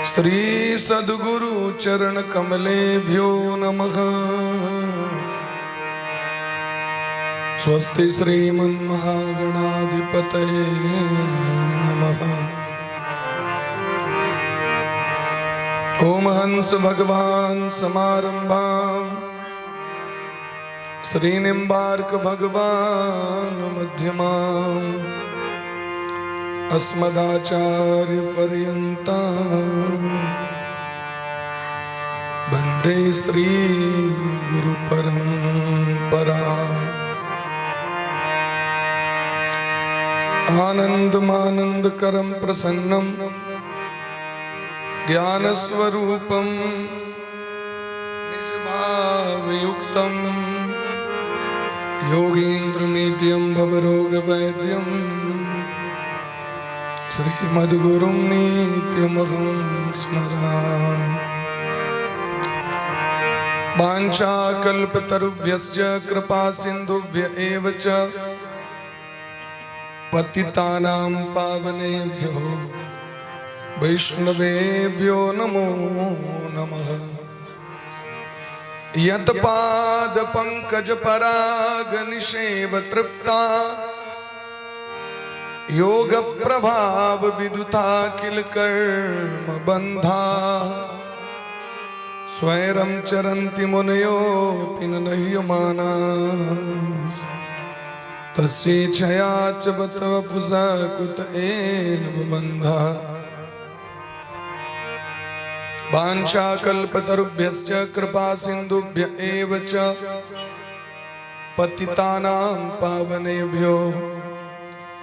श्री सद्गुरु चरण कमलेभ्यो नमः। स्वस्ति श्रीमन्महागणाधिपतये नमः। ओम हंस भगवान समारंभां श्री निम्बार्क भगवान मध्यमां अस्मदाचार्य पर्यन्तां वंदे श्री गुरु परंपरा। आनंदमानंद करम प्रसन्नम ज्ञानस्वरूपं निजभावयुक्तं योगीन्द्रमीड्यं भवरोगवैद्यं श्रीमद्गुरुं नित्यमहं स्मरामि। वाञ्छाकल्पतरुभ्यश्च कृपा सिन्धुभ्य एव च पतितानां पावनेभ्यो वैष्णवेभ्यो नमो नमः। यत् पाद पंकज पराग निषेव तृप्ता योग प्रभाव विदुताखिल कर्म बंधा स्वयं चरन्ति मुनयोऽपि न नह्यमाना तस्येच्छया च बत वपुषा कुत एव बन्धः। वाञ्छाकल्पतरुभ्यश्च कृपा सिन्धुभ्य एव च पतितानां पावनेभ्यो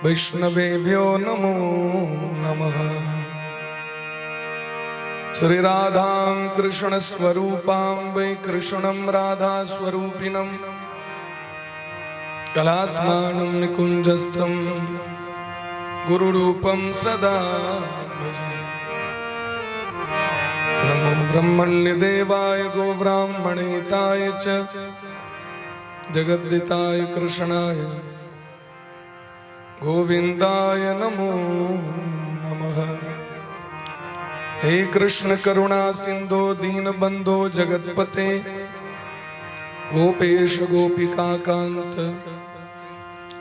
वैष्णवेभ्यो नमो नमः। श्री राधां कृष्ण स्वरूपां वै कृष्णं राधा स्वरूपिणं कलात्मानं निकुञ्जस्थं गुरुरूपं सदा भजे। नमो ब्रह्मण्यदेवाय गोब्राह्मणेताय च जगद्दिताय कृष्णाय गोविन्दाय नमो नमः। हे कृष्ण करुणा सिन्धो दीनबन्धो जगत्पते गोपेश गोपिका कान्त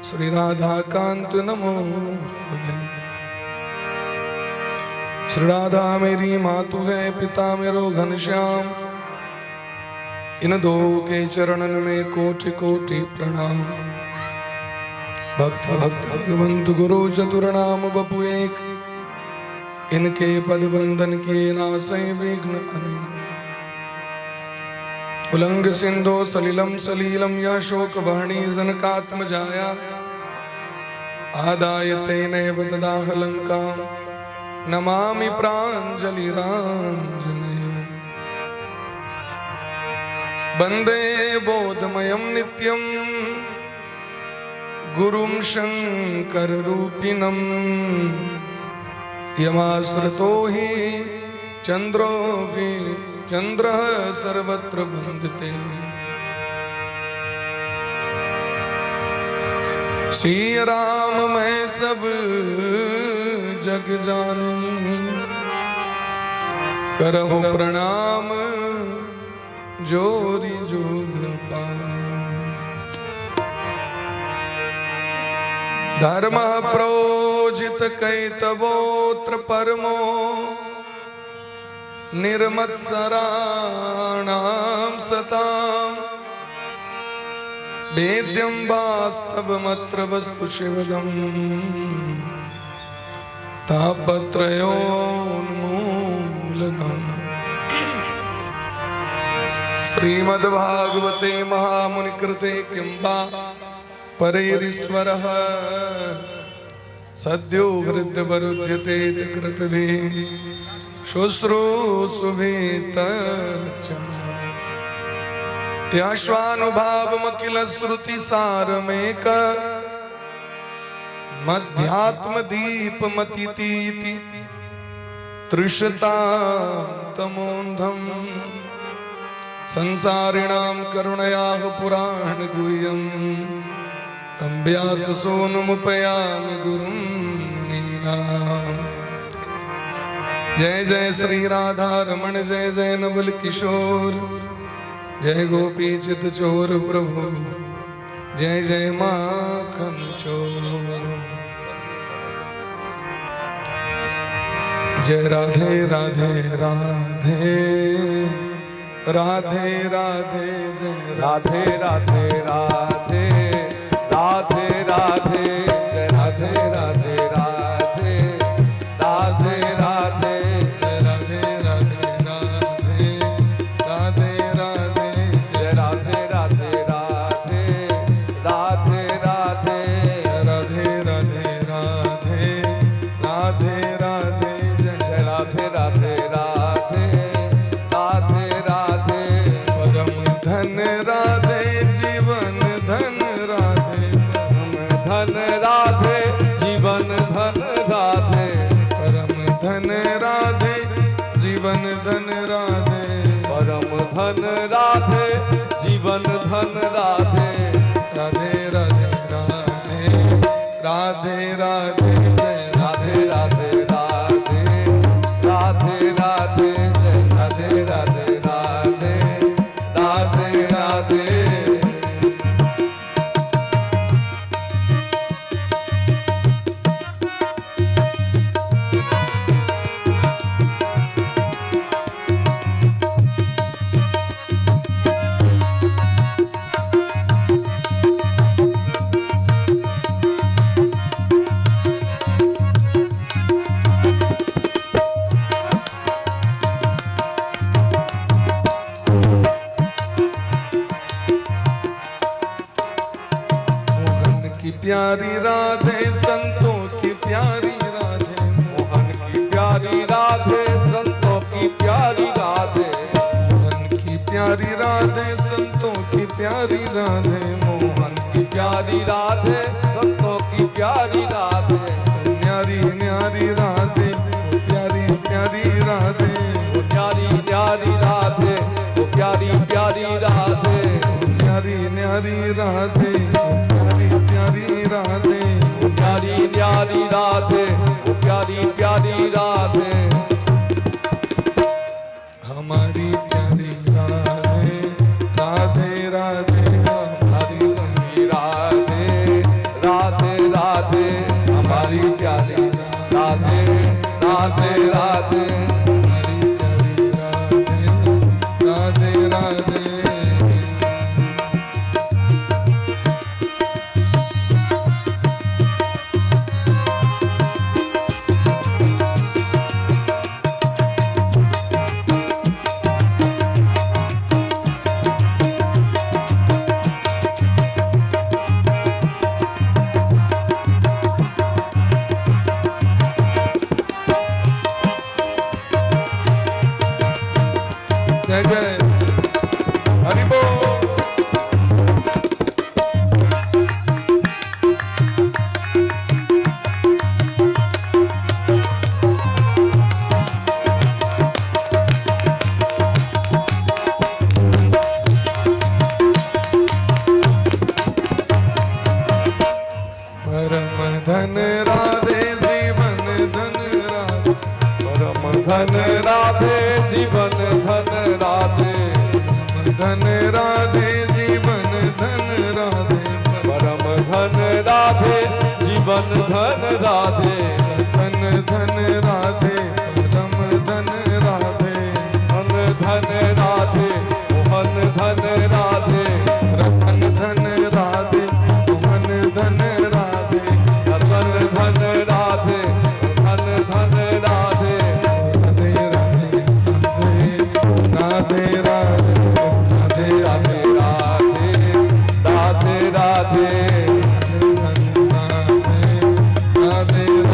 श्री राधाकांत नमोस्तुते। श्री राधा मेरी मातु है, पिता मेरो घनश्याम, इन दो के चरणन में कोटि कोटि प्रणाम। भक्त भक्त भगवंत गुरु चतुर नाम बपु एक, इनके पद वंदन किए नासै विघ्न अनेक। उलंग सिंधो सलिलम सलीलम यह शोक वहणी जनकात्मजाया आदाय तेनैव ददाह लंकां नमामि प्राञ्जलिराञ्जनेयम्। वन्दे बोधमयं नित्यं गुरुं शङ्कररूपिणम् यमाश्रितो हि चन्द्रोऽपि चन्द्रः सर्वत्र वन्दते। सिय राम मैं सब जग जानी, करहु प्रणाम जोरी जोग पानी। धर्म प्रोजित कैतवोत्र परमो निर्मत्सराणां सतां वेद्यं वास्तवमत्र वस्तु शिवदम् तापत्रयोन्मूलनम्। श्रीमद्भागवते महामुनिकृते किं वा परैरीश्वरः सद्यो हृद्यवरुध्यते क्रतुभिः शुश्रूषुभिस्तच्छमा। यश्वानुभावमखिल श्रुतिसारमेक मध्यात्मदीपमतीति तृषतां तमोन्धम् संसारिणां करुणयाः पुराणगुह्यं तं व्याससूनुमुपयामि गुरुं मुनीनाम्। जय जय श्री राधा रमण, जय जय नवल किशोर, जय गोपी चित चोर प्रभु, जय जय माखन चोर। जय राधे राधे राधे राधे राधे, जय राधे राधे राधे राधे राधे, जय राधे राधे राधे राधे राधे, जय राधे राधे राधे राधे राधे, जय राधे राधे राधे राधे राधे, राधे राधे राधे राधे राधे, जय जय राधे राधे राधे राधे राधे। परम धन राधे, जीवन धन राधे, परम धन राधे, जीवन धन राधे, परम धन राधे, जीवन धन राधे, परम धन राधे, जीवन धन राधे, राधे राधे राधे राधे राधे, जय राधे राधे राधे राधे राधे, जय राधे राधे राधे राधे राधे। मोहन की प्यारी राधे, संतों की प्यारी राधे, मोहन की प्यारी राधे, संतों की प्यारी राधे, मोहन की प्यारी राधे, संतों की प्यारी राधे, मोहन मोहन की प्यारी राधे, संतों की प्यारी राधे, न्यारी न्यारी राधे, ओ प्यारी प्यारी राधे, ओ न्यारी न्यारी राधे, ओ प्यारी प्यारी राधे, ओ न्यारी न्यारी राधे, ओ प्यारी प्यारी राधे, ओ न्यारी न्यारी राधे, ओ प्यारी प्यारी राधे। हमारी प्यारी राधे राधे राधे, हमारी प्यारी राधे राधे राधे, हमारी प्यारी राधे राधे राधे, हमारी प्यारी राधे राधे राधे। जय जय हरि बोल। परम धन राधे, जीवन धन राधे, परम धन राधे, जीवन धन राधे, धन राधे, जीवन धन राधे, परम धन राधे, जीवन धन राधे, धन धन राधे, परम धन राधे, धन धन राधे, मोहन धन राधे, रतन धन राधे, मोहन धन राधे, रतन धन राधे, धन धन राधे, राधे राधे राधे राधे राधे राधे राधे राधे राधे, राधे राधे राधे।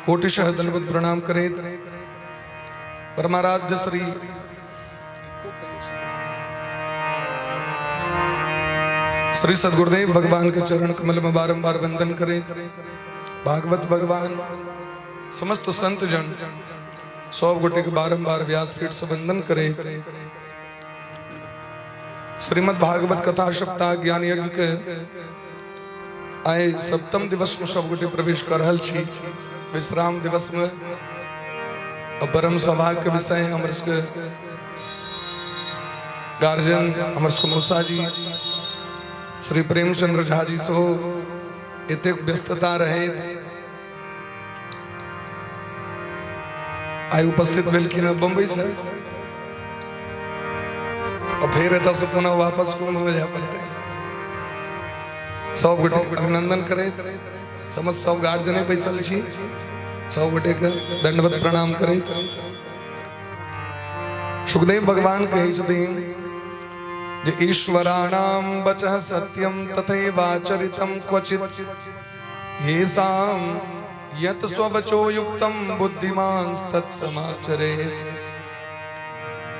कोटिशः दंडवत प्रणाम करैत परमाराध्य श्री श्री सदगुरुदेव भगवान के चरण कमल में बारंबार वंदन करें। भागवत भगवान, समस्त संत जन सब गोटे के बारंबार व्यासपीठ से वंदन करे। श्रीमद् भागवत कथा सप्ताह ज्ञान यज्ञ के आइ सप्तम दिवस में सब गोटे प्रवेश कर रहल छी। विश्राम दिवस में परम सौभाग्य के विषय हमर सबके गार्जियन, हमर सबके मौसा जी श्री प्रेमचंद्र झा जी सेहो एतेक व्यस्तता रहे आइ उपस्थित भेलखिन हँ बम्बई से और फिर एतऽ से पुनः वापस कुंभ में जाय पड़तै। सब गोटे अभिनंदन करैत, समझ सब गार्जियने बैसल छी, सब गोटे के दंडवत प्रणाम करैत सुखदेव भगवान कहै छथिन जे ईश्वराणाम वचः सत्यम तथैवाचरितम क्वचित येषां यत स्ववचो युक्तम बुद्धिमान तत्समाचरेत।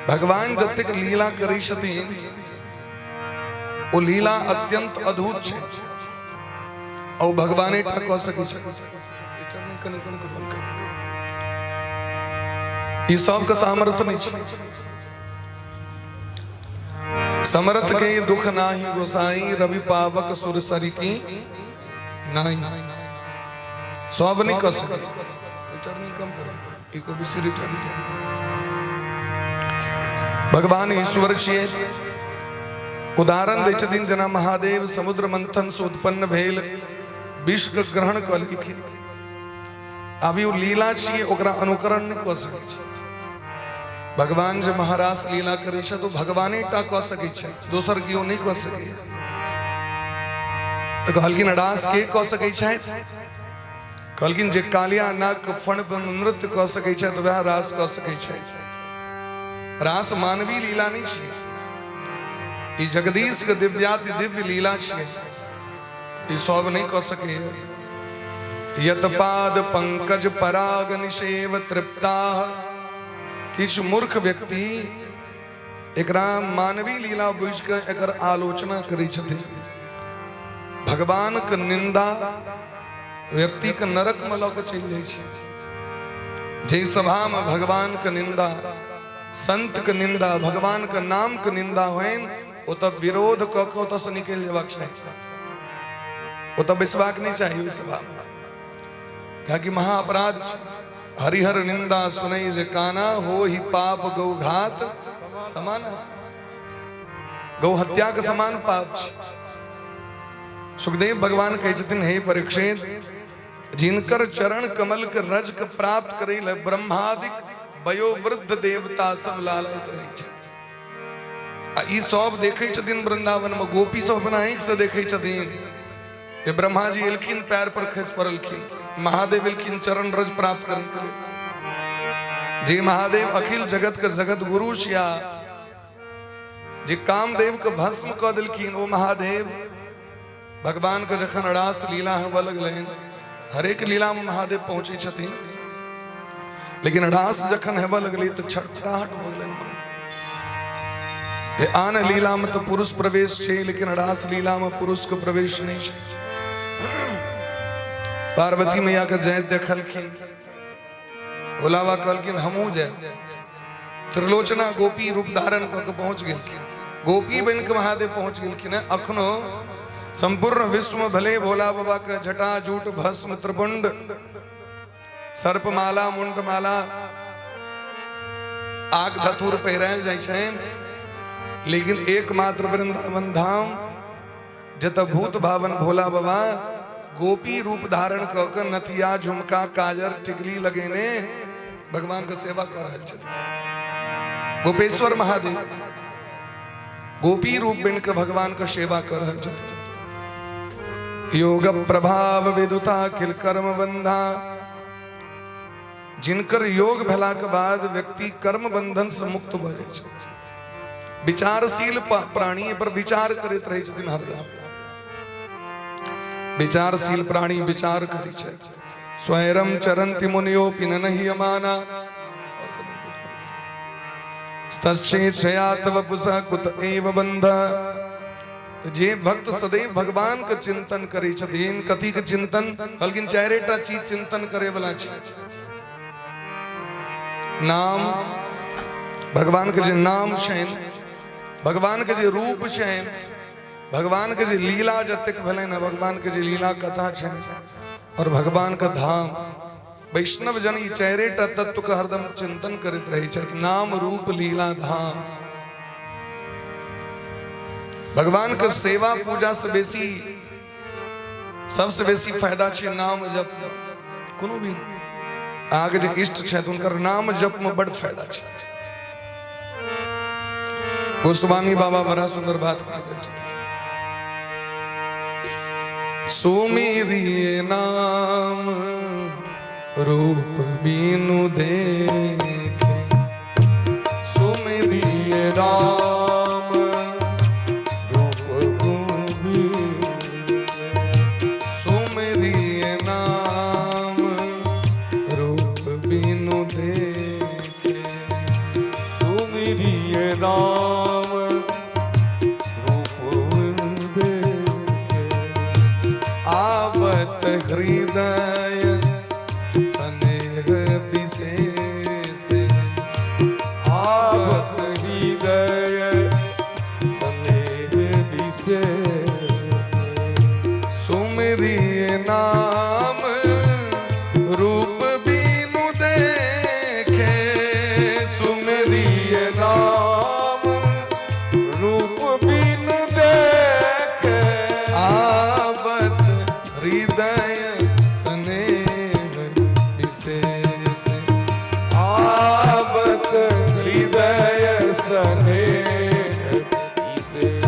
भगवान जतेक लीला करै छथिन ओ लीला अत्यंत अद्भुत छै ओ भगवाने टा कऽ सकै छै। ई सबके सामर्थ्य नहि छै। समर्थ के दुख नाही गोसाई, रवि पावक सुर सरिकी नाही। सब नहीं कर सके। रिटर्निंग कम करो, इको बेसी रिटर्न। भगवान ईश्वर छियै। उदाहरण दै छथिन जेना महादेव समुद्र मंथन से उत्पन्न भेल विष के ग्रहण कऽ लेलखिन। अभी ओ लीला छियै, ओकरा अनुकरण नहि कऽ सकै छै। भगवान जे महारास लीला करै छै तो भगवाने टा कऽ सकै छै, दोसर केओ नहि कऽ सकैए। तऽ कहलखिन रास के कऽ सकै छथि? कहलखिन जे कालिया नाग के फण पर नृत्य कऽ सकै छथि वएह रास कऽ सकै छथि। रास मानवी लीला नहि छियै, ई जगदीश के दिव्याति दिव्य लीला छियै, ई सब नहि कऽ सकैए। यत पाद पंकज पराग निषेव तृप्ताः। किछु मूर्ख व्यक्ति एकरा मानवी लीला बुझि कऽ एकर आलोचना करै छथिन। भगवान के निंदा व्यक्ति के नरक में लऽ कऽ चलि जाइ छै। जाहि सभा में भगवान के निंदा, संत के निंदा, भगवान के नाम के निंदा होइन, ओतऽ विरोध कऽ के ओतऽ से निकलि जेबाक चाही, ओतऽ बैसबाक नहि चाही ओहि सभा में, कियाकि महाअपराध छै। हरिहर निंदा सुनै जे काना, हो ही पाप गौघात समान। गौ हत्या के समान पाप छै। सुखदेव भगवान कहै छथिन, हे परीक्षित, जिनकर चरण कमल के रज के प्राप्त करै लए ब्रह्मादिक वयोवृद्ध देवता सब लालयित रहै छथि आ ई सब देखै छथिन वृंदावन में, गोपी सब अपना आँखि से देखै छथिन जे ब्रह्मा जी एलखिन, पैर पर खसि पड़लखिन, महादेव एलखिन चरण रज प्राप्त करे के लेल। जे महादेव अखिल जगत के जगत गुरु छिया, जे कामदेव के भस्म कऽ देलखिन, ओ महादेव भगवान के जखन रास लीला होबऽ लगलनि, हरेक लीला में महादेव पहुंचे छथिन, लेकिन रास जखन हेबऽ लगलै तऽ छटपटाहट भऽ गेलनि मन जे आन लीला में तऽ पुरुष प्रवेश छै, लेकिन रास लीला में पुरुष के प्रवेश नहि छै। पार्वती मैया के जाइत देखलखिन भोला बाबा, कहलखिन हमहूँ जायब। त्रिलोचना गोपी रूप धारण कऽ के पहुंच गेलखिन, गोपी बनि के महादेव पहुंच गेलखिन। अखनो संपूर्ण विश्व में भले भोला बाबा के जटा जूट भस्म त्रिपुंड सर्पमाला मुंडमाला आग धतूर पहिरायल जाइ छनि, लेकिन एकमात्र वृंदावन धाम जतऽ भूत भावन भोला बाबा गोपी रूप धारण कऽ के नथिया झुमका काजर टिकली लगेने भगवान के सेवा कऽ रहल छथिन। गोपेश्वर महादेव गोपी रूप बनि के भगवान के सेवा कऽ रहल छथिन। योग प्रभाव विदुताखिल कर्म बंधा, जिनकर योग भेला के बाद व्यक्ति कर्म बंधन से मुक्त भऽ जाइ छै। विचारशील प्राणी पर विचार करैत रहै छथिन हरदम। विचारशील प्राणी विचार करै छथि, स्वयं चरन्ति मुनियोऽपि न नह्यमाना। तश्चेच्छया तव पुसः कुत एव बंध। जे भक्त सदैव भगवान के चिंतन करै छथिन, कथी के चिंतन? कहलखिन चारिटा चीज चिंतन करे वाला छै। नाम, भगवान के जे नाम छनि, भगवान के जे रूप छनि, भगवान के जे लीला जतेक भेलनि, भगवान के जे लीला कथा छनि, और भगवान के धाम। वैष्णव जन ई चारिटा तत्व के हरदम चिंतन करैत रहै छथि, नाम रूप लीला धाम। भगवान के सेवा पूजा से बेसी, सबसे बेसी फायदा छै नाम जप में। कोनो भी अहाँके जे इष्ट छथि हुनकर नाम जप में बड़ फायदा छै। गोस्वामी बाबा बड़ा सुंदर बात कहि गेल छथिन, सुमिरिये नाम रूप बिनु देखे, सुमिरिये राम रूप गुण सुमिरिये नाम रूप बिनु देखे, सुमिरिये राम रूप देखे, आवत हृदय स्नेह विशेष, आवत हृदय स्नेह विशेष, सुमरिय नाम रूप बिनु देखे, सुमरिय नाम रूप बिनु देखे, आवत हृदय स्नेह विशेष, आवत हृदय स्नेह विशेष।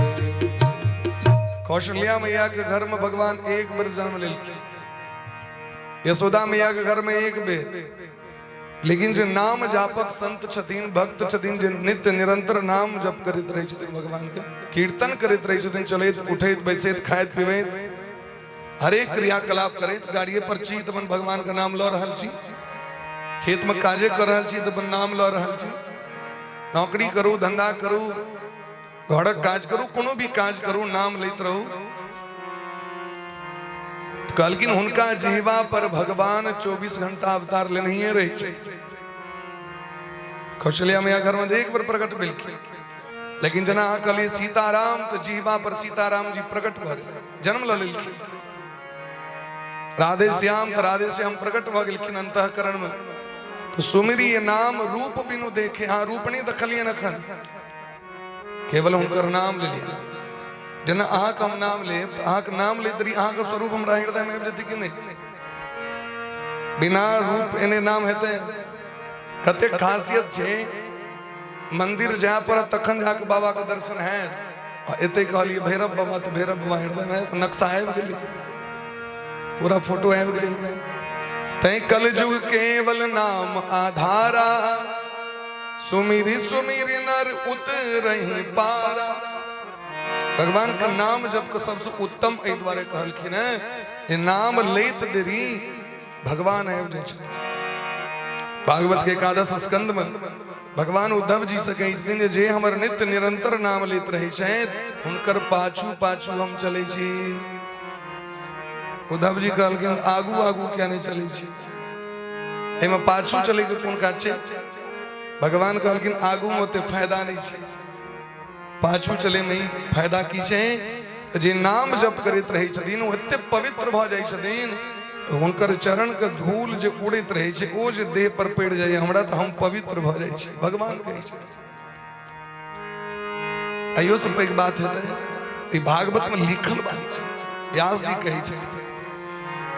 कौशल्या मैया के घर में भगवान एक बेर जन्म लेलखिन, यशोदा मैया के घर में एक बेर, लेकिन जे नाम जापक संत छथिन, भक्त छथिन, जे नित्य निरंतर नाम जप करैत रहै छथिन, भगवान के कीर्तन करैत रहै छथिन, चलैत उठैत बैसैत खाइत पीबैत हरेक क्रियाकलाप करैत, गाड़िए पर छी तऽ अपन भगवान के नाम लऽ रहल छी, खेत में काजे कर रहल छी तऽ अपन नाम लऽ रहल छी, नौकरी करू, धंधा करू, घरक काज करू, कोनो भी काज करू, नाम लैत रहू। कहलखिन हुनका जिहवा पर भगवान 24 घंटा अवतार लेनहिए रहै छथिन। कौशल्या मैया घर में एक बेर प्रकट भेलखिन, लेकिन जेना अहाँ कहलियै सीताराम, तऽ जिहवा पर सीताराम जी प्रकट भऽ गेलै, जन्म लऽ लेलखिन। राधे श्याम तऽ राधे श्याम प्रकट भऽ गेलखिन अंतःकरण में। तो सुमिरी नाम रूप बिनु देखे, अहाँ रूप नहि देखलियनि अखन, केवल हुनकर नाम लेलियनि। जेना अहाँके हम नाम लेब तऽ अहाँके नाम लैत रही, अहाँके स्वरूप हमरा हृदय में आबि जेतै कि नहि? बिना रूप एने नाम हेतै? कतेक खासियत छै, मंदिर जाय पड़त तखन जाके बाबा के दर्शन हैत। आ एते कहलियै भैरव बाबा तऽ भैरव बाबा हृदय में नक्शा आबि गेलै, पूरा फोटो आबि गेलै हृदय। तैं कलयुग केवल नाम आधारा, सुमिरी सुमिरी नर उतरही पारा। भगवान के नाम जप के सबसे उत्तम एहि दुआरे कहलखिन है जे नाम लैत देरी भगवान आबि जाइ छथिन। भागवत के एकादश स्कंद में भगवान उद्धव जी से कहै छथिन जे हमर नित्य निरंतर नाम लैत रहै छथि हुनकर पाछू पाछू हम चलै छी। उद्धव जी कहलखिन आगू आगू किया नहि चलै छी, एहिमे पाछू चलै के कोन काज छै? भगवान कहलखिन आगू मे ओते फायदा नहि छै, पाछू चले में ही फायदा की छै। जे नाम जप करैत रहै छथिन ओ एते पवित्र भऽ जाइ छथिन, हुनकर चरण के धूल जे उड़ैत रहै छै ओ जे देह पर पड़ि जाइए हमरा तऽ हम पवित्र भऽ जाइ छी, भगवान कहै छथिन। अइयो से पैघ बात हेतै? ई भागवत में लिखल बात छै, व्यास जी कहै छथिन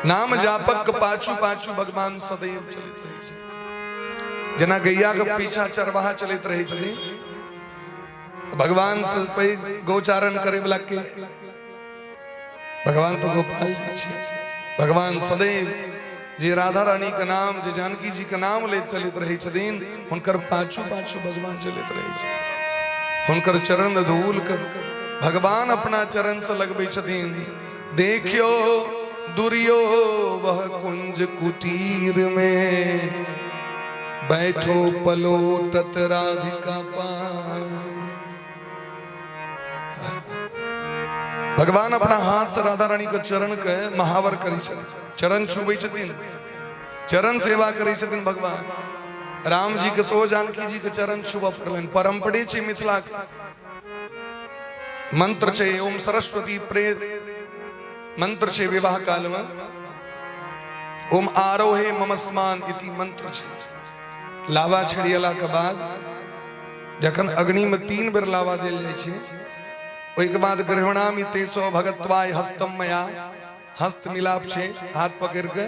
नाम जापक के पाछू पाछू भगवान सदैव चलैत रहै छथिन। जेना गैया के पीछा चरवाहा चलैत रहै छथिन, भगवान से पैघ गौचारण करे वाला के? भगवान तो गोपाल जी छे। भगवान सदैव जे राधा रानी के नाम, जे जानकी जी के नाम ले चलैत रहै छथिन, हुनकर पाछू पाछू भगवान चलैत रहै छथिन। हुनकर चरण धूल के भगवान अपना चरण से लगबै छथिन। देखियो दुर्यो वह कुंज कुटीर में बैठो पलोटत राधिका पान। भगवान अपना हाथ से राधा रानी के चरण के महावर करै छथिन, चरण छुबै छथिन, चरण सेवा करै छथिन भगवान। राम जी के सो जानकी जी के चरण छुबऽ पड़लनि। परम्परे छै मिथिला के, मंत्र छै ओम सरस्वती प्रे मंत्र छै विवाह काल में, ओम आरोहे ममस्मान इति मंत्र छै। लावा छिड़ियला के बाद जखन अग्नि में 3 बेर लावा देल जाइ छै, ओहिके बाद गृहणामि तेसो भगत्वाय हस्तम मया, हस्त मिलाप छै हाथ पकड़ के,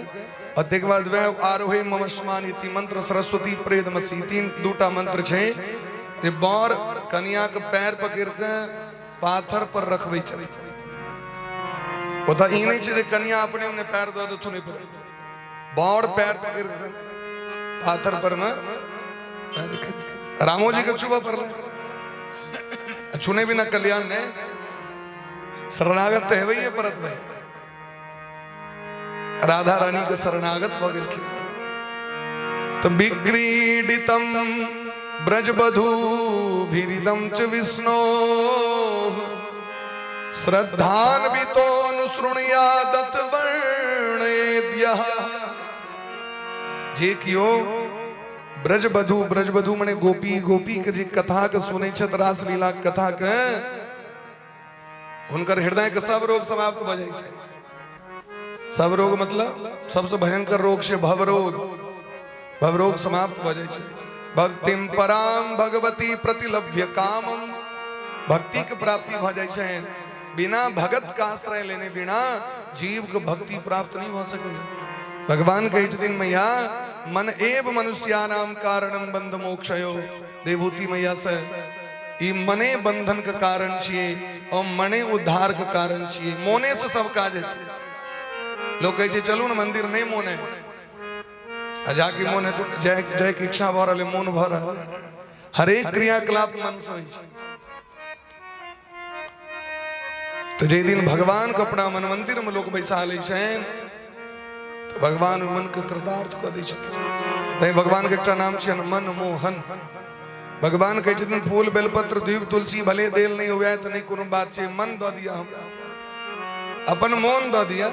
और तकर बाद वह आरोहे ममस्मान इति मंत्र सरस्वती प्रेदमसी, 3 दूटा मंत्र छै जे बर कनिया के पैर पकड़ के पाथर पर रखबै छथिन। ओतऽ ई नहि छै जे कनिया अपने अपने पैर दऽ देथुन ओहि पर, बर पैर पकड़ के पाथर पर में रामो जी के छुबऽ पड़लै, छुने बिना कल्याण नहि, शरणागत तऽ हेबैये पड़त भाई। राधा रानी के शरणागत भऽ गेलखिन। तऽ विक्रीडितम ब्रजवधूभिरिदं च विष्णो श्रद्धान्वितोऽनुशृणुयादत वर्णेद्यः। जे कियो ब्रजवधू, ब्रजवधू मने गोपी, गोपी के जे कथा के सुनै छथि, रासलीला के कथा के, हुनकर हृदय के सब रोग समाप्त भऽ जाइ छै। सब रोग मतलब सबसे भयंकर रोग छै भव रोग, भव रोग समाप्त भऽ जाइ छै। भक्तिम पराम भगवती प्रतिलभ्य कामम, भक्ति के प्राप्ति भऽ जाइ छै। बिना भगत का आश्रय लेने बिना जीव के भक्ति प्राप्त नहीं भऽ सकै। भगवान कहै छथिन मैया मन एव मनुष्यानाम कारणम बंध मोक्षयो, देवहूति मैया से ई मने बंधन के कारण छियै और मने उद्धार के कारण छियै। मोने से सब काज हेतै। लोग कहै छै चलू ने मंदिर, नहीं मोन है, आ जाके मोन हेतै तऽ जाय जाय के इच्छा भऽ रहल है, मोन भऽ रहल है। हरेक क्रियाकलाप मन से होइ छै। तऽ जाहि दिन भगवान के अपना मन मंदिर में लोक बैसा लै छनि तऽ भगवान ओहि मन के कृतार्थ कऽ दै छथिन। तैं भगवान के एकटा नाम छियनि मनमोहन। भगवान कहै छथिन फूल बेलपत्र दीप तुलसी भले देल नहि हुए तऽ नहि कोनो बात छै, मन दऽ दिअ हमरा, अपन मोन दऽ दिअ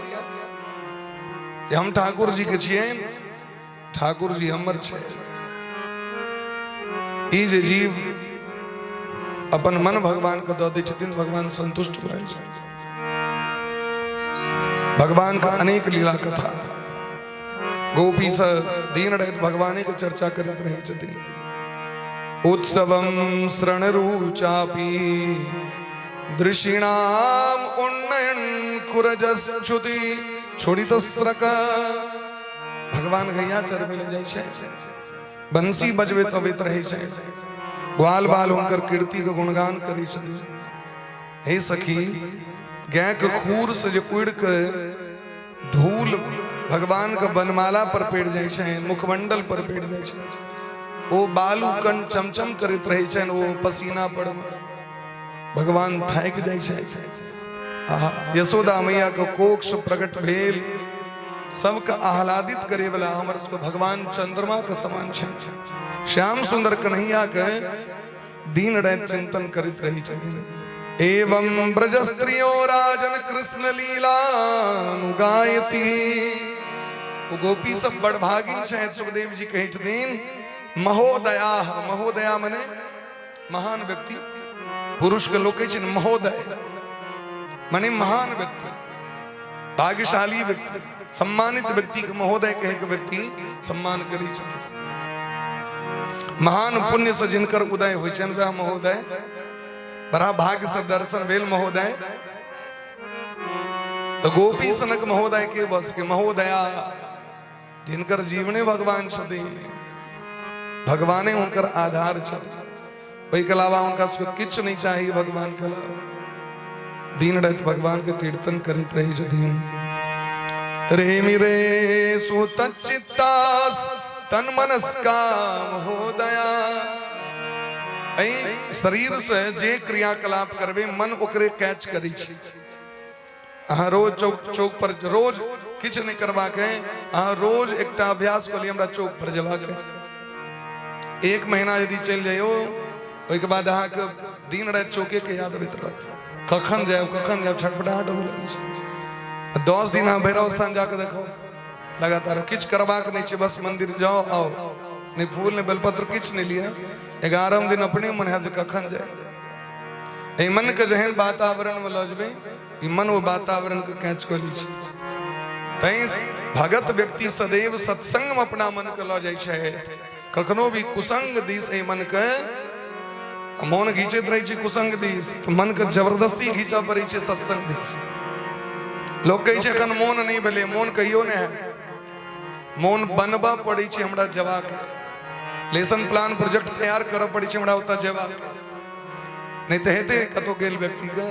जे हम ठाकुर जी के छियनि, ठाकुर जी हमर छै। ई जे जीव अपन मन भगवान के दऽ दै छथिन, भगवान संतुष्ट भऽ जाइ छथिन। भगवान के अनेक लीला कथा, गोपी से दिन राति भगवाने के चर्चा करैत रहै छथिन। उत्सवम शरणरुचापि दृषिणाम उन्नयन कुरजश्रुति छोड़ितस्रक। भगवान गैया चरबै लए जाइ छै, बंसी बजबैत अबैत रहै छै, ग्वाल बाल हुनकर कीर्ति के गुणगान करै छथिन। हे सखी, गाय के खूर से जे उड़ के धूल भगवान के बनमाला पर पड़ि जाइ छै, मुखमंडल पर पड़ि जाइ छै, ओ बालू कण चमचम करैत रहै छनि, ओ पसीना पर भगवान थाकि जाइ छै। आहा, यशोदा मैया के कोख से प्रकट भेल सबके आह्लादित करे वाला हमर सबके भगवान चंद्रमा के समान छै। श्याम सुंदर कन्हैया के दिन राति चिंतन करैत रहै छथिन। एवं ब्रज स्त्रियो राजन कृष्ण लीला अनुगायती। ओ गोपी सब बड़भागिन छथि। सुखदेव जी कहै छथिन महोदया, महोदया मने महान व्यक्ति, पुरुष के लोग कहै छै महोदय मने महान व्यक्ति, भाग्यशाली व्यक्ति, सम्मानित व्यक्ति के महोदय कहे के व्यक्ति सम्मान करै छथिन। महान पुण्य से जिनकर उदय होइ छनि वएह महोदय। बड़ा भाग्य से दर्शन भेल महोदय। तो गोपी सनक महोदय के बस के महोदया, जिनकर जीवने भगवान छथिन, भगवाने हुनकर आधार छथिन, ओहिके अलावा हुनका सबके किछु नहीं चाहिए भगवान के अलावा। दिन राति भगवान के कीर्तन करैत रहै छथिन। रे रे सुत चित्तास तन मनस्का महोदया। एहि शरीर से जे क्रियाकलाप करबै मन ओकरे कैच करै छै। अहाँ रोज चौक चौक पर रोज किछु नहि करबाक है, अहाँ रोज एकटा अभ्यास कऽ लिअ हमरा चौक पर जेबाक है। एक महीना यदि चलि जइयौ, ओहिके बाद अहाँके दिन राति चौके के याद अबैत रहत, कखन जायब कखन जायब, छटपटाहट होबऽ लगै छै। 10 दिन अहाँ भैरव स्थान जाके देखो, लगातार किछु करबाक नहि छै, बस मंदिर जाओ आओ, नहि फूल नहि बेलपत्र किछु नहि लिअ। 11 दिन अपने मन हैत जे कखन जाय। एहि मन के जेहन वातावरण में लऽ जेबै, ई मन ओ वातावरण के कैच कऽ लै छै। तैं भगत व्यक्ति सदैव सत्संग में अपना मन के लऽ जाइ छै। कखनो भी कुसंग दिस एहि मन के मोन घीचैत रहै छै कुसंग दिस, तऽ मन के जबरदस्ती घीचऽ पड़ै छै सत्संग दिस। लोक कहै छै एखन मोन नहि भेलै, मोन कहियो नहि है, मोन बनबऽ पड़ै छै हमरा जेबाक, लेसन प्लान प्रोजेक्ट तैयार करऽ पड़ै छै हमरा ओतऽ जेबाक, नहि तऽ हेतै कतौ गेल व्यक्तिके।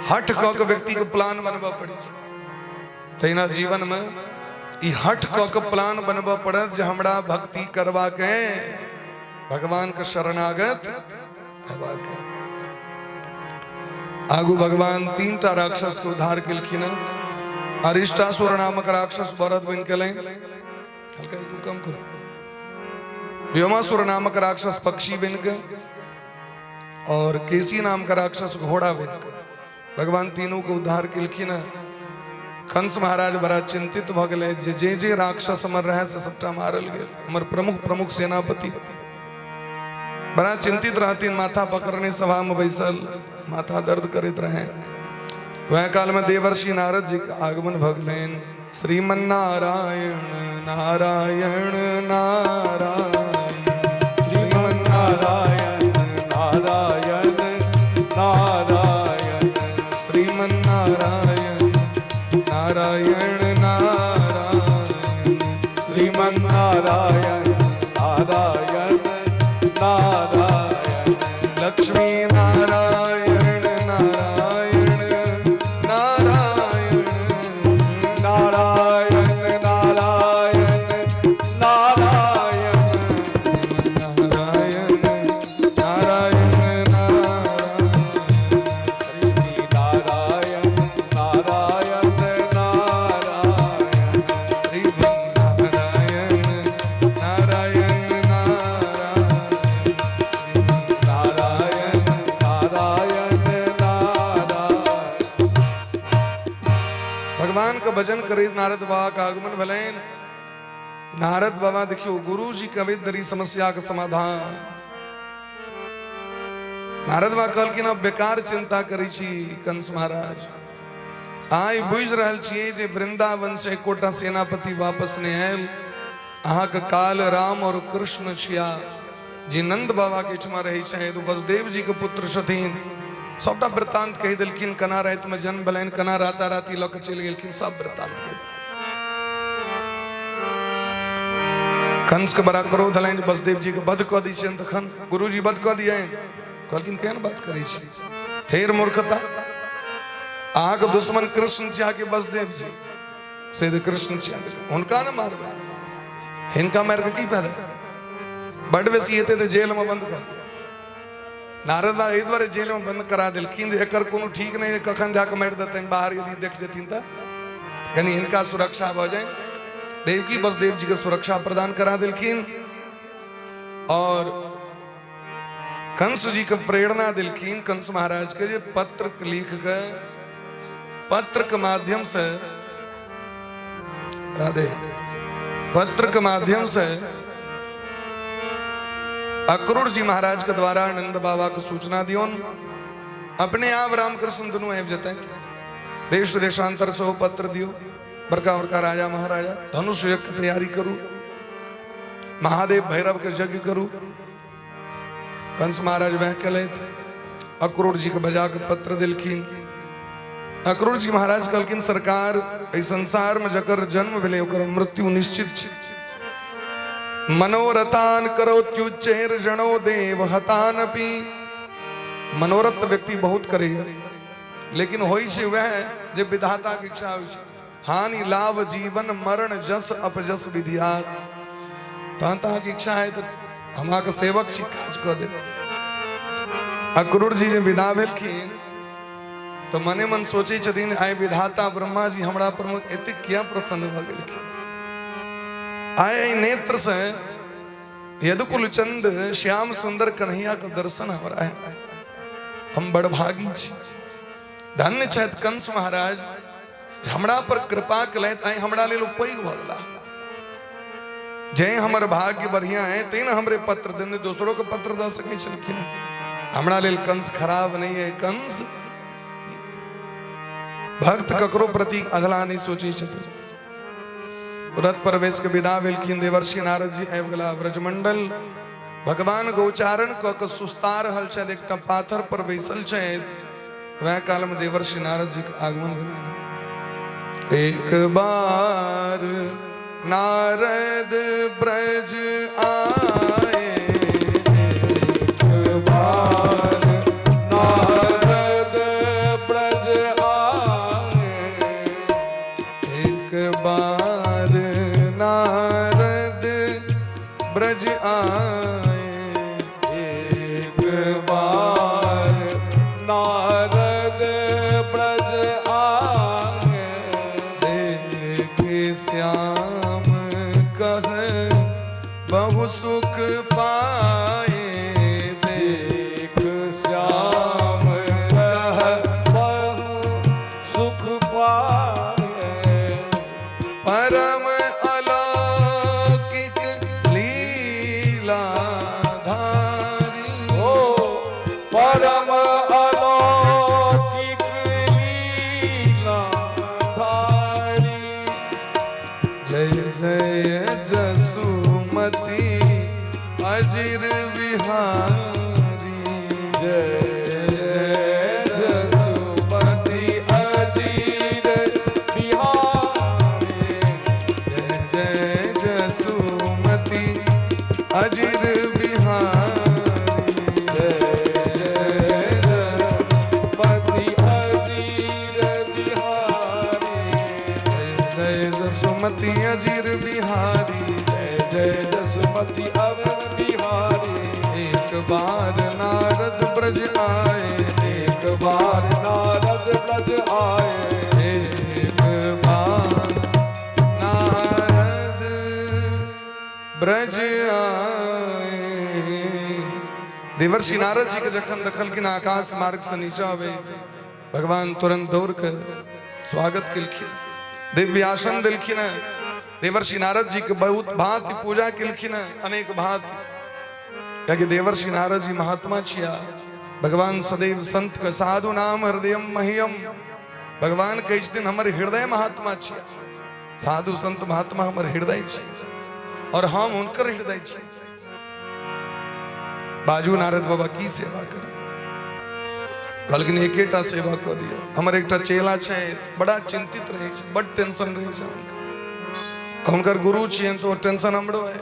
हठ कऽ के व्यक्तिके प्लान बनबऽ पड़ै छै। तहिना जीवनमे ई हठ कऽ के प्लान बनबऽ पड़त जे हमरा भक्ति करबाक है, भगवानके शरणागत हेबाक है। आगू भगवान 3टा राक्षस के उद्धार केलखिन हँ। अरिष्टासुर नामक राक्षस भरत बनि गेलै, हल्का एगो कम करू। व्योमासुर नामक राक्षस पक्षी बनि के और केसी नाम का राक्षस घोड़ा बनि के भगवान तीनों के उद्धार केलखिन हँ। कंस महाराज बड़ा चिंतित भऽ गेलै जे जे जे राक्षस हमर रहै से सबटा मारल गेल, हमर प्रमुख प्रमुख सेनापति। बड़ा चिंतित रहथिन, माथा पकड़ने सभा में बैसल माथा दर्द करैत रहे। वह काल में देवर्षि नारद जी के आगमन भऽ गेलनि। श्रीमन नारायण नारायण नारायण, श्रीमन नारायण नारायण नारायण, श्रीमन नारायण नारायण नारायण, श्रीमन नारायण नारायण नारायण, लक्ष्मी नारायण नारायण नारायण, नारायण नारायण नारायण, नारायण नारायण नारायण, श्री नारायण नारायण नारायण, श्री नारायण नारायण नारायण, नारायण नारायण नारायण। भगवान के भजन करैत नारद बाबा के आगमन भेलनि। नारद बाबा देखियो गुरु जी के अवैध समस्या के समाधान। नारद बाबा कहलखिन अब बेकार चिंता करै छी कंस महाराज, आइ बुझि रहल छियै जे वृंदावन से एकोटा सेनापति वापस नहि आयल। अहाँके काल राम और कृष्ण छिया जे नंद बाबा के एहिठमा रहै छथि, ओ वसुदेव जी के पुत्र छथिन। सबटा वृत्तांत कहि देलखिन, केना राति में जन्म भेलनि, केना राता राति लऽ के चलि गेलखिन, सब वृत्तांत कहि देलखिन। कंस के बड़ा क्रोध हलनि, वसुदेव जी के वध कऽ दै छियनि। तखन गुरुजी वध कऽ दियनि। कहलखिन केहन बात करै छी, फेर मूर्खता, अहाँके दुश्मन कृष्ण छी अहाँके वसुदेव जी से तऽ कृष्ण छी, हुनका ने मारबै, हिनका मारि कऽ की फायदा, बड बेसी हेतै तऽ जेलमे बंद कऽ दिअ। नारद बाबा एहि दुआरे जेलमे बंद करा देलखिन जे एकर कोनो ठीक नहि, कखन जाकऽ मारि देतनि, बाहर यदि देख जेथिन तऽ कनि हिनका सुरक्षा भऽ जाय। देवकी वसुदेव जी के सुरक्षा प्रदान करा देलखिन और कंस जी के प्रेरणा देलखिन कंस महाराज के जे पत्र लिख के पत्र के माध्यम से राधे पत्र के माध्यम से अक्रूर जी महाराज के द्वारा नंद बाबा के सूचना दियोन, अपने आप रामकृष्ण दुनू आबि जेतै। देश देशांतर से पत्र दियो, बड़का बड़का राजा महाराजा धनुष यज्ञ के तैयारी करू, महादेव भैरव के यज्ञ करू। कंस महाराज वह केलथि, अक्रूर जी के बजा के पत्र दिलखिन। अक्रूर जी महाराज कहलखिन सरकार एहि संसार में जकर जन्म भेलै ओकर मृत्यु निश्चित छै। मनोरथान करोत्युच्चैर जनो देव हतानपि। मनोरथ व्यक्ति बहुत करैया, लेकिन होइ छै वह जे विधाता के इच्छा होइ छै। हानि लाभ जीवन मरण जस अपजस विधियात। तहन तऽ अहाँके इच्छा है तऽ हम अहाँके सेवक छी, काज कऽ देब। अक्रूर जी जे विदा भेलखिन तऽ मने मन सोचै छथिन, आइ विधाता ब्रह्मा जी हमरा पर मे एतेक किया प्रसन्न भऽ गेलखिन। आइ एहि नेत्र से यदुकुल चंद श्याम सुंदर कन्हैया के दर्शन हमरा है, हम बड़भागी छी। धन्य छथि कंस महाराज, हमरा पर कृपा केलथि, आइ हमरा लेल ओ पैघ भऽ गेला। जे हमर भाग्य बढ़िया है ते ने हमरे पत्र देने, दोसरों के पत्र दऽ सकै छलखिन। हमरा लेल कंस खराब नहीं है। कंस भक्त ककरो प्रति अधला नहीं सोचै छथिन। रथ पर बैस के विदा भेलखिन। देवर्षि नारद जी आबि गेला ब्रजमंडल। भगवान गौचारण कऽ के सुस्ता रहल छथि, एकटा पाथर पर बैसल छथि। वएह काल में देवर्षि नारद जी के आगमन भेलनि। एक बार नारद ब्रज आए, एक बार नारद ब्रज आए, एक बार नारद ब्रज आए, एक बार नारद ब्रज आए, देखे श्याम कह बहु सुख पाए, देख श्याम कह बहु सुख पाए, परम अलौकिक लीला धारी, ओ परम अलौकिक लीला धारी, जय जय जसुमति अजिर बिहारी, जय जय जसुमति अजीर बिहारी, जय जय जसुमति अजिर बिहारी, जय जय जसुमति अजीर बिहारी, जय जय जसुमति अजिर बिहारी, जय जय जसुमति अवर बिहारी, एक बार नारद ब्रज आए, एक बार नारद ब्रज आए, एक बार नारद ब्रज आए। देवर्षि नारद जी के जखन देखलखिन आकाश मार्ग से नीचा आवे, भगवान तुरंत दौड़ के स्वागत केलखिन, दिव्य आसन देलखिन। देवर्षि नारद जी के बहुत भांति पूजा केलखिन, अनेक भांति, कियाकि देवर्षि नारद जी महात्मा छिया। भगवान सदैव संत के साधु नाम हृदय मह्यम, भगवान कहै छथिन हमर हृदय महात्मा छिया, साधु संत महात्मा हमर हृदय छी और हम हुनकर हृदय छी। बाजू नारद बाबा की सेवा करी? कहलखिन एकेटा सेवा कऽ दिअ, हमर एकटा चेला छै, बड़ा चिंतित रहै छै, बड टेंशन रहै छै हुनका, हुनकर गुरु छियनि तऽ ओ टेंशन हमरो है,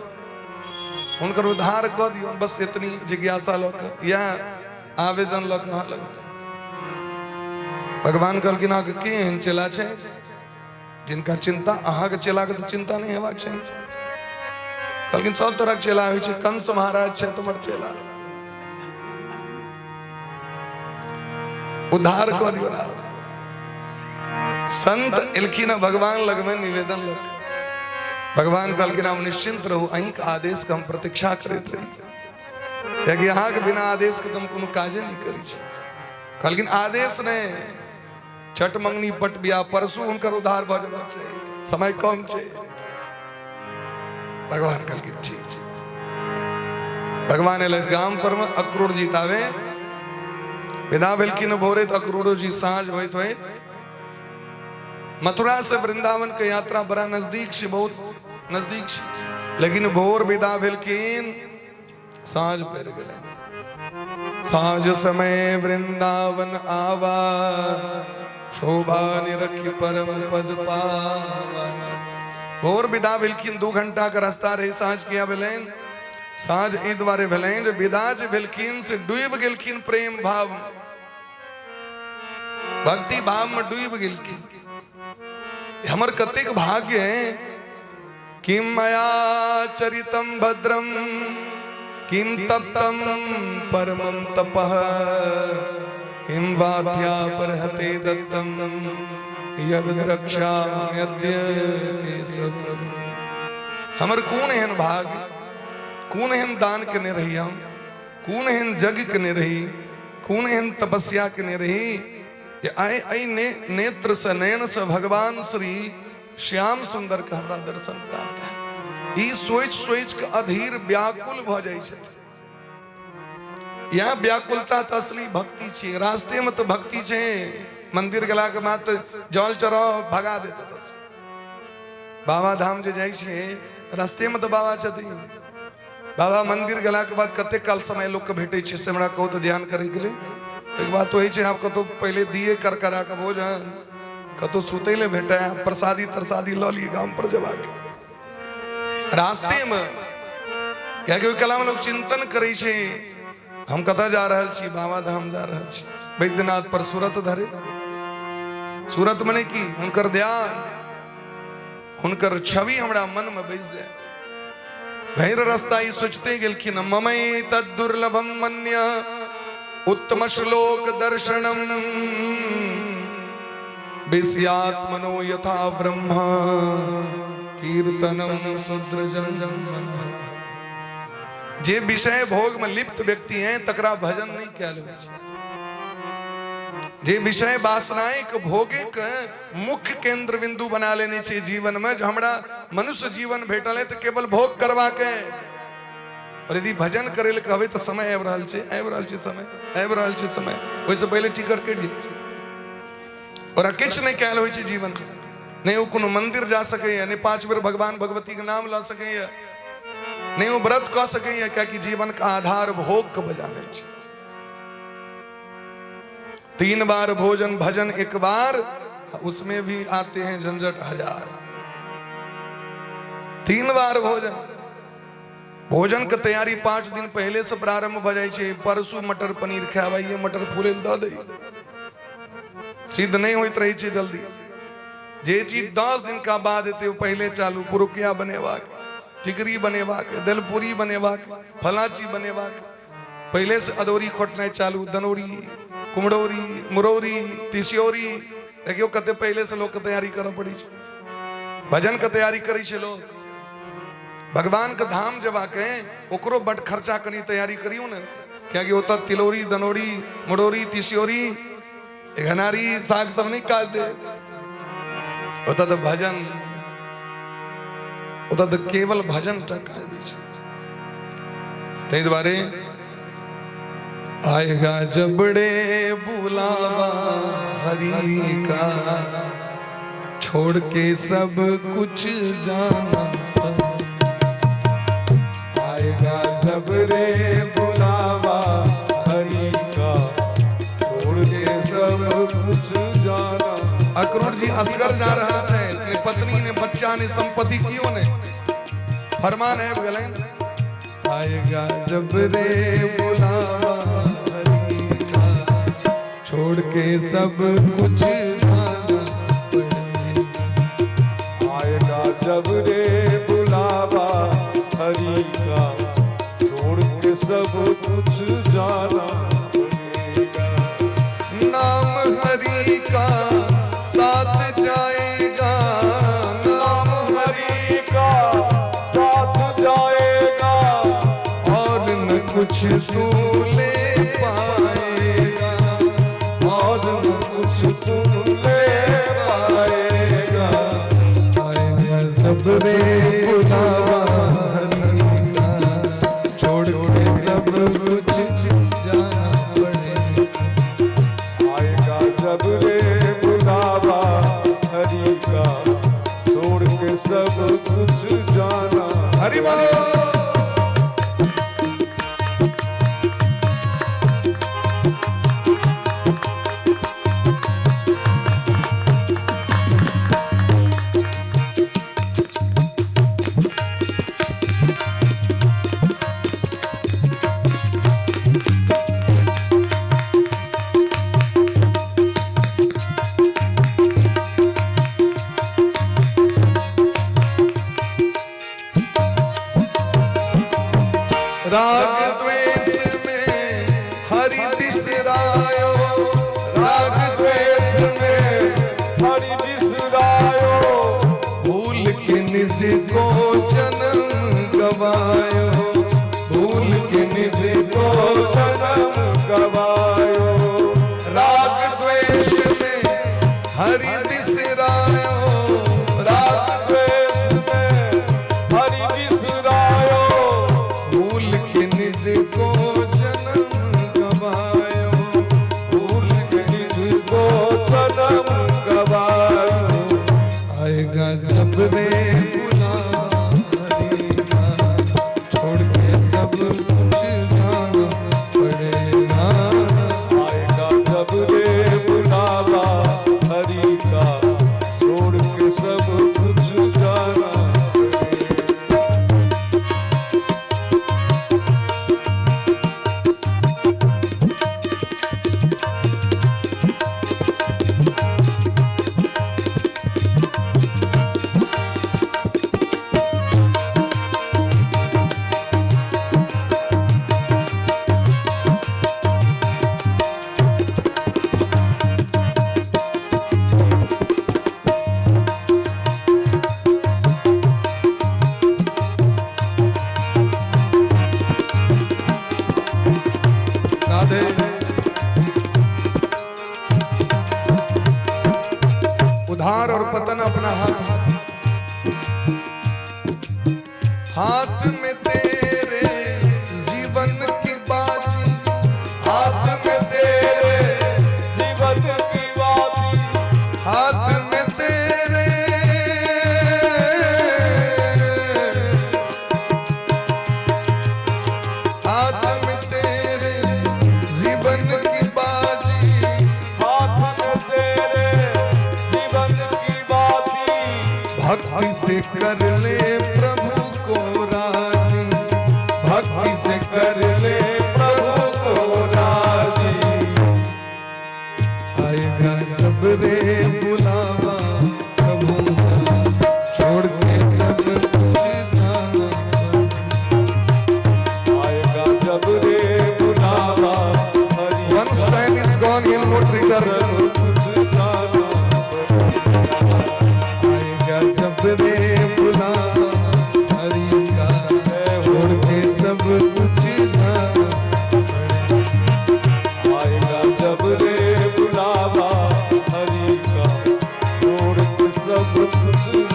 हुनकर उद्धार कऽ दियौ, बस एतनी जिज्ञासा लऽ कऽ इएह आवेदन लऽ कऽ अहाँ लग। भगवान कहलखिन अहाँके के एहन चेला छै जिनका चिंता? अहाँके चेलाके तऽ चिंता नहि हेबाक चाही। कहलखिन सब तरहक चेला होइ छै, कंस महाराज छै हमर चेला, उद्धार कऽ दियौ ना। संत एलखिन भगवान लगमे निवेदन लग, भगवान कहलखिन हम निश्चिंत रहू, अहींके आदेश के हम प्रतीक्षा करैत रही, कियाकि अहाँके बिना आदेश के तऽ हम कोनो काजे नहि करै छी। कहलखिन आदेश नहि, छठ मंगनी पट बियाह परसू हुनकर उद्धार भऽ जेबाक चाही, समय कम छै। भगवान कहलखिन ठीक छै। भगवान एलथि गाम पर मे, अक्रूर जी तावे विदा भेलखिन भोरे, तऽ अक्रूरो जी साँझ होइत होइत मथुरा से वृंदावन के यात्रा बड़ा नजदीक छै, बहुत नजदीक छै, लेकिन भोर विदा भेलखिन, साँझ पड़ि गेलै। साँझ समय वृंदावन आवा, शोभा निरखि परम पद पावा। भोर विदा भेलखिन, 2 घंटा के रास्ता रहे, साँझ किया भेलनि? साँझ एहि दुआरे भेलनि जे विदा जे भेलखिन से डूबि गेलखिन प्रेम भाव, भक्ति भाव में डूबि गेलखिन। हमर कतेक भाग्य है, किम मया चरितम भद्रम किम तप्तम परमम तपः किं वाध्यापरहते दत्तम यद द्रक्ष्याम्यद्य केशव। हमर कोन एहन भाग्य, कोन एहन दान केने रही हम, कोन एहन यज्ञ केने रही, कोन एहन तपस्या केने रही जे आइ एहि नेत्र से, नयन से भगवान श्री श्याम सुंदर के हमरा दर्शन प्राप्त है। ई सोचि सोचि के अधीर व्याकुल भऽ जाइ छथि। यहाँ व्याकुलता तऽ असली भक्ति छै। रास्ते में तऽ भक्ति छै, मंदिर गेला के बाद तऽ जल चढ़ाव भगा देत बस। बाबा धाम जे जाइ छै, रास्ते में तऽ बाबा छथिन। बाबा मंदिर गेला के बाद कते काल समय लोक के भेटै छै से हमरा कहू तऽ ध्यान करै के लेल। एक बात होइ छै, आब कतौ पहिले दिए कर करा के भोजन, कतौ सुतै ले भेटै, प्रसादी तरसादी लऽ लियै गाम पर जेबाक। रास्ते में कियाकि ओहि कला में लोग चिंतन करै छै, हम कतऽ जा रहल छी? बाबा धाम जा रहल छी, बैद्यनाथ पर सूरत धरे। सूरत मने की? हुनकर ध्यान, हुनकर छवि हमरा मन में बैस जाय। भैर रास्ता ई सोचते गेलखिन, ममय तद दुर्लभम मन्य उत्तम श्लोक दर्शनम विषयात्मनो यथा ब्रह्म कीर्तनम शूद्र जन। जे विषय भोग में लिप्त व्यक्ति हैं तकरा भजन नहीं कैल होइ छै। जे विषय वासनाएं के भोगे के मुख्य केंद्र बिंदु बना लेने छै जीवन में, जे हमरा मनुष्य जीवन भेटल है तो केवल भोग करवा के, और यदि भजन करे ले कहबै तऽ समय आबि रहल छै, आबि रहल छै समय, आबि रहल छै समय, ओहिसँ पहिले टिकट कटि जाइ छै। ओकरा किछु नहि कयल होइ छै जीवनमे, नहि ओ कोनो मंदिर जा सकैए, नहि 5 बेर भगवान भगवतीके नाम लऽ सकैए, नहि ओ व्रत कऽ सकैए, कियाकि जीवनके आधार भोगके बजा लेल छै। 3 बार भोजन, भजन 1 बार, उसमें भी आते हैं झंझट हजार। 3 बार भोजन, भोजन के तैयारी 5 दिन पहले से प्रारंभ भ जाइ छै। परसू मटर पनीर खायब, आइए मटर फूले दऽ दै, सिद्ध नहीं होइत रहै छै जल्दी। जे चीज 10 दिन का बाद हेतै ओ पहले चालू, पुरुकिया बनेबाक, टिकरी बनेबाक, दलपूरी बनेबाक, फला चीज बनेबाक, पहले से अदौरी खोटनाइ चालू, दनौरी, कुमरौरी, मुरौरी, तिसियौरी। देखियौ कते पहले से लोग के तैयारी करऽ पड़ै छै। भजन के तैयारी करै छै लोग, भगवान के धाम जेबाक है ओकरो बड खर्चा कनी तैयारी करियौ ने, कियाकि ओतऽ तिलौरी, दनौरी, मुरौरी, तिसियौरी, घनारी साग सब नहीं काज दे। ओतऽ तऽ भजन, ओतऽ तऽ केवल भजन टा काज दै छै। ताहि दुआरे आएगा जबड़े बुलावा हरि का, छोड़ के सब कुछ जाना। आएगा जब रे बुलावा हरि का, छोड़ के सब कुछ जाना। अक्रूर जी असगर जा रहल छै, ने पत्नी ने बच्चा ने संपत्ति, कियो ने। फरमान आबि गेलनि, आएगा जब रे बुलावा हरि का, छोड़ के सब कुछ जाना पड़ेगा। आएगा जब रे बुलावा हरि का, छोड़ के सब कुछ जाना पड़ेगा। नाम हरि का साथ जाएगा, नाम हरि का साथ जाएगा, और न कुछ तू ले पाएगा, और न कुछ तू ले पाएगा। आएगा सब रे बुलावा हरि का, छोड़ के सब कुछ जाना पड़ेगा। आएगा जब रे बुलावा हरि का, छोड़ के सब कुछ जाना। हरि बोल। राग द्वेष में हरि बिसरायो, जब रे बुलावा हरि का, छोड़ के सब कुछ जाना पड़ेगा। आएगा जब रे बुलावा हरि का, छोड़ के सब कुछ जाना पड़ेगा। राधे। उधार और पतन अपना हाथ में, हाथ में तेरे जीवन की बाजी, हाथ में तेरे जीवन की बाजी, हाथ में तेरे, हाथ में तेरे जीवन की बाजी, हाथ में तेरे जीवन की बाजी, भक्ति से कर ले प्रभु को राजी, भक्ति से कर ले प्रभु को राजी। आएगा जब रे बुलावा प्रभु का, छोड़ के सब कुछ जाना। आएगा जब रे बुलावा हरि Once का, time is gone, he'll not return. सब कुछ जाना पड़ेगा। आएगा जब रे बुलावा हरि का, छोड़ के सब कुछ जाना। आएगा जब रे बुलावा हरि का, छोड़ के सब कुछ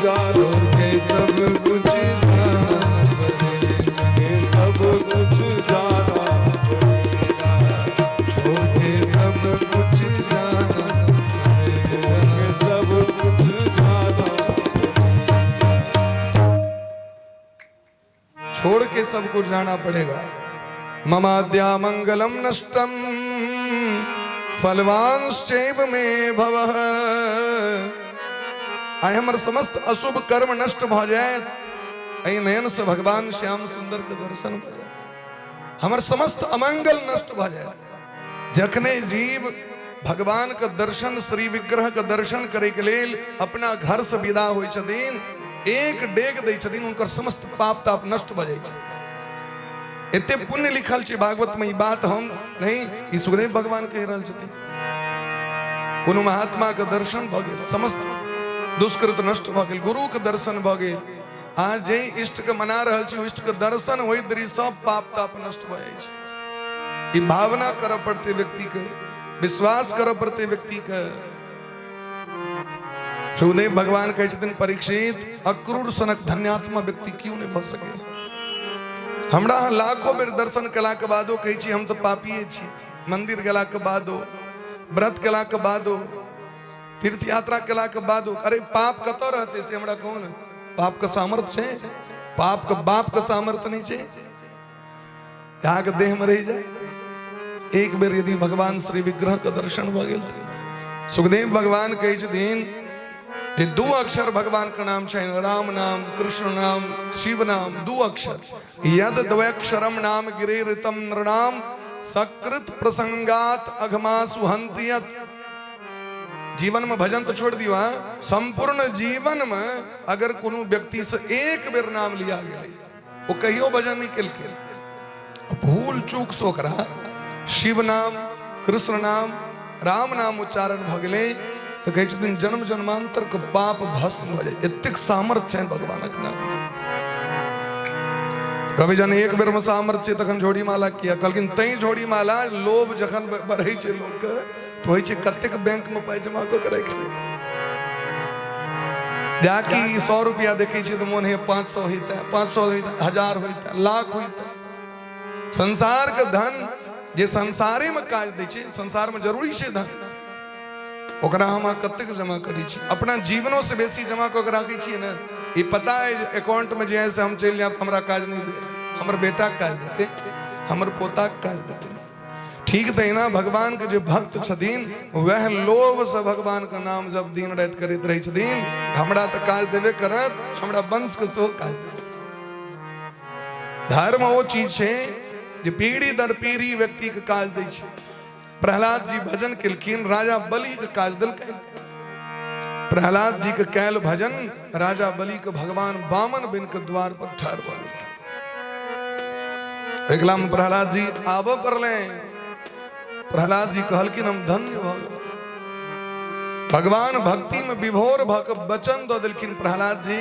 जाना, छोड़ के सब कुछ जाना पड़ेगा। के सब कुछ जाना पड़ेगा। छोड़ के सब कुछ जाना पड़ेगा। के सब कुछ जाना पड़ेगा। छोड़ के सब कुछ जाना पड़ेगा। ममाद्या मंगलम नष्टम फलवांश्चैव मे भवः। आइ हमर समस्त अशुभ कर्म नष्ट भऽ जायत, एहि नयन से भगवान श्याम सुंदर के दर्शन भऽ जायत, हमर समस्त अमंगल नष्ट भऽ जायत। जखने जीव भगवान के दर्शन, श्री विग्रह के दर्शन करे के लेल अपना घर से विदा होइ छथिन, एक डेग दै छथिन, हुनकर समस्त पाप ताप नष्ट भऽ जाइ छै। एते पुण्य लिखल छै भागवत में। ई बात हम नहीं, ई सुखदेव भगवान कहि रहल छथिन। कोनो महात्मा के दर्शन भऽ गेल, समस्त दुष्कृत नष्ट भऽ गेल। गुरु के दर्शन भऽ गेल, अहाँ जे इष्ट के मना रहल छी, ओ इष्ट के दर्शन होइत देरी सब पाप ताप नष्ट भऽ जाइ छै। ई भावना करऽ पड़तै व्यक्ति के, विश्वास करऽ पड़तै व्यक्ति के। सुखदेव भगवान कहै छथिन, परीक्षित, अक्रूर सनक धन्यात्मा व्यक्ति क्यों नहि भऽ सके? हमरा अहाँ लाखों बेर दर्शन केलाके बादो कहै छी हम तऽ पापिए छी। मंदिर गेलाके बादो, व्रत केलाके बादो, तीर्थ यात्रा केलाके बादो, अरे पाप कतऽ रहतै से हमरा कहू ने। पापके सामर्थ्य छै? पापके बापके सामर्थ्य नहि छै अहाँके देहमे रहि जाय। एक बेर यदि भगवान श्री विग्रह के दर्शन भऽ गेल तऽ सुखदेव भगवान कहै छथिन जे दू अक्षर भगवान के नाम छै, राम नाम, कृष्ण नाम, शिव नाम, दू अक्षर। यद द्वयक्षरम नाम गिरिऋतम नृणाम सकृत प्रसंगात अघमासु हंतियत। जीवन में भजन तो छोड़ दियो, हाँ, संपूर्ण जीवन में अगर कोनो व्यक्ति से एक बेर नाम लिया गेलै, ओ कहियो भजन नहीं केलकै, भूल चूक से ओकरा शिव नाम, कृष्ण नाम, राम नाम उच्चारण भऽ गेलै तऽ कहै छथिन जन्म जन्मांतर के पाप भस्म भऽ जाइ। एतेक सामर्थ्य छनि भगवानक नाम। कभी जन एक बेर में सामर्थ्य छै तखन झोड़ी माला किया? कहलखिन तैं झोड़ी माला, लोभ जखन बढ़ै छै लोकके तऽ होइ छै कतेक बैंक में पाइ जमा कऽ के राखि ली। जाकि 100 रुपया देखै छियै तऽ मोन होइए 500 होइतै, 500 होइतै, 1000 होइतै, लाख होइतै। संसार के धन जे संसारे में काज दै छै, संसार में जरूरी छै धन, ओकरा हम अहाँ कतेक जमा करै छी? अपना जीवनो से बेसी जमा कऽ के राखै छियै ने? ई पता है जे अकाउंट में जे है से हम चलि जायब, हमरा काज नहीं दे, हमर बेटा के काज देते, हमर पोता के काज देते। ठीक तहिना भगवान के जे भक्त छथिन वह लोभ से भगवान के नाम जब दिन राति करैत रहै छथिन, हमरा तऽ काज देबे करत, हमरा वंश के सेहो काज देते। धर्म ओ चीज छै जे पीढ़ी दर पीढ़ी व्यक्ति के काज दै छै। प्रहलाद जी भजन केलखिन, राजा बलि के काज देलखिन। प्रहलाद जी के कैल भजन राजा बलि के भगवान बामन बिन के द्वार पर ठाढ़ भऽ गेलखिन। एकला में प्रहलाद जी आबऽ पड़ले। प्रहलाद जी कहलखिन हम धन्य भऽ गेलहुँ। भगवान भक्ति में विभोर भऽ के वचन दऽ देलखिन, प्रहलाद जी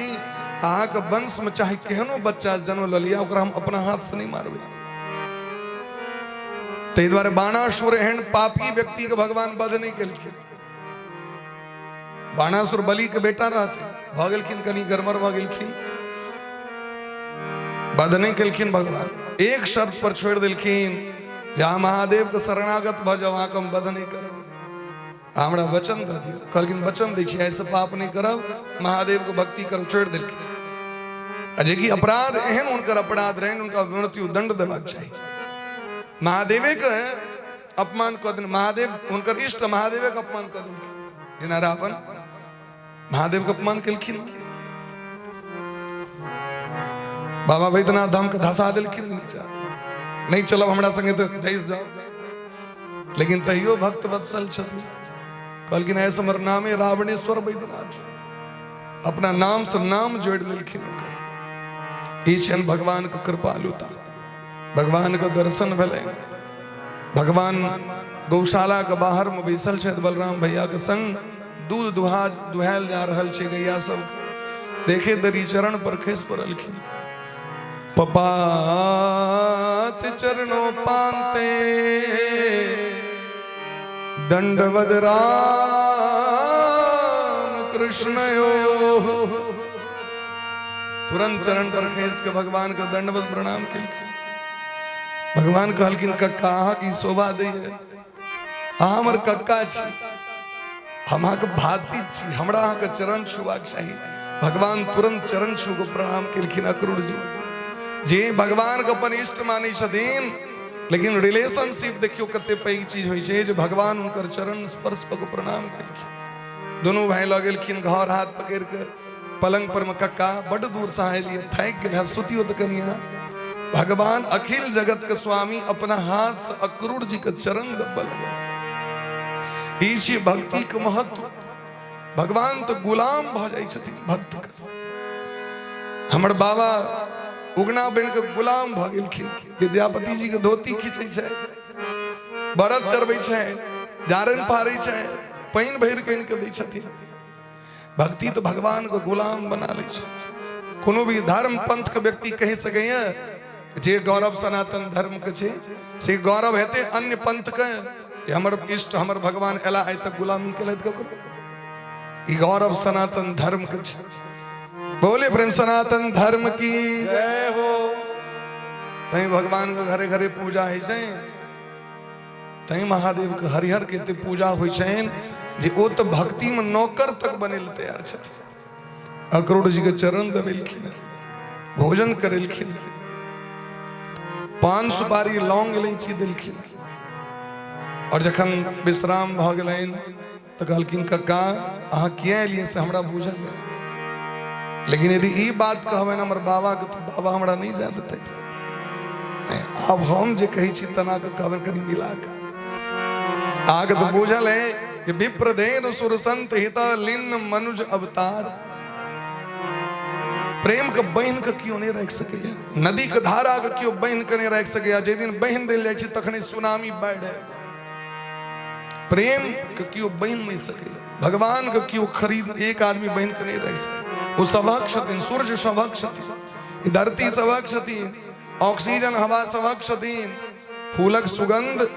अहाँके वंश में चाहे केहनो बच्चा जन्म लऽ लिअ, ओकरा हम अपना हाथ से नहीं मारबै। ताहि दुआरे बाणासुर एहन पापी व्यक्ति के भगवान वध नहीं केलखिन। बाणासुर बलि के बेटा रहते, भऽ गेलखिन कनि गड़बड़ भऽ गेलखिन, वध नहीं केलखिन भगवान। एक शर्त पर छोड़ि देलखिन, जे अहाँ महादेव के शरणागत भऽ जाउ, अहाँके हम वध नहीं करब, हमरा वचन दऽ दियौ। कहलखिन वचन दै छी, एहिसँ पाप नहि करब, महादेव के भक्ति करब, छोड़ि देलखिन। आ जेकि अपराध एहन हुनकर अपराध रहनि, हुनका मृत्यु दंड देबाक चाही। महादेवे के अपमान कऽ देने, महादेव हुनकर इष्ट महादेवे के अपमान कऽ देलखिन। जेना रावण महादेव के अपमान केलखिन, बाबा वैद्यनाथ धाम के धसा देलखिन नीचा, नहीं चलब हमरा संगे तऽ धसि जाओ। लेकिन तैयो भक्त वत्सल छथिन, कहलखिन ऐसे हमर नामे रावणेश्वर वैद्यनाथ, अपना नाम से नाम जोड़ि लेलखिन ओकर। ई छनि भगवान के कृपालुता। भगवान के दर्शन भेलै, भगवान गौशाला के बाहर में बैसल छथि बलराम भैया के संग, दूध दुहा दुहायल जा रहल छै गैया सबके, देखे दरी चरण पर खसि पड़लखिन। पपात चरणों पांते दंडवद राम कृष्ण यो। तुरंत चरण पर खसि के भगवान के दंडवत प्रणाम केलखिन। भगवान कहलखिन कक्का अहाँके ई शोभा दैए, अहाँ हमर कक्का छी, हम अहाँके भातिज छी, हमरा अहाँके चरण छुबाक चाही। भगवान तुरंत चरण छू के प्रणाम केलखिन। अक्रूर जी जे भगवान के अपन इष्ट मानै छथिन, लेकिन रिलेशनशिप देखियौ कते पैघ चीज होइ छै जे भगवान हुनकर चरण स्पर्श कऽ के प्रणाम केलखिन। दुनू भाई लऽ गेलखिन घर, हाथ पकड़ि के पलंग पर में, कक्का बड दूर से आयल, थाकि गेल, आब सुतियो तऽ कनि अहाँ। भगवान अखिल जगत के स्वामी अपना हाथ से अक्रूर जी के चरण दबल। ई छी भक्ति के महत्व। भगवान तो गुलाम भऽ जाइ छथिन भक्त के। हमर बाबा उगना बनि के गुलाम भऽ गेलखिन। विद्यापति जी के धोती खींचै छै, बरद चढ़बै छै, जारनि फाड़ै छै, पानि भरि कऽ आनि कऽ दै छथिन। भक्ति तो भगवान को गुलाम बना लै छै। कोनो भी धर्म पंथ के व्यक्ति कहि सकैए जे गौरव सनातन धर्म के छै से गौरव हेतै अन्य पंथ के जे हमर इष्ट हमर भगवान एला आइ तक गुलामी केलथि ककरो। ई गौरव सनातन धर्म के छै। बोले प्रेम सनातन धर्म की जय हो। तैं भगवान के घरे घरे पूजा होइ छै, तैं महादेव के हरिहर के एते पूजा होइ छनि जे ओ तऽ भक्ति में नौकर तक बने लए तैयार छथिन। अक्रूर जी के चरण दबेलखिन, भोजन करेलखिन, पान सुपारी लौंग इलायची देलखिन। और जखन विश्राम भऽ गेलनि तऽ कहलखिन कक्का अहाँ किया एलियै से हमरा बुझल है, लेकिन यदि ई बात कहबनि हमर बाबा के तऽ बाबा हमरा नहि जाय देतै। आब हम जे कहै छी तना के कहबनि कनि मिला कऽ। अहाँके तऽ बुझल है कि विप्रधेन सुर संत हित लीन मनुज अवतार। प्रेम के बहिन के केओ नहीं राखि सकैया, नदी के धारा के केओ बहिन के नहीं राखि सकैया। जाहि दिन बहिन देल जाइ छै तखने सुनामी बाढ़ि आबि। प्रेम के केओ बहिन नहीं सकैया, भगवान के केओ खरीद एक आदमी बहिन के नहीं राखि सकैया। ओ सभक छथिन, सूर्य सभक छथिन, ई धरती सभक छथिन, ऑक्सीजन हवा सभक छथिन, फूलक सुगंध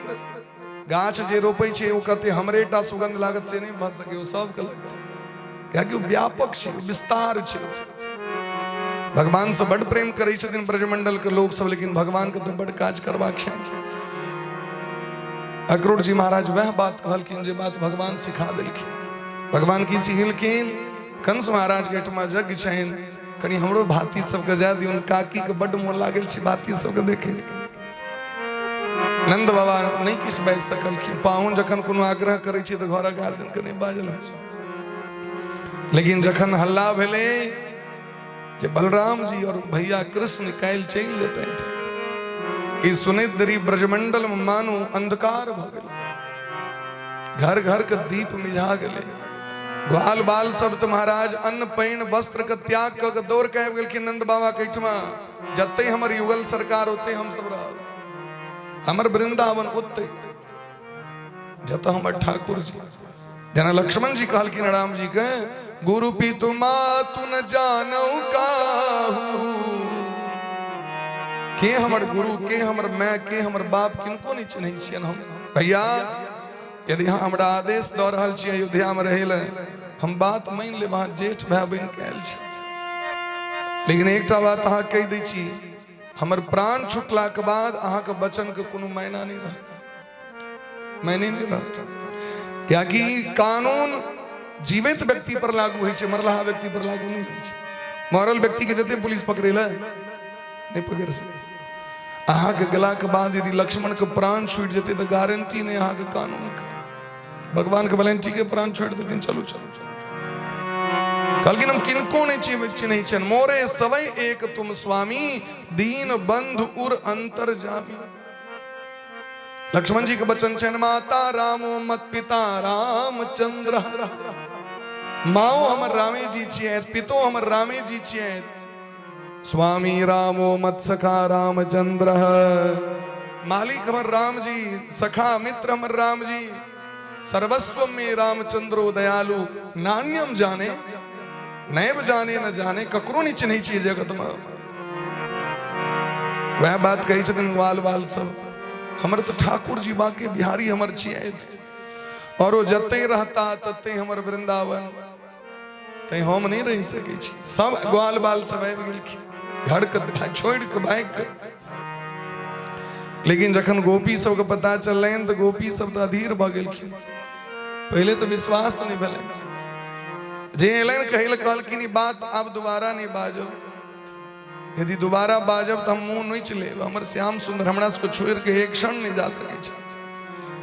गाछ जे रोपै छै ओ कहते हमरे टा सुगंध लागत, से नहीं भऽ सकै, ओ सबके लगतै, कियाकि ओ व्यापक छै, विस्तार छै। भगवान से बड प्रेम करै छथिन ब्रजमंडल के लोग सब, लेकिन भगवान के तऽ बड काज करबाक छै। अक्रूर जी महाराज वह बात कहलखिन जे बात भगवान सिखा देलखिन। भगवान की सिखेलखिन? कंस महाराज के एहिठमा यज्ञ छनि, कनि हमरो भाती सबके जाय दियौन, काकीके बड्ड मोन लागल छै भाती सबके देखे। नंद बाबा नहि किछु बाजि सकलखिन। पाहुन जखन कोनो आग्रह करै छै तऽ घरक गार्जियनके नहि बाजल होइ छै। लेकिन जखन हल्ला भेलै जे बलराम जी और भैया कृष्ण काल्हि चलि जेतथि, ई सुनैत देरी ब्रजमंडल में मानू अंधकार भऽ गेलै, घर घर के दीप मिझा गेलै। ग्वाल बाल सब तऽ महाराज अन्न पानि वस्त्र के त्याग कऽ के दौड़ के आबि गेलखिन नंद बाबा के एहिठमा। जते हमर युगल सरकार ओते हम सब रहब, हमर वृंदावन ओते जतऽ हमर ठाकुर जी। जेना लक्ष्मण जी कहलखिन राम जी के, गुरु पितु मातु न जानौ काहू, के हमर गुरु, के हमर माय, के हमर बाप, किनको नहीं चिन्है छियनि हम। भैया यदि अहाँ हमरा आदेश दऽ रहल छी अयोध्या में रहै लए, हम बात मानि लेब, अहाँ जेठ भाय बनि के आयल छी। लेकिन एकटा बात अहाँ कहि दै छी, हमर प्राण छुटलाके बाद अहाँके वचनके कोनो मायना नहि रहत, मायने नहि रहत। कियाकि कानून जीवित व्यक्ति पर लागू होइ छै, मरलाहा व्यक्ति पर लागू नहि होइ छै। मरल व्यक्ति के जते पुलिस पकड़े ला नहीं पकड़ सके। अहाँके गेलाके बाद यदि लक्ष्मण के प्राण छूटि जेतै तऽ गारंटी नहि अहाँके कानून के, भगवान के भले ठीक है प्राण छोड़ देथिन, चलू चलू। कहलखिन हम किनको नहीं चिन्है छियनि, मोरे सवै एक तुम स्वामी, दीन बंधु उर अंतर जामी। लक्ष्मण जी के वचन छनि, माता रामो मत पिता रामचंद्र, माओ हमर रामे जी छियै, पितो हमर रामे जी छियै, स्वामी रामो मत सखा रामचंद्र, मालिक हमर राम जी, सखा मित्र हमर राम जी, सर्वस्व में रामचंद्रो दयालु, नान्यम जाने नैब जाने न जाने, ककरो नहीं चिन्है छियै जगत में। वएह बात कहै छथिन ग्वाल बाल सब, हमर तऽ ठाकुर जी बाके बिहारी हमर छियै, और ओ जते रहता तते हमर वृंदावन, तैं हम नहीं रहि सकै छी। सब ग्वाल बाल सब आबि गेलखिन घर के छोड़ि के भागि के। लेकिन जखन गोपी सबके पता चललनि तऽ गोपी सब तऽ अधीर भऽ गेलखिन। पहिले तऽ विश्वास नहि भेलै, जे एलनि कहै लए कहलखिन ई बात आब दोबारा नहि बाजब, यदि दोबारा बाजब तऽ हम मुँह नोचि लेब, हमर श्याम सुन्दर हमरा सबके छोड़ि के एक क्षण नहि जा सकै छै।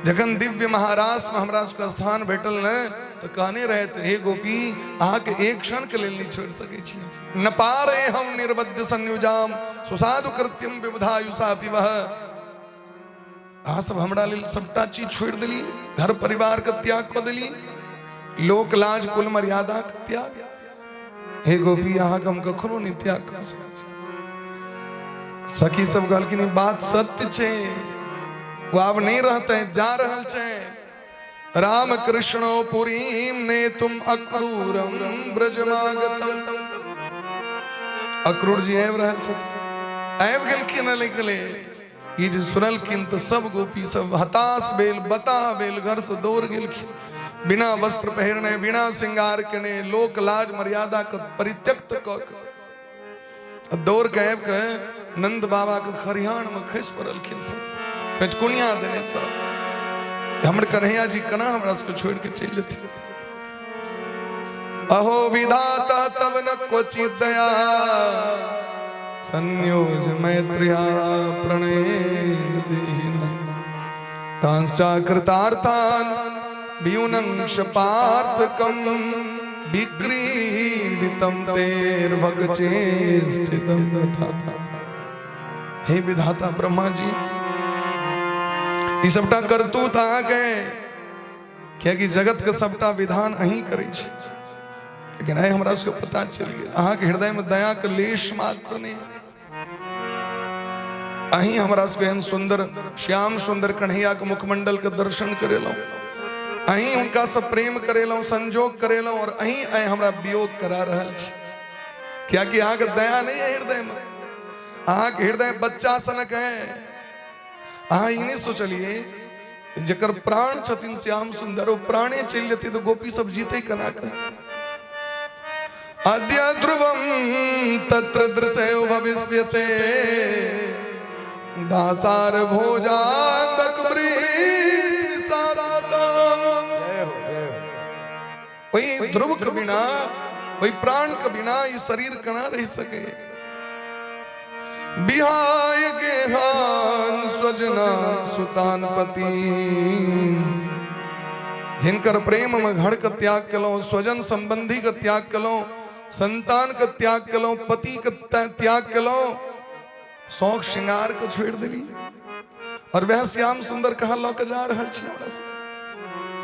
जखन दिव्य महारास में हमरा सबके स्थान भेटल ने तऽ कहने रहथि, हे गोपी अहाँके एक क्षण के लेल नहि छोड़ि सकै छी। न पारे हम निर्बद्ध संयुजाम सुसाधु कृत्यम विबुधायुषा पिबह, अहाँ सब हमरा लेल सबटा चीज छोड़ि देली, घर परिवार के त्याग कऽ देली, लोक लाज कुल मर्यादा के त्याग। हे गोपी अहाँके हम कखनो नहि त्याग कऽ सकै छी। सखी सब कहलखिन ई बात सत्य छै, ओ आब नहि रहतै, जा रहल छै। राम कृष्ण पुरीम ने तुम अक्रूरम ब्रजमागतम। अक्रूर जी आबि रहल छथिन, आबि गेलखिन। निकले ई जे सुनलखिन तऽ सब गोपी सब हताश भेल, बताह भेल, घर से दौड़ गेलखिन, बिना वस्त्र पहिरने, बिना श्रृंगार केने, लोक लाज मर्यादा के परित्यक्त कऽ के दौड़ के आबि के नंद बाबा के खरिहान में खसि पड़लखिन, सब पेटकुनिया देने सब, हमर कन्हैया जी केना हमरा सबके छोड़ि के चलि जेथिन। अहो विधाता तब न क्वचित दया, संयोज मैत्रिया प्रणयेन दीन, तांश्चाकृतार्थान वियुनंश पार्थकम, विक्रीडितम तेर्भगचेष्टितम तथा। हे विधाता ब्रह्मा जी, ई सबटा करतूत अहाँके, कियाकि जगत के सबटा विधान अहीं करै छी। लेकिन आइ हमरा सबके पता चलि गेल अहाँके हृदय में दया के लेश मात्र नहि। अहीं हमरा सबके एहन सुंदर श्याम सुंदर कन्हैया के मुखमंडल के दर्शन करेलहुँ, अहीं हुनका से प्रेम करेलहुँ, संजोग करेलहुँ, और अहीं आइ हमरा वियोग करा रहल छी। कियाकि अहाँके दया नहीं है हृदय में, अहाँके हृदय बच्चा सनक है। अहाँ ई नहि सोचलिए जकर प्राण छथिन श्याम सुंदर, ओ प्राणे चलि जेतै तऽ गोपी सब जीते केना के। अद्य ध्रुवम तत्र दृशयो भविष्यते, दासार भोजांतक ओहि ध्रुव के बिना ओहि प्राण के बिना ई शरीर केना रहि सकै? बिहाय गेहान स्वजना सुतान पति, जिनकर प्रेम में घर के त्याग केलहुँ, स्वजन संबंधी के त्याग केलहुँ, संतान के त्याग केलहुँ, पति के त्याग केलहुँ, शौक श्रृंगार के छोड़ि देलियै, और वह श्याम सुंदर कहाँ लऽ के जा रहल छी हमरा सब?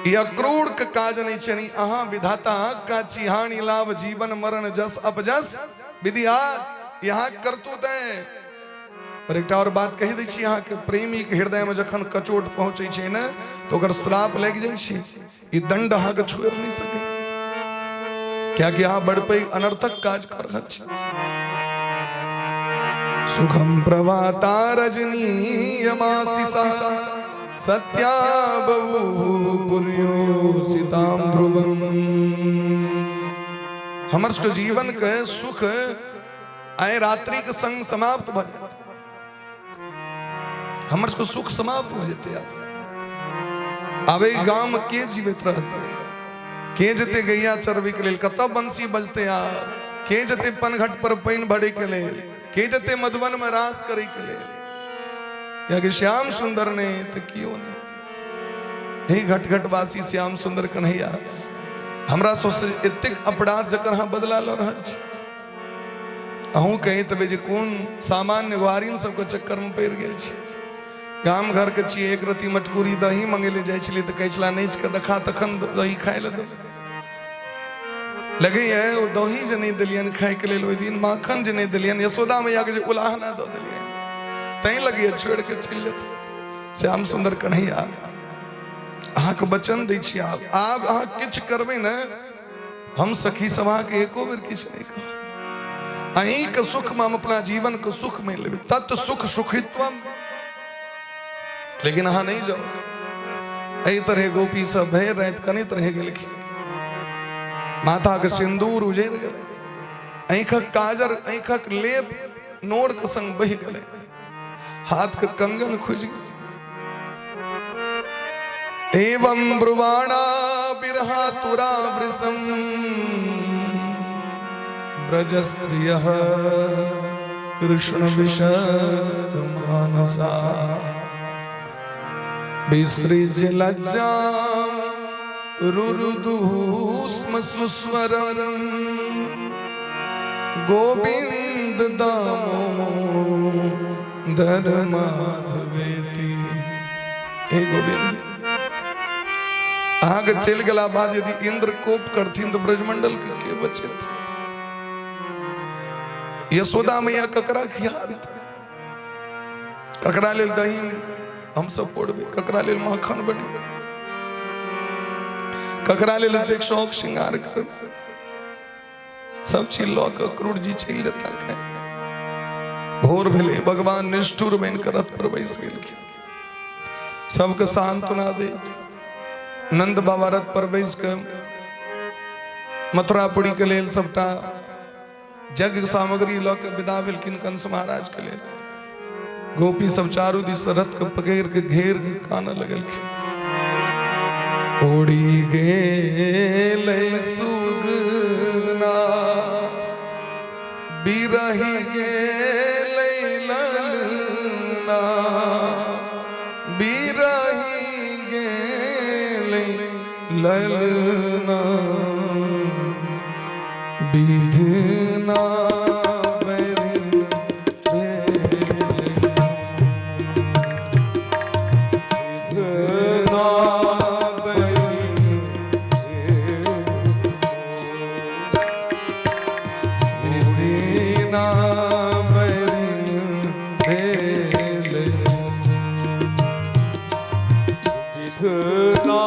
ई अक्रूर के काज नहीं छै। अहाँ विधाता का चिहानी लाभ जीवन मरण जस अपजस विधियात यहाँ करतूत है। और एकटा और बात कहि दै छी अहाँके, प्रेमी के हृदय में जखन कचोट पहुंचै छै ने तो ओकर श्राप लागि जाइ छै। ई दंड अहाँके छोड़ि नहि सकै, कियाकि अहाँ बड़ पैघ अनर्थक काज कऽ रहल छी। सुखम प्रभाता रजनीयमासिसा सत्या बहु पुर्योसिताम ध्रुवम। हमर सबके जीवन के सुख आइ रात्रि के संग समाप्त भऽ जायत। हमर सबके सुख समाप्त भऽ जेतै। आब आब एहि गाम के जीवित रहतै? के जेतै गैया चरबै के लेल? कतऽ बंसी बजतै? आब के जेतै पनघट पर पानि भरे के लेल? के जेतै मधुबन में रास करे के लेल? कियाकि श्याम सुंदर नहि तऽ केओ नहि। हे घट घटवासी श्याम सुंदर कन्हैया, हमरा सबसे एतेक अपराध जकर अहाँ बदला लऽ रहल छी। अहूँ कहि देबै जे कोन सामान्य ग्वारिन सबके चक्करमे पड़ि गेल छी। गाम घरके छियै, एक रत्ती मटकूरी दही मंगै लए जाइ छलियै तऽ कहै छला नाचि कऽ देखा तखन दही खाय लए देबै। लगैए ओ दही जे नहि देलियनि खायके लेल ओहि दिन, माखन जे नहि देलियनि, यशोदा मैयाके जे उलाहना दऽ देलियनि, तैं लगैए छोड़ि कऽ चलि जेतै। श्याम सुन्दर कन्हैया, अहाँके वचन दै छी, आब आब अहाँ किछु करबै ने, हम सखी सब अहाँके एको बेर किछु नहि कहब। अहींके सुखमे हम अपना जीवनके सुख मानि लेबै, तत् सुख सुखित्वम। लेकिन अहाँ नहि जाउ। एहि तरहे गोपी सब भरि राति कनैत रहि गेलखिन। माथाके सिन्दूर उजड़ि गेलै, आँखिक काजर, आँखिक लेप नोरके संग बहि गेलै, हाथके कंगन खुजि गेलै। एवं ब्रुवाणा बिरहा तुरा वृषम ब्रजस्त्रियः कृष्ण विषक्त मानसा विसृज लज्जा रुरुदुस्म सुस्वरम गोविंद दामोदर माधवेति। हे गोविंद, अहाँके चलि गेला बाद यदि इंद्र कोप करथिन तऽ ब्रजमंडल के के बचेत? यशोदा मैया ककरा खियात? ककरा लेल दही हमसब पौड़बै? ककरा लेल माखन बनेबै? ककरा लेल एतेक शौक श्रृंगार करबै? सब चीज लऽ कऽ क्रूर जी चलि जेता। खाय भोर भेलै, भगवान निष्ठुर बनि कऽ रथ पर बैस गेलखिन, सबके सांत्वना दैत। नंद बाबा रथ पर बैस कऽ मथुरापुरी के लेल सबटा यज्ञ सामग्री लऽ कऽ विदा भेलखिन कंस महाराज के लेल। गोपी सब चारू दिस रथ के पकड़ के घेर के कानऽ लगलखिन। उड़ी गेलै सुगना बिरही गेलै ललना, बिरही गेलै ललना, विधना बैरिन भेलै, विधना बैरिन, विधना बैरिन भेलै, विधना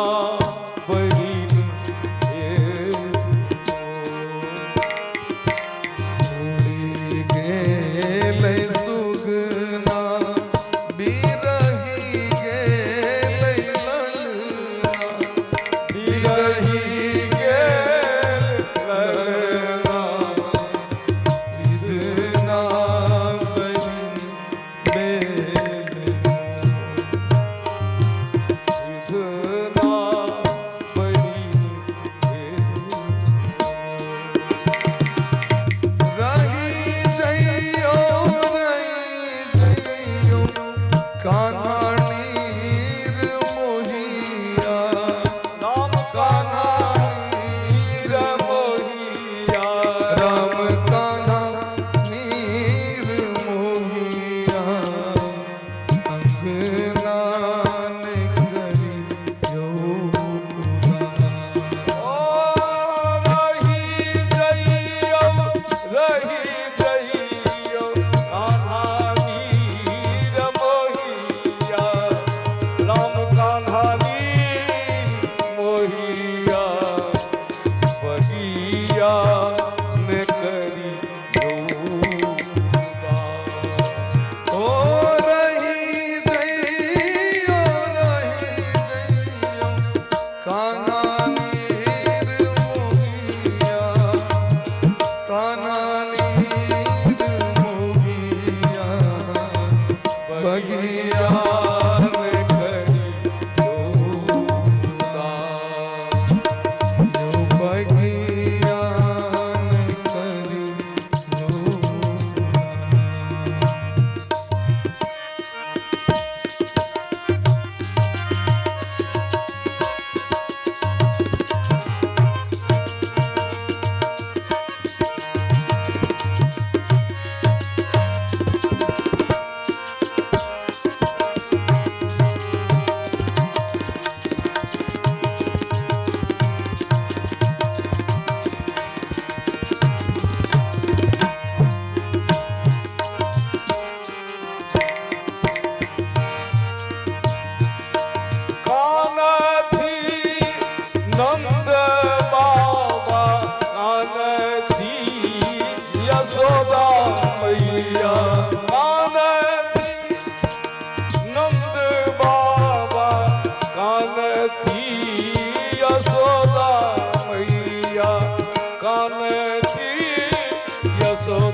बहिन। उड़ी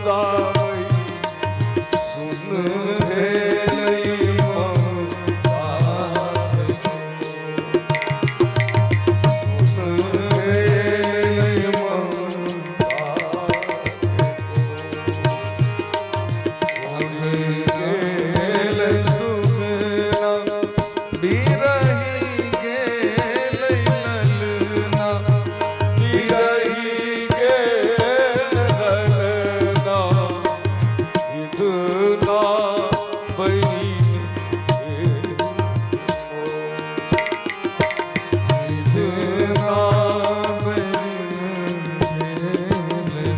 बरसावै सुन भेलै ममता सुन भेलै ममता गेल सुगना बिरही गेल ललना बिरही गेल ललना विधना बहिन विधना बहिन भेल।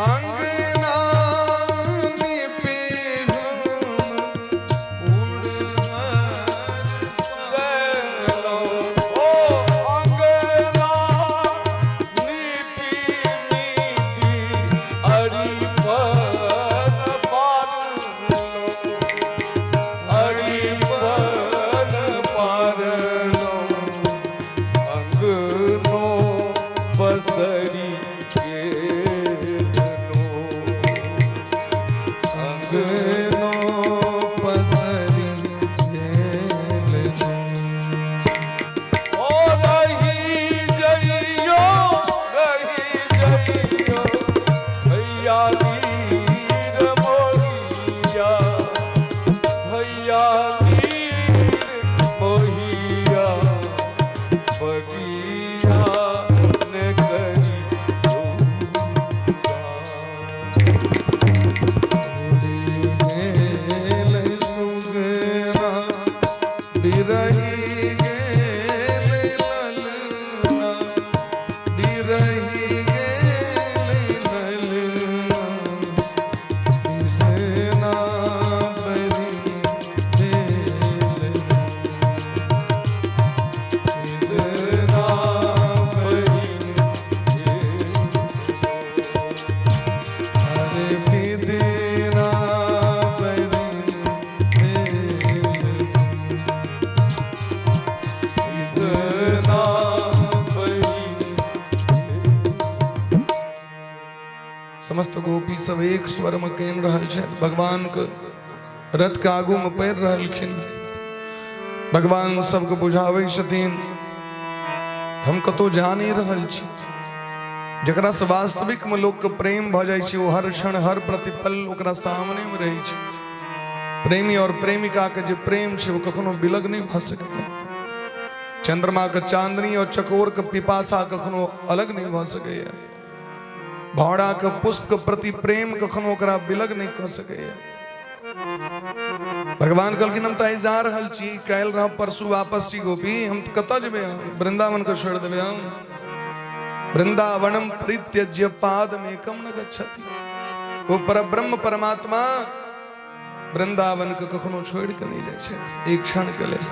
अंगना निपे हम उड़हर गेलो ओ अंगना नीति नीति अरिपन पारलो अरिपन पारलो अंगनो बसरी गेलो अंगनो पसरी गेलनो। ओ रही जइयो रही जइयो भैया वीर मोहिया भैया वीर मोहिया बगिया ने करी पूजा। उड़ि गेल सुगना बिरही गेल ललना बिरही गेल ललना बिधना बहिन भेलनो। बिधना बहिन हरे बिदना बहिन भेलनो। बिधना बहिन समस्त गोपी सब एक स्वर में कहि रहल छथि, भगवान के रथ के आगू में पढ़ि रहलखिन। भगवान सबके बुझाबै छथिन हम कतौ जा नहीं रहल छी। जकरा से वास्तविक में लोक के प्रेम भऽ जाइ छै ओ हर क्षण हर प्रतिपल ओकरा सामने में रहै छै। प्रेमी और प्रेमिका के जे प्रेम छै ओ कखनो विलग नहीं भऽ सकैए। चंद्रमा के चांदनी और चकोर के पिपासा कखनो अलग नहीं भऽ सकैए। भौरा के पुष्प के प्रति प्रेम कखनो ओकरा विलग नहीं कऽ सकैए। भगवान कहलखिन हम तऽ आइ जा रहल छी, काल्हि रहब, परसू वापस छी गोपी, हम तऽ कतऽ जेबै, हम वृंदावन के छोड़ि देबै। हम वृंदावनम परित्यज्य पादमेकम न गच्छति। ओ परब्रह्म परमात्मा वृंदावन के कखनो छोड़ि के नहीं जाइ छथि एक क्षण के लेल।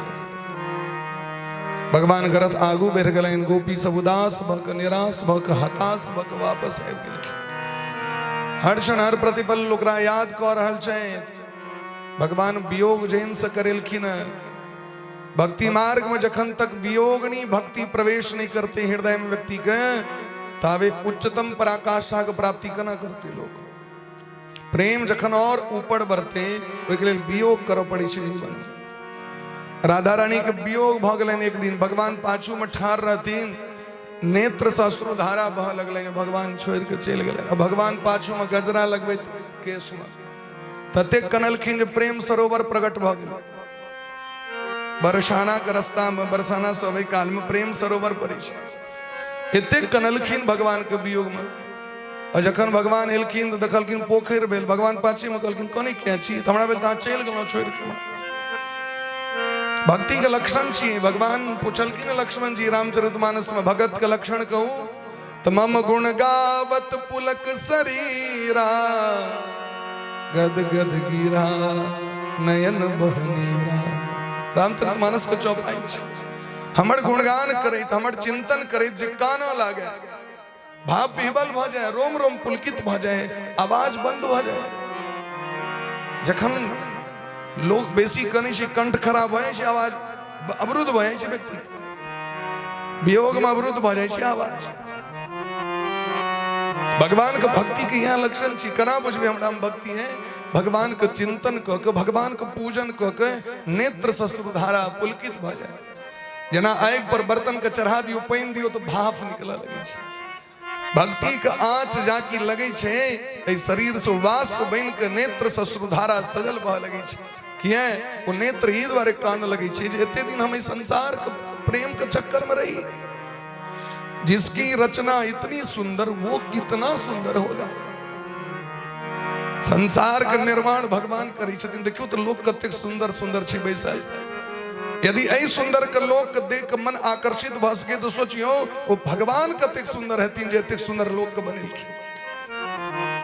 भगवान के रथ आगू बढ़ि गेलनि, गोपी सब उदास भऽ कऽ निराश भऽ कऽ हताश भऽ कऽ वापस आबि गेलखिन। हर क्षण हर प्रतिपल ओकरा याद कऽ रहल छथि। भगवान वियोग जैन से करेलखिन। भक्ति मार्ग में जखन तक वियोग नहीं भक्ति प्रवेश नहीं करते हृदय में व्यक्ति के, तावे उच्चतम पराकाष्ठा के प्राप्ति केना करते लोग। प्रेम जखन और ऊपर बढ़ते ओहिके लेल वियोग करऽ पड़ै छै जीवन में। राधा रानी के वियोग भऽ गेलनि एक दिन। भगवान पाछू में ठाढ़ रहथिन, नेत्र से अश्रुधारा बहऽ लगलनि, भगवान छोड़ि के चलि गेलनि। आ भगवान पाछू में गजरा लगबैत केश में ततेक कनलखिन जे प्रेम सरोवर प्रकट भऽ गेल। बरसाना के रास्ता में बरसाना से अबै काल में प्रेम सरोवर पड़ै छै। एतेक कनलखिन भगवान के वियोग में। और जखन भगवान एलखिन तऽ देखलखिन पोखरि भेल। भगवान पाछे में कहलखिन कने किया छी, तऽ हमरा भेल तऽ अहाँ चलि गेलहुँ छोड़ि के। भक्ति के लक्षण छियै। भगवान पुछलखिन लक्ष्मण जी रामचरितमानस में, भगत के लक्षण कहू तऽ मम गुण गावत पुलक शरीरा, गद गद गिरा नयन बहनीरा। रामचरितमानस के चौपाई छै। हमर गुणगान करैत, हमर चिंतन करैत जे कानऽ लागे, भाव विह्वल भऽ जाय, रोम रोम पुलकित भऽ जाय, आवाज बंद भऽ जाय। जखन लोक बेसी कनै छै, कंठ खराब भऽ जाइ छै, आवाज अवरुद्ध भऽ जाइ छै, व्यक्ति वियोग में अवरुद्ध भऽ जाइ छै आवाज। भगवान के भक्ति के इएह लक्षण छी। केना बुझबै हमरा में भक्ति है? भगवान के चिंतन कऽ के, भगवान के पूजन कऽ के नेत्र सश्रुधारा पुलकित भऽ जाय। जेना आगि पर बर्तन के चढ़ा दियौ, पानि दियौ तऽ भाफ निकलऽ लगै छै। भक्ति के आँच जाकि लगै छै, एहि शरीर से वाष्प बनि के नेत्र सश्रुधारा सजल बहऽ लगै छै। किए ओ नेत्र ई दुआरे कान लगै छै जे एते दिन हम एहि संसार के प्रेम के चक्कर में रही, जिसकी रचना इतनी सुंदर वो कितना सुंदर होगा। संसार के निर्माण भगवान करै छथिन। देखियौ तऽ लोक कतेक सुंदर सुंदर छै बैसल। यदि एहि सुंदर के लोक के देख के मन आकर्षित भऽ सके तऽ सोचियौ ओ भगवान कतेक सुंदर हेथिन जे एतेक सुंदर लोक के बनेलखिन।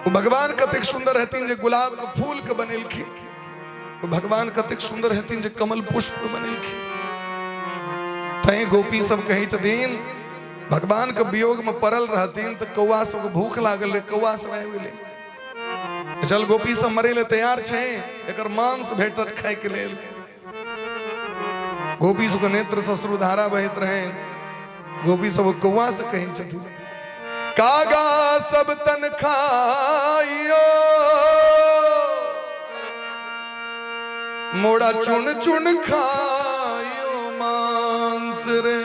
ओ भगवान कतेक सुंदर हेथिन जे गुलाब के फूल के बनेलखिन। ओ भगवान कतेक सुंदर हेथिन जे कमल पुष्प के बनेलखिन। तैं गोपी सब कहै छथिन, भगवान के वियोग में पड़ल रहथिन तऽ कौआ सबके भूख लागल रहै, कौआ सब आबि गेलै, चल गोपी सब मरे ले तैयार छै, एकर मांस भेटत खाय के लेल। गोपी सबके नेत्र सश्रुधारा बहैत रहे। गोपी सब कौआ से कहै छथिन, कागा सब तन खाइयो, मोड़ा चुन चुन खाइयो मांस रे।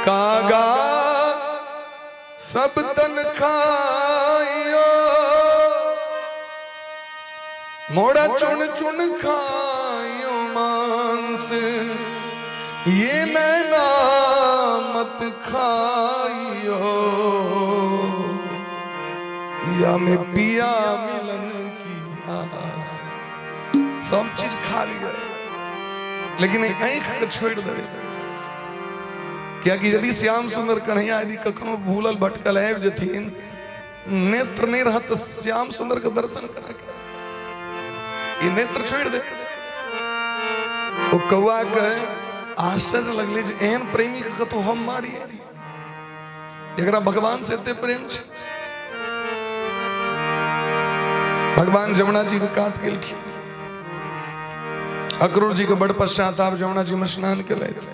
कागा सब तन खाइयो, मोड़ा चुन चुन खाइयो मांस, ये नैना मत खाइयो, या में पिया मिलन की आस। सब चीज खा लिया लेकिन आँख के छोड़ देवे, कियाकि यदि श्याम सुंदर कन्हैया यदि कखनो भूलल भटकल आबि जेथिन, नेत्र नहीं रहत तऽ श्याम सुंदर के दर्शन केना के? ई नेत्र छोड़ दे। ओ कौआ के आश्चर्य लगले जे एहन प्रेमी के कतौ हम मारिए, एकरा भगवान से एते प्रेम छै। भगवान जमुना जी के कात गेलखिन। अक्रूर जी के बड़ पश्चाताप, जमुना जी में स्नान केलथि।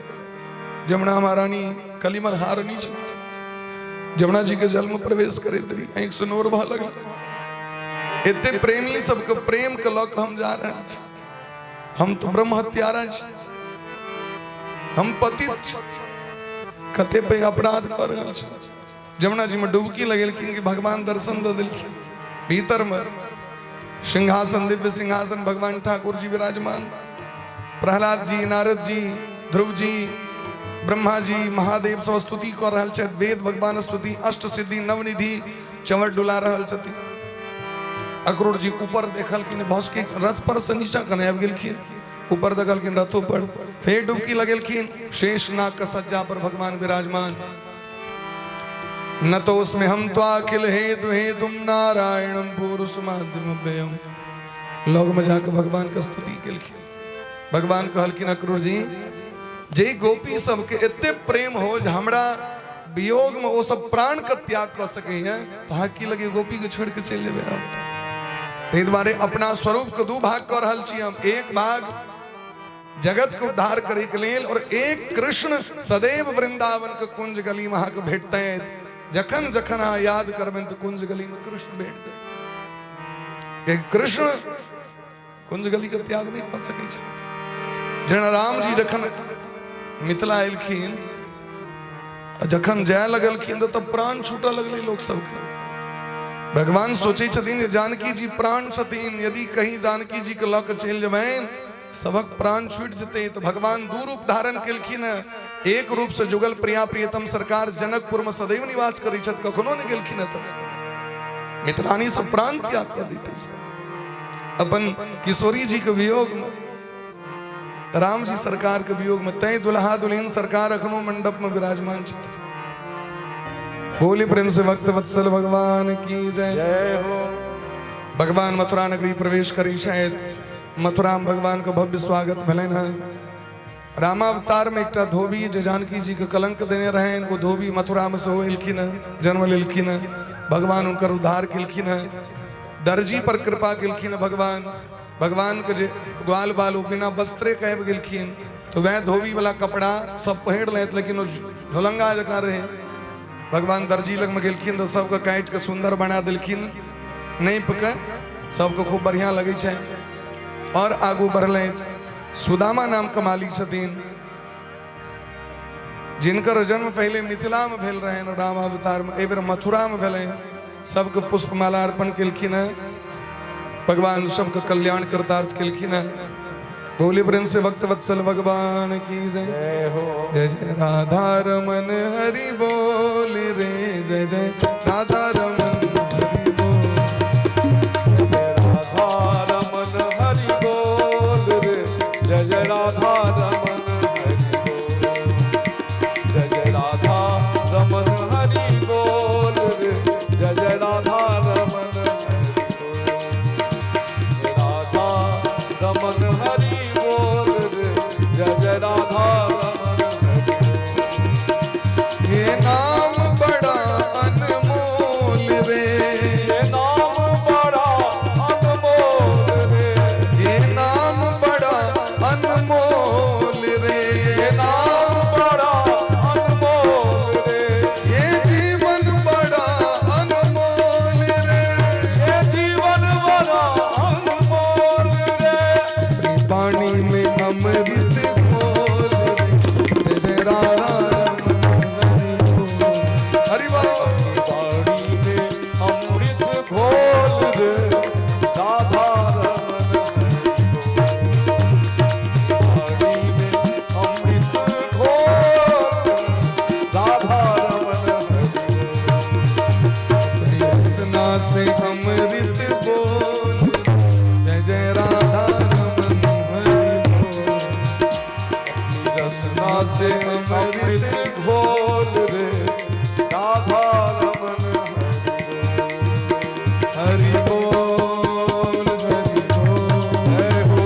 जमुना महारानी कलिमर हारनी छथि। जमुना जी के जल में प्रवेश करैत रही, आँखि से नोर बहऽ लगल। एते प्रेमी सबके प्रेम के लऽ कऽ हम जा रहल छी, हम तऽ ब्रह्म हत्यारा छी, हम पतित छी, कते पैघ अपराध कऽ रहल छी। जमुना जी में डुबकी लगेलखिन कि भगवान दर्शन दऽ देलखिन। भीतर में सिंहासन, दिव्य सिंहासन, भगवान ठाकुर जी विराजमान, प्रहलाद जी, नारद जी, ध्रुव जी, ब्रह्मा जी, महादेव सब स्तुति कऽ रहल छथि। वेद भगवान स्तुति, अष्ट सिद्धि नवनिधि चंवर डुला रहल छथि। अक्रूर जी ऊपर देखलखिन, भऽ सकै रथ पर से नीचा कने आबि गेलखिन, ऊपर देखलखिन रथो पर, फेर डुबकी लगेलखिन, शेष नाग के सज्जा पर भगवान विराजमान। न तो उसमें हम तो अखिल हेतु हेतुम नारायणम पुरुष माध्यम व्ययम। लग में जाके भगवान के स्तुति केलखिन। भगवान कहलखिन, अक्रूर जी, जे गोपी सबके एते प्रेम हो जे हमरा वियोग में ओ सब प्राण के त्याग कऽ सकैया, तऽ अहाँ की लगे गोपी के छोड़ के चलि जेबै हम? ताहि दुआरे अपना स्वरूप के दू भाग कऽ रहल छी हम, एक भाग जगत के उद्धार करे के लेल और एक कृष्ण सदैव वृंदावन के कुंज गली में अहाँके भेटतै। जखन जखन अहाँ याद करबै तऽ कुंज गली में कृष्ण भेटतै। एक कृष्ण कुंज गली के त्याग नहीं कऽ सकै छै। जेना राम जी जखन मिथिला एलखिन, जखन जाय लगलखिन तऽ तब प्राण छूटऽ लगलै लोक सबके। भगवान सोचै छथिन जे जानकी जी प्राण छथिन, यदि कहीं जानकी जी के लऽ के चलि जेबनि सबक प्राण छूटि जेतै। तऽ भगवान दू रूप धारण केलखिन हँ। एक रूप से जुगल प्रिया प्रियतम सरकार जनकपुर में सदैव निवास करै छथि, कखनो नहि गेलखिन एतऽ से। मिथिलानी सब प्राण त्याग कऽ दैते अपन किशोरी जी के वियोग में। राम जी सरकार के वियोग में तैं दुल्हा दुल्हन सरकार अखनो मंडप में विराजमान छथिन। बोली प्रेम से भक्त वत्सल भगवान की जय। जय हो। भगवान मथुरा नगरी प्रवेश करी शायद मथुरा में भगवान के भव्य स्वागत भेलनि हैं। रामावतार में एकटा धोबी जे जानकी जी के कलंक देने रहनि, ओ धोबी मथुरा में सेहो एलखिन हैं, जन्म लेलखिन हैं। भगवान हुनकर उद्धार केलखिन हैं। दर्जी पर कृपा केलखिन भगवान। भगवान के जे ग्वाल बाल ओ बिना वस्त्रे के आबि गेलखिन तो वह धोबी वाला कपड़ा सब पहिर लेत, लेकिन ओ झोलंगा जकाँ रहे। भगवान दर्जी लग में गेलखिन तो सबके काटि के सुंदर बना देलखिन, नापि के सबके खूब बढ़िया लगै छै। और आगू बढ़लथि, सुदामा नाम के मालिक छथिन, जिनकर जन्म पहले मिथिला में भेल रहनि राम अवतार में, एहि बेर मथुरा में भेलनि। सबके पुष्पमाला अर्पण केलखिन हैं, भगवान सबके कल्याण कृतार्थ केलखिन हैं। बोले प्रेम से भक्त वत्सल भगवान की जय। जय हो। जय जय राधा रमन हरि बोल रे, जय जय राधा रमन हरि बोल। राधा रमन हरि बोल रे, जय जय राधा रमन हरि बोल। जय जय राधा रमन हरि बोल रे, जय जय राधा रमन हरि बोल। राधा रमन हरि बोल रे, जय जय राधा रमन हरि बोल। ये नाम बड़ा अनमोल रे, ये नाम बड़ा अनमोल रे, ये नाम बड़ा अनमोल रे, ये नाम बड़ा अनमोल रे, ये जीवन बड़ा अनमोल रे, ये जीवन बड़ा अनमोल रे, पानी में अमृत घोल रे, जय जय राधा रमन हरि बोल। हरि बोल। वाणी में अमृत घोल रे, राधा रमन हरि बोल। वाणी में अमृत घोल, राधा रमन हरि बोल। रसना से अमृत बोल, जय जय राधा रमन हरि बोल। रसना से अमृत घोल रे, राधा रमन हरि बोल। हरि बोल हरि बोल जय हो।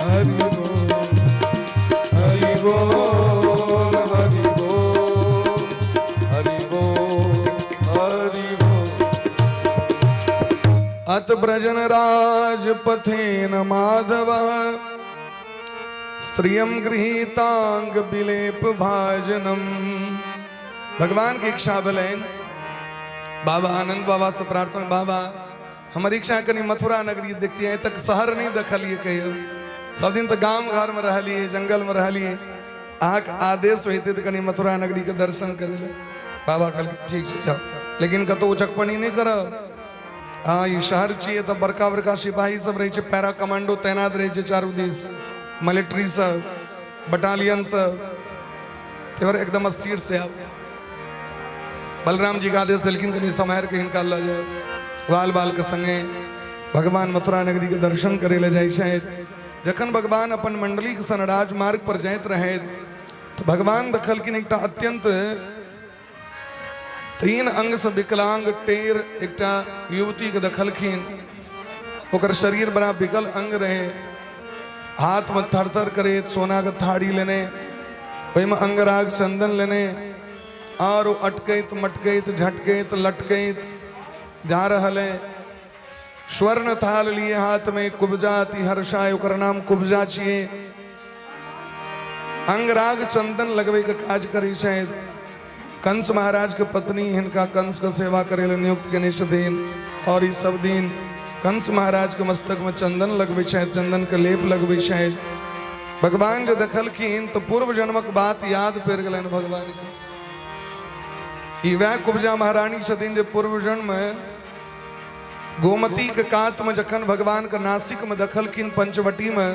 हरि बोल हरि बोल हरि बोल हरि बोल हरि बोल। अत ब्रजन राजपथेन माधव स्त्रियं गृहीतांग विलेप भाजनम। भगवान की इच्छा भेलनि, बाबा आनंद बाबा से प्रार्थना, बाबा हमर इच्छा कनी मथुरा नगरी देखतियै, आइ तक शहर नहीं देखलियै कहियो, सब दिन तो गाम घर में रहलियै, जंगल में रहलियै, अहाँके आदेश होइतै तऽ कनी मथुरा नगरी के दर्शन करै लए। बाबा कहलखिन ठीक छै जाउ, लेकिन कतहु उचकपनी नहि करब। हाँ ई शहर छियै तऽ बड़का बड़का सिपाही सब रहै छै, पैरा कमांडो तैनात रहै छै चारू दिस, मिलिट्री सब, बटालियन सब, ताहि एकदम स्थिर से आउ। बलराम जी के आदेश देलखिन कनी सम्हारि के हिनका लऽ जाउ। बाल बाल के संगे भगवान मथुरा नगरी के दर्शन करे लए जाइ छथि। जखन भगवान अपन मंडली के संग राजमार्ग पर जाइत रहथि तऽ भगवान देखलखिन एकटा अत्यंत तीन अंग से विकलांग टेर एकटा युवती के देखलखिन। ओकर शरीर बड़ा विकल अंग रहे, हाथ में थर-थर करैत सोना के थारी लेने, ओहिमे अंगराग चंदन लेने, और ओ अटकैत मटकैत झटकैत लटकैत जा रहल है। स्वर्ण थाल लिए हाथ में कुब्जा अति हर्षाय, ओकर नाम कुब्जा छियै। अंगराग चंदन लगबै के काज करै छथि। कंस महाराज के पत्नी हिनका कंस के सेवा करे लए नियुक्त केने छथिन, और ई सब दिन कंस महाराज के मस्तक में चंदन लगबै छथि, चंदन के लेप लगबै छथि। भगवान जे देखलखिन तऽ पूर्व जन्मक बात याद पड़ि गेलनि भगवान के। ई वएह कुब्जा महारानी छथिन जे पूर्व जन्म में गोमती के कात में जखन भगवान के नासिक में देखलखिन पंचवटी में,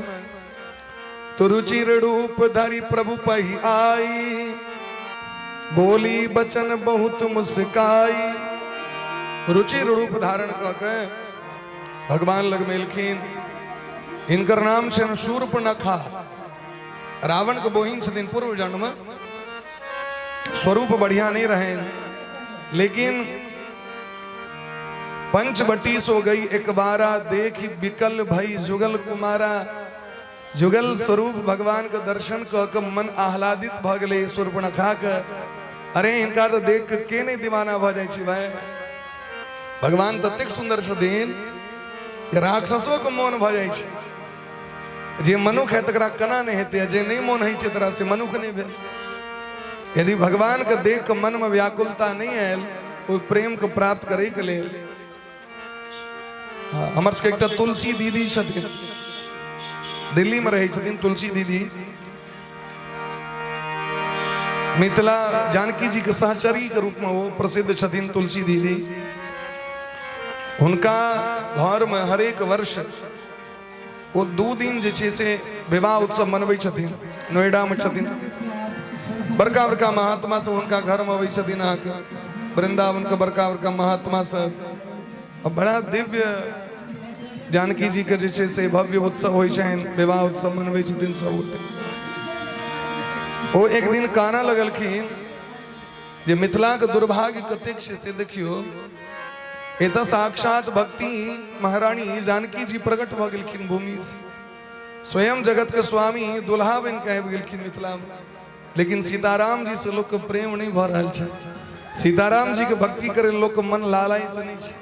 तो रुचिर रूप धरि प्रभु पही आई, बोली बचन बहुत मुस्काई। रुचिर रूप धारण कऽ के भगवान लग में एलखिन। हिनकर नाम छनि शूर्पणखा। रावण के बोहिन छथिन पूर्व जन्म। स्वरूप बढ़िया नहीं रहे, लेकिन पंचवटी सो गई एक बारा, देख बिकल भई जुगल कुमारा। जुगल स्वरूप भगवान के दर्शन क के मन आह्लादित भ गेलै शूर्पणखा के। अरे इनका तो देख के के नहीं दीवाना भ जाइ छै भाई। भगवान ततेक सुंदर छथिन जे राक्षसो के मोन भ जाइ छै। जे मनुख है तकरा केना नहि हेतै, आ जे नहि मोन होइ छै तकरा से मनुख नहि भेल। यदि भगवान के देख के मन में व्याकुलता नहीं आयल ओहि प्रेम के प्राप्त करे के लेल। हाँ, हमर सबके एकटा तुलसी दीदी छथिन, दिल्ली में रहै छथिन तुलसी दीदी। मिथिला जानकी जी के सहचरी के रूप में वो प्रसिद्ध छथिन तुलसी दीदी। हुनका घर में हरेक वर्ष ओ 2 दिन जे छै से विवाह उत्सव मनबै छथिन। नोएडा में छथिन, बड़का बड़का महात्मा सब हुनका घर में अबै छथिन। अहाँके वृंदावन के बड़का बड़का महात्मा सब, आ बड़ा दिव्य जानकी जी के जे छै से भव्य उत्सव होइ छनि, विवाह उत्सव मनबै छथिन सब गोटे। ओ एक दिन कानऽ लगलखिन जे मिथिलाके दुर्भाग्य कतेक छै से देखियौ, एतऽ साक्षात भक्ति महारानी जानकी जी प्रकट भऽ गेलखिन भूमि से, स्वयं जगत के स्वामी दुल्हा बनि कऽ आबि गेलखिन मिथिला में, लेकिन सीताराम जी से लोक के प्रेम नहीं भऽ रहल छै। सीताराम जी के भक्ति करे लोक के मन लालायित नहीं छै।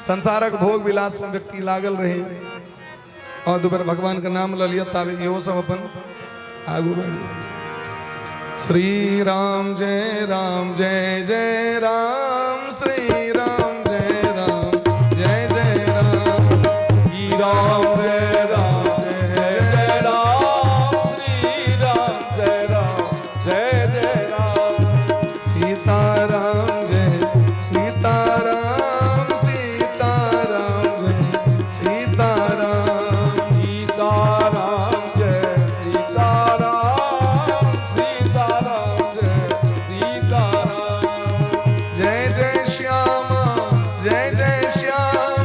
संसारक भोग विलास में व्यक्ति लागल रहे और दोबारा भगवान के नाम ल लिअ ताबे इहो सब अपन आगू बढ़ि जेतै। श्री राम जय राम जय जय राम, श्री राम जय राम जय जय राम, श्री राम जय राम जय जय राम, श्री राम जय राम जय जय राम, सीता राम जय सीता राम, सीता राम जय सीता राम, सीता राम जय सीता राम, सीता राम जय सीता राम, जय जय श्याम जय जय श्याम,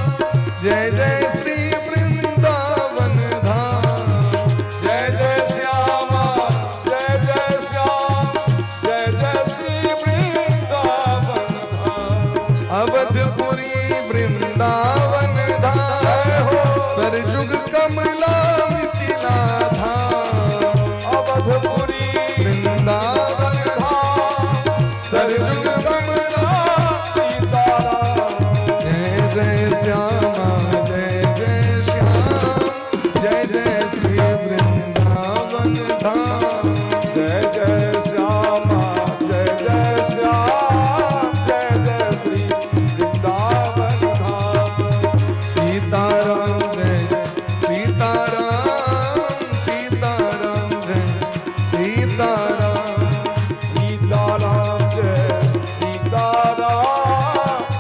जय जय श्री वृंदावन धाम, जय जय श्याम जय जय श्याम, जय जय श्री वृंदावन धाम, अवधपुरी वृंदावन धाम, सरजुग कमला मिथिला धाम, अवधपुरी वृंदावन धाम, सरजुग कमला सीताराम, जय जय श्यामा जय जय श्याम, जय जय श्री वृंदावन धाम, जय जय श्यामा जय जय श्याम, जय जय श्री वृंदावन धाम, सीताराम जय सीताराम, सीताराम जय सीताराम, सीताराम जय सीताराम,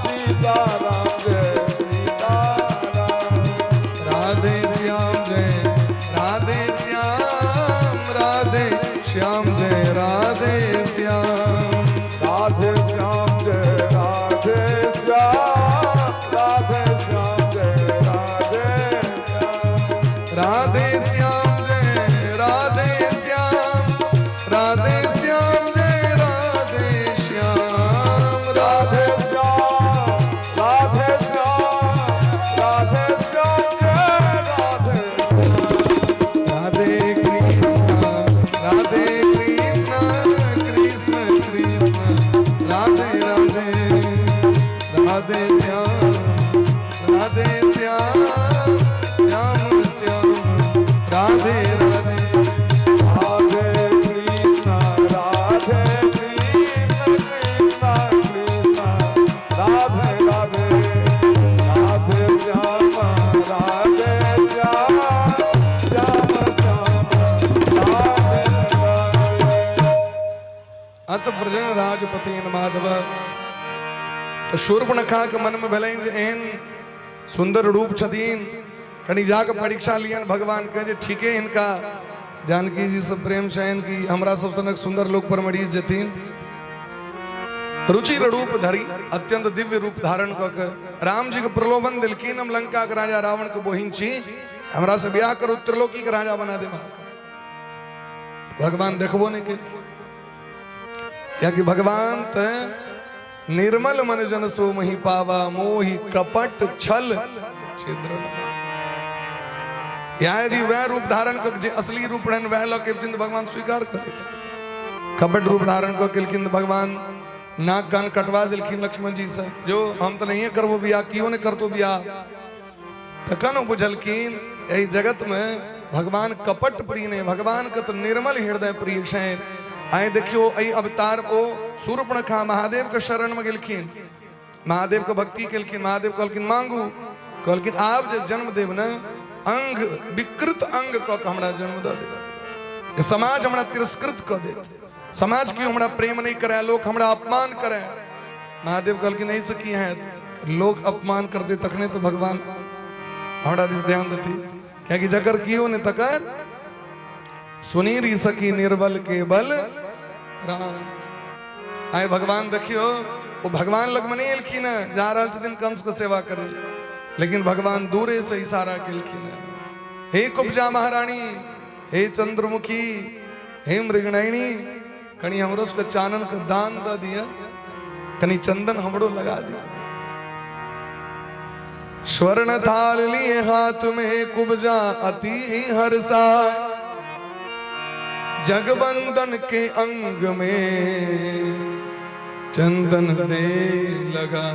सीताराम जय सीताराम, राधे श्याम जय राधे श्याम, राधे श्याम जय राधे श्याम, राधे श्याम जय राधे श्याम, राधे श्याम जय राधे श्याम, राधे श्याम जय राधे श्याम, राधे श्याम जय राधे श्याम, राधे श्याम राधे श्याम, राधे श्याम जय राधे श्याम, राधे कृष्ण राधे कृष्ण कृष्ण कृष्ण राधे राधे, राधे श्याम राधे श्याम श्याम श्याम राधे राधे, राधे कृष्ण राधे कृष्ण कृष्ण कृष्ण राधे राधे, राधे श्याम राधे श्याम श्याम श्याम राधे राधे। अत व्रजन राजपति माधव। तऽ शूर्पणखा के मन में भेलनि जे एहन सुंदर रूप छथिन, कनि जाके परीक्षा लियनि भगवान के जे ठीके हिनका जानकी जी से प्रेम छनि कि हमरा सब सनक सुंदर लोक पर मरीज जेथिन। रुचिर रूप धरी अत्यंत दिव्य रूप धारण कऽ के राम जी के प्रलोभन देलखिन, हम लंका के राजा रावण के बोहिन छी, हमरा से बियाह करू, त्रिलोकी के राजा बना देब अहाँके। भगवान देखबो नहि केलखिन, कियाकि भगवान तऽ निर्मल मन जन सो मही पावा, मोहि कपट छल छिद्र न। या यदि वह रूप धारण कऽ जे असली रूप रहनि वएह लऽ के अबिथिन तऽ भगवान स्वीकार कऽ लेथिन। कपट रूप धारण कऽ केलखिन तऽ भगवान नाक कान कटवा देलखिन लक्ष्मण जी से, जो हम तऽ नहिए करबो बियाह, कियो नहि करतो बियाह। तखन ओ बुझलखिन एहि जगत में भगवान कपट प्रिय नहीं, भगवान के तो निर्मल हृदय प्रिय छनि। आइ देखियो एहि अवतार ओ शूर्पणखा महादेव के शरण में गेलखिन, महादेव के भक्ति केलखिन। महादेव कहलखिन मांगू, कहलखिन आब जे जन्म देब ने अंग विकृत अंग कऽ के हमरा जन्म दऽ देब, समाज हमरा तिरस्कृत कऽ देत, समाज क्यों हमरा प्रेम नहीं करे, लोक हमरा अपमान करे। महादेव कहलखिन एहिसँ की हैत, लोक अपमान करते तखने तो भगवान हमरा दिस ध्यान देती, कियाकि जकर कियो नहीं तकर सुनी रही सकी निर्बल के बल राम। आइ भगवान देखियो वो भगवान लग में नहीं एलखिन है, जा रहल छथिन कंस के सेवा करे, लेकिन भगवान दूरे से इशारा केलखिन है, हे कुब्जा महारानी, हे चंद्रमुखी, हे मृगनयनी, कनी हमरो सबके चानन के दान दऽ दिअ, कनी चंदन हमरो लगा दिअ। स्वर्ण थाल लिए हाथ में कुब्जा अति हर्षा, जगबंदन के अंग में चंदन दे लगा।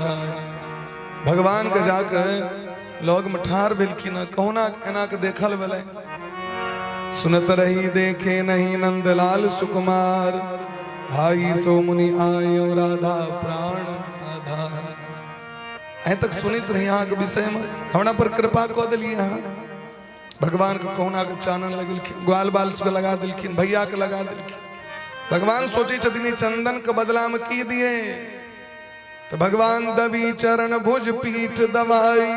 भगवान के जाके लग में ठार भेलखिन, कहुना एना के देखल भेलै। सुनत रही देखे नहीं नंदलाल सुकुमार, भाई सो मुनि आयो राधा प्राण आधार। आइ तक सुनैत रही अहाँके विषयमे, हमरा पर कृपा कऽ देलियै अहाँ। भगवान के कहुना के चानन लगेलखिन, ग्वाल बाल सबके लगा देलखिन, भैया के लगा देलखिन। भगवान सोचै छथिन ई चंदन के बदला में की दिए, तो भगवान दबी चरण भुज पीठ दवाई,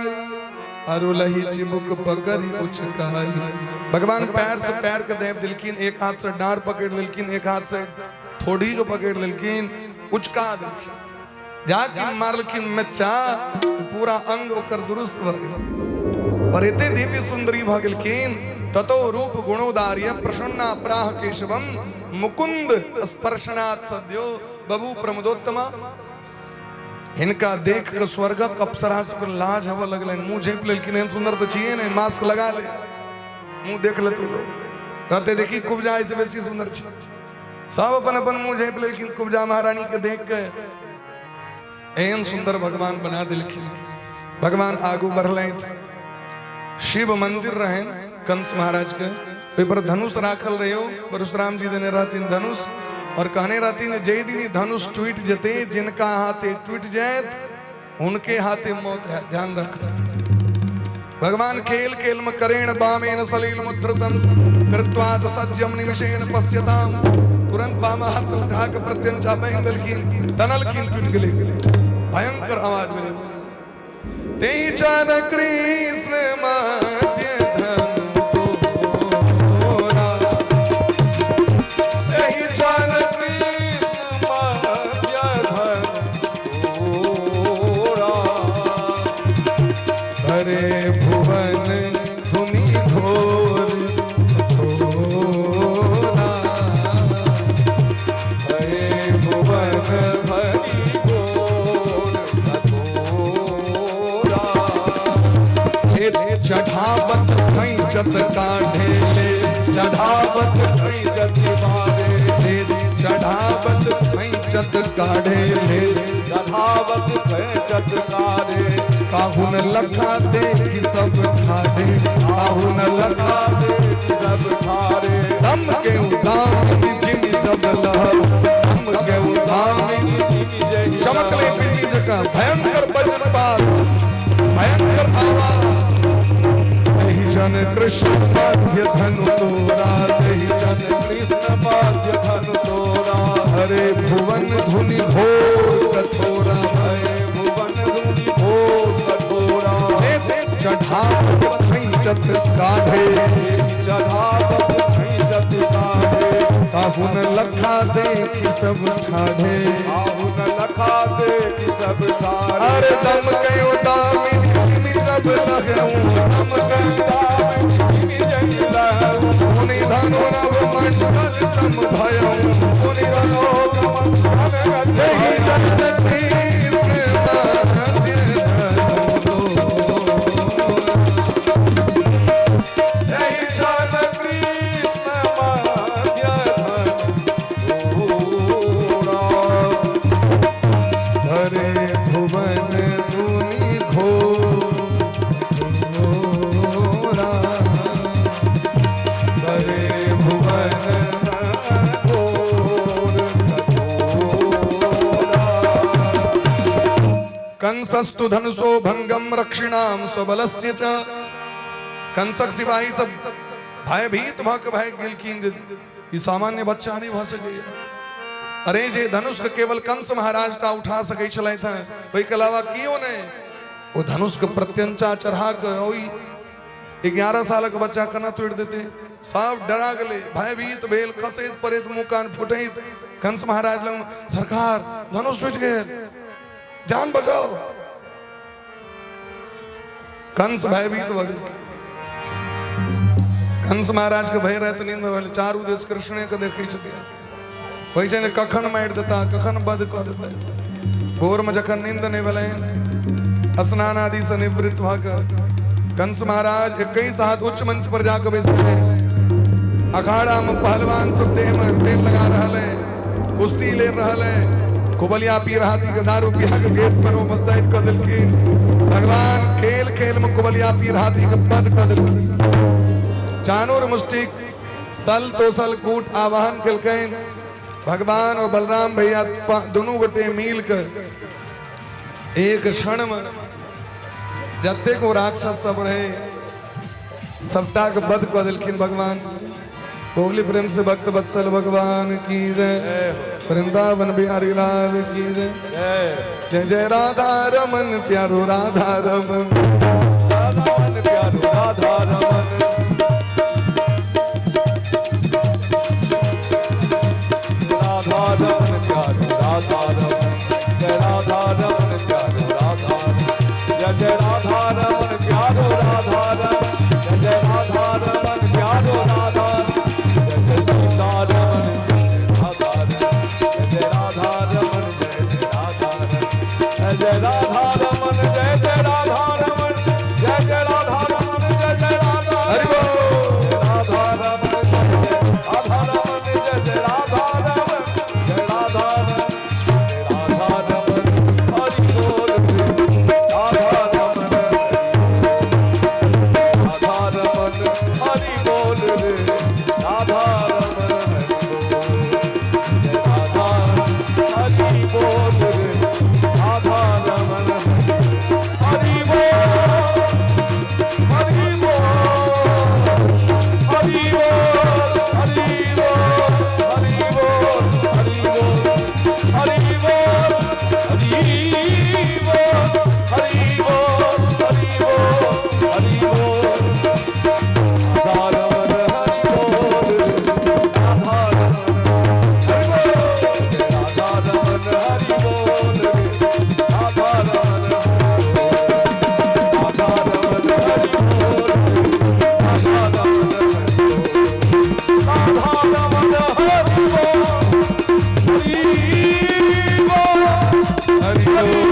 अरुलही चिबुक पकड़ी उचकाई। भगवान पैर से पैर के देव दिलखिन, एक हाथ से डार पकड़ लेलखिन, एक हाथ से थोड़ी के पकड़ लेलखिन, उचका देलखिन, जाके मारलखिन मच्चा, पूरा अंग ओकर दुरुस्त भऽ गेल। पर एते दिव्य सुंदरी भऽ गेलखिन, ततो रूप गुणोदार्य प्रसन्ना प्राह केशवम मुकुंद स्पर्शनात् सद्यो बबू प्रमोदोत्तमा। हिनका देख के स्वर्गक अप्सरा सबके लाज हवऽ लगलनि, मुंह झाँपि लेलखिन, एहन सुंदर तऽ छियै ने, मास्क लगा ले, मुंह देख लेतौ लोग, कहते देखी कुब्जा एहिसँ बेसी सुंदर छै। सब अपन अपन मुंह झाँपि लेलखिन कुब्जा महारानी के देख के। एहन सुंदर भगवान बना देलखिन। भगवान आगू बढ़लथि, शिव मंदिर रहनि कंस महाराज के, ओहि पर धनुष राखल रहे, परशुराम जी देने रहथिन धनुष, और कहने रहथिन जे दिन ई धनुष टूटि जेतै, जिनका हाथे टूटि जायत उनके हाथे मौत है, ध्यान रख। भगवान खेल खेल में करेण बामेन सलील मुद्रतम कृत्वा च सज्जम निमिषेण पश्यताम, तुरंत बामा हाथ से उठा के प्रत्यंचा बांधि देलखिन, तनलखिन, टूटि गेलै, भयंकर आवाज भेलै। तेहि चर कृष्ण मध्य धनु तोरा, तेहि चर कृष्ण मध्य धनु तोरा, भरे भुवन धुनि घोर घोरा, भरे भुवन भरी घोर कठोरा। ले चढ़ावत खैचत काढ़े ले, चढ़ावत खैचत मारे ले, चढ़ावत खैचत काढ़े ले, चढ़ावत खैचत काढ़े, काहुन लखा देखि सब ठाढ़े, काहुन लखा देखि सब ठाढ़े, दम के उदाम जिम जब लहर, दम के उदाम चमकले बिजली जकाँ, भयंकर वज्रपात, भयंकर आवाज। तेहि जन कृष्ण मध्य धनु तोरा, तेहि जन कृष्ण मध्य धनु तोरा, हरे भुवन धुनि घोर कठोरा, हरे भुवन धुनि घोर कठोरा। चढ़ावत खैचत काढ़े, चढ़ावत खैचत काढ़े, काहुन लखा देखि सब ठाढ़े, काहुन लखा देखि सब ठाढ़े। अरे दम कयो दामिनी छिनि सब लहऊं, दम कयो दामिनी धनु नभ मंडल सम भयउ पुनि एहि चरण कृष्ण मध्य धनु एहि चरण कृष्ण मध्य धनु धरे भुवन धुनि घोरा धरे भुवन कंसस्तु धनुषो भंगम रक्षिणाम स्वबलस्य च। कंसक सिपाही सब भयभीत भऽ के भागि गेलखिन जे ई सामान्य बच्चा नहि भऽ सकैए। अरे, जे धनुष के केवल कंस महाराज टा उठा सकै छलथि हेँ, ओहिके अलावा केओ नहि, ओ धनुष के प्रत्यंचा चढ़ा कऽ ओहि 11 सालक बच्चा केना तोड़ि देतै? सब डरा गेलै, भयभीत भेल, खसैत पड़ैत, मुँह कान फुटैत कंस महाराज लग, सरकार, धनुष टूटि गेल, जान बचाओ। कंस भयभीत भऽ गेल। कंस महाराज के भय राति नींद रहल। चारू देश कृष्णे के देखै छथिन, होइ छै ने, कखन मारि देता, कखन वध कऽ देता। भोर में जखन नींद नहि भेलनि, स्नान आदि से निवृत्त भऽ कऽ कंस महाराज 21 हाथ उच्च मंच पर जाकऽ बैस गेलै। अखाड़ा में पहलवान सब देह में तेल लगा रहल है, कुश्ती ले रहल है। कुबलिया पीर हाथी के दारू पिया के गेट पर ओ मुस्तैद कऽ देलखिन। भगवान खेल खेल में कुबलिया पीर हाथी के वध कऽ देलखिन। चानूर मुष्टिक सल तोसल कूट आवाहन केलकनि। भगवान और बलराम भैया दुनू गोटे मिल के एक क्षण में जतेक ओ राक्षस सब रहे, सबटा के वध कऽ देलखिन भगवान। बोली प्रेम से भक्त वत्सल भगवान की जय। वृंदावन बिहारी लाल की जय। जय जय राधा रमन प्यारो राधा रमन। राधा प्यारो राधा रमन। राधा रमन प्यारो राधा रमन, जय राधा रमन प्यारो राधा रमन, जय जय राधा रमन प्यारो राधा रमन, जय जय राधा रमन प्यारो राधा, जय जय सीता रमन, जय राधा रमन, जय जय राधा रमन, जय जय राधा रमन, जय जय राधा रमन, जय जय राधा रमन, जय जय राधा रमन, जय जय राधा। हरि बोल। राधा रमन, जय जय राधा रमन, जय जय राधा रमन, जय राधा रमन, जय राधा रमन, हरि बोल। राधा रमन, राधा रमन, हरि बोल रे। राधा रमन, हरि बोल, जय राधा हरि बोल रे। राधा रमन, हरि बोल, हरि बोल, हरि बोल, हरि बोल, हरि बोल, हरि बोल, हरि बोल, हरि बोल, हरि बोल, हरि बोल, हरि बोल। राधा रमन हरि बोल, राधा रमन, राधा रमन हरि बोल, राधा रमन, राधा रमन हरि बोल, राधा रमन, राधा रमन हरि बोल, हरि बोल। हरि बोल,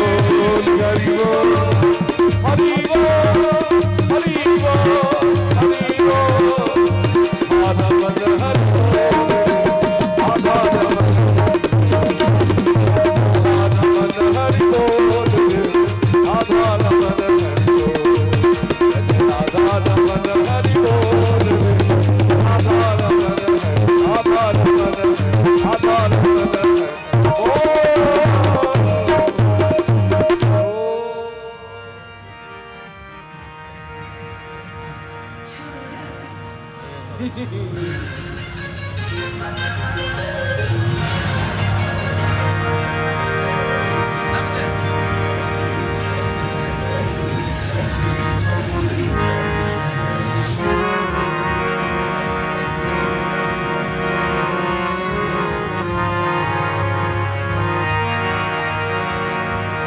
हरि बोल। हरि बोल, हरि बोल, हरि बोल। राधा रमन हरि बोल, राधा रमन, राधा रमन हरि बोल, राधा रमन हरि बोल, राधा रमन हरि बोल, राधा रमन, राधा रमन, राधा रमन बोल।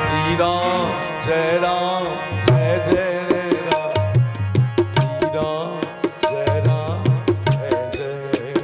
श्री राम जय राम, जय जय राम। श्री राम जय राम, जय जय।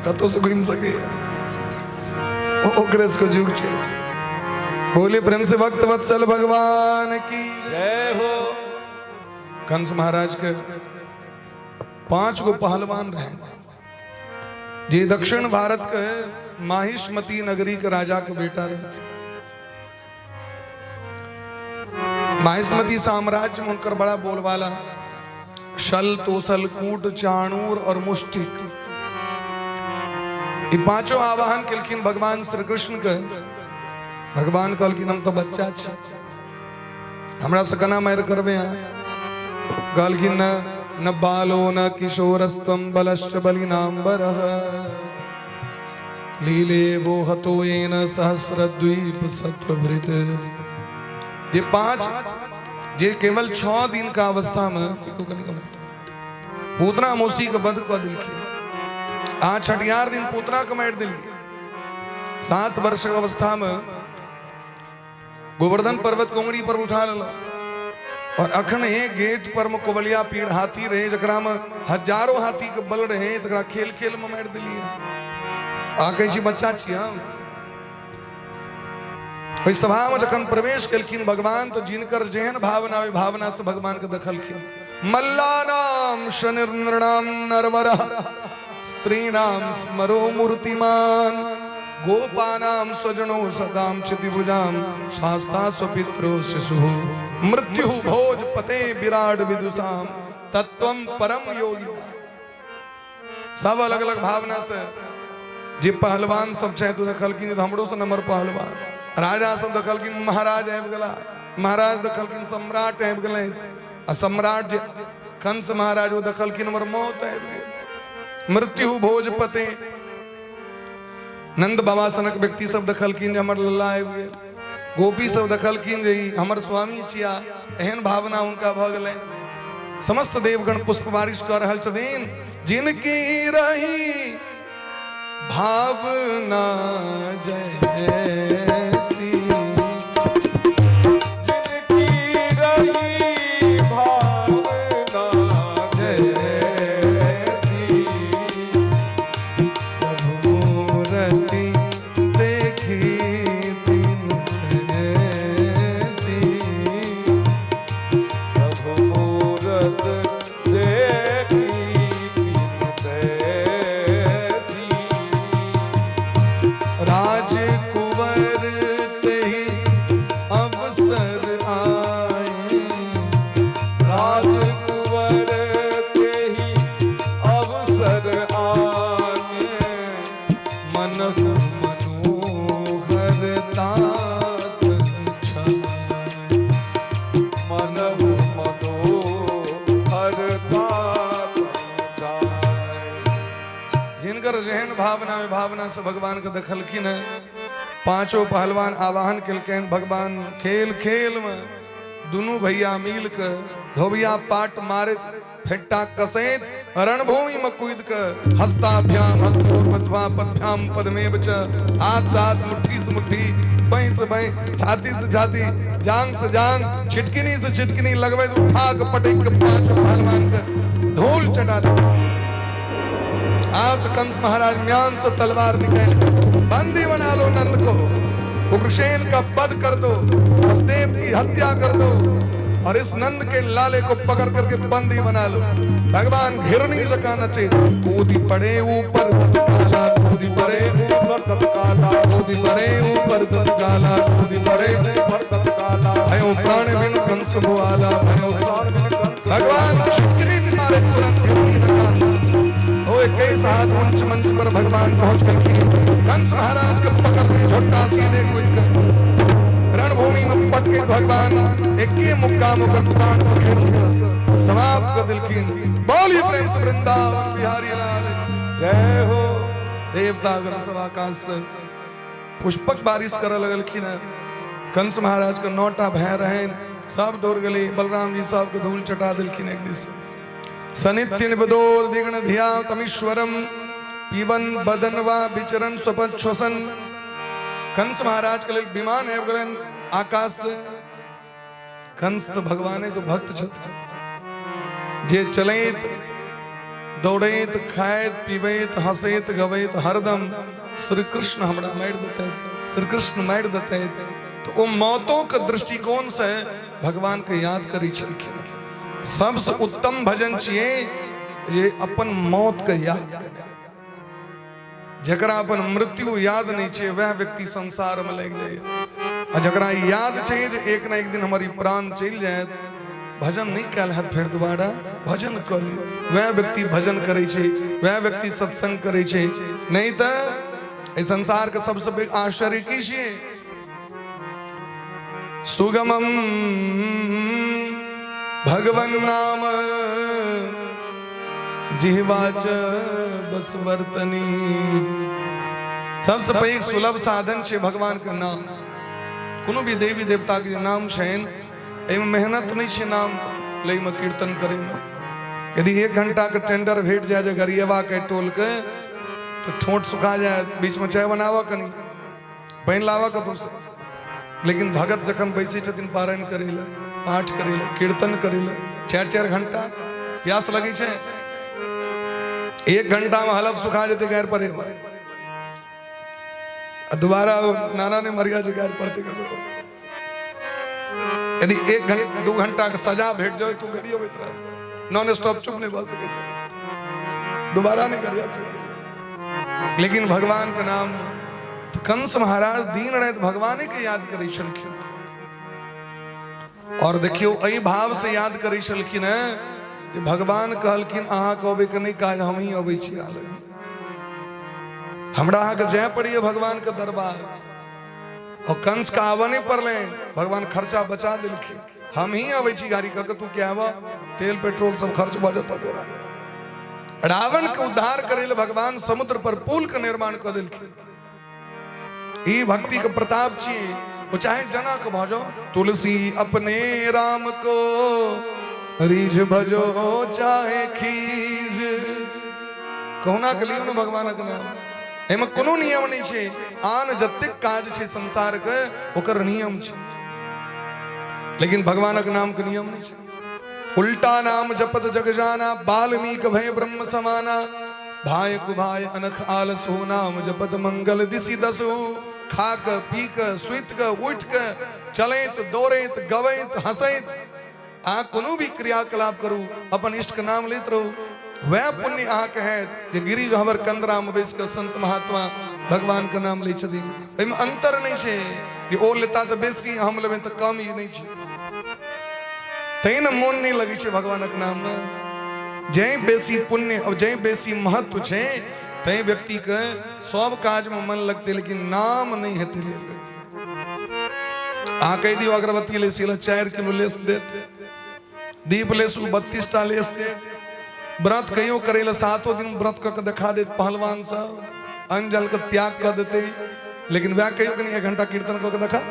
कतौ से घुमि सकैए। ओकरे सबके युग छै। बोले प्रेम से भक्त वत्सल भगवान की जय हो। कंस महाराज के 5 गो पहलवान रहे जे दक्षिण भारत के माहिष्मती नगरी के राजा के बेटा रहे थे। माहिष्मती साम्राज्य में उनकर बड़ा बोलबाला, शल तोसल कूट चाणूर और मुष्टिक, ये पांचों आवाहन केलखिन भगवान श्री कृष्ण के। भगवान कहलखिन हम तो बच्चा छी, हमरा से केना मारि करबै अहाँ? कहलखिन न न बालो न किशोरस्त्वं बलश्च बलिनां वरः लीले वो हतो येन सहस्रद्वीप सत्वभृत। जे 5 जे केवल 6 दिन का अवस्था में पूतना मौसी के बध कऽ देलखिन। आ छठियार दिन पूतना के मारि देलियै। 7 वर्ष के अवस्था में गोवर्धन पर्वत के उंगली पर उठा लेलक और अखन एक गेट पर में कोवलिया पीड़ हाथी रहे जकरा में हजारों हाथी के बल रहे, तकरा खेल खेल में मारि देलियै। आ कहै छी बच्चा छी हम। ओहि सभा में जखन प्रवेश केलखिन भगवान तो जिनकर जेहन भावना ओहि भावना से भगवान के देखलखिन। मल्लानाम शनिर्नृणाम नरवरः स्त्रीणाम स्मरो मूर्तिमान गोपानाम स्वजनो सदाम क्षितिभुजाम शास्ता स्वपित्रो शिशुः मृत्यु भोज पते विराट विदुषाम तत्वम परम योगी। सब अलग अलग भावना से जे पहलवान सब छै तो देखलखिन हमरो से नंबर पहलवान, राजा सब देखलखिन महाराज आबि गेला, महाराज देखलखिन सम्राट आबि गेलै, आ सम्राट जे कंस महाराज ओ देखलखिन हमर मौत आबि गेल, मृत्यु भोज पते। नंद बाबा सनक व्यक्ति सब देखलखिन जे हमर लल्ला आबि गेल, गोपी सब देखलखिन जे ई हमर स्वामी छिया, एहन भावना हुनका भऽ गेलै। समस्त देवगण पुष्प बारिश कऽ रहल छथिन। जिनकी रही भावना जैसी, जिनकी रही भावना जैसी, प्रभु मूर्ति देखी तिन ऐसी, प्रभु मूरत देखी तिन तैसी, राज कुंवर तेहि अवसर आए, राज कुंवर तेहि अवसर आने, मनहु मनोहर तात छाए, मनहु मनोहर तात छाए। जिनकर जेहन भावना ओहि भावना से भगवान के देखलखिन है। पांचों पहलवान आवाहन केलकनि भगवान खेल खेल में दुनू भैया मिल के धोबिया पाट मारैत फेट्टा कसैत रणभूमि में कूद के हस्ताभ्याम हस्तोर बध्वा पद्भ्याम पद्मेव च, हाथ से हाथ, मुट्ठी से मुट्ठी, बाँहि से बाँहि, छाती से छाती, जांग से जांग, छिटकिनी से छिटकिनी लगबैत उठा के पटक के पांचों पहलवान के धूल चटा दे। आब तो कंस महाराज म्यान से तलवार निकाल के बंदी बना लो नंद को, उग्रसेन का वध कर दो, वसुदेव की हत्या कर दो और इस नंद के लाले को पकड़ करके बंदी बना लो। भगवान घिरनी जका नचे, कूदी पड़े ऊपर तत्काला, कूदी पड़े ऊपर तत्काला, कूदी पड़े ऊपर तत्काला, कूदी पड़े ऊपर तत्काला, भयो प्राण बिन कंस भुआला, भयो प्राण बिन कंस भगवान छिटकिनी मारे तुरंत घिरनी जका ओ 21 हाथ ऊंच मंच पर भगवान पहुंच गए। कंस महाराज के पकड़ में झोटा सीधे कूद कर रणभूमि में पटके भगवान एके मुक्का में ओकर प्राण पखेर समाप्त कर दिलखिन। बोलिए प्रेम से वृंदावन बिहारी लाल जय हो। देवतागण सब आकाश से पुष्पक बारिश करऽ लगलखिन है। कंस महाराज के 9टा भाय रहनि, सब दौड़ गेलै। बलराम जी सबके धूल चटा देलखिन एक दिस। सनित्य निबदोर दिग्न धिया तमीश्वरम पीवन बदन वा विचरन स्वपच्छ्वसन। कंस महाराज के लेल विमान आबि गेलनि आकाश से। कंस तो भगवाने के भक्त छथिन, जे चलैत दौड़ैत खाइत पीबैत हँसैत गबैत हरदम श्री कृष्ण हमरा मारि देतथि, श्री कृष्ण मारि देतथि, तऽ ओ मौतोके दृष्टिकोणसँ भगवानके याद करै छलखिन। सबसँ उत्तम भजन छियै जे अपन मौतके याद केनाइ। जकरा अपन मृत्यु याद नहि छै वएह व्यक्ति संसारमे लागि जाइए, आ जकरा याद छै जे एक ने एक दिन हमर ई प्राण चलि जायत, भजन नहि कयल हैत फेर दोबारा भजन कऽ ली, वएह व्यक्ति भजन करै छै, वएह व्यक्ति सत्संग करै छै। नहि तऽ एहि संसारके सबसँ पैघ आश्चर्य की छियै? सुगमम भगवन नाम जिहवाच बस वर्तनी। सबसँ पैघ सुलभ साधन छै भगवान के नाम। कोनो भी देवी देवता के जे नाम छनि एहिमे मेहनत नहि छै नाम लैमे, कीर्तन करैमे। यदि 1 घंटा के टेंडर भेट जाय जे गरियेबा के टोल के, तऽ ठोंठ सुखा जायत, बीचमे चाय बनाबऽ, कनि पानि लाबऽ कतौसँ। लेकिन भगत जखन बैसै छथिन पारायण करै लए, पाठ करै लए, कीर्तन करै लए, 4-4 घंटा प्यास लगै छै, 1 घंटा में हलफ सुखा जेतै गारि पड़े आ दोबारा नाना ने मरिया जे गारि पड़तै ककरो। यदि 1 घंटा 2 घंटा के सजा भेट जाए तो गरियबैत रह, नॉन स्टॉप चुप नहीं भऽ सकै छै, दोबारा नहीं गरिया सकै। लेकिन भगवान के नाम तऽ कंस महाराज दिन राति भगवाने के याद करै छलखिन। और देखियौ एहि भाव से याद करै छलखिन हेँ जे भगवान कहलखिन अहाँके अबै के नहि काज, हम ही अबै छी अहाँ लग, हमरा अहाँके जाय पड़ैए भगवान के दरबार। और कंस के आबऽ नहि पड़लनि, भगवान खर्चा बचा देलखिन, हम ही अबै छी गाड़ी कऽ के, तू के आबऽ, तेल पेट्रोल सब खर्च भऽ जेतऽ तोरा। रावण के उद्धार करै लए भगवान समुद्र पर पुल के निर्माण कऽ देलखिन। ई भक्ति के प्रताप छी, ओ चाहे जनक भऽ जाओ। तुलसी अपने राम को रीझ भजो चाहे खीज, कहुना के लियौ ने भगवानक नाम। एहिमे कोनो नियम नहि छै, आन जतेक काज छै संसार के ओकर नियम छै, लेकिन भगवानक नाम के नियम नहि छै। उल्टा नाम जपत जग जाना, वाल्मीकि भय ब्रह्म समाना, भाय कुभाय अनख आलस हो, नाम जपत मंगल दिशि दसु। खा के पी के सुति के उठि के चलैत दौड़ैत गबैत हंसैत अहाँ कोनो भी क्रियाकलाप करू, अपन इष्ट के नाम लैत रहू, वएह पुण्य अहाँके हैत जे गिरी गहबर कंदरा में बैस कऽ संत महात्मा भगवान के नाम लै छथिन। एहिमे अंतर नहि छै कि ओ लेता तऽ बेसी, हम लेबै तऽ कम, ई नहि छै। तैं ने मोन नहि लगै छै भगवानक नाममे। जै बेसी पुण्य और जै बेसी महत्व छै तै व्यक्तिके सब काजमे मन लगतै, लेकिन नाम नहि हेतै लेल व्यक्ति। अहाँ कहि दियौ अगरबत्ती लेसी लए 4 किलो लेस देत, दीप लेसू 32 टा लेस देत, व्रत कहियो करै लए 7 दिन व्रत कऽ के देखा देत, पहलवान सब अन्न जल के त्याग कऽ देतै, लेकिन वएह कहियो कनि 1 घंटा कीर्तन कऽ के देखा,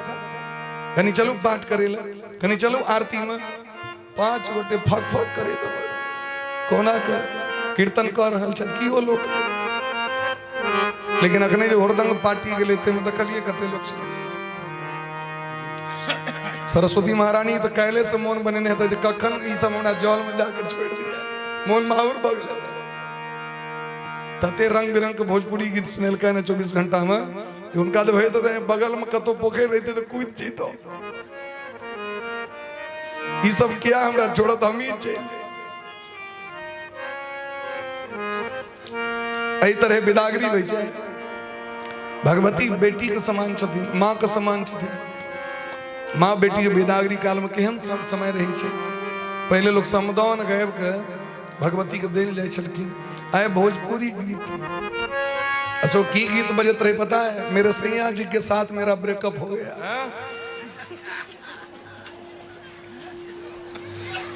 कनि चलू पाठ करै लए, कनि चलू आरती में, 5 गोटे फक फक करे देबै, कोना के कीर्तन कऽ रहल छथि की ओ लोक। लेकिन अखने जे हुरदंग पार्टी गेलै ताहिमे देखलियै कते लोक छलै। सरस्वती महारानी तऽ काल्हि से मोन बनेने हेतै जे कखन ई सब हमरा जल में जाके छोड़ि दिया, मोन माहुर भऽ गेल हेतै। तते रंग बिरंग के भोजपुरी गीत सुनेलकै ने 24 घंटा में, हुनका तऽ भय तऽ बगल में कतौ पोखरि रहितै तऽ कूदि जैतौ, ई सब किया हमरा छोड़त, हम ही चलि। एहि तरह विदागरी होइ छै। भगवती बेटी के समान छथिन, माँ के समान छथिन। माँ बेटी के विदागरी काल में केहन सब समय रहै छै। पहिले लोग समदाउन गाबि के भगवती के देल जाइ छलखिन। आइ भोजपुरी गीत, अच्छा की गीत बजत रहे पता है? मेरे सैया जी के साथ मेरा ब्रेकअप हो गया।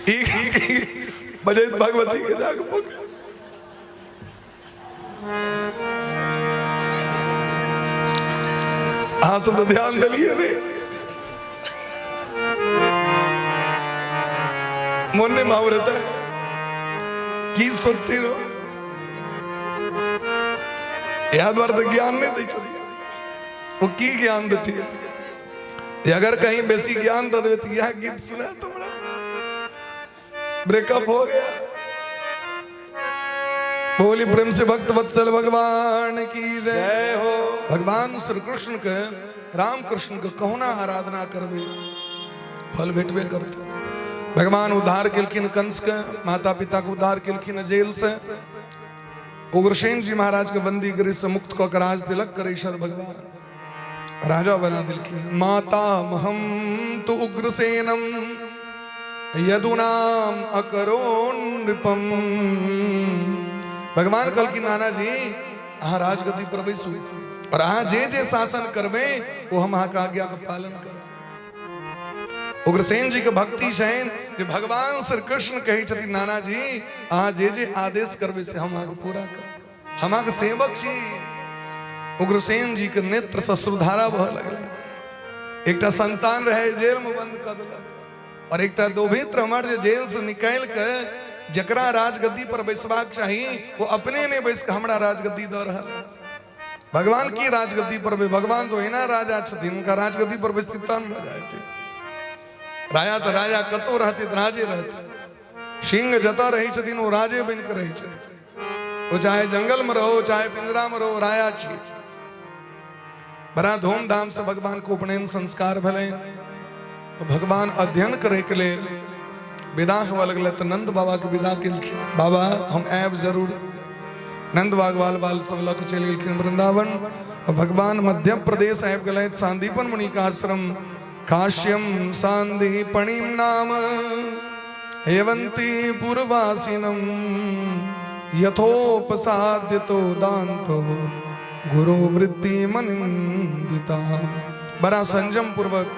ई बजैत भगवती के जाके पकड़। अहाँ सब तऽ ध्यान देलियै नहि, मोन नहि माहौर हेतै, की सोचती रहो, इएह दुआरे तऽ ज्ञान नहि दै छथिन। ओ की ज्ञान देथिन? अगर कहीं बेसी ज्ञान दऽ देबै तऽ इएह गीत सुनायत हमरा, ब्रेकअप हो गया। बोली प्रेम से भक्त वत्सल भगवान की जय। जय हो। भगवान श्री कृष्ण के, राम कृष्ण के कहुना आराधना करबे फल भेटबे करते। भगवान उद्धार केलखिन कंस के, माता पिता के उद्धार केलखिन जेल से, उग्रसेन जी महाराज के बंदी गृह से मुक्त कऽ के राज तिलक करै छल भगवान, राजा बना देलखिन। माता महम तु उग्रसेनम यदुनाम अकरो नृपम। भगवान कहलखिन नाना जी अहाँ राजगद्दी पर बैसू और अहाँ जे जे शासन करबै ओ हम अहाँके आज्ञा के पालन करब। उग्रसेन जी के भक्ति छनि जे भगवान श्री कृष्ण कहै छथिन नाना जी अहाँ जे जे आदेश करबै से हम अहाँके पूरा करब, हम अहाँके सेवक छी। उग्रसेन जी के नेत्र सश्रुधारा बहऽ लगलै। एकटा संतान रहे जेल में बंद कऽ देलक और एकटा दोभित्र हमर जे जेल से निकालि के जकरा राजगद्दी पर बैसबाक चाही वो अपने नहि बैस के हमरा राजगद्दी दऽ रहल। भगवान की राजगद्दी पर भी, भगवान तो एना राजा छथिन, हुनका राजगद्दी पर बैसती तहन राजा हेतै। राजा तऽ राजा कतौ रहतै तऽ राजे रहतै। सिंह जतऽ रहै छथिन ओ राजे बनि कऽ रहै छथिन, ओ चाहे जंगल में रहो चाहे पिंजरा में रहो, राजा छी। बड़ा धूमधाम से भगवान के उपनयन संस्कार भेलनि। भगवान अध्ययन करे के लेल विदा होबऽ लगलै तऽ नंद बाबा के विदा केलखिन, बाबा हम आयब जरूर। नंद बागवाल बाल सब लऽ के चलि गेलखिन वृंदावन। भगवान मध्य प्रदेश आबि गेलथि, सांदीपन मुनि के आश्रम, काश्यम सांदीपणिम नाम हेवंती पूर्वासीनम यथोपसाद्यतो दांतो गुरु वृत्ति मनिंदिता। बड़ा संयम पूर्वक,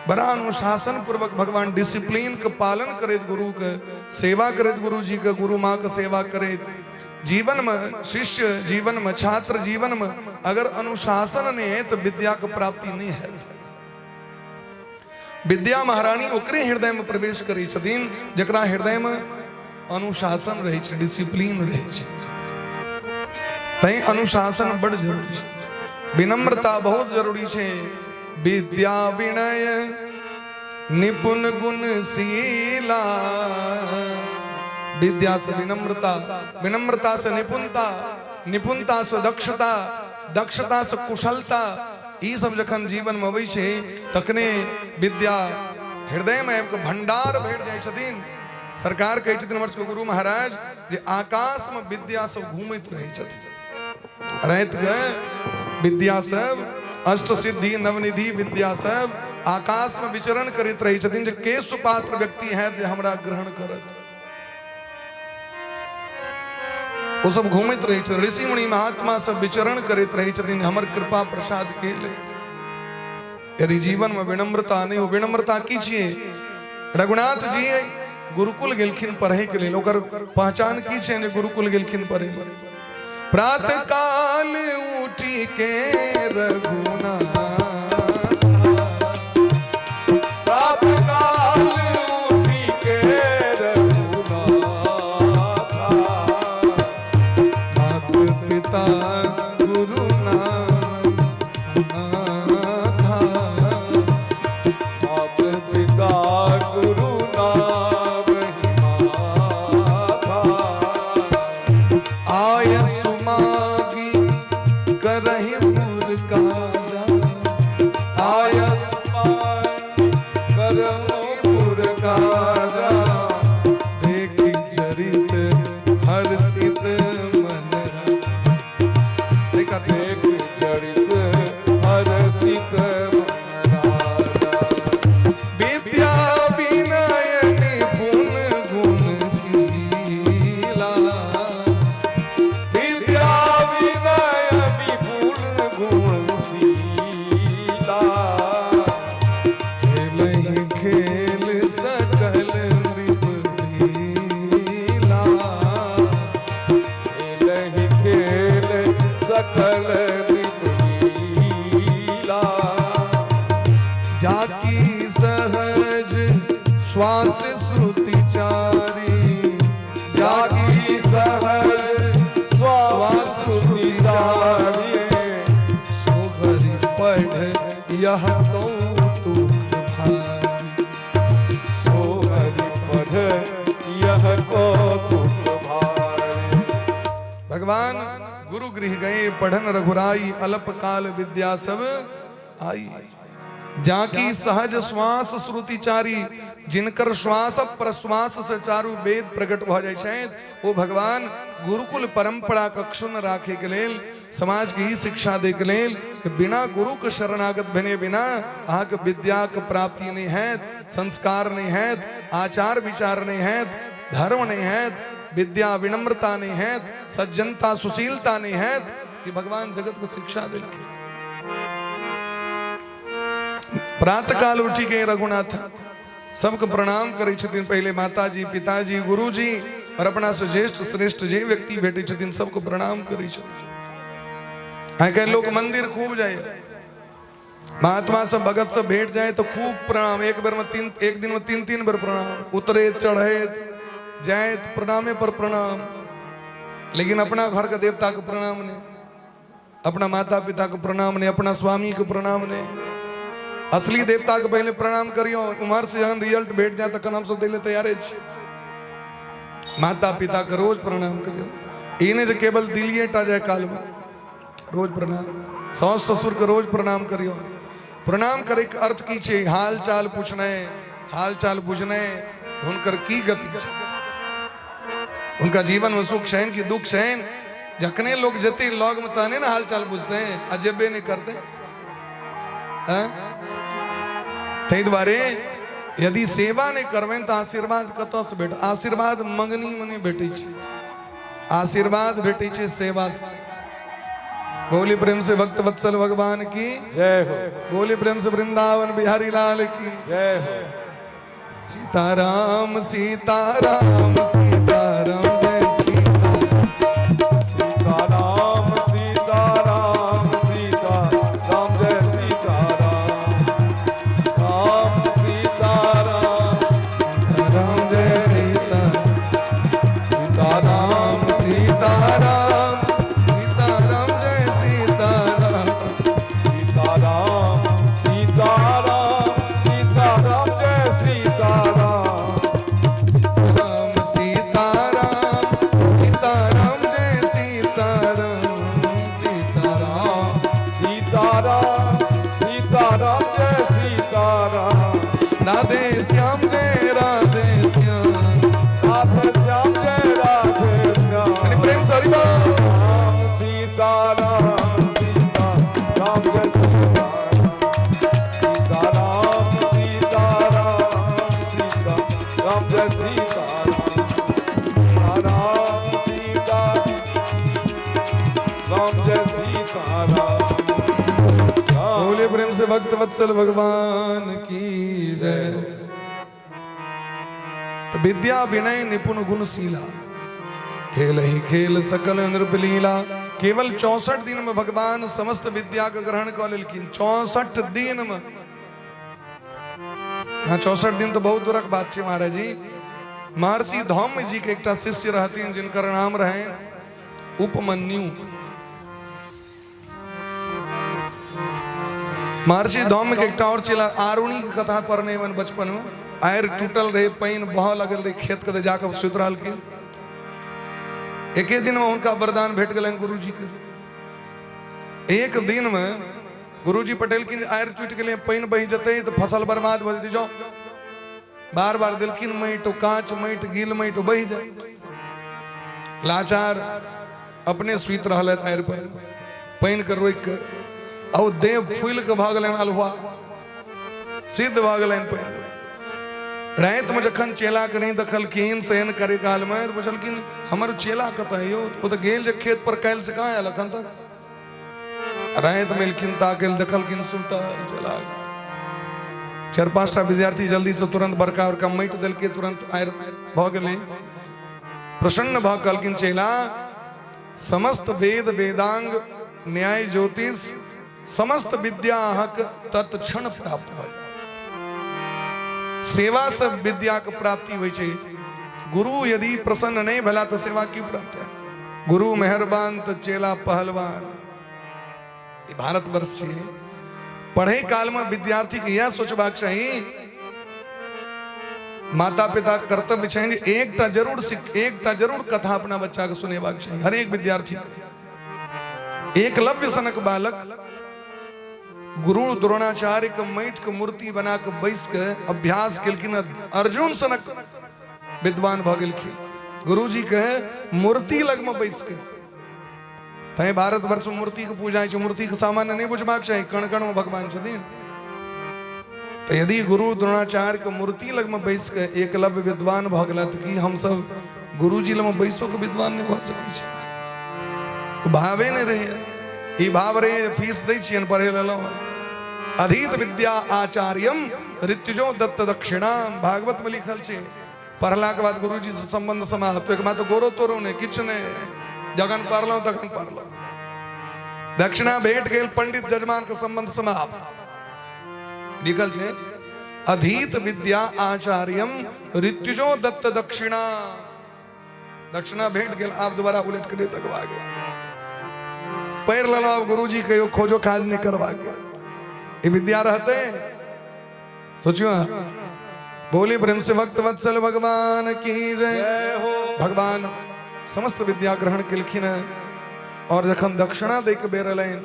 बड़ा अनुशासन पूर्वक भगवान डिसिप्लिन के पालन करैत गुरु के सेवा करैत, गुरु जी के गुरु माँ के सेवा करैत जीवन में, शिष्य जीवन में, छात्र जीवन में अगर अनुशासन नहीं है तो विद्या के प्राप्ति नहीं है। विद्या महारानी ओकरे हृदय में प्रवेश करै छथिन जकरा हृदय में अनुशासन रहै छै, डिसिप्लिन रहै छै। तैं अनुशासन बड़ जरूरी छै, विनम्रता बहुत जरूरी छै। विद्या विनय निपुण गुण शीला, विद्या से विनम्रता, विनम्रता से निपुणता, निपुणता से दक्षता, दक्षता से कुशलता, ई सब जखन जीवन में अबै छै तखने विद्या हृदय में आबि कऽ भंडार भरि जाइ छथिन। सरकार कहै छथिन हमर सबके गुरु महाराज जे आकाश में विद्या सब घूमैत रहै छथिन, राति के विद्या सब अष्ट सिद्धि नवनिधि विद्या सब आकाश में विचरण करैत रहै छथिन जे के सुपात्र व्यक्ति है जे हमरा ग्रहण करत। ओ सब घूमैत रहै छथिन, ऋषि मुनि महात्मा सब विचरण करैत रहै छथिन हमर कृपा प्रसाद के लेल। यदि जीवन में विनम्रता नहीं हो, विनम्रता की छियै? रघुनाथ जी गुरुकुल गेलखिन पढ़े के लेल, ओकर पहचान की छै जे गुरुकुल गेलखिन पढ़े लेल। प्रात काल उठी के रघुनाथ, प्रात काल उठी के रघुनाथ, मात पिता गुरु नाम नाथा, मात पिता गुरु नाम माथा, आय सुमागी करहि पुर काजा, आय करमपुर काजा, देखि चरित हर्षित मन देखा, देख चरित हर्षित मन राजा। विद्या विनय निपुण गुण शीला, विद्या विनय विपुल गुण शीला, खेलहि खेल सकल नृप लीला, खेलहि खेल सकल नृप लीला, जाकी सहज श्वास श्रुति चारी, जाकी सहज श्वास श्रुति चारी, सोहरि पढ़ यह कौतुक भारी, सोहरि पढ़ यह कौतुक भारी। मिले पढ़न रघुराई, अल्प काल विद्या सब आई। जाकी सहज श्वास श्रुतिचारी, जिनकर श्वास प्रश्वास से चारू वेद प्रकट भऽ जाइ छथि, ओ भगवान गुरुकुल परंपरा के क्षुण्ण राखे के लेल, समाज के ई शिक्षा दे के लेल बिना गुरु के शरणागत भेने बिना अहाँके विद्या के प्राप्ति नहीं हैत, संस्कार नहीं हैत, आचार विचार नहीं हैत, धर्म नहीं हैत, विद्या विनम्रता नहीं हैत, सज्जनता सुशीलता नहीं हैत, कि भगवान जगत के शिक्षा देलखिन। प्रातः काल उठी के रघुनाथ सबके प्रणाम करै छथिन, पहिले माताजी पिताजी गुरुजी और अपना से ज्येष्ठ श्रेष्ठ जे व्यक्ति भेटै छथिन सबके प्रणाम करै छथिन। आइ काल्हि लोक मंदिर खूब जाइए, महात्मा सब भगत सब भेट जाए तो खूब प्रणाम, एक बेर में तीन, एक दिन में तीन तीन बेर प्रणाम, उतरे चढ़े जाए प्रणामे पर प्रणाम, लेकिन अपना घर के देवता के प्रणाम नहीं, अपना माता पिता के प्रणाम नहीं, अपना स्वामी के प्रणाम नहीं। असली देवता के पहले प्रणाम करियो, उम्हर से जहन रिजल्ट भेट जाए तखन हम सब दै तैयारे छी। माता पिता के रोज प्रणाम करियो, ई नहीं जे केवल दिलिये टा जाए काल में, रोज प्रणाम। सास ससुर के रोज प्रणाम करियो। प्रणाम करे के अर्थ की छे? हाल चाल पूछने, हाल चाल पूछने हुनकर की गति छे, उनका जीवन में सुख छैन कि दुख छैन। जखने लोग जते लग में तहने ना हाल चाल पूछते हैं, आ जेबे नहीं करते हैं। ताहि दुआरे यदि सेवा नहीं करबनि तऽ आशीर्वाद कतऽ से भेट? आशीर्वाद मंगनी में नहीं भेटै छै, आशीर्वाद भेटै छै सेवा से। बोली प्रेम से भक्त वत्सल भगवान की जय हो। बोली प्रेम से वृंदावन बिहारी लाल की जय हो। सीताराम सीताराम सीताराम जय सीता। सीताराम सीताराम सीताराम जय सीताराम, राम सीताराम राम जय सीता। सीताराम सीताराम सीताराम जय सीताराम। सीताराम सीताराम सीताराम जय सीताराम। राम सीताराम सीताराम जय सीताराम। सीताराम सीताराम सीताराम जय सीताराम। राधे श्याम जय राधे श्याम। राधे श्याम जय राधे श्याम। यानी प्रेम से हरि बोल। राम सीताराम सीताराम जय सीताराम। सीताराम सीताराम सीताराम जय सीताराम। राम सीताराम जय सीताराम। बोले प्रेम से भक्त वत्सल भगवान की जय। तो विद्या विनय निपुण गुण शीला, खेल ही खेल सकल नृप लीला। केवल 64 दिन में भगवान समस्त विद्या के ग्रहण कऽ लेलखिन। 64 दिन में, हाँ 64 दिन तो बहुत दूरक बात छै महाराज जी। महर्षि धौम्य जी के एकटा शिष्य रहथिन जिनकर नाम रहे उपमन्यु। महर्षि धौम्य के एकटा और चेला आरुणी के कथा पढ़ने मन बचपन में, आयर टूटल रहे, पानि बहऽ लगल रहे खेत के, जाकर सुति रहलखिन। एके दिन में हुनका वरदान भेट गेलनि गुरुजी के। एक दिन में गुरुजी पटेलखिन आयर टूटि गेलै, पानि बहि जेतै तऽ फसल बर्बाद भऽ जेतै, जाओ। बार बार देलखिन माटि, काँच माटि, गील माटि, बहि जाय। लाचार अपने सुति रहलथि आयर पर, पानि के रोकि के, आ ओ देह फूलि के भऽ गेलनि अल्हुआ, सिद्ध भऽ गेलनि पानि। राति में जखन चेला के नहीं देखलखिन शयन करे काल में, तो पुछलखिन हमर चेला कतऽ यौ? ओ तऽ गेल जे खेत पर, काल्हि से कहाँ आयल अखन तक? राति में एलखिन ताके देखलखिन सुतल चेला। चारि पांचटा विद्यार्थी जल्दी से तुरंत बड़का बड़का माटि देलकै, तुरंत आयर भऽ गेलै। प्रसन्न भऽ कहलखिन चेला, समस्त वेद वेदांग न्याय ज्योतिष समस्त विद्या अहाँके तत्क्षण प्राप्त भऽ जायत। सेवा से विद्या के प्राप्ति होइ छै। गुरु यदि प्रसन्न नहीं भेला तऽ सेवा की प्राप्त है? गुरु मेहरबान तऽ चेला पहलवान। ई भारतवर्ष छियै। पढ़े काल में विद्यार्थी के यह सोचबाक चाही, माता पिता के कर्तव्य छनि जे एकटा जरूर कथा अपना बच्चा के सुनेबाक चाही, हरेक विद्यार्थी के। एकलव्य सनक बालक गुरु द्रोणाचार्य के माटि के मूर्ति बना के बैस के अभ्यास केलखिन, अर्जुन सनक विद्वान भऽ गेलखिन। गुरुजी के मूर्ति लग में बैस के। तैं भारतवर्ष में मूर्ति के पूजा होइ छै, मूर्ति के सामान्य नहीं बुझबाक चाही, कण कण में भगवान छथिन। तो यदि गुरु द्रोणाचार्य के मूर्ति लग में बैस के एकलव्य विद्वान भऽ गेला, तऽ की हमसब गुरुजी लग में बैसो के विद्वान नहीं भऽ सकै छी? भावे नहीं रहे, ई भाव रहे फीस दै छियनि पढ़े लेलहुँ। अधीत विद्या आचार्यम ऋत्विजो दत्त दक्षिणा, भागवत में लिखल छै। पढ़ला के बाद गुरुजी से संबंध समाप्त, ओहिके बाद गोरो तोरो नहि, किछु नहि, जखन पढ़लहुँ तखन पढ़लहुँ, दक्षिणा भेट गेल, पंडित जजमान के संबंध समाप्त। लिखल छै अधीत विद्या आचार्यम ऋत्विजो दत्त दक्षिणा, दक्षिणा भेट गेल, आब दोबारा उलट के नहीं तकवा गया, पढ़ि लेलहुँ, आब गुरुजी कहियो खोजो काज नहीं करवा गया। ई विद्या रहते? सोचियो अहाँ। बोली प्रेम से भक्त वत्सल भगवान की जय। भगवान समस्त विद्या ग्रहण केलखिन हैं और जखन दक्षिणा दै के बेर एलनि,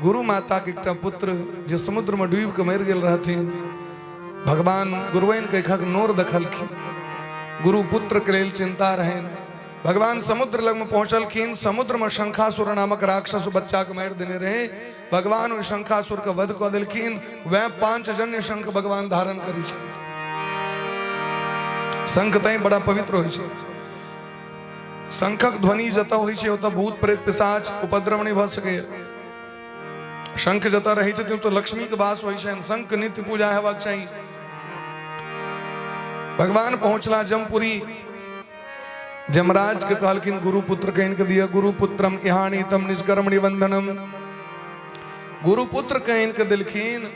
गुरु माता के एकटा पुत्र जे समुद्र में डूबि के मरि गेल रहथिन, भगवान गुरुवैन के एखक नोर देखलखिन, गुरु पुत्र के लेल चिंता रहनि। भगवान समुद्र लग में पहुंचलखिन, समुद्र में शंखासुर नामक राक्षस बच्चा के मारि देने रहे। भगवान ओहि शंखासुर के वध कऽ देलखिन। वएह पांचजन्य शंख भगवान धारण करै छै। शंख तैं बड़ा पवित्र होइ छै। शंखक ध्वनि जतऽ होइ छै ओतऽ भूत प्रेत पिशाच उपद्रव नहि भऽ सकैए। शंख जतऽ रहै छथिन ओतऽ लक्ष्मी के वास होइ छनि। शंख नित्य पूजा हेबाक चाही। भगवान पहुंचला जमपुरी। जमराज के कहलखिन गुरुपुत्र के इनके दिया, गुरुपुत्रम इहानी तम निजकर्म निबंधनम। गुरुपुत्र के इनके दिलखिन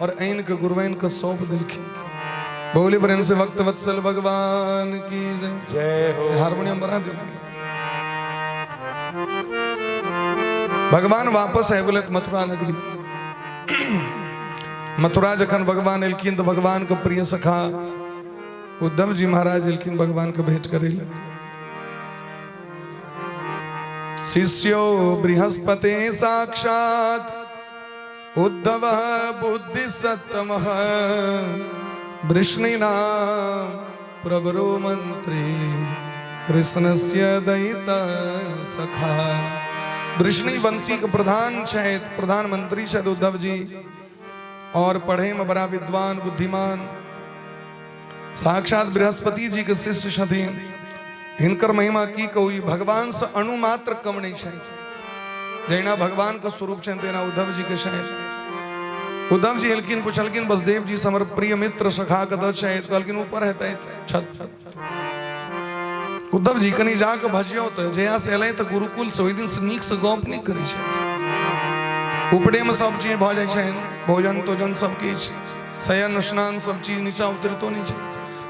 और ऐन के गुरुवैन के सौंप दिलखिन। बोली प्रेम से भक्त वत्सल भगवान की जय हो। हारमोनियम बना दिया। भगवान वापस आबि गेलथि मथुरा नगरी। मथुरा जखन भगवान एलखिन तऽ भगवान के प्रिय सखा उद्धव जी महाराज एलखिन भगवान के भेंट करे लए। शिष्यो बृहस्पति साक्षात उद्धव बुद्धि सत्तम वृष्णिना प्रवरो मंत्री कृष्णस्य दयित सखा। वृष्णि वंशी के प्रधान छथि, प्रधानमंत्री छथि उद्धव जी, और पढ़े में बड़ा विद्वान बुद्धिमान, साक्षात बृहस्पति जी के शिष्य छथिन। हिनकर महिमा की कहू, ई भगवान से अणुमात्र कम नहीं छथि। जहिना भगवान के स्वरूप छनि तहिना उद्धव जी के छनि। उद्धव जी एलखिन, पुछलखिन बसदेव जी से हमर प्रिय मित्र सखा कतऽ छथि? कहलखिन ऊपर हेतै छत पर। उद्धव जी कनि जाके भजियौ तऽ जहिया से एलै तऽ गुरुकुल से ओहि दिन से नीक से गप नहि करै छथि। ऊपरे में सब चीज भऽ जाइ छनि, भोजन तोजन सब किछु, शयन स्नान सब चीज, नीचा उतरितो नहि छै।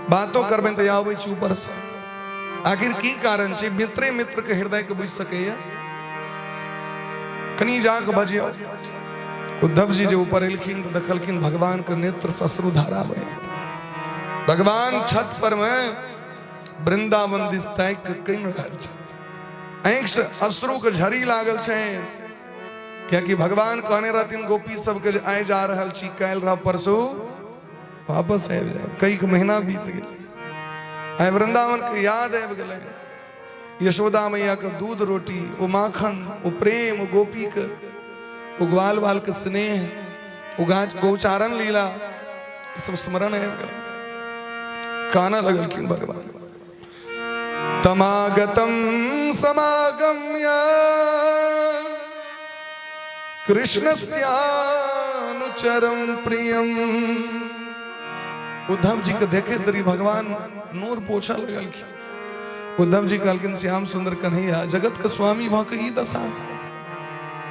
बातो करबनि तऽ आबै छी ऊपर से। आखिर की कारण छै? मित्रे मित्र के हृदय के बुझि सकैया। कनि जाके भजियौ। उद्धव जी जे ऊपर एलखिन तऽ देखलखिन भगवान के नेत्र सश्रुधारा बहैत। भगवान छत पर में वृंदावन दिस ताकि के कनि रहल छै, आँखि से अश्रु के झड़ी लागल छै। कियाकि भगवान कहने रहथिन गोपी सबके जे आइ जा रहल छी, काल्हि रह, परसू वापस आबि जायब। कई महीना बीत गेलै, आइ वृंदावन के याद आबि गेलै। यशोदा मैया के दूध रोटी, ओ माखन, ओ प्रेम, ओ गोपी के, ओ ग्वाल बाल के स्नेह, ओ गाछ गौचारण लीला, ई सब स्मरण आबि गेलै। कानऽ लगलखिन भगवान। तमागतम समागम्य कृष्णस्यानुचरम प्रियम। उद्धव जी के देखे तरी भगवान नोर पोछा लगलखिन। उद्धव जी कहलखिन श्याम सुंदर कन्हैया, जगत के स्वामी भऽ के ई दशा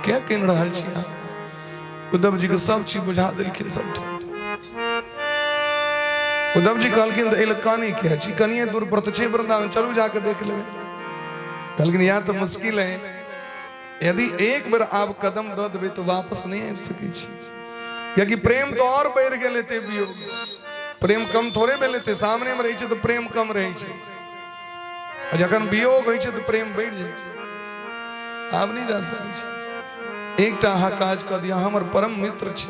क्या किन रहल छी अहाँ? उद्धव जी के सब चीज बुझा देलखिन सबटा। उद्धव जी कहलखिन तऽ एहि कानी किया छी, कनिए दूर पर तऽ छै वृंदावन, चलू जाके देख लेबै। कहलखिन यह तऽ मुश्किल है, यदि एक बेर आब कदम दऽ देबै तऽ वापस नहि आबि सकै छी, कियाकि प्रेम तऽ और बढ़ि गेल हेतै वियोग, प्रेम कम थोड़े भेल हेतै। सामने मे रहै छै तऽ प्रेम कम रहै छै, आ जखन वियोग होइ छै तऽ प्रेम बढ़ि जाइ छै। आब नहि जा सकै छै। एकटा अहाँ काज कऽ दिअ, हमर परम मित्र छी,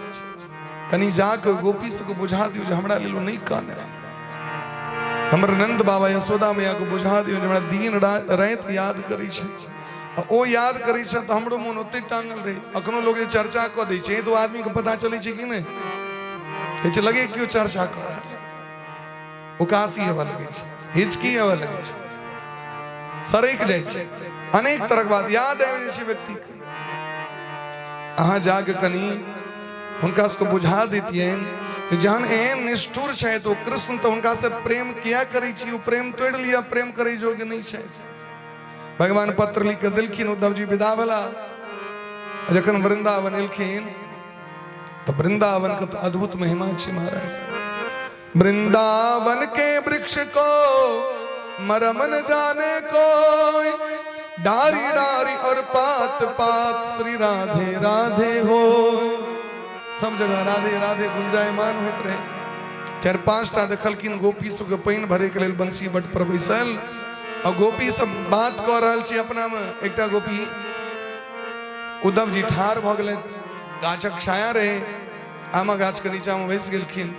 कनि जाकऽ गोपी सबके बुझा दियौ जे हमरा लेल ओ नहि कानय। हमर नंद बाबा यशोदा मैया के बुझा दियौ जे हमरा दिन राति याद करै छै, आ ओ याद करै छै तऽ हमरो मोन ओते टांगल रहै। अखनो लोग जे चर्चा कऽ दै छै तऽ ओ आदमीके पता चलै छै कि नहि? कहै छै लगे केओ चर्चा कऽ रहल है, उकासी हेबऽ लगै छै, हिचकी हेबऽ लगै छै, सरकि जाइ छै, अनेक तरहक बात याद आबि जाइ छै व्यक्तिके। अहाँ जाके कनि हुनका सबके बुझा दैतियनि जे जहन एहन निष्ठुर छथि ओ कृष्ण तऽ हुनका से प्रेम किया करै छी, ओ प्रेम तोड़ि लिअ, प्रेम करै योग्य नहि छथि। भगवान पत्र लिख के देलखिन, उद्धव जी विदा भेला। जखन वृंदावन एलखिन तऽ वृंदावन के तऽ अद्भुत महिमा छै महाराज। वृंदावन के वृक्ष को मरम न जाने कोई, डारी डारी और पात पात श्री राधे राधे हो। सब जगह राधे राधे गुंजायमान होइत रहे। चारि पांच टा देखलखिन गोपी सबके पानि भरे के लेल बंसी बट पर बैसल, आ गोपी सब बात कऽ रहल छी अपना में। एकटा गोपी उद्धव जी ठाढ़ भऽ गेलथि, गाछक छाया रहे, आमा गाछ के नीचा में बैस गेलखिन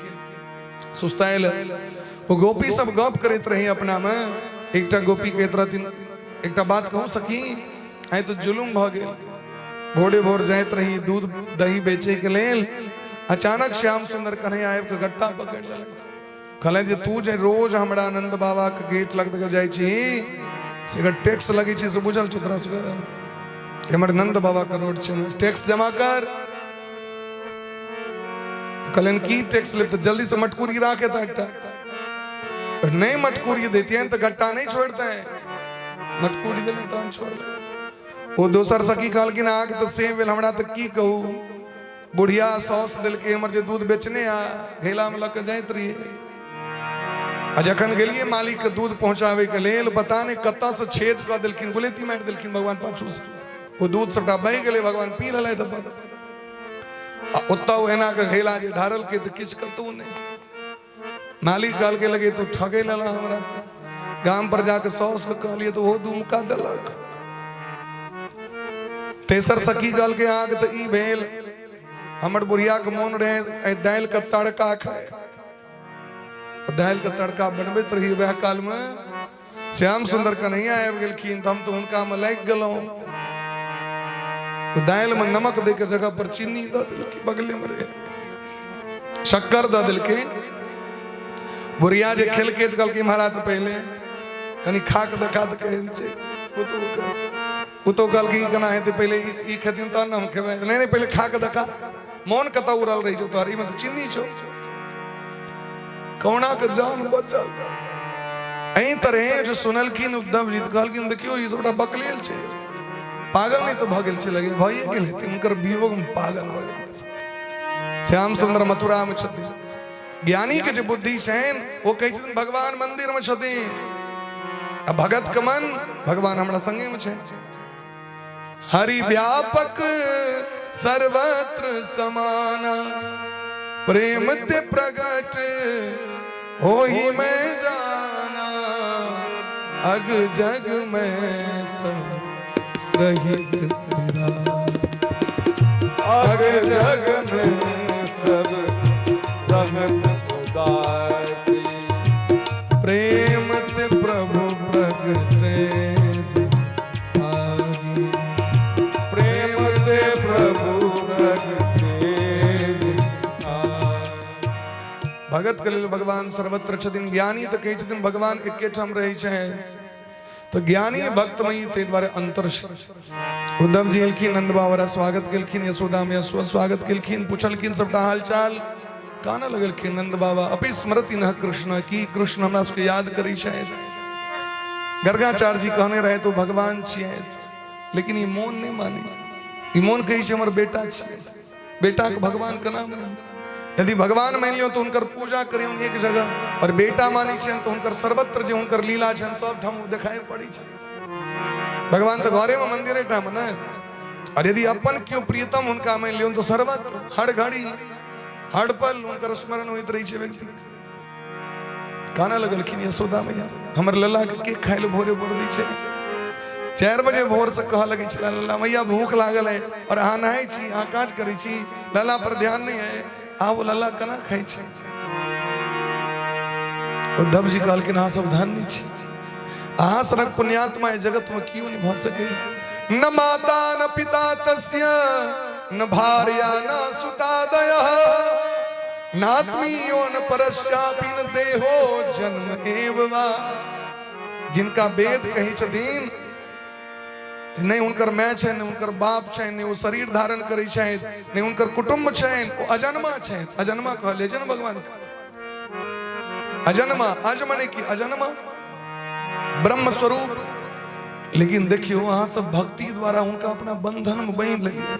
सुस्तायल। ओ गोपी सब गप करैत रही अपना में। एकटा गोपी कहैत रहथिन, एकटा बात कहूँ सखी, आइ तऽ जुलुम भऽ गेल, भोरे भोर जाइत रही दूध दही बेचे के लेल, अचानक श्याम सुंदर कन्हैया आबि कऽ गट्टा पकड़ि लेलथि, कहलनि जे तू जे रोज हमरा आनंद बाबा के गेट लग दऽ जाइ छी से अगर टैक्स लगै छै से बुझल छौ तोरा सबके? हमर नंद बाबा के रोड छै, टैक्स जमा कर। कहलनि की टैक्स लेब? तऽ जल्दी से मटकूरी राख एतऽ एकटा, नहि मटकूरी दैतियनि तऽ गट्टा नहि छोड़तै। मटकूरी देलनि तहन छोड़लै। ओ दोसर सखी कहलखिन अहाँके तऽ से भेल, हमरा तऽ की कहू, बुढ़िया सौस देलकै हमर जे दूध बेचने आ घैलामे लऽ कऽ जाइत रहियै, आ जखन गेलियै मालिक के दूध पहुँचाबै के लेल, पता नहि कतऽ से छेद कऽ देलखिन, गुलेती मारि देलखिन भगवान पाछू से, ओ दूध सबटा बहि गेलै, भगवान पी लेलथि अपन। आ ओतऽ ओ एना कऽ घैला जे ढारलकै तऽ किछु कतहु नहि। मालिक कहलकै लगे तू ठकै लेला हमरा, तो गाम पर जाके साउस के कहलियै तऽ ओहो दुमका देलक। तेसर सखी कहलकै अहाँके तऽ ई भेल, हमर बुढ़िया के मोन रहे एहि दालि के तड़का खाय, दालि के तड़का बनबैत रही, वएह काल में श्याम सुंदर कन्हैया आबि गेलखिन तऽ हम तऽ हुनका में लागि गेलहुँ, दालि में नमक दै के जगह पर चीनी दऽ देलकै, बगले में रहे शक्कर दऽ देलकै। बुढ़िया जे खेलकै तऽ कहलकै महाराज तऽ पहिले कनि खा कऽ देखा तऽ केहन छै। पुतोहु कहलकै ई केना हेतै, पहिले ई खेथिन तहन ने हम खेबै। नहि नहि पहिले खा कऽ देखा, मोन कतऽ उड़ल रहै छौ तोहर, एहिमे तऽ चीनी छौ। कहुना के जान बचल। एहि तरहे जो सुनलखिन उद्धव जी तऽ कहलखिन देखियौ ई सबटा बकलेल छै, पागल नहि तऽ भऽ गेल छै, लगे भइए गेल हेतै हुनकर वियोग में पागल भऽ गेल। श्याम सुंदर मथुरा में छथिन। ज्ञानी के जे बुद्धि छनि ओ कहै छथिन भगवान मंदिर में छथिन, आ भगत के मन भगवान हमरा संगे में छै। हरि व्यापक सर्वत्र समाना, प्रेम ते प्रगट होही मैं जाना, अग जग में सब रहित विराज। अग जग में सब रहत उदासी, प्रेम ते प्रभु प्रगटे आगी, प्रेम ते प्रभु प्रगटे आगी। भगत के लेल भगवान सर्वत्र छथिन। ज्ञानी तऽ कहै छथिन भगवान एकेठाम रहै छै, तऽ ज्ञानी भक्तमयी ताहि दुआरे अंतर छै। उद्धव जी एलखिन, नंद बाबा स्वागत केलखिन, यशोदा मैया स्वागत केलखिन, पुछलखिन सबटा हालचाल। कानऽ लगलखिन नंद बाबा, अपि स्मृति न कृष्ण, की कृष्ण हमरा सबके याद करै छथि। गर्गाचार्य जी कहने रहे तो भगवान छियै, लेकिन ई मोन नहि माने, ई मोन कहै छै हमर बेटा छियै, बेटा के भगवान केना मानि? यदि भगवान मानि लियौ तऽ हुनकर पूजा करियौ एक जगह, और बेटा मानै छियनि तऽ हुनकर सर्वत्र जे हुनकर लीला छनि सब ठाम ओ देखाइ पड़ै छै। भगवान तऽ घरे में मंदिरे ठाम ने, और यदि अपन केओ प्रियतम हुनका मानि लियौ तऽ सर्वत्र हर घड़ी हर पल हुनकर स्मरण होइत रहै छै व्यक्ति। कानऽ लगलखिन यशोदा मैया, हमर लला के के खाय लए भोरे भोर दै छै? 4 बजे भोर से कह लगे छला, लला मैया भूख लागल है और अहाँ नहाय छी, अहाँ काज करै छी, लला पर ध्यान नहीं है, आब लला केना खाइ छै? उद्धव जी कहलखिन अहाँ सब धन्य छी, अहाँ सनक पुण्यात्मा एहि जगत में क्यों नहीं भऽ सकै। न माता न पिता तस्य न भार्या न सुतादयः नात्मीयो न परस्यापि न देहो जन्म एव वा। जिनका वेद कहै छथिन नहि हुनकर माय छनि, नहि हुनकर बाप छनि, नहि ओ शरीर धारण करै छथि, नहि हुनकर कुटुम्ब छनि, ओ अजन्मा छथि। अजन्मा कहले छै ने भगवान के, अजन्मा, अज मने की अजन्मा, ब्रह्म स्वरूप। लेकिन देखियो अहाँ सब भक्ति द्वारा हुनका अपना बंधन में बांधि लेलियै।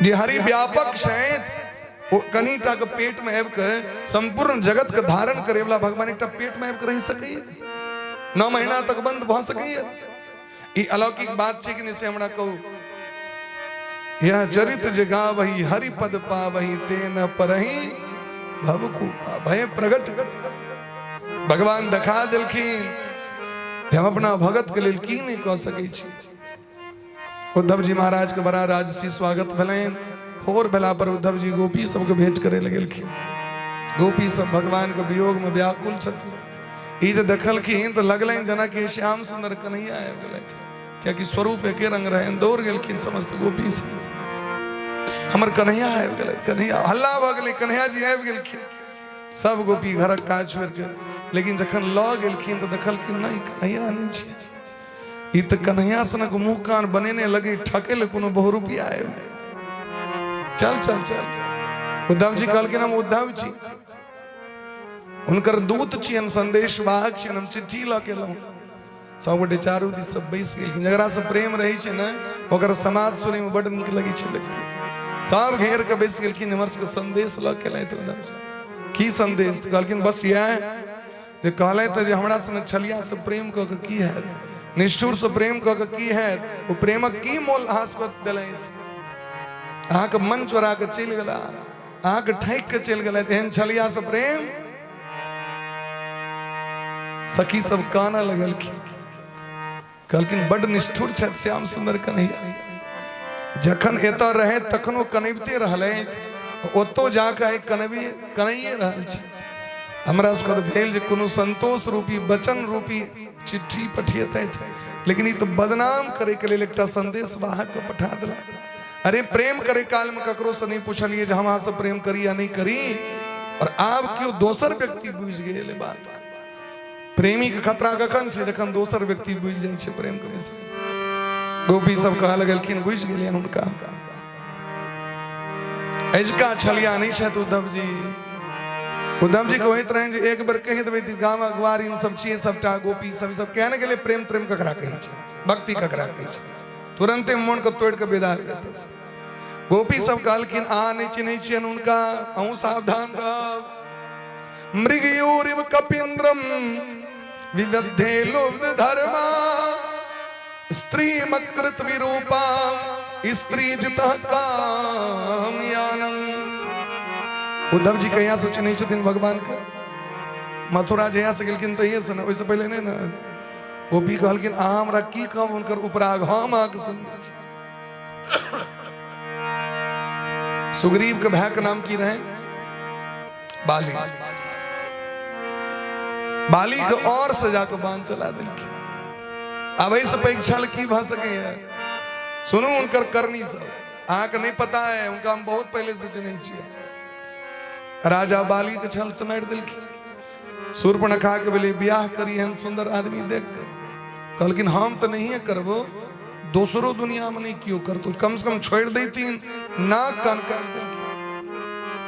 जे हरि व्यापक छथि ओ कनिटा के पेट में आबि के संपूर्ण जगत के धारण करे वाला भगवान एकटा पेट में आबि के रहि सकैया? 9 महीना तक बंद भऽ सकैया? ई अलौकिक बात छै कि नहि से हमरा कहू। यह चरित जे गावही हरि पद पावही ते न परही भव कूपा। भय प्रगट भगवान देखा देलखिन जे हम अपना भगत के लेल की नहि कऽ सकै छी। उद्धव जी महाराज के बड़ा राजसी स्वागत भेलनि। भोर भेला पर उद्धव जी गोपी सबके भेंट करे लए गेलखिन। गोपी सब भगवान के वियोग में व्याकुल छथिन। ई जे देखलखिन तऽ लगलनि जेना कि श्याम सुंदर कन्हैया आबि गेलथि, कियाकि स्वरूप एके रंग रहनि। दौड़ गेलखिन समस्त गोपी सब, हमर कन्हैया आबि गेलथि, कन्हैया। हल्ला भऽ गेलै, कन्हैया जी आबि गेलखिन। सब गोपी घरक काज छोड़ि के, लेकिन जखन लऽ गेलखिन तऽ देखलखिन नहि, कन्हैया नहि छै, ई तऽ कन्हैया सनक मुँह कान बनेने लगे ठके ले कोनो बहुरूपिया आबि गेल। चल चल चल। उद्धव जी कहलखिन हम उद्धव छी, हुनकर दूत छियनि, संदेश वाहक छियनि, हम चिट्ठी लऽ के एलहुँ। सब गोटे चारू दिस सब बैस गेलखिन। जकरा से प्रेम रहै छै ने ओकर समाज सुनैमे बड्ड नीक लगै छै व्यक्ति। सब घेर के बैस गेलखिन, हमर सबके संदेश लऽ के एलथि उद्धव जी। की संदेश? कहलखिन बस इएह जे कहलथि जे हमरा सनक छलिया से प्रेम कऽ के की हैत, निष्ठुर से प्रेम कऽ के की हैत, ओ प्रेमक की मोल अहाँ सबके देलथि, अहाँके मन चोरा के चलि गेला, अहाँके ठकि के चलि गेलथि, एहन छलिया से प्रेम। सखी सब कानऽ लगलखिन, कहलखिन बड निष्ठुर छथि श्याम सुंदर कन्हैया, जखन एतऽ रहे तखनो कनबिते रहलथि, ओतौ जाकऽ आइ कनबी कनैये रहल छै। हमरा सबके तऽ भेल जे कोनो संतोष रूपी वचन रूपी चिट्ठी पठियतथि, लेकिन ई तऽ बदनाम करैके लेल एकटा संदेश वाहक के पठा देला। अरे प्रेम करे काल में ककरो से नहीं पूछलिए जे हम अहाँ से प्रेम करी या नहीं करी, और आब केओ दोसर व्यक्ति बुझि गेल बात। प्रेमी के खतरा कखन छै? जखन दोसर व्यक्ति बुझि जाइ छै प्रेम के विषय। गोपी सब कहऽ लगलखिन बुझि गेलियनि हुनका, अजुका छलिया नहीं छथि उद्धव जी। उद्धव जी कहैत रहनि जे एक बेर कहि देबै तऽ गामक ग्वारिन सब छियै सबटा गोपी सब, सब केहन गेलै प्रेम त्रेम ककरा कहै छै, भक्ति ककरा कहै छै, तुरंते मोन के तोड़ि के विदा हो जेतै। गोपी सब कहलखिन अहाँ नहि चिन्है छियनि हुनका, अहूँ सावधान रहब। मृगयोरिव कपिंद्रम विदधे लुब्ध धर्मा स्त्रीमकृत विरूपा स्त्री जितः कामयानम। उद्धव जी कहिया से चिन्है छथिन भगवान के? मथुरा जहिया से गेलखिन तहिए से ने, ओहिसँ पहिले नहि ने। गोपी कहलखिन अहाँ हमरा की कहब हुनकर उपराग, हम अहाँके सुनने छी। सुग्रीव के भाई के नाम की रहे? बाली। बाली के और से जाके बांध चला दिलखिन। अब एहिसँ पैघ छल की भऽ सकैए? सुनू हुनकर करनी सब, अहाँके नहि पता है, हुनका हम बहुत पहले से चिन्है छियै। राजा बाली के छल से मारि देलखिन। शूर्पणखा के भेलै बियाह करी एहन सुंदर आदमी देख के, कहलखिन हम तऽ नहिए करबो, दोसरो दुनिया में नहीं केओ करतो, कम से कम छोड़ि दैथिन, नाक कान काटि देलखिन।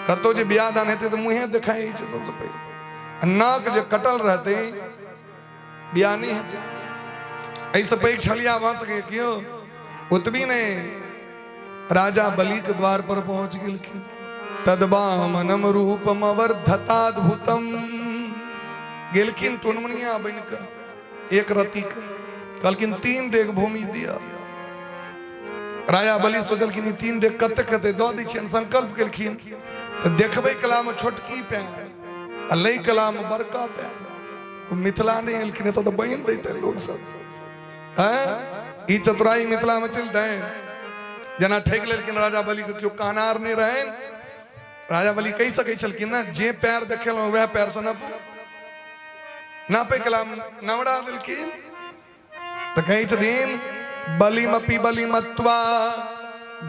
कतौ जे बियाह दान हेतै तऽ मुँहे देखाइ छै सबसँ पहिले, नाक जे कटल रहतै बियाह नहि हेतै। एहिसँ पैघ छलिया भऽ सकैए केओ? ओतबी नहि, राजा बलि के द्वार पर पहुंच गेलखिन। तदवामनम रूपम अवर्धताद्भुतम, गेलखिन टुनमुनिया बनि कऽ एक रति के, कहलखिन 3 डेग भूमि दिअ। राजा बलि सोचलखिन ई 3 डेग कते कते दऽ दै छियनि, संकल्प केलखिन तऽ देखबै कला मे छोटकी पैर आ लै कला मे बड़का पैर। ओ मिथिला नहि एलखिन एतऽ तऽ बनि दैते लोक सब। आँय? ई चतुराई मिथिला में चलते जेना ठकि लेलखिन राजा बलि के, केओ कहनार नहि रहनि। राजा बलि कहि सकै छलखिन ने, जे पैर देखेलहुँ वएह पैर से नापू। नापे कला नवरा देलखिन। तऽ कहै छथिन बलिमपि बलिमत्वा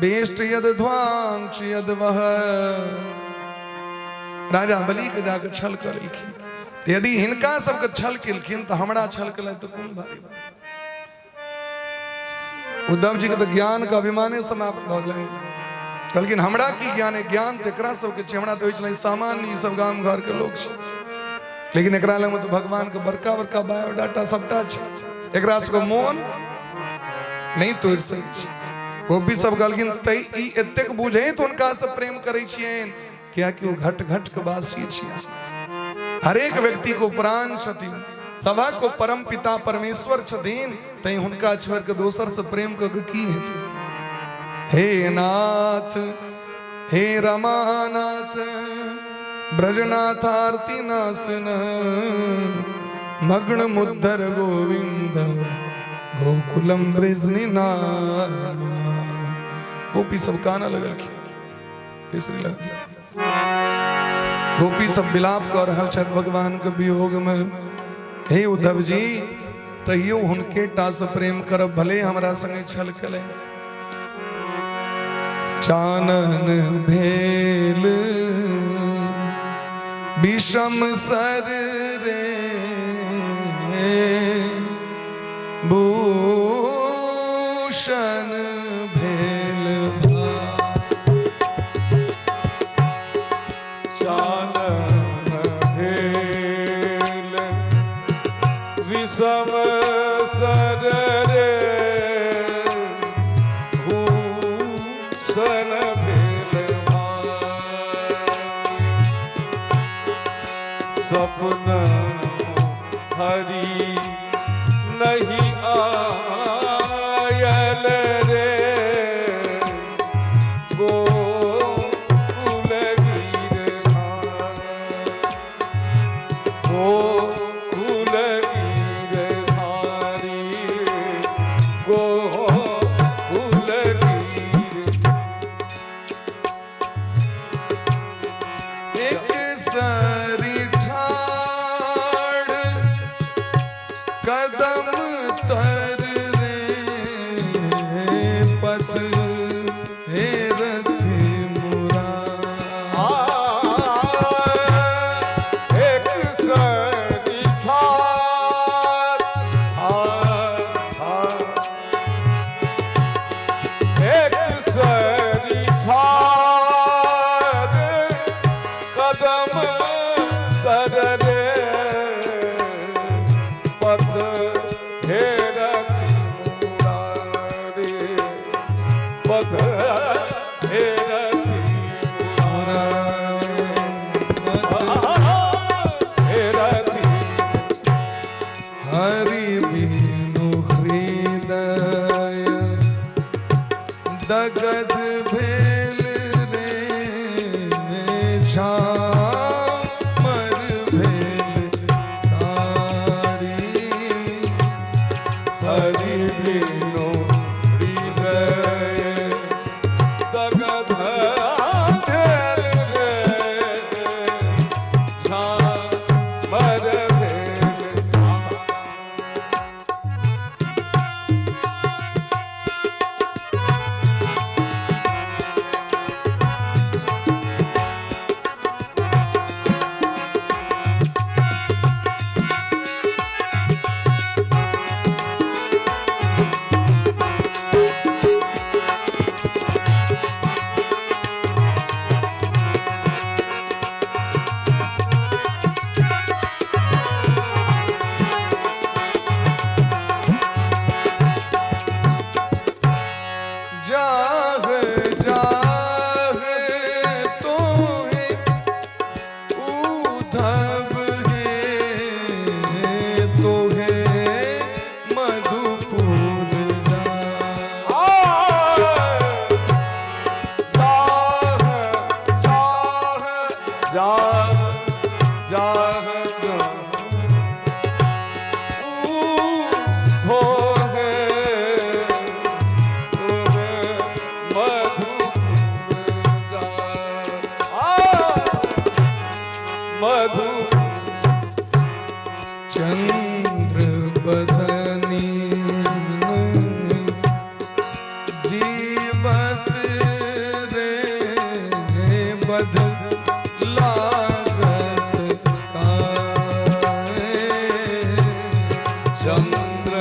बेष्ट यद ध्वांश यद वह। राजा बलि के जाके छल करेलखिन। यदि हिनका सबके छल केलखिन तऽ हमरा छल केलनि तऽ कोन भारी बात। उद्धव जी के तऽ ज्ञान के अभिमाने समाप्त भऽ गेलनि। कहलखिन हमरा की ज्ञान है, ज्ञान तऽ एकरा सबके छै, हमरा तऽ होइ छलै सामान्य ई सब गाम घर के लोक छै, लेकिन एकरा लगमे तऽ भगवान के बड़का बड़का बायोडाटा सबटा छै, एकरा सबके मोन नहि तोड़ि सकै छै। गोपी सब कहलखिन तै ई एतेक बुझैत हुनका से प्रेम करै छियनि, कियाकि ओ घट घट के वासी छिया, हरेक व्यक्ति को प्राण छथिन, सभक को परम पिता परमेश्वर छथिन, तै हुनका छोड़ के दोसर से प्रेम कऽ के की हेतै। हे नाथ हे रमानाथ ब्रजनाथ आरती नासन मग्न मुद्धर गोविंद गोकुलम बृजनी गोपी सब काना लगलखिन। तीसरी लग गोपी सब विलाप कऽ रहल छथि भगवान के वियोग में। हे उद्धव जी, तैयो हुनके टा से प्रेम करब, भले हमरा संगे छल केले। चानन भेल विषम सर रे भूषण भेल चानन भेल विषम सर रे भूषण भेल सपन हरि नहीं आयल रे गोकुल गोकुल गिरधारी गोकुल गिर। एक सरी ठाड़ कदम तर रे पथ हे रथ मुरा। एक सरी ठाड़ एक सरी ठाड़ कदम तर रे पथ हेरत मुरारी पथ हेरत मुरारी हेरत। हरि बिनु हृदय दगध भेल रे झामर भेल साड़ी। हरि बिनु हृदय दगध भेल रे झामर भेल। बध लागत काय। चंद्र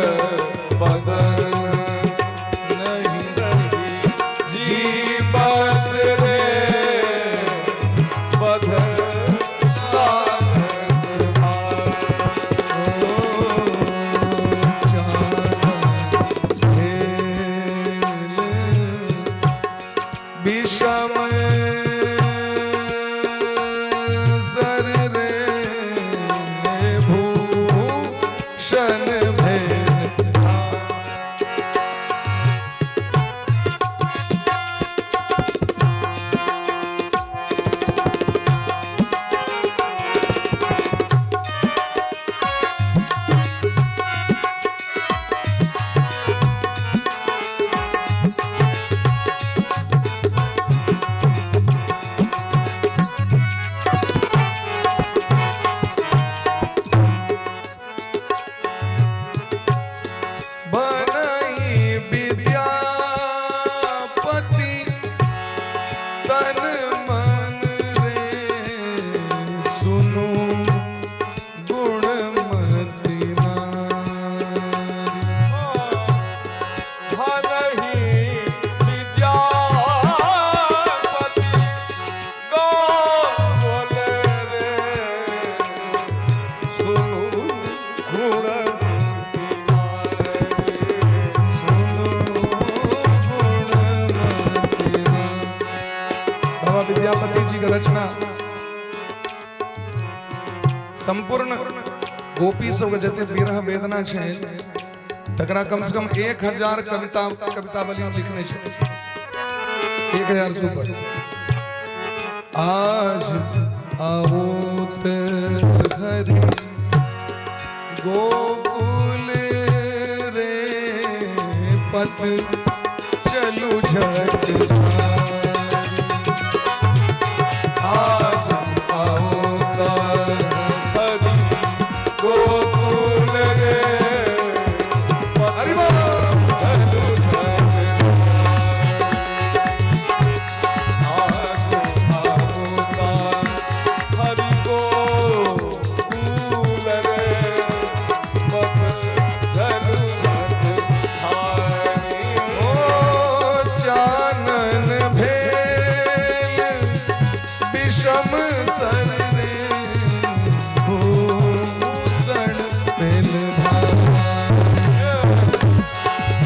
बदन नहीं जीवत रे बध लागत काय। विषम सर रे भूषण भेद। बनई विद्यापति तन मन रे सुनु गुणमति नारी। भनहि विद्यापति गौल रे सुनु गुणमति नारी। सुनु गुणमति नारी। बाबा विद्यापति जी का रचना संपूर्ण गोपी सब जते विरह वेदना छै तकरा कम से कम 1000 कविता कवितावली में लिखने छथिन, 1000 से ऊपर। आज आओत हरि गोकुल रे पथ चलू झट झारी। आज आओ हरि गोकुल रे हरि बोल। चलू झट आज आओ हरि गोकुल रे पथ चलू झट झारी। ओ चानन भेल विषम सर रे भूषण भेल भारी।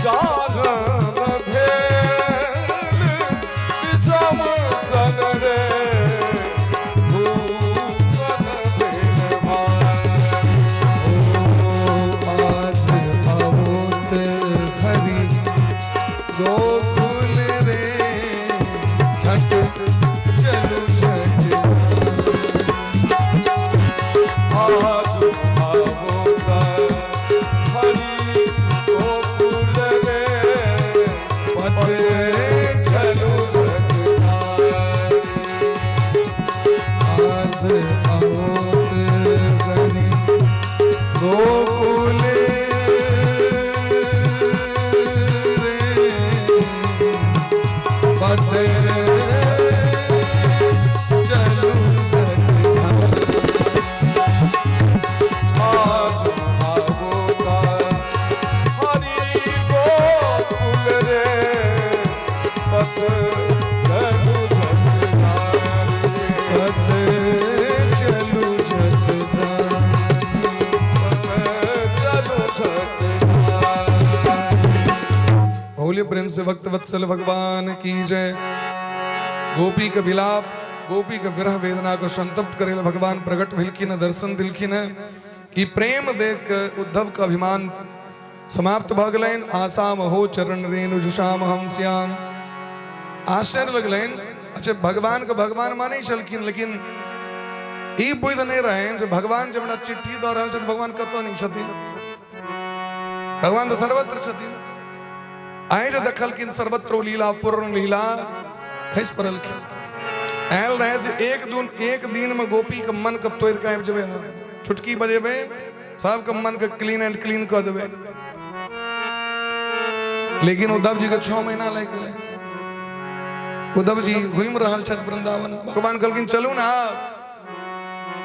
चानन भेल विषम सर रे भूषण भेल भारी। ओ आज आवोत हरि गोकुल रे झट चलू झट। आज आवोत हरि गोकुल रे पथ चलू झट झारी। आज आवोत हरि गोकुल रे पथ चलू झट। आज आवोत हरि गोकुल रे पथ चलू झट झारी। पथ चलू झट पथ चलू झट झारी। बोलिए प्रेम से भक्त वत्सल भगवान की जय। गोपी के विलाप, गोपी के विरह वेदना को संतप्त करे भगवान प्रकट भेलखिन, दर्शन दिलखिन। ई प्रेम देख के उद्धव का अभिमान समाप्त भ गेलनि। आशा महो चरण रेणु जुषाम हम श्याम। आश्चर्य लगलनि। अच्छा, भगवान के भगवान मानै छलखिन, लेकिन ई बुद्धि नहीं रहनि जे भगवान जब हमरा चिट्ठी दऽ रहल छथि, भगवान कतौ नहीं छथिन, भगवान तऽ सर्वत्र छथिन। आइ जे देखलखिन सर्वत्र लीला पूर्ण लीला, खसि पड़लखिन। आयल रहे जे एक दिन में गोपी के मन के तोड़ि के आबि जेबै, अहाँ चुटकी बजेबै, सबके मन के क्लीन एंड क्लीन कऽ देबै। लेकिन उद्धव जी के 6 महीना लागि गेलै। उद्धव जी घूमि रहल छथि वृंदावन। भगवान कहलखिन चलू ने आब।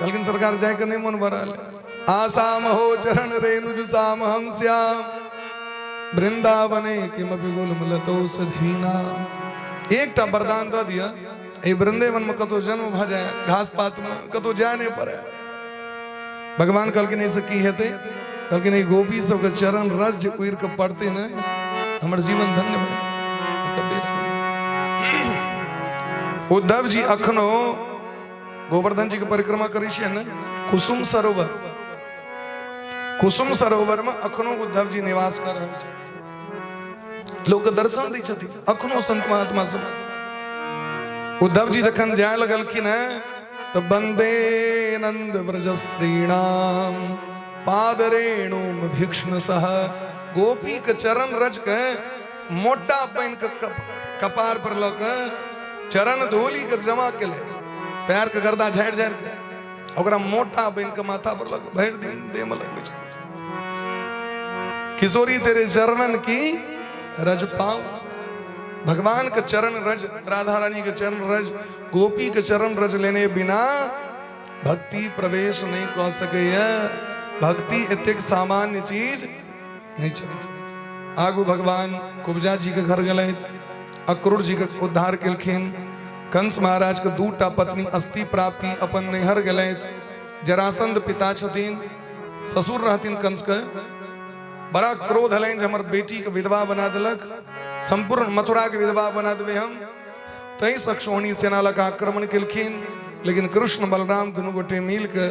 कहलखिन सरकार जायके नहि मन भऽ रहल है। आसाम हो चरण रेणु जुसाम हम श्याम वृंदावने किमपि गुलमलतो सधीना। एकटा वरदान दऽ दिअ, एहि वृंदावन में कतौ जन्म भऽ जाय, घास पात में कतौ जाय नहि पड़े। भगवान कहलखिन एहिसँ की हेतै? कहलखिन एहि गोपी सबके चरण रस जे उड़ि कऽ पड़तै ने, हमर जीवन धन्य भऽ जायत। उद्धव जी अखनो गोवर्धन जी के परिक्रमा करै छियै ने, कुसुम सरोवर, कुसुम सरोवर में अखनो उद्धव जी निवास कर रहल छथि, लोक दर्शन दै छथिन अखनो संत महात्मा सब। उद्धव जी जखन जाय लगलखिन हैं तो वंदे नंद व्रज स्त्रीणाम पादरेणु भीक्ष्ण सह, गोपी के चरण रज के मोटा बन के कपार पर लऽ के चरण धूली के जमा के ले, पैर के गर्दा झाड़ि झाड़ि के ओकरा मोटा बन के माथा पर लऽ के भरि दिन देह में लगबै छै। किशोरी तेरे चरणन की रज पाऊं। भगवान के चरण रज, राधा रानी के चरण रज, गोपी के चरण रज लेने बिना भक्ति प्रवेश नहीं कऽ सकैए। भक्ति एतेक सामान्य चीज नहीं छथि। आगू भगवान कुब्जा जी के घर गेलथि, अक्रूर जी के उद्धार केलखिन। कंस महाराज के दूटा पत्नी अस्थि प्राप्ति अपन नैहर गेलथि। जरासंध पिता छथिन, ससुर रहथिन कंस के। बड़ा क्रोध हलनि जे हमर बेटी के विधवा बना देलक, संपूर्ण मथुरा के विधवा बना देबै हम। तै सक्षोहिणी सेना लग आक्रमण केलखिन, लेकिन कृष्ण बलराम दुनू गोटे मिल के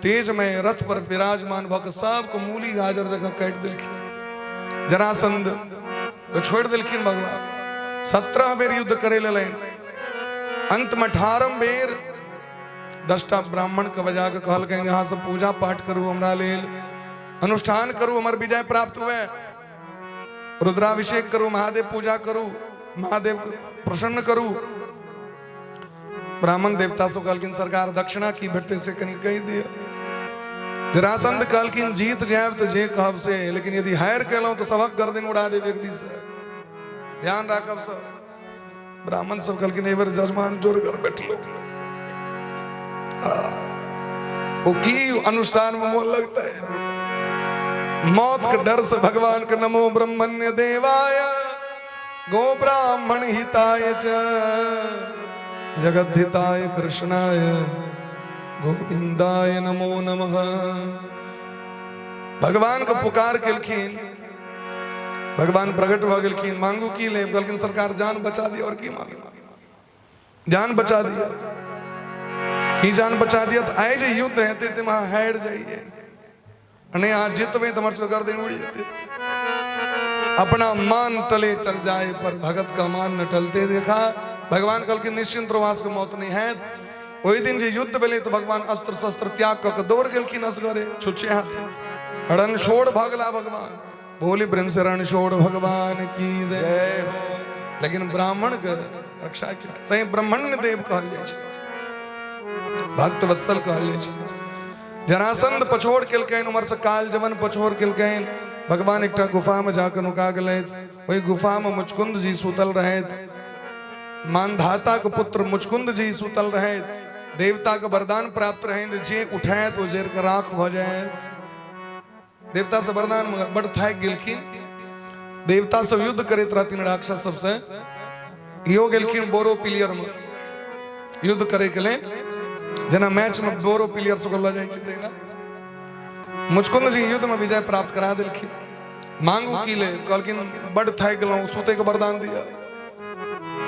तेजमय रथ पर विराजमान भऽ के सबके मूली गाजर जकाँ काटि देलखिन। जरासंध के छोड़ि देलखिन भगवान। 17 बेर युद्ध करे लेलनि, अंत में 18 बेर 10टा ब्राह्मण के बजा के कहलकनि अहाँ सब पूजा पाठ करू, हमरा लेल अनुष्ठान करू, हमर विजय प्राप्त हुए, रुद्राभिषेक करू, महादेव पूजा करू, महादेव के प्रसन्न करू। ब्राह्मण देवता सब कहलखिन सरकार दक्षिणा की भेटतै से कनि कहि दिअ। जरासंध कहलखिन जीत जायब तऽ जे कहब से, लेकिन यदि हारि केलहुँ तऽ सबक गर्दन उड़ा देब एक दिस से, ध्यान राखब सब। ब्राह्मण सब कहलखिन एहि बेर जजमान जोरगर बैठलो, ओ की अनुष्ठान में मोन लगता है। मौत के डर से भगवान के नमो ब्रह्मण्य देवाय गो ब्राह्मण हिताय च जगद्धिताय कृष्णाय गोविंदाय नमो नमः। भगवान के पुकार केलखिन, भगवान प्रकट भऽ गेलखिन। मांगू की ले? कहलखिन सरकार जान बचा दिया, और की मांगू, जान बचा दिया। की जान बचा दिया? तो आइ जे युद्ध हेतै तऽ अहाँ हारि जाइए, नहीं अहाँ जीतबै तऽ हमर सबके गर्दन उड़ि जेतै। अपना मान टले टल जाए पर भगत का मान न टलते देखा। भगवान कहलखिन निश्चिंत रहो, अहाँ सबके मौत नहीं हैत। ओहि दिन जे युद्ध भेलै तऽ भगवान अस्त्र शस्त्र त्याग कऽ के दौड़ गेलखिन असगरे छुच्छे हाथे। रणछोड़ भगला भगवान, बोली प्रेम से रणछोड़ भगवान की जय। लेकिन ब्राह्मण के रक्षा केलखिन, तैं ब्राह्मण्य देव कहल जाइ छै, भक्त वत्सल कहल जाइ छै। जरासंध पछोड़ केलकनि, उम्हर से काल जवन पछोड़ केलकनि। भगवान एकटा गुफा में जाकर नुका गेलथि। ओहि गुफा में मुचकुंद जी सुतल रहथि, मानधाता के पुत्र मुचकुंद जी सुतल रहथि। देवता के वरदान प्राप्त रहनि जे उठायत ओ जरि के राख भऽ जायत। देवता से वरदान बड़ थाकि गेलखिन। देवता सब युद्ध करैत रहथिन राक्षस सबसे, इहो गेलखिन बोरो प्लेयर में युद्ध करे के लेल, जेना मैच में बोरो प्लेयर सबके लऽ जाइ छै तहिना। मुचकुंद जी युद्ध में विजय प्राप्त करा देलखिन। मांगू की ले? कहलखिन बड थाकि गेलहुँ, सुते के वरदान दिअ।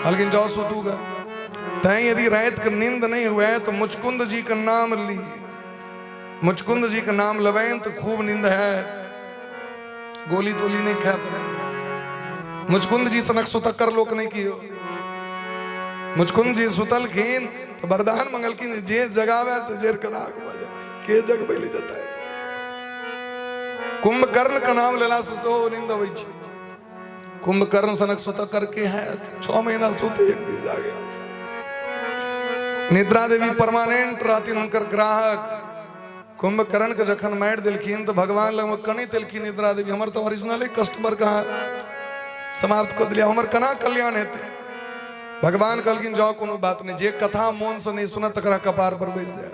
कहलखिन जाओ सुतू गे। तैं यदि राति के नींद नहीं हुए तो मुचकुंद जी के नाम ली, मुचकुंद जी के नाम लेबनि तो खूब नींद है, गोली तोली नहीं खाए पड़े। मुचकुंद जी सनक सुतक्कर लोक नहीं कियो। मुचकुंद जी सुतलखिन तो वरदान मंगलखिन जे जगावे से जेर के राख भऽ जाए, के जगबै ले जेतै। कुंभकर्ण के नाम लेला से सेहो नींद अबै छै। कुंभकर्ण सनक सुतक्कर के है, 6 महीना सुते एक दिन जागे। निद्रा देवी परमानेंट रहथिन हुनकर ग्राहक। कुंभकर्ण के जखन मारि देलखिन तऽ भगवान लग कनैत एलखिन निद्रा देवी, हमर तऽ ओरिजिनले कस्टमर कहाँ समाप्त कऽ देलियै, हमर केना कल्याण हेतै। भगवान कहलखिन जाओ कोनो बात नहीं, जे कथा मोन से नहीं सुनत तकरा कपार पर बैस जाए।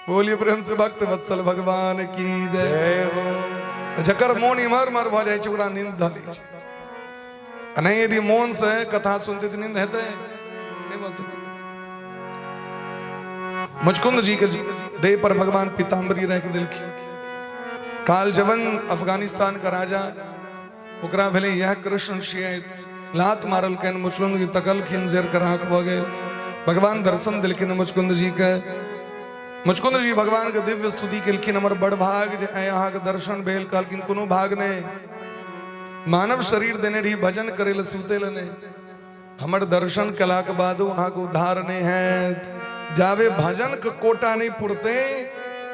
बोलिए प्रेम से भक्त वत्सल भगवान की जय। जय हो। जकर मोन इम्हर उम्हर भऽ जाइ छै ओकरा नींद धऽ लै छै, आ नहि यदि मोन से कथा सुनते तऽ नींद हेतै नहि भऽ सकै। मुचकुंद जी के देह पर भगवान पीताम्बरी राखि देलखिन। काल जवन अफगानिस्तान का राजा, ओकरा भेलै इएह कृष्ण छियै, लात मारलकनि। मुचकुंद जी तकलखिन, जेर के राख भऽ गेल। भगवान दर्शन देलखिन मुचकुंद जी के। मुचकुंद जी भगवान के दिव्य स्तुति केलखिन, हमर बड़ भाग जे आइ अहाँके दर्शन भेल। कहलखिन कोनो भाग नहि, मानव शरीर देने रही भजन करे लए, सुते लए नहि। हमर दर्शन केलाके बादो अहाँके उद्धार नहि हैत। जाबे भजन के कोटा नहि पुरते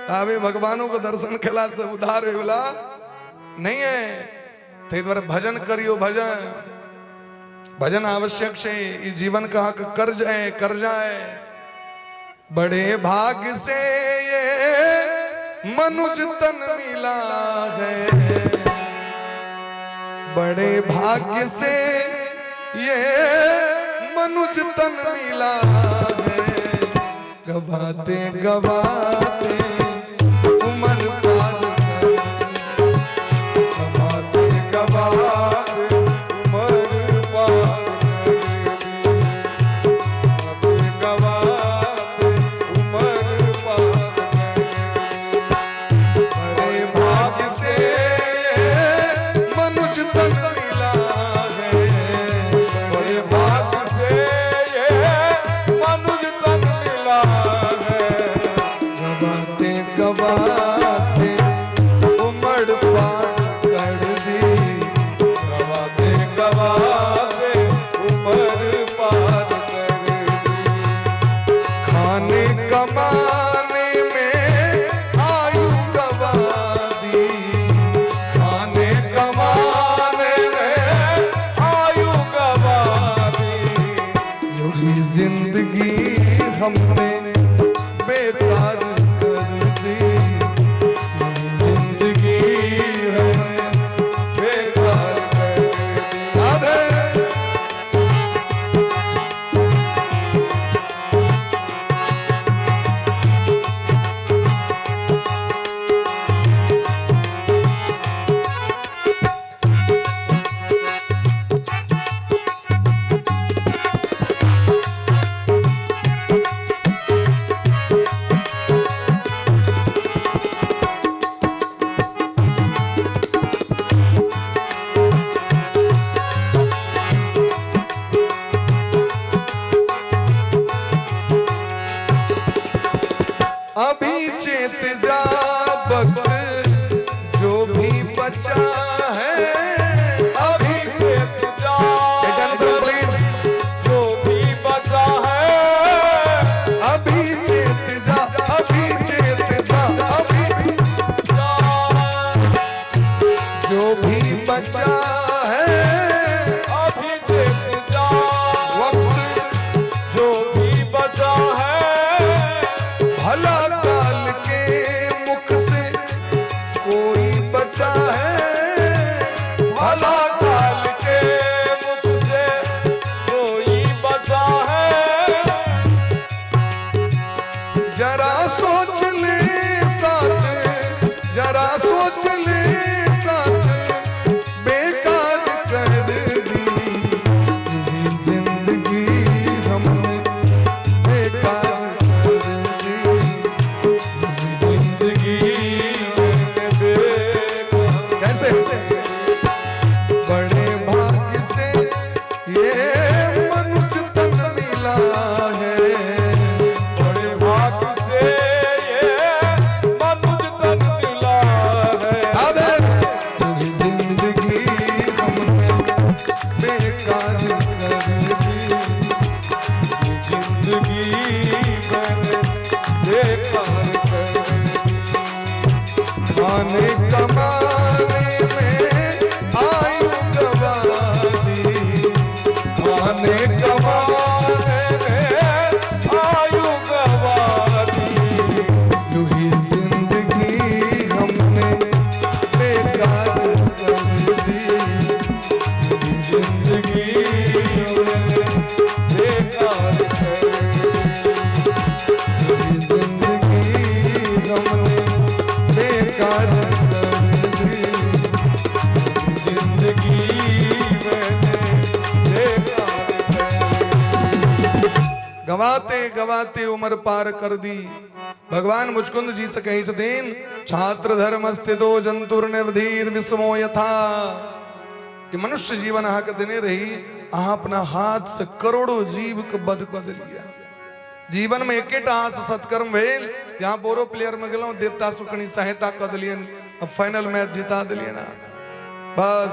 ताबे भगवानों के दर्शन केला से उद्धार होइवला नहीं है। ताहि दुआरे भजन करियो, भजन भजन आवश्यक छै। ई जीवन के अहाँके कर्ज है, कर्जा है। बड़े भाग्य से ये मनुज तन मिला है, बड़े भाग्य से ये मनुज तन मिला है, गवाते गवाते उम्र पार कर, गवाते गवाते उम्र पार कर दी, गवाते गवाते उम्र पार कर दी। बड़े भाग्य से ये मनुज तन मिला है, बड़े भाग्य से ये मनुज तन मिला है, गवाते गवाते उम्र पार कर दी, गवाते गवाते उम्र पार कर दी। खाने कमाने में आयु गवा दी, खाने कमाने में आयु गवा दी, यूं जिंदगी हमने बेकार कर दी, यूं जिंदगी हमने बेकार कर दी। राधे। अभी चेत जा वक्त जो भी बचा है, अभी चेत जा अटेंशन प्लीज, जो भी बचा है, अभी चेत जा, अभी चेत जा, अभी जा जो भी बचा है, अभी चेत जा वक्त जो भी बचा है, भला काल के गवाते गवाते उम्र पार कर दी। भगवान मुचकुंद जी से कहै छथिन, छात्र धर्म स्थितो जंतुर्निवधीर विस्मो यथा। कि मनुष्य जीवन अहाँके देने रही, अहाँ अपना हाथ से करोड़ों जीव के वध कऽ देलियै। जीवन में एकेटा अहाँ से सत्कर्म भेल, यहाँ बोरो प्लेयर में गेलहुँ, देवता सब कनि सहायता कऽ देलियनि, अब फाइनल मैच जिता देलियनि अहाँ। बस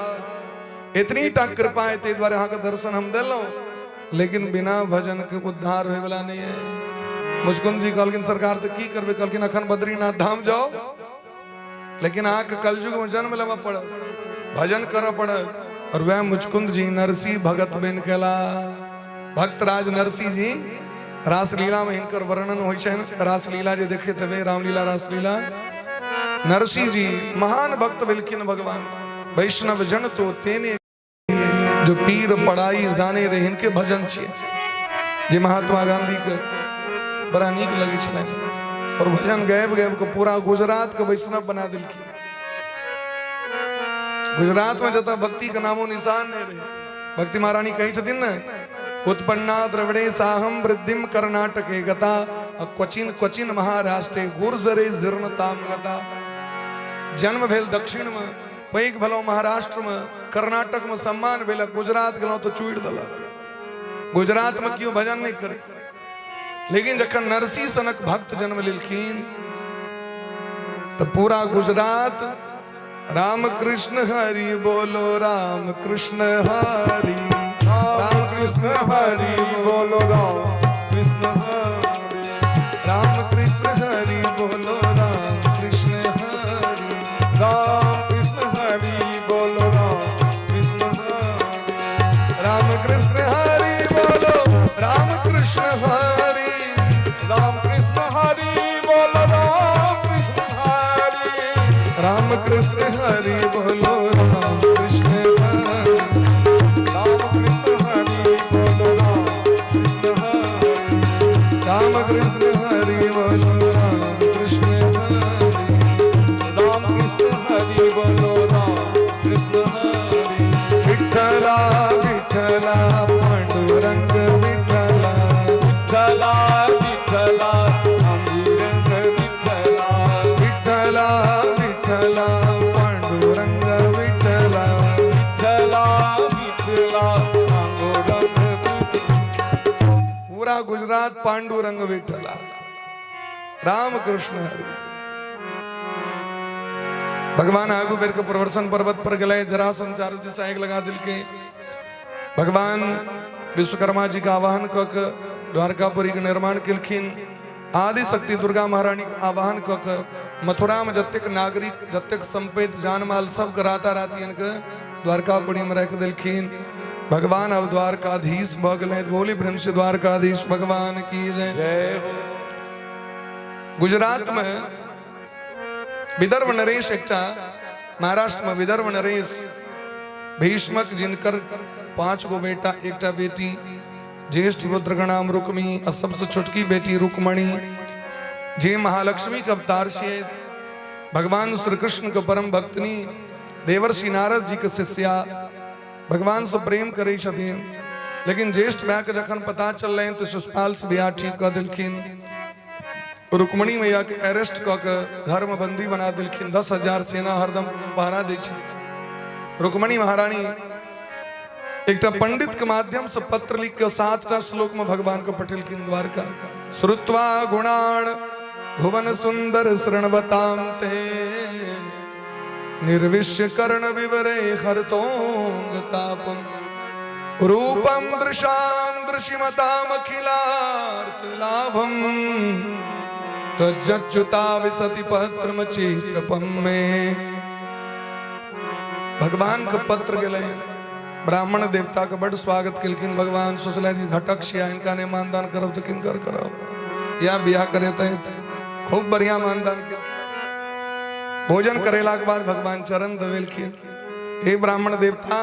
इतनी टा कृपा है, ताहि दुआरे अहाँके दर्शन हम देलहुँ, लेकिन बिना भजन के उद्धार होयवला नहीं है। मुचकुंद जी कहलखिन, सरकार तऽ की करबै? कहलखिन, अखन बद्रीनाथ धाम जाओ, लेकिन अहाँके कलयुग में जन्म लेबऽ पड़त, भजन करऽ पड़त। और वह मुचकुंद जी नरसिंह भगत बनि गेला। भक्तराज नरसिंह जी, रासलीला में हिनकर वर्णन होइ छनि। रासलीला जे देखैत हेबै, रामलीला रासलीला, नरसिंह जी महान भक्त भेलखिन भगवान। वैष्णव जन तो तेने जो पीर पढ़ाई जाने रहे, हिनके भजन छियै जे महात्मा गांधी के बड़ा नीक लगै छलनि, और भजन गाबि गाबि के पूरा गुजरात के वैष्णव बना देलखिन। गुजरात में जतऽ भक्ति के नामो निशान नहीं रहे, भक्ति महारानी कहै छथिन ने, उत्पन्ना द्रविड़े साहम वृद्धिम कर्नाटके गता, आ क्वचिन क्वचिन महाराष्ट्रे गुर्जरे जीर्णताम गता। जन्म भेल दक्षिण में, पैघ भेलहुँ महाराष्ट्र में, कर्नाटक में सम्मान भेल, गुजरात गेलहुँ तऽ चूड़ि देलक। गुजरात में केओ भजन नहीं करे। लेकिन जखन नरसिंह सनक भक्त जन्म लेलखिन तऽ पूरा गुजरात राम कृष्ण हरि बोलो, राम कृष्ण हरि, राम कृष्ण हरि बोलो, राम कृष्ण हरि, राम कृष्ण हरि बोलो, राम कृष्ण हरि, राम कृष्ण हरि बोलो, राम कृष्ण हरि, राम कृष्ण हरि बोलो, राम कृष्ण हरि, राम कृष्ण हरि बोलो, राम कृष्ण हरि, राम कृष्ण हरि बोलो, राम कृष्ण हरि, राम कृष्ण हरि बोलो, राम कृष्ण हरि, राम कृष्ण हरि बोलो, राम कृष्ण हरि, राम कृष्ण हरि बोलो, राम कृष्ण हरि। विठ्ठला विठ्ठला पांडुरंग विठ्ठला, विठ्ठला विठ्ठला पांडुरंग विठ्ठला, विठ्ठला विठ्ठला पांडुरंग विठ्ठला, विठ्ठला विठ्ठला पांडुरंग विठ्ठला। पूरा गुजरात पांडुरंग विठ्ठला, राम कृष्ण हरि। भगवान आगू बढ़ के प्रवर्सन पर्वत पर गए, जरासंध चारू दिशा एक लगा दिल के। भगवान विश्वकर्मा जी का आवाहन कऽ के द्वारकापुरी के निर्माण केलखिन। आदि शक्ति दुर्गा महारानी के आवाहन कऽ के मथुरा में जतेक नागरिक, जतेक संपत्ति, जान माल सबके राता राति के द्वारकापुरी में राखि देलखिन। भगवान अब द्वारकाधीश भऽ गेलै। बोली प्रेम से द्वारकाधीश भगवान की जय। जय हो। गुजरात में विदर्भ नरेश एकटा, महाराष्ट्र में विदर्भ नरेश भीष्मक, जिनकर 5 गो बेटा एकटा बेटी, ज्येष्ठ पुत्र का नाम रुक्मी और सबसे छोटकी बेटी रुक्मणी, जे महालक्ष्मी के अवतार छियै, भगवान श्री कृष्ण के परम भक्तनी, देवर्षि नारद जी के शिष्या, भगवान से प्रेम करै छथिन। लेकिन ज्येष्ठ भाई के जखन पता चललनि तऽ शिशुपाल से बियाह ठीक कऽ देलखिन। रुक्मणी मैया के अरेस्ट कऽ के घर में बंदी बना देलखिन। 10,000 सेना हरदम पहरा दै छै। रुक्मणी महारानी एकटा पंडित के माध्यम से पत्र लिख के 7टा श्लोक में भगवान के पठेलखिन द्वारका। श्रुत्वा गुणान भुवन सुंदर शृण्वताम ते, निर्विश्य कर्ण विवरे हरतोंग तापम, रूपम दृशाम दृशिमताम अखिलार्थ लाभम, त्वज्जच्युता विसति पत्रम चित्रपम में। भगवान के पत्र गेलै, ब्राह्मण देवता के बड़ स्वागत केलखिन। भगवान सोचलथि, घटक छिया, इनका नहीं मानदान करब तो किनकर करब? या बियाह करे खूब बढ़िया मानदान केलखिन। भोजन करेला के बाद भगवान चरण दबेलखिन। हे ब्राह्मण देवता,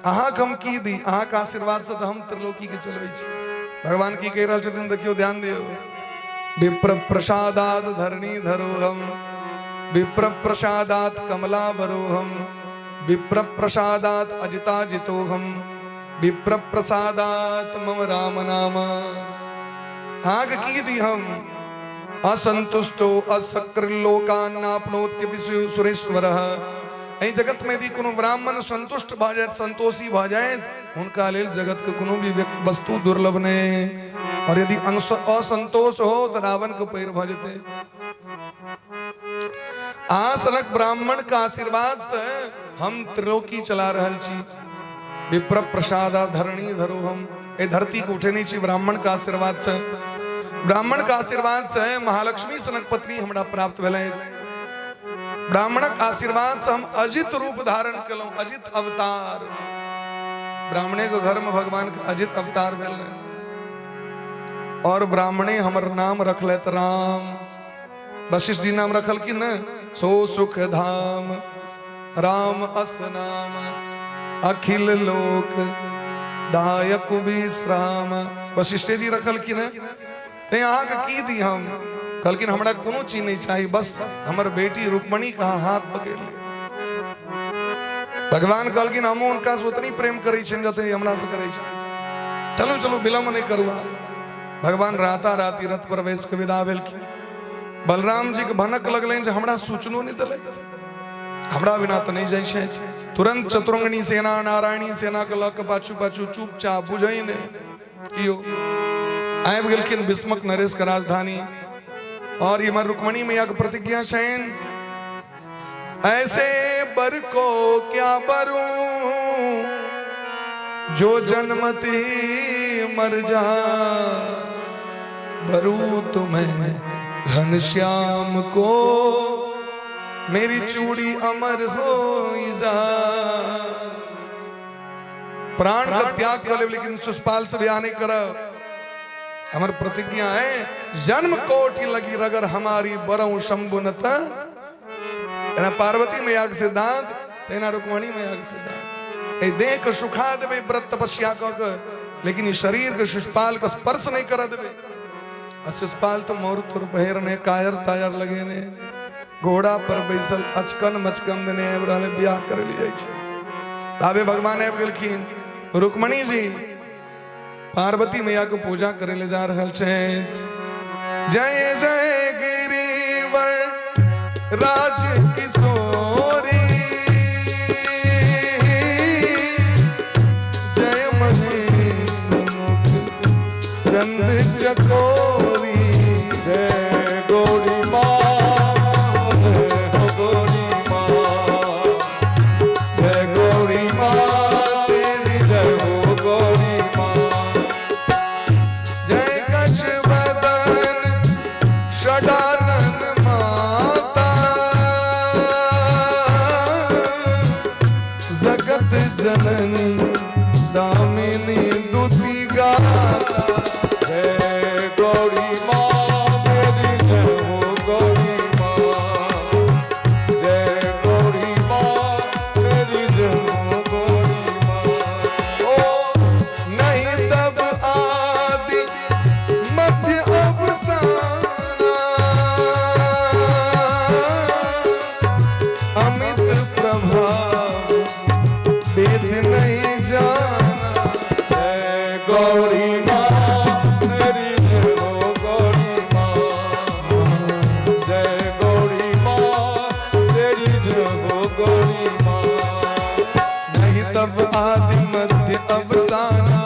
अहाँके हम की दी? अहाँके आशीर्वाद से तऽ हम त्रिलोकी के चलबै छी। भगवान की कहि रहल छथिन, देखियौ, ध्यान दियौ। विप्र प्रसादात धरणी धरोहम, विप्र प्रसादात कमला वरोहम, विप्र प्रसादात अजिता जितोहम, विप्र प्रसादात मम राम नाम। अहाँके की दी हम? असंतुष्टो असक्र लोकान आपनोत्य विश्व सुरेश्वर। एहि जगत में यदि कोनो ब्राह्मण संतुष्ट भऽ जायत, संतोषी भऽ जायत, हुनका लेल जगत के कोनो भी वस्तु दुर्लभ नहीं। और यदि असंतोष हो तो रावण के पैर भऽ जेतै। अहाँ सनक ब्राह्मण के आशीर्वाद से हम त्रिलोकी चला रहल छी। विप्र प्रसादा धरणी धरो, हम एहि धरती के उठेने छी ब्राह्मण के आशीर्वाद से। ब्राह्मण के आशीर्वाद से महालक्ष्मी सनक पत्नी हमरा प्राप्त भेलथि। ब्राह्मणक आशीर्वाद से हम अजित रूप धारण केलहुँ, अजित अवतार। ब्राह्मणे के घर में भगवान के अजित अवतार भेल रहे और ब्राह्मणे हमर नाम रखलथि राम। वशिष्ठ जी नाम रखल कि न? सो सुख धाम राम अस नाम, अखिल लोक दायक विश्राम। वशिष्ठे जी रखल कि न? ते अहाँके की दी हम? कहलखिन हमरा कोनो चीज नहीं चाही, बस हमर बेटी रुक्मणी का हाथ पकड़ ले। भगवान कहलखिन हम हुनका से उतनी प्रेम करै छियनि जते हमरा से करै छनि। चलू चलू, विलम्ब नहीं करू। भगवान राता राति रथ पर बैस के विदा भेलखिन। बलराम जी के भनक लगलनि जे हमरा सूचनो नहीं देलथि, हमरा बिना तऽ नहि जाइ छथि। तुरंत चतुरंगनी सेना नारायणी सेना के लऽ के पाछू पाछू चुपचाप बुझै नहि कियो आबि गेलखिन भीष्मक नरेश के राजधानी। और इमर रुक्मणी मैया के प्रतिज्ञा छनि, ऐसे बर को क्या बरू जो जन्मत ही मर जा, बरू तुम्हें घनश्याम को मेरी चूड़ी अमर हो जा। प्राण का त्याग कर लेब लेकिन सुषपाल से ब्याह नहीं करब, हमर प्रतिज्ञा है। जन्म कोटि लगी रगर हमारी बरऊ शंभुनत। एना पार्वती मैया के सिद्धांत, तेना रुक्मणी मैया के सिद्धांत। ए देह के सुखा देबै व्रत तपस्या कऽ के, लेकिन ई शरीर के शिशुपाल के स्पर्श नहीं कर देबै। आ शिशुपाल तो मोर तोर पहिरने कायर तायर लगेने घोड़ा पर बैसल अचकन मचकन देने आबि रहल, बियाह करे ले जाइ छै। ताबे भगवान आबि गेलखिन। रुक्मणी जी पार्वती मैया के पूजा करे ले जा रहल छै। जय जय गिरिवर राज किशोरी, जय महेश मुख चंद चकोरी, जय गौरी माँ, जय हो गौरी माँ, जय गौरी माँ तेरी जय हो गौरी माँ, जय कछ बदन षडानन माता, जगत जननी दामिनी दुति गाता, जय गौरी माँ मेरी जय हो गौरी माँ, जय गौरी माँ मेरी जय हो गौरी माँ। ओ नहीं तब आदि मध्य अवसाना, अमित प्रभाव वेद नहीं जाना, जय गौरी माँ मेरी जय हो गौरी माँ, जय गौरी माँ तेरी जय हो गौरी माँ। नहीं तब आदि मध्य अवसाना,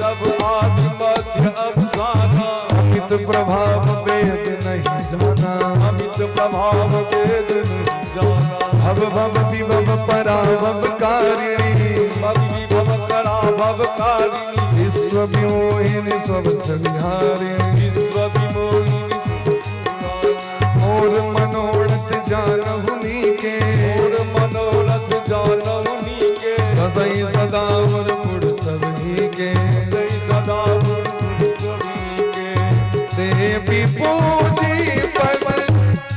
तब आदि मध्य अवसाना, अमित प्रभाव वेद नहीं जाना, अमित प्रभाव वेद नहीं जाना, भव भव विभव पराभव कारिणी, भव विभव करा भव कारिणी, विश्व विमोहिनी स्व विहारिणी, विश्व विमोहिनी, मोर मनोरथ जानहुनी के, मोर मनोरथ जानहुनी के, रसई सदा वर पुर सबही के, रसई सदा वर पुर सबही के। देवी पूजी पद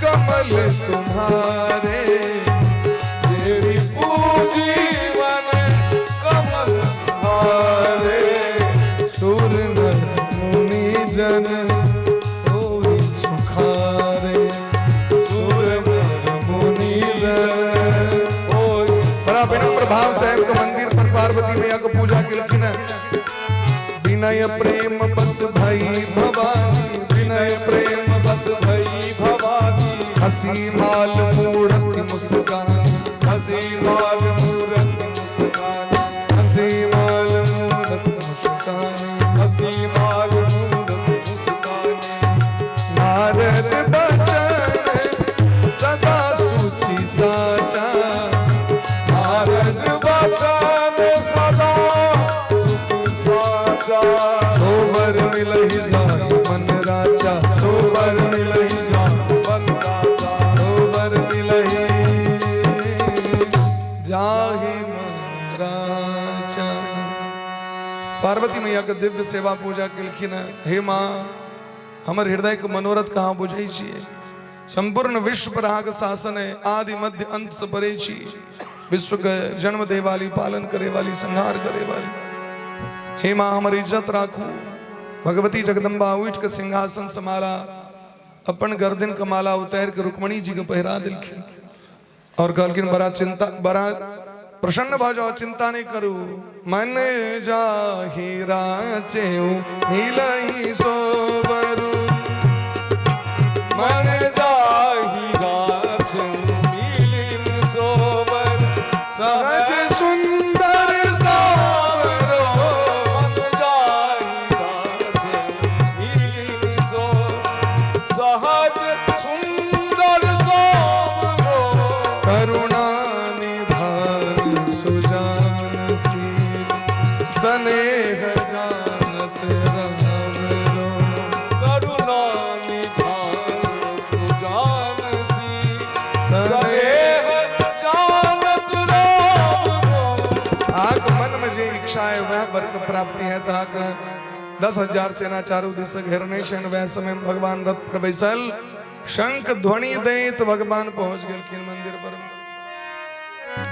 कमल तुम्हारे, देवी पूजी मन कमल तुम्हारे, सुर नर मुनि जन होई सुखारे, सुर नर मुनि जन होई। बड़ा विनम्र भाव से आबि के मंदिर पर पार्वती मैया के पूजा केलखिन। विनय विनय प्रेम बस भई भवानी, विनय प्रेम बस भई भवानी। हसी माल मूर्ति मुस्कान, हसी माल मूरति मुस्कान, हसी माल मूर्ति मुस्कान, हसी माल मूरति मुस्कान। नारद बचन सदा सूची साचा, नारद बचन सदा सुख साचा। सोबर मिलहि जाहि मन राचा, सोबर मिलहि मन राजा। सोबर मिलहि जाहि मन राचा। पार्वती मैया के दिव्य सेवा पूजा केलखिन। हे माँ, हमर हृदय के मनोरथ कहाँ बुझै छियै? संपूर्ण विश्व पर अहाँके शासन है, आदि मध्य अंत से परे छी, विश्व के जन्म दे वाली, पालन करे वाली, संहार करे वाली। हे माँ, हमर इज्जत राखू। भगवती जगदम्बा उठ के सिंहासन से माला, अपन गर्दन के माला उतार के रुक्मणी जी के पहिरा दिलखिन और कहलखिन, बड़ा चिंता, बड़ा प्रसन्न भऽ जाओ, चिंता नहीं करू। मन जाहि राचेउ मिलहि सोबरू, मन जाहि राच मिलिन सोबर। सहज सुंदर सावरो। मन जाहि राच मिलिन सो सहज सुंदर सोबरो। करुणा निधान सुजान सील, स्नेह जानत राम रो। करुणा निधान सुजान सी स्नेह स्नेह जानत राम रो। अहाँके मन में जे इच्छा है वह वर के प्राप्ति है। तऽ अहाँके 10,000 सेना चारू दिस से घेरने छनि। वह समय में भगवान रथ पर बैसल शंख ध्वनि दैत भगवान पहुंच गेलखिन मंदिर पर।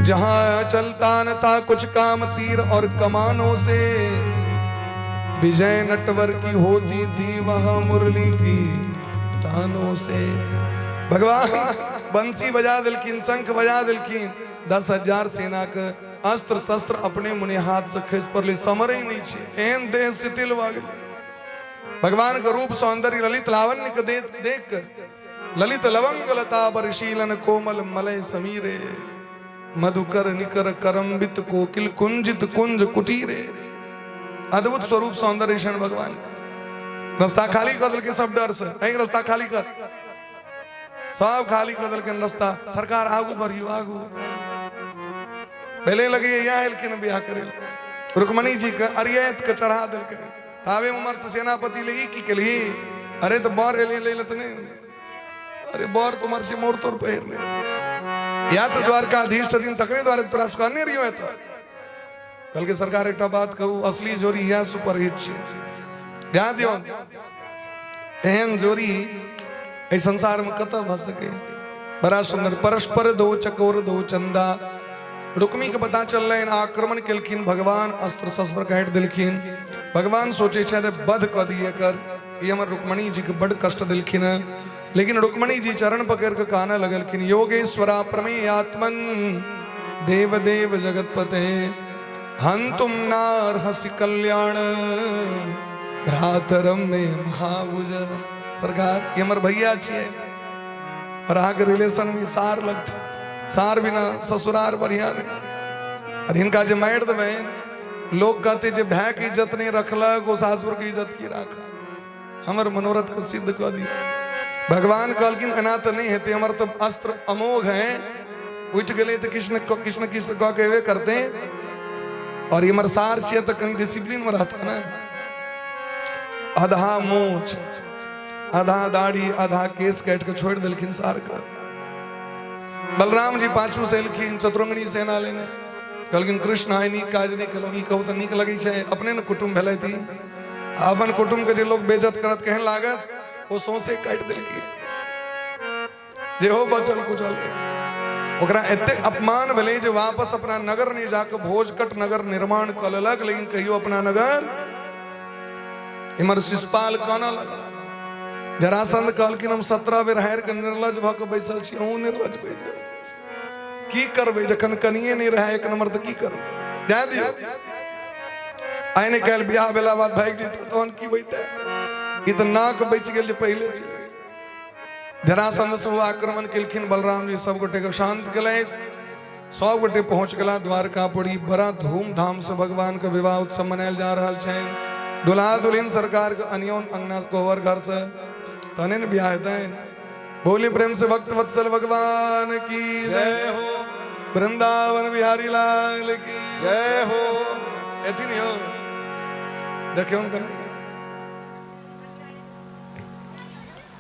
जहां चलता न था कुछ काम तीर और कमानों से, विजय नटवर की होती थी वहां मुरली की तानों से। भगवान बंसी बजा दिलखिन, शंख बजा दिलखिन, 10,000 सेना के अस्त्र शस्त्र अपने मुने हाथ से खसि पड़लै, समरे नहीं छै, एहन देह शिथिल भऽ गेलै। भगवान के रूप सौंदर्य ललित लावण्य के देख देख के, ललित लवंग लता परिशीलन कोमल मलय समीरे, मधुकर निकर करम्बित कोकिल कुंजित कुंज कुटीरे। अद्भुत स्वरूप सौंदर्य क्षण भगवान। रास्ता खाली कऽ देलकै सब डर से, एहि रास्ता खाली कर, सब खाली कऽ देलखिन रास्ता। सरकार आगू बढ़ियो, आगू पहले लगे यहाँ एलखिन बियाह करे लए। रुक्मणी जी के अरियत के चढ़ा देलकै। ताबे उमर से सेनापति ले ई की केलही? अरे तो बर एले ले तऽ नहीं, अरे बर तुम्हार से मोर तोर पहिरने या तो द्वारकाधीश छथिन, तकरे द्वारे तोरा सबके अनने रहियो एतऽ। कहलकै सरकार एकटा बात कहू, असली जोड़ी इएह सुपरहिट छै, ध्यान दियौ, एहन जोड़ी एहि संसार में कतऽ भऽ सकै? बड़ा सुंदर परस्पर दो चकोर दो चंदा। रुक्मी के पता चललनि, आक्रमण केलखिन भगवान, अस्त्र शस्त्र काटि देलखिन। भगवान सोचे छथि वध कऽ दिए एकर, ई हमर रुक्मणी जी के बड कष्ट देलखिन हँ। लेकिन रुक्मणी जी चरण पकड़ के कहने लगलखिन, योगेश्वरा प्रमेयात्मन देव देव जगतपते, हंतुम नार्हसि कल्याण भ्रातरम में महाभुज। सरकार ये हमर भैया छियै और अहाँके रिलेशन में सार लगते, सार बिना ससुरार बढ़िया नहीं। और हिनका जे मारि देबै, लोग कहते जे भाय के इज्जत नहीं रखलक, ओ सासुर के इज्जत की राख। हमर मनोरथ के सिद्ध कऽ दिया। भगवान कहलखिन एना तऽ नहि हेतै, हमर तऽ अस्त्र अमोघ है, उठि गेलै तऽ कृष्ण कृष्ण कृष्ण कऽ के एबे करते, और ई हमर सार छियै तऽ कनि डिसिप्लिन में रहता ने। आधा मोछ, आधा दाढ़ी, आधा केस काटि के छोड़ि देलखिन सार के। बलराम जी पाछू से एलखिन चतुरंगनी सेना लेने, कहलखिन कृष्ण आइ नीक काज नहि केलहुँ, ई कहू तऽ नीक लगै छै? अपने ने कुटुम्ब भेलै थी, अपन कुटुम्ब के जे लोग बेइज्जत करत केहन लागत? ओ सौंसे काटि देलखिन, जे हो बचल कुचल रहे। ओकरा एते अपमान भेलै जे वापस अपना नगर नहि जाके भोजकट नगर निर्माण कऽ लेलक, लेकिन कहियो अपना नगर। इमहर शिशुपाल कानऽ लगला। जरासंध कहलखिन हम 17 बेर हारि के निर्लज भऽ के बैसल छी, अहूँ निर्लज बनि जाउ, की करबै जखन कनिए नहि रहै एक नंबर तऽ की करबै, जाय दियौ। आइ नहि काल्हि बियाह भेला बाद भागि जेतै तहन की होइतै? ई तऽ नाक बचि गेल जे पहिले चलि गेल। जरासंध से ओ आक्रमण केलखिन, बलराम जी सब गोटे के शांत केलथि। सब गोटे पहुंच गेला द्वारकापुरी। बड़ा धूमधाम से भगवान के विवाह उत्सव मनायल जा रहल छनि। दुल्हा दुल्हिन सरकार के अनियौन अंगना कोहबर घर से तहने ने बियाह हेतनि। बोली प्रेम से भक्त वत्सल भगवान की जय हो। वृंदावन बिहारी लाल की जय हो। एथी नहीं हो देखियो कने।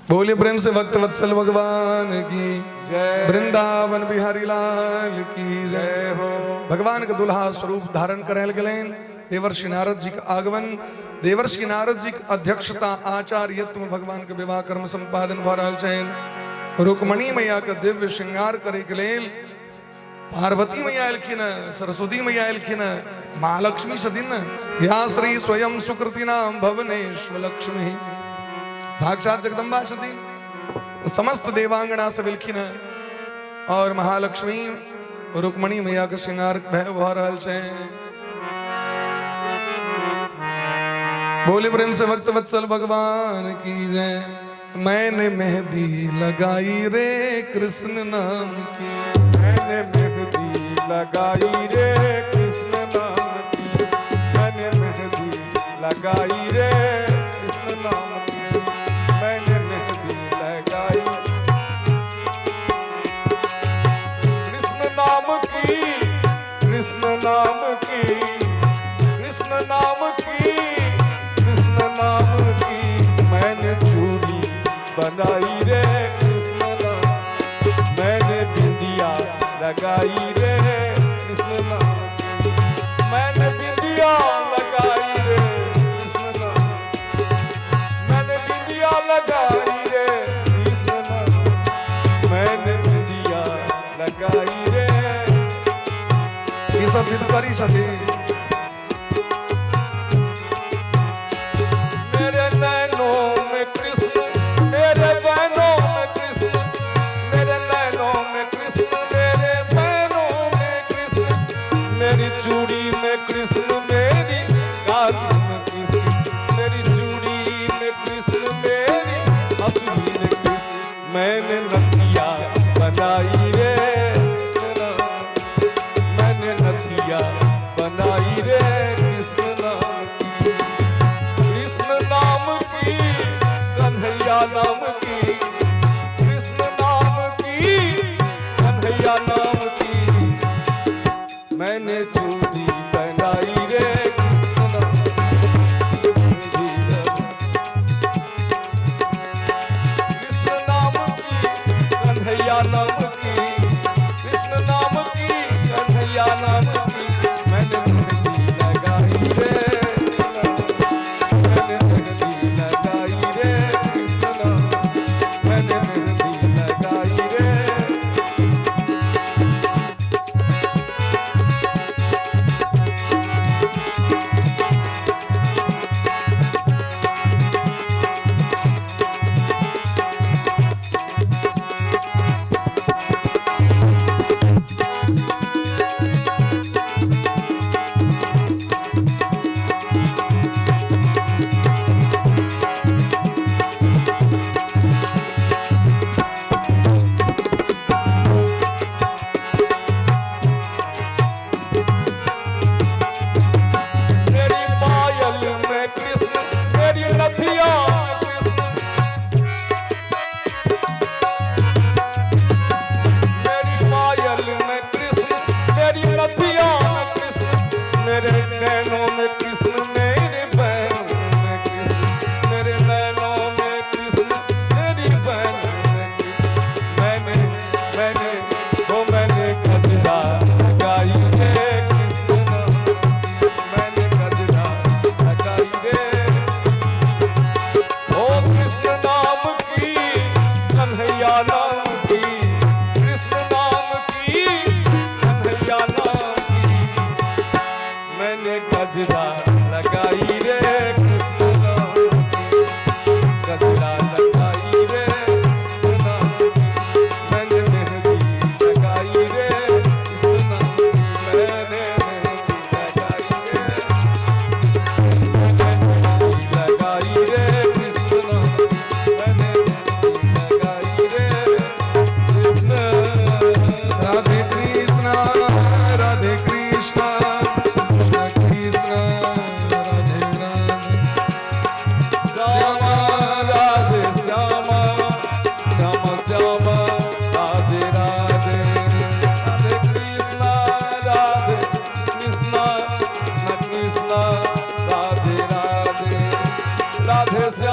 बोलिए प्रेम से भक्त वत्सल भगवान की जय। वृंदावन बिहारी लाल की जय। जय हो। भगवान के दुल्हा स्वरूप धारण करायल गेलनि। देवर्षि नारद जी के आगमन, देवर्षि नारद जी के अध्यक्षता आचार्यत्व में भगवान के विवाह कर्म संपादन भऽ रहल छनि। रुक्मणी मैया के दिव्य श्रृंगार करे के लेल पार्वती मैया एलखिन, सरस्वती मैया एलखिन, महालक्ष्मी छथिन ने। या श्री स्वयं सुकृति नाम भवनेश्वर लक्ष्मी साक्षात जगदम्बा छथिन। समस्त देवांगना सब एलखिन और महालक्ष्मी रुक्मणी मैया के श्रृंगार भऽ रहल छै। बोले प्रेम से भक्त वत्सल भगवान की जय। मैंने मेहंदी लगाई रे कृष्ण नाम की, मैंने मेहंदी लगाई रे कृष्ण नाम की, मैंने मेहंदी लगाई रे कृष्ण नाम की, मैंने मेहंदी लगाई कृष्ण नाम की, कृष्ण नाम की, कृष्ण नाम की, कृष्ण नाम की, मैंने चूड़ी बनाई रे कृष्ण नाम, मैंने बिंदिया लगाई रे कृष्ण नाम की, मैंने बिंदिया लगाई रे कृष्ण नाम, मैंने बिंदिया लगाई रे कृष्ण नाम, मैंने बिंदिया लगाई रे। ई सब विधकरी छथिन। मेरे नैनों में कृष्ण, मेरे बहनों में कृष्ण, मेरे नैनों में कृष्ण, मेरे बहनों में कृष्ण, मेरी चूड़ी में कृष्ण, मेरी काजल में कृष्ण, मेरी चूड़ी में कृष्ण, मेरी हंसुली में कृष्ण, मैंने नथिया बनाई रे, मैंने नथिया बनाई।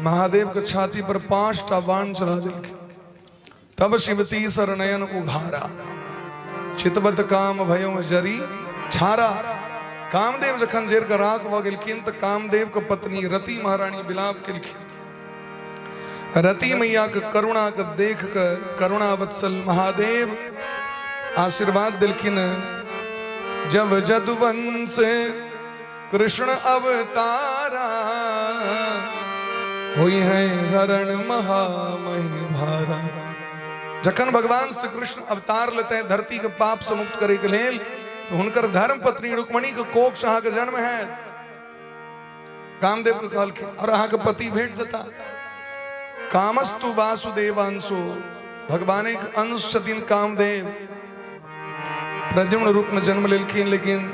महादेव के छाती पर 5टा बाण चला देलखिन। तब शिवती सर नयन उघारा, चितवत काम भयो जरी छारा। कामदेव जखन जरि के राख भऽ गेलखिन तऽ कामदेव के पत्नी रति महारानी विलाप केलखिन। रति मैया के करुणा के देख के करुणावत्सल महादेव आशीर्वाद दिलखिन। जब जदुवंश कृष्ण अवतारा, हुई है हरण महामहि भारा। जखन भगवान श्री कृष्ण अवतार लेते हैं धरती के पाप से मुक्त करे के लेल, तो हुनकर धर्म पत्नी रुक्मणी के कोख से अहाँके जन्म है। कामदेव के कहलखिन और अहाँके पति भेट जता। कामस्तु वासुदेवांशो, भगवान एक अंश छथिन कामदेव। प्रद्युम्न रूप में जन्म लेलखिन, लेकिन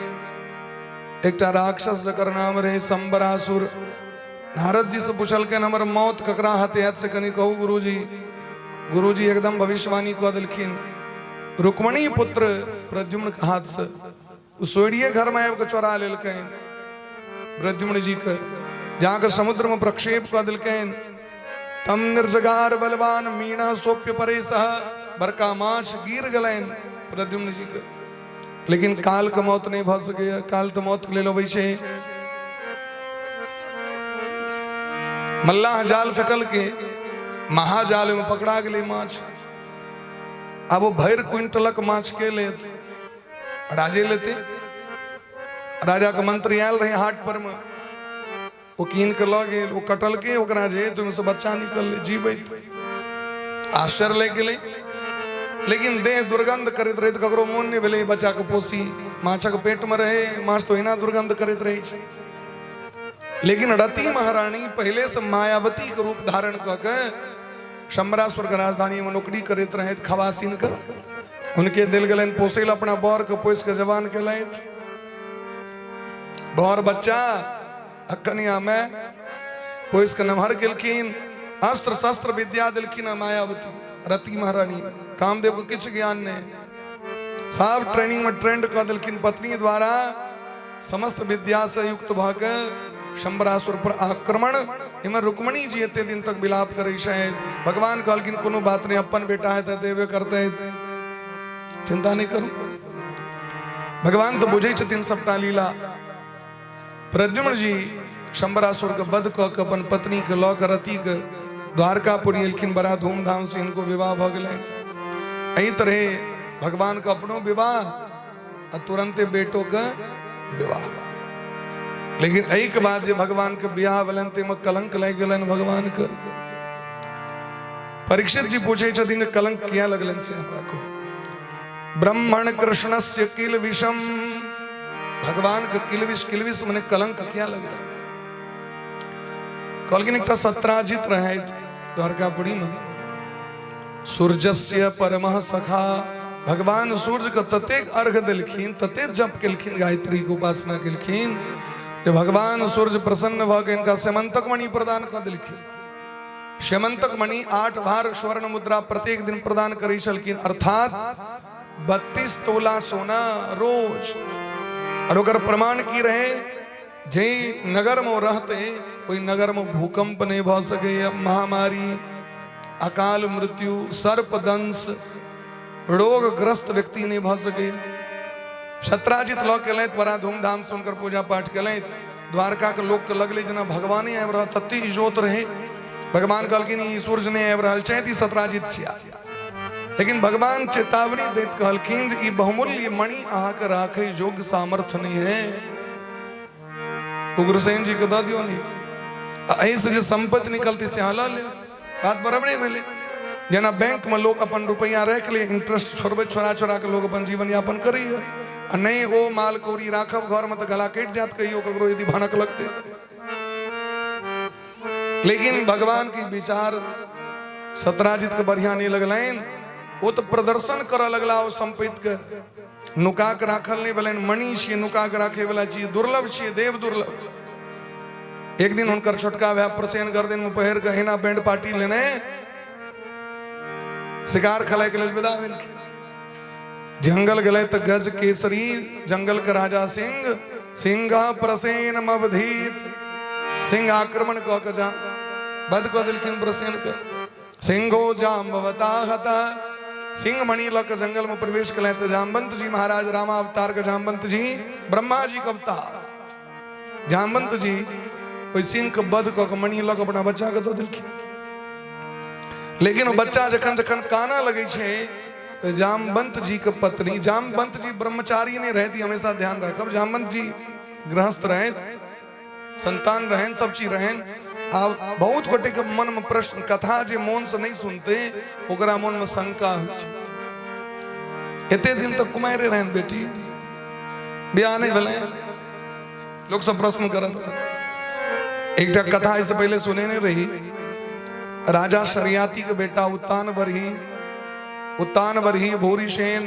एकटा राक्षस जकर नाम रहे शंबरासुर, नारद जी से पूछलखिन हमर मौत ककरा हाथे हैत से कनि कहू गुरुजी। गुरुजी एकदम भविष्यवाणी कऽ देलखिन, रुक्मणी पुत्र प्रद्युम्न के हाथ से। ओ सोड़िए घर में आबि कऽ चोरा लेलकनि प्रद्युम्न जी के, जाके समुद्र में प्रक्षेप कऽ देलकनि। तम निर्जगार बलवान मीना सोप्य परे सह, बड़का माछ गिर गेलनि प्रद्युम्न जी के। लेकिन काल के मौत नहीं भऽ सकैए, काल तऽ मौत के लेल अबै छै। मल्लाह जाल फेकल के महाजाल में पकड़ा गेलै माछ। आब ओ भरि क्विंटलक माछ के लेत? राजे लेते। राजा के मंत्री आयल रहे हाट पर में, ओ कीन के लऽ गेल। ओ कटलकै ओकरा जे तऽ ओहिमे से बच्चा निकललै जीवैत। आश्चर्य लागि गेलै, लेकिन देह दुर्गंध करैत रहै तऽ ककरो मोन नहि भेलै बच्चा के पोसी। माछक पेट में रहे, माछ तऽ ओहिना दुर्गंध करैत रहै छै। लेकिन रति महारानी पहले से मायावती के रूप धारण कऽ के शंबरासुर के राजधानी में नौकरी करैत रहथि खवासिन के। उनके दिल गेलनि पोसै लए, अपना बर के पोसि के जवान केलथि। बर बच्चा आ कनिया में पोसि के नमहर केलखिन, अस्त्र शस्त्र विद्या देलखिन। मायावती रति महारानी, कामदेव के किछु ज्ञान नहि, सब ट्रेनिंग में ट्रेंड कऽ देलखिन पत्नी द्वारा। समस्त विद्या से युक्त भऽ के शंबरासुर पर आक्रमण। इमहर रुक्मणी जी एते दिन तक विलाप करै छथि। भगवान कहलखिन कोनो बात नहि, अपन बेटा है तऽ देबे करतै, चिंता नहि करू। भगवान तऽ बुझै छथिन सबटा लीला। प्रद्युम्न जी शंबरासुर के वध कऽ के अपन पत्नी के लऽ के रति के द्वारकापुरी एलखिन। बड़ा धूमधाम से हिनको विवाह भऽ गेलनि। एहि तरहे भगवान के अपनो विवाह आ तुरंते बेटो के विवाह। लेकिन एहि के बाद जे भगवान के बियाह भेलनि ताहिमे कलंक लागि गेलनि भगवान के। परीक्षित जी पूछे छथिन कलंक किया लगलनि से हमरा कहू। ब्राह्मण कृष्णस्य किल विषम, भगवान के किलविष, किलविष मने कलंक किया लगलनि? कहलखिन एकटा सत्राजित रहथि द्वारकापुरी में, सूर्यस्य परमः सखा। भगवान सूर्य के ततेक अर्घ देलखिन, ततेक जप केलखिन, गायत्री के उपासना केलखिन जे भगवान सूर्य प्रसन्न भऽ के इनका सेमंतक मणि प्रदान कऽ देलखिन। सेमंतक मणि 8 भार स्वर्ण मुद्रा प्रत्येक दिन प्रदान करै छलखिन, अर्थात 32 तोला सोना रोज। और ओकर प्रमाण की रहे, जे नगर में रहते ओहि नगर में भूकंप नहीं भऽ सकैए, महामारी, अकाल मृत्यु, सर्पदंश, रोगग्रस्त व्यक्ति नहीं भऽ सकैए। सत्राजित लऽ के एलथि, बड़ा धूमधाम से हुनकर पूजा पाठ केलथि। द्वारका के लोक के लगलै जेना भगवाने आबि रहल, तते इजोत रहे। भगवान कहलखिन ई सूर्य नहि आबि रहल छथि, ई सत्राजित छिया। लेकिन भगवान चेतावनी दैत कहलखिन जे ई बहुमूल्य मणि अहाँके राखै योग्य सामर्थ्य नहि है, उग्रसेन जी के दऽ दियौ ने, एहिसँ जे सम्पत्ति निकलतै से अहाँ लऽ लेब। बात बराबरे भेलै, जेना बैंक में लोग अपन रुपया राखि ले, इंटरेस्ट छोड़बै छोड़ा छोड़ा के लोग अपन जीवन यापन करैए। आ नहि ओ माल कौड़ी राखब घर में तऽ गला कटि जायत कहियो ककरो यदि भनक लगतै तऽ। लेकिन भगवान के विचार सतराजित के बढ़िया नहीं लगलनि, ओ तऽ प्रदर्शन करऽ लगला। ओ सम्पत्ति के नुका के राखल नहीं भेलनि, मणि छियै, नुका के राखे वाला चीज दुर्लभ छियै, देव दुर्लभ। एक दिन हुनकर छोटका भाय प्रसेन गर्दन में पहिर के एना बैंड पार्टी लेने शिकार खेलाय के लेल विदा भेलखिन। जंगल गेलै तऽ गज केसरी जंगल के राजा सिंह, सिंह प्रसेन मवधीत, सिंह आक्रमण कऽ के जा वध कऽ देलखिन प्रसेन के। सिंहो जाम्बवता हता, सिंह मणि लऽ कऽ जंगल में प्रवेश केलथि जामवंत जी महाराज, रामावतार के जामवंत जी, ब्रह्मा जी के अवतार जामवंत जी ओहि सिंह के वध कऽ के मणि लऽ कऽ अपना बच्चा के दऽ देलखिन। लेकिन ओ बच्चा जखन जखन कानऽ लगै छै तऽ जामवंत जी के पत्नी, जामवंत जी ब्रह्मचारी नहि रहथि, हमेशा ध्यान राखब, जामवंत जी गृहस्थ रहथि, संतान रहनि, सब चीज रहनि। आब बहुत गोटे के मन में प्रश्न, कथा जे मोन से नहीं सुनते ओकरा मन में शंका होइ छै, एते दिन तक कुमारे रहनि बेटी, बियाह नहीं भेलै, लोग सब प्रश्न करत। एकटा कथा एहिसँ पहिले सुनेने रही, राजा शरियाती के बेटा उत्तान बरही, उत्तान बरही भूरिसेन,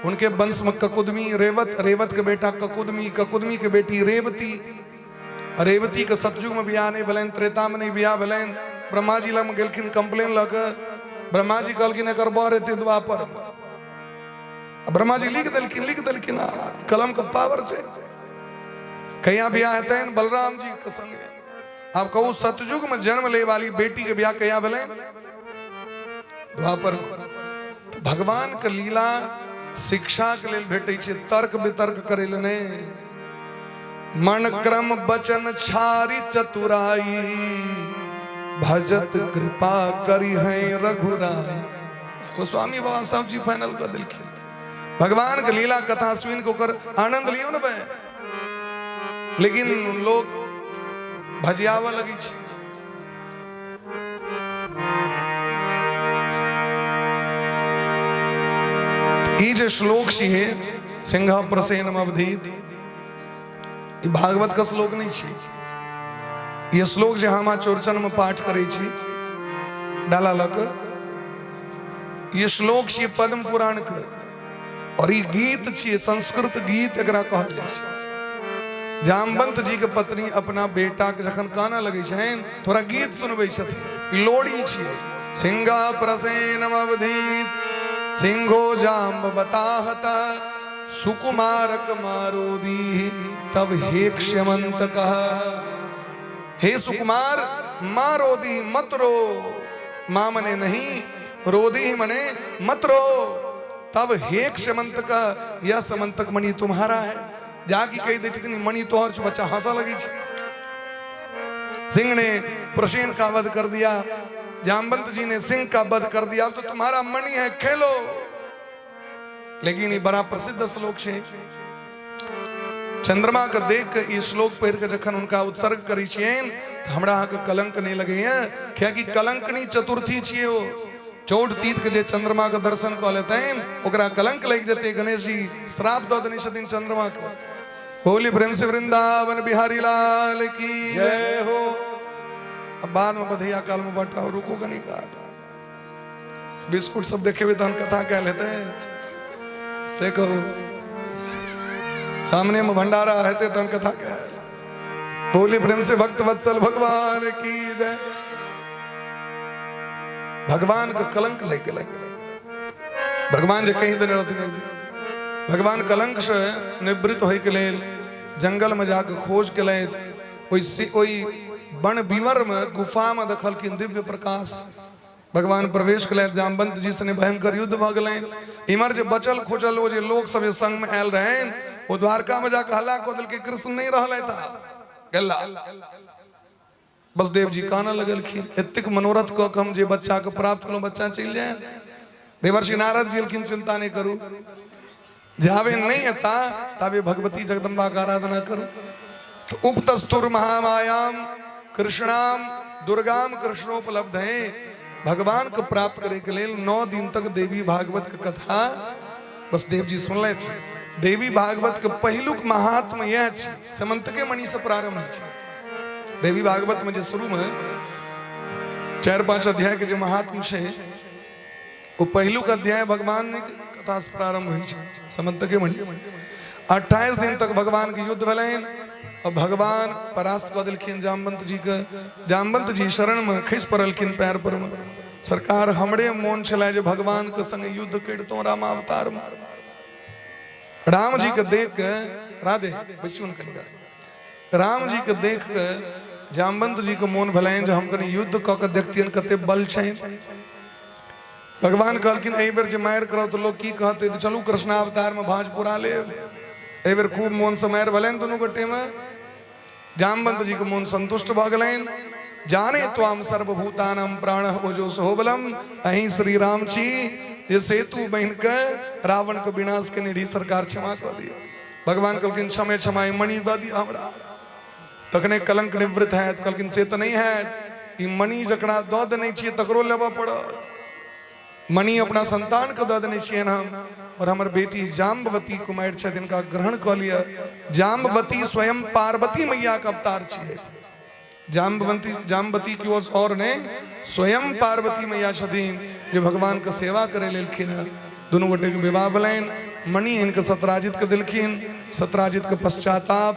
उनके वंश में ककुदमी, रेवत, रेवत के बेटा ककुदमी, ककुदमी के बेटी रेवती, रेवती के सतयुग में बियाह नहीं भेलनि, त्रेता में नहीं बियाह भेलनि। ब्रह्मा जी लग गेलखिन कंप्लेन लऽ कऽ, ब्रह्मा जी कहलखिन एकर बर हेतै द्वापर में। ब्रह्मा जी लिख देलखिन, लिख देलखिन, कलम के पावर छै। कहिया बियाह हेतनि? बलराम जी के संगे। आब कहू सतयुग में जन्म ले वाली बेटी के बियाह कहिया भेलनि? द्वापर में। तऽ भगवान के लीला शिक्षा के लेल भेटै छै, तर्क वितर्क करै लेल नहि। मन क्रम बचन छारी चतुराई, भजत कृपा करी है रघुराई। गोस्वामी बाबा साहब जी फाइनल कऽ देलखिन। भगवान के लीला कथा सुनि के ओकर आनंद लियौ ने बे, लेकिन लोग भजियाबऽ लगै छै। ई जे श्लोक छियै सिंह प्रसेन अवधीत, ई भागवत के श्लोक नहीं छी। ये श्लोक जे हम चौरचन में पाठ करै छी डाला लऽ कऽ, ये श्लोक छियै पद्म पुराण के, और ई गीत छियै संस्कृत गीत एकरा कहल जाइ छै। जामवंत जी के पत्नी अपना बेटा के जखन कानऽ लगै छनि थोड़ा गीत सुनबै छथिन, ई लोरी छियै। सिंहा प्रसेन अवधीत सिंहो जाम्बवताहत सुकुमारक मारोदी तब हे क्षमंत कह। हे सुकुमार, मारोदी मत रो, माँ मने नहीं, रोदी मने मत रो। तब हे क्षमंत का, यह समंतक मणि तुम्हारा है। जाकि कहि दै छथिन मणि तोहर छौ, बच्चा हंसऽ लगै छै। सिंह ने प्रसेन का वध कर दिया, जामवंत जी ने सिंह का वध कर दिया, अब तो तुम्हारा मणि है, खेलो। लेकिन ये बड़ा प्रसिद्ध श्लोक है। चंद्रमा के देख के ई श्लोक पढ़ के जखन उनका उत्सर्ग करै छियनि तऽ हमरा अहाँके कलंक नहि लगैया, कियाकि कलंकनी चतुर्थी छियै। ओ चौठ तीत के जे चंद्रमा के दर्शन कऽ लेतनि ओकरा कलंक लागि जेतै। गणेश जी श्राप दऽ देने छथिन चंद्रमा के। बोली प्रेम से वृंदावन बिहारी लाल की जय हो। अब बाद में बधैया काल में बटाओ, रुको कनी काल, बिस्कुट सब देखेबे तहन कथा कयल हेतै। से कहू, सामने में भंडारा हेतै तहन कथा कयल। बोली प्रेम से भक्त वत्सल भगवान की जय। भगवान के कलंक लागि गेलै। भगवान जे कहि देने रहथिन एक दिन, भगवान कलंक से निवृत्त होय के लेल जंगल में जाके खोज केलथि। ओहि वन विवर में गुफा में देखलखिन दिव्य प्रकाश। भगवान प्रवेश केलथि, जामवंत जी सने भयंकर युद्ध भऽ गेलनि। इम्हर जे बचल खुचल ओ जे लोक सब जे संग में आयल रहनि ओ द्वारका में जाके हल्ला कऽ देलकै, कृष्ण नहीं रहलथि, गेला। बसदेव जी कानऽ लगलखिन, एतेक मनोरथ कऽ के हम जे बच्चा के प्राप्त केलहुँ बच्चा चलि जाय। देवर्षि नारद जी एलखिन, चिंता नहीं करू, जाबे नहीं एता ताबे भगवती जगदम्बा के आराधना करू। तो उपतस्तुर महामायाम कृष्णाम दुर्गाम कृष्णोपलब्ध है। भगवान के प्राप्त करे के लेल 9 दिन तक देवी भागवत के कथा बसदेव जी सुनले थे। देवी भागवत के पहिलुक महात्म यह छै, समन्तके मणि से प्रारंभ होइ छै। देवी भागवत में जे शुरू में 4-5 अध्याय के जे महात्म छै ओ पहिलुक अध्याय भगवान के कथा से प्रारंभ होइ छै समन्तके मणि। 28 दिन तक भगवान के युद्ध भेलनि और भगवान परास्त कऽ देलखिन जामवंत जी के। जामवंत जी शरण में खसि पड़लखिन पैर पर में, सरकार हमरे मोन छलै जे भगवान के संग युद्ध करितहुँ रामावतार में। राम जी के देख के राधे बैसियौन कनी काल। राम जी के देख के जामवंत जी के मोन भेलनि जे हम कनि युद्ध कऽ के देखतियनि कते बल छनि। भगवान कहलखिन एहि बेर जे मारि करब तऽ लोक की कहतै, तऽ चलू कृष्णावतार में भाँज पुरा लेब। एहि बेर खूब मोन से मारि भेलनि दुनू गोटे में। जामवंत जी के मोन संतुष्ट भऽ गेलनि। जाने त्वाम सर्वभूतानाम प्राण ओजो सोबलम, अहीं श्री राम छी जे सेतु बनि के रावण के विनाश केने रही, सरकार क्षमा कऽ दिअ। भगवान कहलखिन क्षमे क्षमाई मणि दऽ दिअ हमरा, तखने कलंक निवृत्त हैत। कहलखिन से तऽ नहि हैत, ई मणि जकरा दऽ देने छियै तकरो लेबऽ पड़त। मणि अपना संतान के दऽ देने छियनि हम, और हमर बेटी जाम्बवती कुमारि छथि, हिनका ग्रहण कऽ लिअ। जाम्बवती स्वयं पार्वती मैया के अवतार छियै। जाम्बवंती जाम्बवती की ओर और नहि, स्वयं पार्वती मैया छथिन जे भगवान के सेवा करे लेलखिन हँ। दुनू गोटे के विवाह भेलनि। मणि इनके सत्राजित के देलखिन। सत्राजित के पश्चाताप,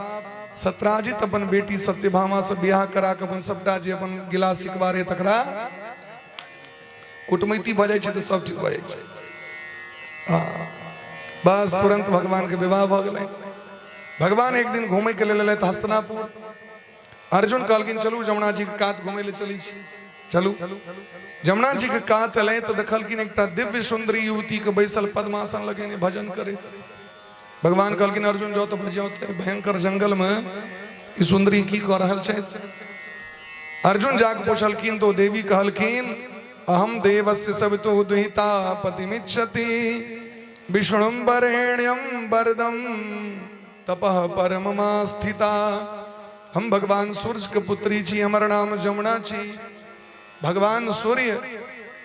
सत्राजित अपन बेटी सत्यभामा से बियाह करा के अपन सबटा जे अपन गिला सिकवा रहे तकरा कुटमैती भऽ जाइ छै तऽ सब ठीक भऽ जाइ छै। हँ, बस तुरंत भगवान के विवाह भऽ गेलै। भगवान एक दिन घूमे के लेल एलथि हस्तिनापुर। अर्जुन कहलखिन चलू जमुना जी के कात घूमे ले चली छी, चलू। जमुना जी के कात एलै तऽ देखलखिन एकटा दिव्य सुंदरी युवती के बैसल पद्मासन लगेने भजन करैत। भगवान कहलखिन अर्जुन जाओ तऽ भजियौ तऽ भयंकर जंगल में ई सुंदरी की कऽ रहल छथि। अर्जुन जाके पुछलखिन तो देवी कहलखिन अहम देवस्य सवितुः दुहिता पतिमिच्छति विष्णुं वरेण्यं वरदं तपः परममास्थिता। हम भगवान सूर्य के पुत्री छी, हमर नाम जमुना छी। भगवान सूर्य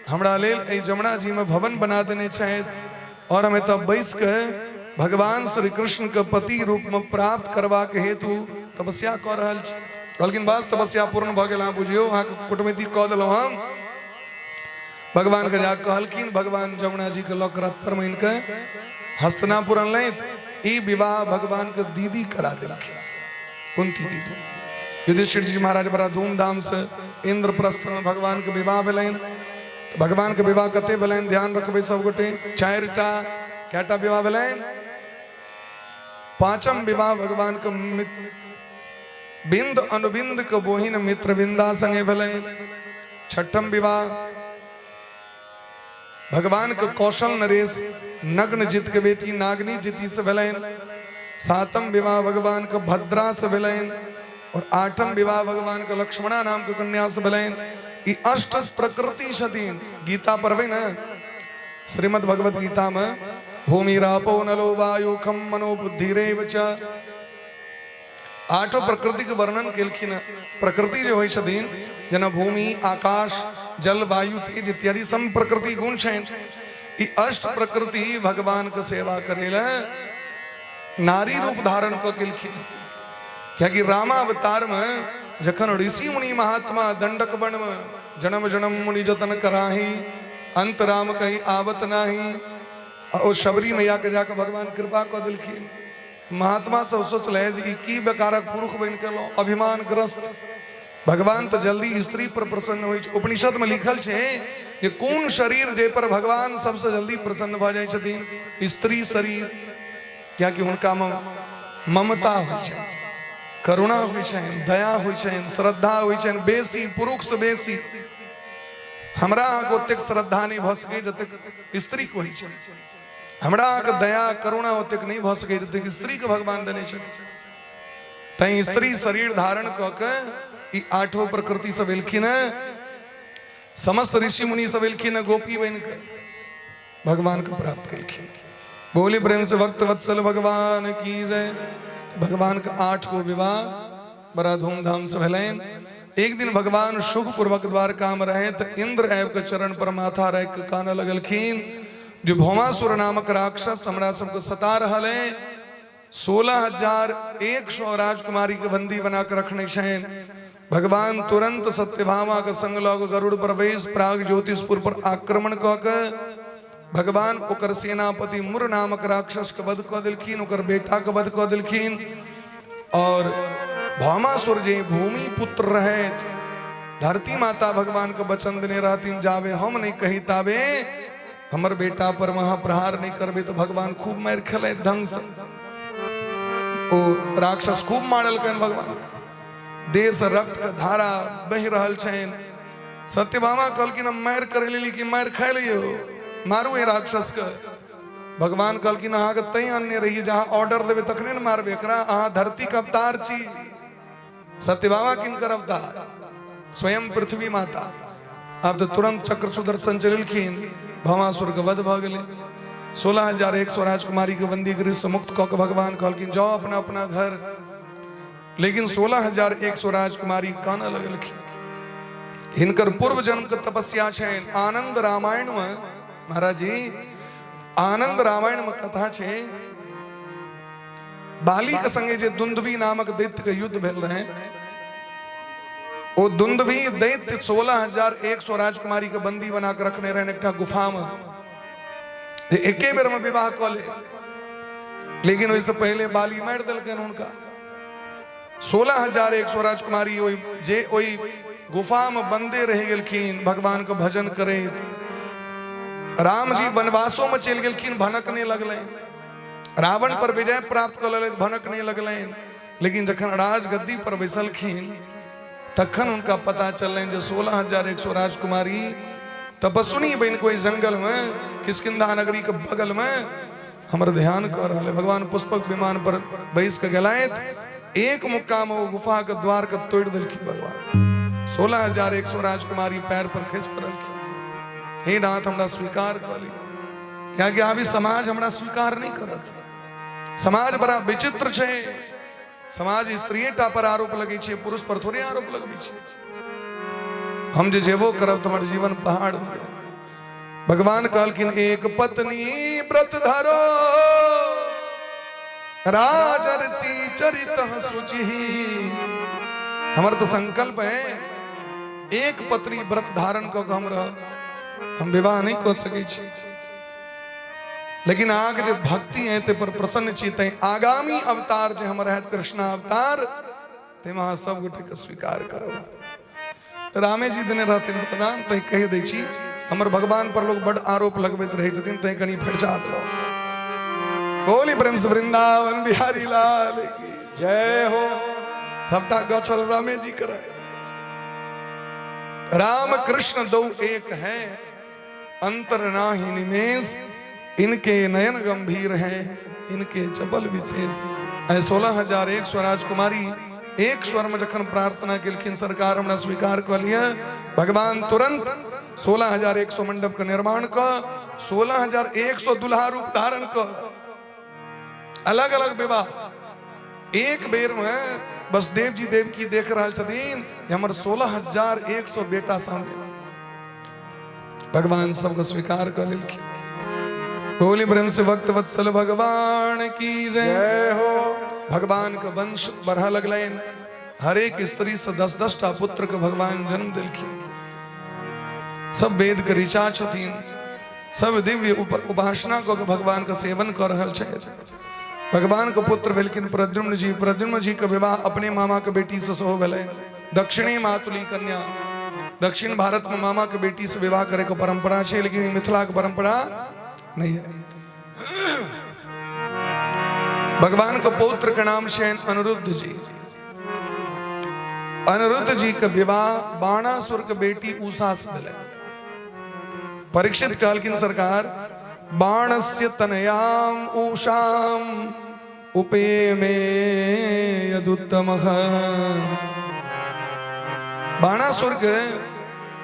हमरा लेल एहि जमुना जी में भवन बना देने छथि और हम एतऽ बैस के भगवान श्री कृष्ण के पति रूप में प्राप्त करबाक हेतु तपस्या कऽ रहल छी। कहलखिन बस तपस्या पूर्ण भऽ गेल, अहाँ बुझियौ अहाँके कुटमैती कऽ देलहुँ हम। भगवान के जा कहलखिन, भगवान जमुना जी के लऽ के रथ पर मान के हस्तिनापुर अनलथि। ई विवाह भगवान के दीदी करा देलखिन, कुंती दीदी। युधिष्ठिर जी महाराज बड़ा धूमधाम से इंद्रप्रस्थ में भगवान के विवाह भेलनि। तऽ भगवान के विवाह कते भेलनि ध्यान रखबै सब गोटे, 4टा। कएटा विवाह भेलनि? पांचम विवाह भगवान के बिंद अनुबिंद के बोहिन मित्र बिंदा संगे भेलनि। छठम विवाह भगवान के कौशल नरेश नग्न जित के बेटी नागनी जिति से भेलनि। सातम विवाह भगवान के भद्रा से भेलनि और आठम विवाह भगवान के लक्ष्मणा नाम के कन्या से भेलनि। ई अष्ट प्रकृति छथिन। गीता पढ़बै ने, श्रीमद् भगवत गीता में भूमिरापो नलो वायु खम मनो बुद्धिरेव च, आठो प्रकृति के वर्णन केलखिन। प्रकृति जे होइ छथिन जेना भूमि, आकाश, जल, वायु, तेज इत्यादि सब प्रकृति गुण छनि। ई अष्ट प्रकृति भगवान के सेवा करे ले नारी रूप धारण कऽ केलखिन। कियाकि रामावतार में जखन ऋषि मुनि महात्मा दंडक वन में जन्म जन्म मुनि जतन कराही अंत राम कहीं आवत नाही, आ ओ शबरी मैया के जाके भगवान कृपा कऽ देलखिन। महात्मा सब सोचले जे ई की बेकारक पुरुष बनि गेलहुँ, अभिमानग्रस्त। भगवान तऽ जल्दी स्त्री पर प्रसन्न होइ छै। उपनिषद में लिखल छै जे कोन शरीर जे पर भगवान सबसे जल्दी प्रसन्न भऽ जाइ छथिन, स्त्री शरीर। कियाकि हुनका में ममता होइ छै, करुणा होइ छनि, दया होइ छनि, श्रद्धा होइ छनि, बेसी पुरुष से बेसी। हमरा अहाँके ओतेक श्रद्धा नहि भऽ सकै जतेक स्त्रीके होइ छै। हमरा अहाँके दया करुणा ओतेक नहि भऽ सकै जतेक स्त्रीके भगवान देने छथिन। तैं स्त्री शरीर धारण कऽ के ई आठो प्रकृति सब एलखिन हेँ, समस्त ऋषि मुनि सब एलखिन हेँ, गोपी बनि के भगवान के प्राप्त केलखिन। बोली प्रेम से भक्त वत्सल भगवान की जय। भगवान के 8 गो विवाह बड़ा धूमधाम से भेलनि। एक दिन भगवान सुखपूर्वक द्वारका में रहे तो इंद्र आबि के चरण पर माथा राखि के कानऽ लगलखिन जे भौमासुर नामक राक्षस हमरा सबके सता रहल है, 16,100 राजकुमारी के बंदी बना के रखने छनि। भगवान तुरंत सत्यभामा के संग लऽ के गरुड़ पर बैस प्राग ज्योतिषपुर पर आक्रमण कऽ के भगवान ओकर सेनापति मुर नामक राक्षस के वध कऽ देलखिन, ओकर बेटा के वध कऽ देलखिन। और भौमासुर जे भूमि पुत्र रहथि, धरती माता भगवान के वचन देने रहथिन जाबे हम नहीं कही ताबे हमर बेटा पर वहां प्रहार नहीं करबे, तो भगवान खूब मारि खेलथि ढंग से। ओ राक्षस खूब मारलकनि भगवान। देह से रक्त के धारा बहि रहल छनि। सत्यभामा कहलखिन हम मारि करे लेली कि मारि खाइ लियौ, मारू एहि राक्षस के। भगवान कहलखिन अहाँके तैं अनने रही, जहाँ ऑर्डर देबै तखने ने मारबै एकरा, अहाँ धरती के अवतार छी। सत्यभामा किनकर अवतार? स्वयं पृथ्वी माता। आब तऽ तुरंत चक्र सुदर्शन चलेलखिन, भवासुर के वध भऽ गेलै। 16,100 राजकुमारी के बंदी गृह से मुक्त कऽ के भगवान कहलखिन जाओ अपना अपना घर। लेकिन 16,100 राजकुमारी कानऽ लगलखिन। हिनकर पूर्व जन्म के तपस्या छनि। आनंद रामायण में महाराज जी, आनंद रामायण में कथा छै, बाली के संगे जे दुंदुभी नामक दैत्य के युद्ध भेल रहे, ओ दुंदुभी दैत्य 16,100 राजकुमारी के बंदी बना के रखने रहे एकटा गुफा में, जे एके बेर में विवाह कऽ ले। लेकिन ओहिसँ पहिले बाली मारि देलकनि हुनका। 16,100 राजकुमारी ओहि जे ओहि गुफा में बंदे रहि गेलखिन भगवान के भजन करैत। राम जी वनवासो में चलि गेलखिन, भनक नहि लगलनि। रावण पर विजय प्राप्त कऽ लेलथि, भनक नहि लगलनि। लेकिन जखन राजगद्दी पर बैसलखिन तखन हुनका पता चललनि जे 16,100 राजकुमारी तपस्विनी बनि कऽ ओहि जंगल में किष्किंधा नगरी के बगल में हमर ध्यान कऽ रहल है। भगवान पुष्पक विमान पर बैस के गेलथि, एक मुक्का में ओ गुफा के द्वार के तोड़ि देलखिन भगवान। 16,100 राजकुमारी पैर पर खसि पड़लखिन, हे नाथ हमरा स्वीकार कऽ लिअ, कियाकि अभी समाज हमरा स्वीकार नहीं करत। समाज बड़ा विचित्र छै, समाज स्त्रीए टा पर आरोप लगै छै, पुरुष पर थोड़े आरोप लगबै छै। हम जे जेबो करब तऽ हमर जीवन पहाड़ भऽ जायत। भगवान कहलखिन एक पत्नी व्रत धरो राजर्षि चरित शुचि। हमर तऽ संकल्प है एक पत्नी व्रत धारण कऽ के हम रहब, हम विवाह नहीं कऽ सकै छी। लेकिन अहाँके जे भक्ति है ताहि पर प्रसन्न छी, तैं आगामी अवतार जे हमर हैत कृष्णा अवतार, ताहिमे अहाँ सब गोटेके स्वीकार करब। रामे जी देने रहथिन वरदान, तैं कहि दै छी हमर भगवान पर लोग बड आरोप लगबैत रहै छथिन, तैं कनि फरिछा देलहुँ। बोली प्रेम से वृंदावन बिहारी लाल की जय हो। सबटा गछल रामे जी करे। राम कृष्ण दो एक है, अंतर नाही निमेष, इनके नयन गंभीर हैं, इनके चपल विशेष। ऐ 16,100 राजकुमारी एक स्वर में जखन प्रार्थना केलखिन सरकार हमरा स्वीकार कऽ लिअ, भगवान तुरंत 16,100 मंडप के निर्माण कऽ 16,100 दुल्हा रूप धारण कऽ अलग अलग विवाह एक बेर में बसदेव जी देवकी देख रहल छथिन जे हमर 16,100 बेटा सामने। भगवान सबके स्वीकार कऽ लेलखिन। बोली प्रेम से भक्त वत्सल भगवान की जय जय हो। भगवान के वंश बढ़ऽ लगलनि, हरेक स्त्री से 10-10 टा पुत्र के भगवान जन्म देलखिन। सब वेद के ऋचा छथिन, सब दिव्य उपासना कऽ के भगवान के सेवन कऽ रहल छथि। भगवान के पुत्र भेलखिन प्रद्युम्न जी। प्रद्युम्न जी के विवाह अपने मामा के बेटी से सेहो भेलै, दक्षिणी मातुली कन्या। दक्षिण भारत में मामा के बेटी से विवाह करे के परंपरा छै, लेकिन ई मिथिला के परंपरा नहीं है। भगवान के पौत्र के नाम छै अनिरुद्ध जी। अनिरुद्ध जी के विवाह बाणासुर के बेटी उषा से भेलै। परीक्षित कहलखिन सरकार बाणस्य तनयाम उषाम उपेमे यदुत्तमः। बाणासुर के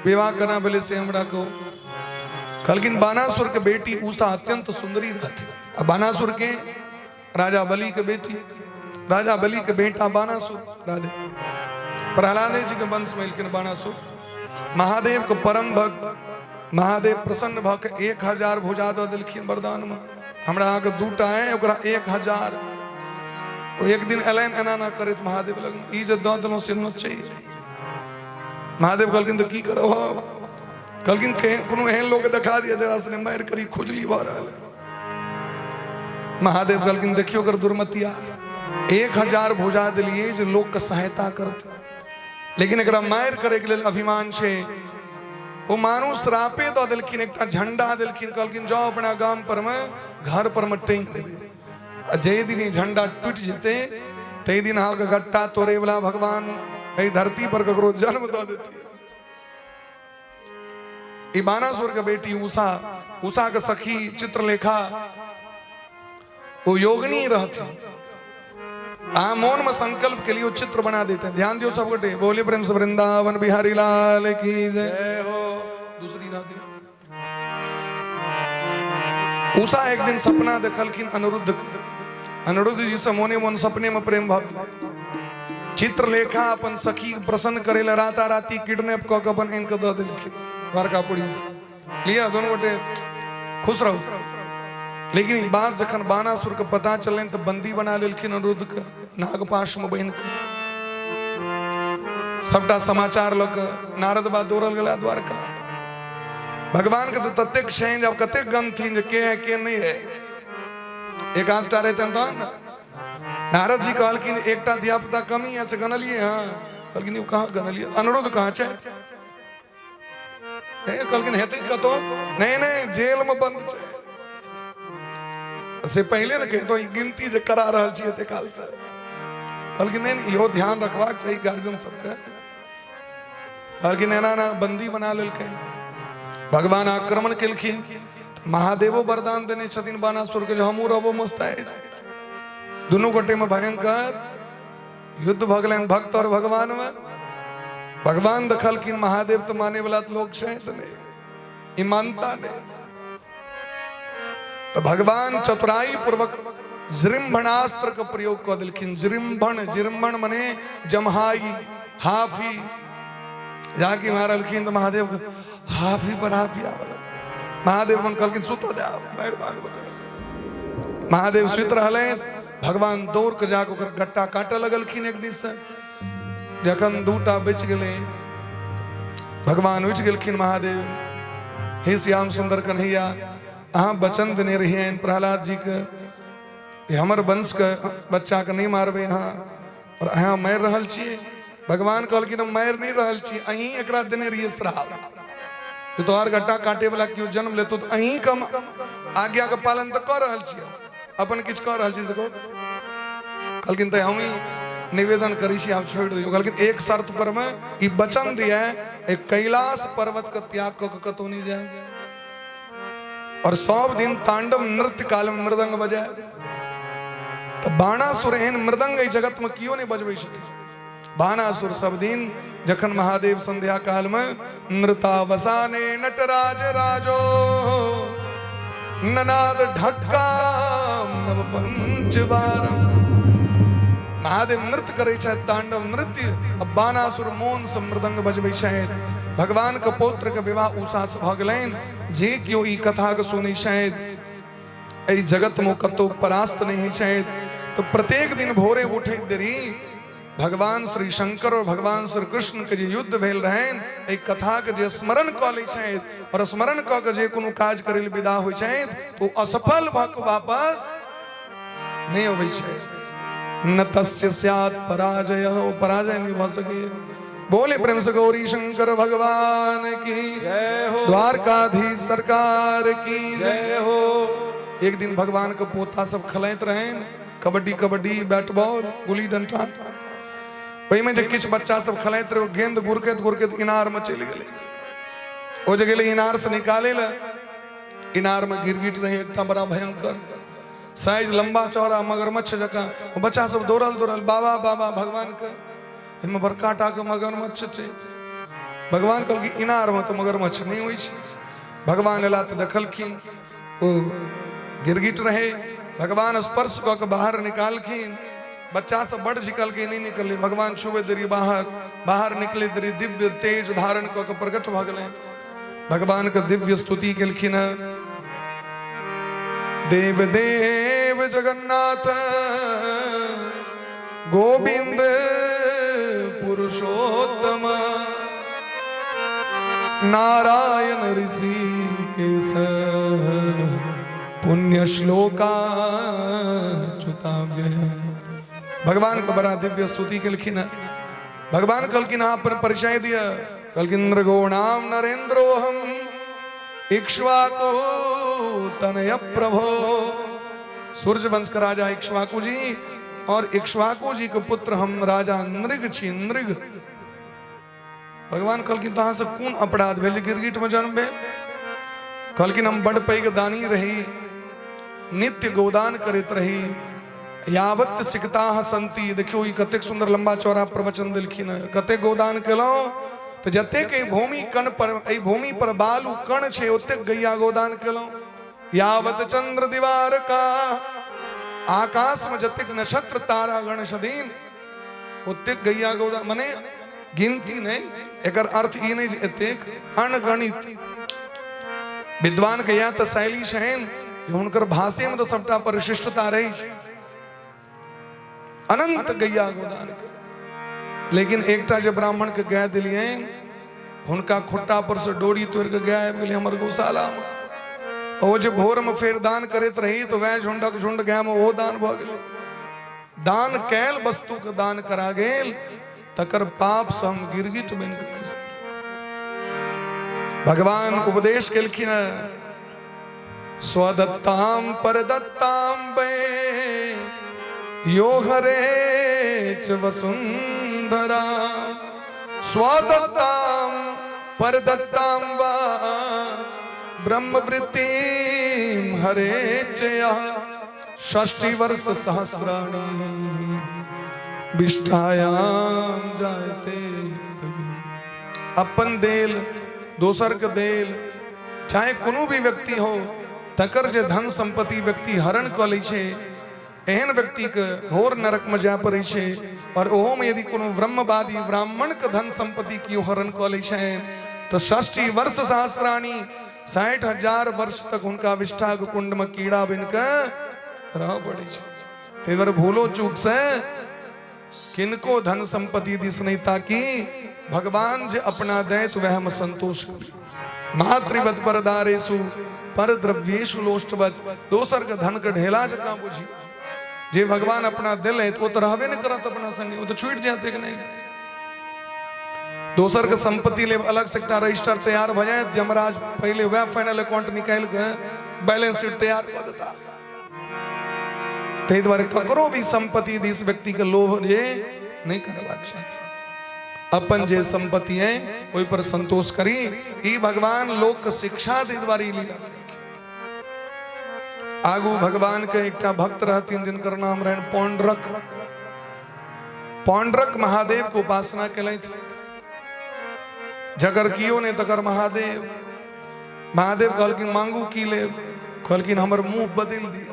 विवाह करना भेलै से हमरा को कहलखिन बाणासुर के बेटी उषा अत्यंत सुंदरी रहथिन। आ बाणासुर के राजा बलि के बेटी, राजा बलि के बेटा बाणासुर, राधे प्रहलादे जी के वंश में एलखिन बाणासुर। महादेव के परम भक्त, महादेव प्रसन्न भऽ के 1000 भुजा दऽ देलखिन वरदान में। हमरा अहाँके दूटा है, ओकरा 1000। ओ एक दिन एलनि एना एना करैत महादेव लग, ई जे दऽ देलहुँ से नोचै। महादेव कहलखिन तऽ की करब हम? कहलखिन कोनो एहन लोक देखा दिअ जकरा सने मारि करी, खुजली भऽ रहल है। महादेव कहलखिन देखियो ओकर दुर्मतिया, 1000 भुजा देलियै जे लोक के सहायता करतै, लेकिन एकरा मारि करे के लेल अभिमान छै। ओ मानू श्रापे दऽ देलखिन, एकटा झंडा देलखिन, कहलखिन जाओ अपना गाम पर में घर पर में टांगि देबै, आ जाहि दिन ई झंडा टूटि जेतै ताहि दिन अहाँके गट्टा तोड़े वाला भगवान एहि धरती पर ककरो जन्म दऽ देतियै। ई बाणासुर के बेटी उषा, उषा के सखी चित्रलेखा, ओ योगनी रहथिन। आ मोन में संकल्प के लिए वो चित्र बना देते हैं। ध्यान दियो सब गोटे, बोले प्रेम से वृंदावन बिहारी लाल की जय हो। दूसरी रहती उषा एक दिन सपना देखलखिन अनिरुद्ध के। अनिरुद्ध जी से मोने मोन सपने में प्रेम भऽ गेलै। चित्रलेखा अपन सखी प्रसन्न करे ला राता राती किडनैप कऽ के अपन आनि कऽ दऽ देलखिन द्वारकापुरी से। लिअ दोनों गोटे खुश रहू। लेकिन ई बात जखन बाणासुर के पता चलनि तऽ बंदी बना लेलखिन अनिरुद्ध के नागपाश में बन्हि कऽ। सबटा समाचार लऽ कऽ नारद बा दौड़ल गेला द्वारका। भगवान के तऽ ततेक छनि जे आब कतेक गनथिन जे के है के नहीं है, एक आधटा रहतनि तहन ने। नारद जी कहलखिन एकटा धिया पुता कमी है से गनलिए। हाँ कहलखिन, कहाँ गनलिए, अनिरुद्ध कहाँ छै? कहलखिन हेतै कतौ नहीं, नहीं जेल में बंद छै। से पहले ने कहितो, ई गिनती जे करा रहल छी एते काल से। कहलखिन नहीं, नहीं, इहो ध्यान रखबाक चाही गार्जियन सबके। कहलखिन एना एना बंदी बना लेलकै। भगवान आक्रमण केलखिन, महादेवो वरदान देने छथिन बाणासुर के जे हमहूँ रहबो मुस्तैद। दुनू गोटे में भयंकर युद्ध भऽ गेलनि भक्त और भगवान में। भगवान देखलखिन महादेव तऽ माने वाला तऽ लोक छै तऽ नहि, ई मानता नहि। तऽ भगवान चतुराई पूर्वक जृंभणास्त्र के प्रयोग कऽ देलखिन। जृंभण, जृंभण मने जमहाई, हाफी। जाकि मारलखिन तऽ महादेव के हाफी पर हाफी आबऽ लगल। महादेव मन कहलखिन सुतऽ दे, मारि बाद में करब। महादेव सुति रहलै, भगवान दौड़ के जाके ओकर गट्टा काटऽ लगलखिन एक दिस से। जखन दूटा बचि गेलै, भगवान उठि गेलखिन महादेव, हे श्याम सुंदर कन्हैया, अहाँ वचन देने रहियनि प्रहलाद जी के जे हमर वंश के बच्चा के नहीं मारबै अहाँ, और अहाँ मारि रहल छियै। भगवान कहलखिन हम मारि नहीं रहल छी, अहीं एकरा देने रहियै श्राप जे तोहर गट्टा काटे वाला केओ जन्म लेतो तऽ अहीं के हम आज्ञा के पालन तऽ कऽ रहल छी, अपन किछु कऽ रहल छी से कहू। कहलखिन तऽ हमही निवेदन करै छी, आब छोड़ि दियौ। कहलखिन एक शर्त पर मे ई वचन दिया, एक कैलाश पर्वत के त्याग कऽ के कतौ नहीं जाए और सब दिन तांडव नृत्य काल में मृदंग बजाय। तऽ बाणासुर एहन मृदंग एहि जगत में केओ नहीं बजबै छथिन। बाणासुर सब दिन जखन महादेव संध्या काल में नृतावसाने नटराज राजो ननाद ढक्का नव पंचवारम, महादेव नृत्य करै छथि तांडव नृत्य, आ बाणासुर मोन से मृदंग बजबै छथि। भगवान के पौत्र के विवाह उषा से भऽ गेलनि। जे केओ ई कथा के सुनै छथि एहि जगत में कतौ परास्त नहीं होइ छथि। तो प्रत्येक दिन भोरे उठैत देरी भगवान श्री शंकर और भगवान श्री कृष्ण के जे युद्ध भेल रहनि एहि कथा के जे स्मरण कऽ लै छथि और स्मरण कऽ के जे कोनो काज करै लए विदा होइ छथि तो असफल भऽ के वापस नहीं अबै छथि। न तस्य स्यात् पराजय, ओ पराजय नहीं भऽ सकैए। बोले प्रेम से गौरी शंकर भगवान की जय हो, द्वारकाधीश सरकार की जय हो। एक दिन भगवान के पोता सब खेलैत रहनि कबड्डी कबड्डी बैट बॉल गुल्ली डंडा। ओहिमे जे किछु बच्चा सब खेलैत रहे गेंद गुरकैत गुरकैत इनार में चलि गेलै। ओ जे गेलै इनार से निकाले लए, इनार में गिरगिट रहे एकटा बड़ा भयंकर साइज, लंबा चौड़ा मगरमच्छ जकाँ। ओ बच्चा सब दौड़ल दौड़ल बाबा बाबा भगवान के, एहिमे बड़का टा के मगरमच्छ छै। भगवान कहलखिन इनार में तऽ मगरमच्छ नहि होइ छै। भगवान एला तऽ देखलखिन ओ गिरगिट रहे। भगवान स्पर्श कऽ के बाहर निकालखिन। बच्चा सब बड़ झिकलकै, नहि निकललै। भगवान छुबै देरी बाहर, बाहर निकले देरी दिव्य तेज धारण कऽ के प्रकट भऽ गेलै। भगवान के दिव्य स्तुति केलखिन हँ। देव देव जगन्नाथ गोविंद पुरुषोत्तम नारायण ऋषिकेश पुण्य श्लोका चुताव्यय। भगवान के बड़ा दिव्य स्तुति केलखिन हँ। भगवान कहलखिन अहाँ अपन परिचय दिअ। कहलखिन नृगोणाम नरेन्द्रोहम इक्ष्वाकु तनय प्रभो। सूर्य वंश का राजा इक्ष्वाकु जी और इक्ष्वाकु जी के पुत्र हम राजा नृग छी। नृग भगवान कहलखिन तऽ अहाँसँ कोन अपराध भेल जे गिरगिटमे जन्म भेल? कहलखिन हम बड़ पैघ दानी रही, नित्य गोदान करैत रही। यावत सिकताह संति, देखियौ ई कतेक सुंदर लंबा चौड़ा प्रवचन देलखिन हँ। कतेक गोदान केलहुँ तऽ जतेक एहि भूमि कण पर, एहि भूमि पर बालू कण छै, ओतेक गैया गोदान केलहुँ। यावत चंद्र दीवार का, आकाश में जतेक नक्षत्र तारा गण छथिन ओतेक गैया गोदान, मने गिनती नहि। एकर अर्थ ई नहि जे एतेक अनगणित। विद्वान के इएह तऽ शैली छनि जे हुनकर भाषे में तऽ सबटा परिशिष्टता रहै छै। अनंत गैया गोदान केलहुँ, लेकिन एकटा जे ब्राह्मण के गाय दिलियनि, हुनका खुट्टा पर से डोरी तोड़ि के गाय आबि गेलै हमर गौशाला में। ओ जे भोर में फेर दान करैत रही तऽ वएह झुंडक झुंड गाय में ओहो दान भऽ गेलै। दान कैल वस्तु के दान करा गेल, तकर पाप से हम गिरगिट बनि कऽ खसि। भगवान उपदेश केलखिन, स्वदत्ताम परदत्ताम बे यो हरे च वसुंधरा, स्वदत्ताम परदत्ताम वा ब्रह्मवृत्तिम हरे च षष्टि वर्ष सहस्राणि विष्ठायाम जायते। अपन देल, दोसर के देल, चाहे कोनो भी व्यक्ति हो, तकर जे धन संपत्ति व्यक्ति हरण कऽ लै छै, एहन व्यक्तिके घोर नरकमे जाय पड़ै छै। और ओहोमे यदि कोनो ब्रह्मवादी ब्राह्मणके धन संपत्ति केओ हरण कऽ लै छै तऽ षष्ठी वर्ष सहस्राणी, 60,000 वर्ष तक हुनका विष्ठाक कुंडमे कीड़ा बनि कऽ रहऽ पड़ै छै। ताहि दुआरे भूलो चूक से किनको धन संपत्ति दिस नहीं ताकि, भगवान जे अपना दैत वह में संतोष करी। मातृवत परदारेशु पर द्रव्येशु लोष्टवत, दोसर के धन के ढेला जकाँ बुझी। जे भगवान अपना दिल है तो रहबे नहीं करत अपना संगे, वो तो छूट जाते कि नहीं। दोसर के संपत्ति ले अलग से एकटा रजिस्टर तैयार भ जाए, यमराज पहले वह फाइनल अकाउंट निकाल के बैलेंस शीट तैयार कर देता। ताहि दुआरे ककरो भी संपत्ति दिस व्यक्ति के लोभ जे नहीं करबाक चाही। अपन जे संपत्ति है ओहि पर संतोष करी। ई भगवान लोक के शिक्षा दे दुआरे ई लीला केलखिन। आगू भगवान के एकटा भक्त रहथिन जिनकर नाम रहनि पौंड्रक। पौंड्रक महादेव के उपासना केलथि। जकर कियो नहीं तकर महादेव। महादेव कहलखिन मांगू की लेब? कहलखिन हमर मुंह बदलि दिअ,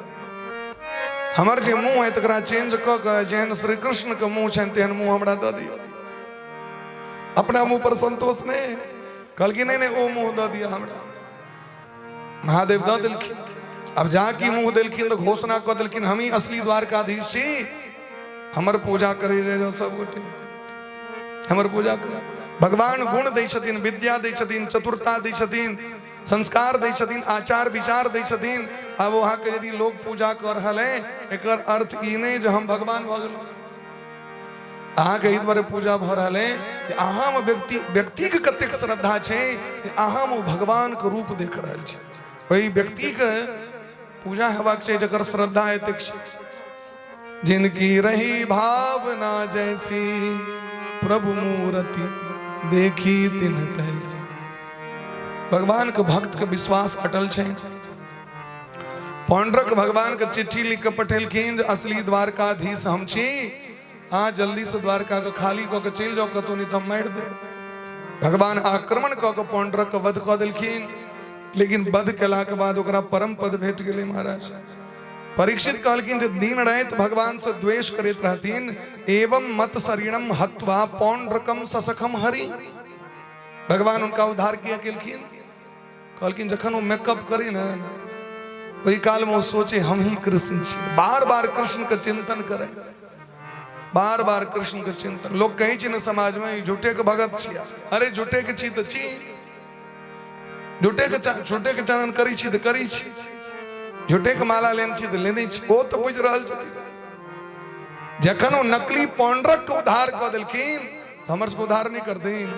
हमर जे मुंह है तकरा चेंज कऽ के जेहन श्री कृष्ण के मुंह छनि तेहन मुंह हमरा दऽ दिअ। अपना मुंह पर संतोष नहीं। कहलखिन नहीं नहीं, ओ मुंह दऽ दिअ हमरा। महादेव दऽ देलखिन। अब जा की मुंह देलखिन तऽ घोषणा कऽ देलखिन हम ही असली द्वारकाधीश छी, हमर पूजा करै रहे सब गोटे, हमर पूजा कर। भगवान गुण दै छथिन, विद्या दै छथिन, चतुरता दै छथिन, संस्कार दै छथिन, आचार विचार दै छथिन। आब अहाँके यदि लोग पूजा कऽ रहल है, एकर अर्थ ई नहि जे हम भगवान भऽ गेलहुँ। अहाँके एहि दुआरे पूजा भऽ रहल है जे अहाँमे व्यक्तिके कतेक श्रद्धा छै जे अहाँमे ओ भगवानके रूप देख रहल छै। ओहि व्यक्तिके पूजा हेबाक छै जकर श्रद्धा एतेक छै। जिनकी रही भावना जैसी प्रभु मूर्ति देखी तिन तैसी। भगवान के भक्त के विश्वास अटल छै। पौंड्रक भगवान के चिट्ठी लिख के पठेलखिन जे असली द्वारकाधीश हम छी, अहाँ जल्दी से द्वारका के खाली कऽ के चलि जाउ कतौ, नहीं तऽ हम मारि देब। भगवान आक्रमण कऽ के पौंड्रक के वध कऽ देलखिन, लेकिन वध केला के बाद ओकरा परम पद भेट गेलै। महाराज परीक्षित कहलखिन जे दिन राति भगवान से द्वेष करैत रहथिन, एवं मत शरीरम हत्वा पौंड्रकम ससखम हरि। भगवान उनका उद्धार किया केलखिन? कहलखिन जखन ओ मेकअप करी ने ओहि काल में ओ सोचे हम ही कृष्ण छी, बार बार कृष्ण के चिंतन करे, बार बार कृष्ण के चिंतन। लोग कहै छै ने समाज में ई झूठे के भगत छिया, अरे झूठे के छी तऽ छी, झूठे के चरण करी छी तऽ करी छी, झूठे के माला लेने छी तऽ लेने छी। ओ तऽ बुझि रहल छथिन जखन ओ नकली पौंड्रक के उद्धार कऽ देलखिन तऽ हमर सबके उद्धार नहि करथिन?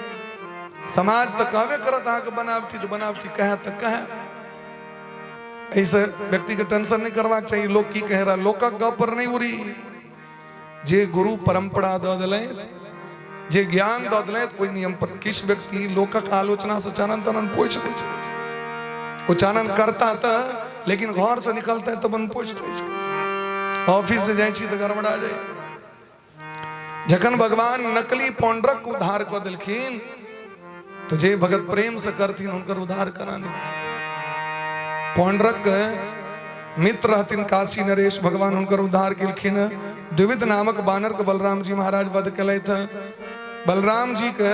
समाज तऽ कहबे करत अहाँके बनावटी तऽ बनावटी, कहे तऽ कहे। एहिसँ व्यक्तिके टेंशन नहि करबाक चाही लोक की कहि रहल, लोकक गप पर नहि उड़ी। जे गुरु परंपरा दऽ देलथि जे ज्ञान दऽ देलथि ओहि नियम पर किछु व्यक्ति लोकक आलोचना से चानन तानन पोछि दै छथिन। ओ चानन करता तऽ, लेकिन घर से निकलता तऽ अपन पोछि दै छै। ऑफिस से जाइ छी तऽ गड़बड़ा जाइ। जखन भगवान नकली पौंड्रक उद्धार कऽ देलखिन तऽ जे भगत प्रेम से करथिन हुनकर उद्धार करा नहि करथिन। पौंड्रक मित्र रहथिन काशी नरेश, भगवान हुनकर उद्धार केलखिन। द्विविध नामक बानर के बलराम जी महाराज वध केलथि। बलराम जी के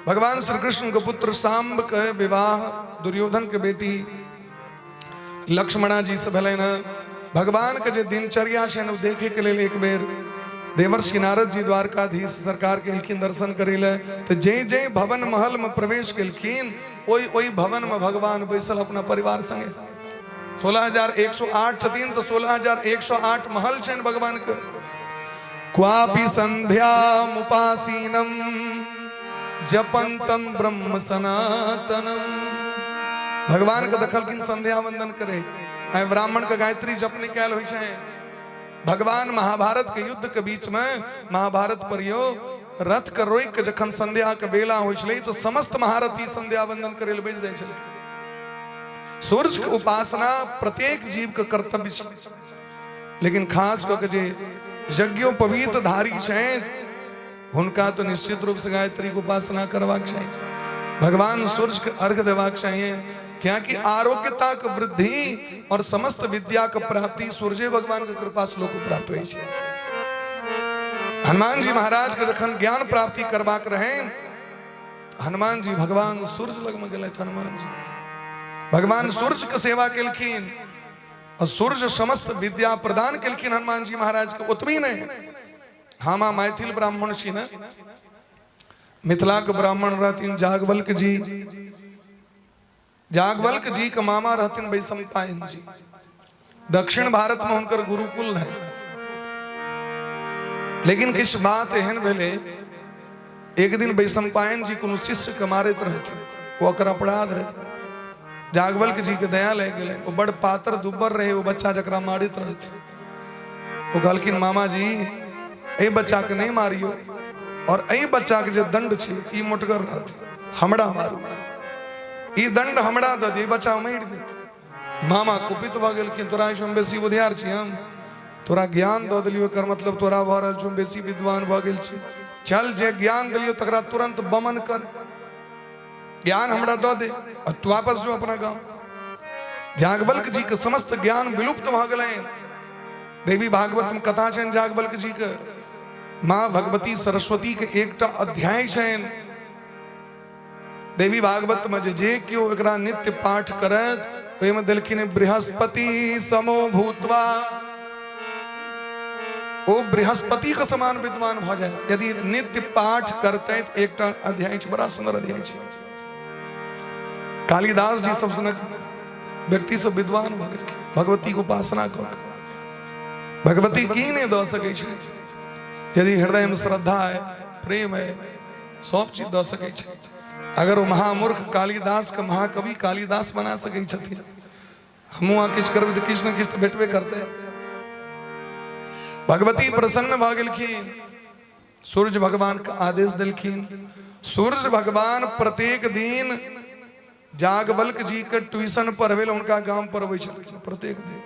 भगवान श्री कृष्ण के पुत्र सांब के विवाह दुर्योधन के बेटी लक्ष्मणा जी से भेलनि हँ। भगवान के जे दिनचर्या छनि ओ देखे के लेल एक बेर देवर्षि नारद जी द्वारकाधीश सरकार के एलखिन दर्शन करे ले। तो जे जे भवन महल में प्रवेश केलखिन ओहि ओहि भवन में भगवान बैसल अपना परिवार संगे। 16,108 छथिन तो 16,108 महल छनि भगवान के। क्वापि संध्या मुपासीनम जपंतम ब्रह्म सनातनम। भगवान के देखलखिन संध्या वंदन करे। आइ ब्राह्मण के गायत्री जप नहि कयल होइ छै। भगवान महाभारत के युद्ध के बीच में महाभारत पर यो रथ के रोकि के जखन संध्या के बेला होइ छलै तो समस्त महारथी संध्या वंदन करे लए बैस जाइ छलखिन। सूर्य के उपासना प्रत्येक जीव के कर्तव्य छै, लेकिन खास कऽ के जे यज्ञोपवीत धारी छथि हुनका तो निश्चित रूप से गायत्री के उपासना करबाक चाही, भगवान सूर्य के अर्घ देबाक चाहिए, क्योंकि आरोग्यता के वृद्धि और समस्त विद्या के प्राप्ति सूर्य भगवान के कृपा से लोक प्राप्त होइ छै। हनुमान जी महाराज के जखन ज्ञान प्राप्ति करबाक रहे, हनुमान जी भगवान सूर्य लग में गेलथि। हनुमान जी भगवान सूर्य के सेवा केलखिन और सूर्य समस्त विद्या प्रदान केलखिन हनुमान जी महाराज के। ओतबी नहीं, हम मैथिल ब्राह्मण छी ने, मिथिला के ब्राह्मण रहथिन जागवल्क जी। जागवल्क जी के मामा रहथिन वैशंपायन जी। दक्षिण भारत में हुनकर गुरुकुल रहे, लेकिन किछु बात एहन भेलै, एक दिन वैशंपायन जी कोनो शिष्य के मारैत रहथिन, ओ ओकर अपराध रहे। जागवल्क जी के दया लागि गेलै, ओ बड़ पातर दुब्बर रहे ओ बच्चा जकरा मारैत रहथिन। ओ कहलखिन मामा जी एहि बच्चा के नहीं मारियो, और एहि बच्चा के जे दंड छै ई मोटगर रहत, हमरा मारू, ई दंड हमरा दऽ दियौ, ई बच्चा मरि जेतै। मामा कुपित भऽ गेलखिन, तोरा एहिसँ हम बेसी बुधियार छी, हम तोरा ज्ञान दऽ देलियौ एकर मतलब तोरा भऽ रहल छौ हम बेसी विद्वान भऽ गेल छी, चल जे ज्ञान देलियौ तकरा तुरंत बमन कर, ज्ञान हमरा दऽ दे और तू वापस जो अपना गांव। याज्ञवल्क्य जी के समस्त ज्ञान विलुप्त भऽ गेलनि। देवी भागवत में कथा छनि याज्ञवल्क्य जी के, माँ भगवती सरस्वती के एकटा अध्याय छनि देवी भागवत में, जे जे केओ एकरा नित्य पाठ करत ओहिमे देलखिन बृहस्पति समो भूतवा, ओ बृहस्पति के समान विद्वान भऽ जाए यदि नित्य पाठ करते। एकटा अध्याय छै, बड़ा सुंदर अध्याय छै। कालिदास जी सब सनक व्यक्ति सब विद्वान भऽ गेलखिन भगवती के उपासना कऽ के। भगवती की नहि दऽ सकै छथि? यदि हृदय में श्रद्धा है, प्रेम है, सब चीज दऽ सकै छै। अगर ओ महामूर्ख कालिदास के महाकवि कालिदास बना सकै छथिन, हमहूँ अहाँ किछु करबै तऽ किछु ने किछु तऽ भेटबे करतै। भगवती प्रसन्न भऽ गेलखिन, सूर्य भगवान के आदेश देलखिन। सूर्य भगवान प्रत्येक दिन जागवल्क जी के ट्यूशन पढ़बै लए हुनका गाम पर अबै छलखिन, प्रत्येक दिन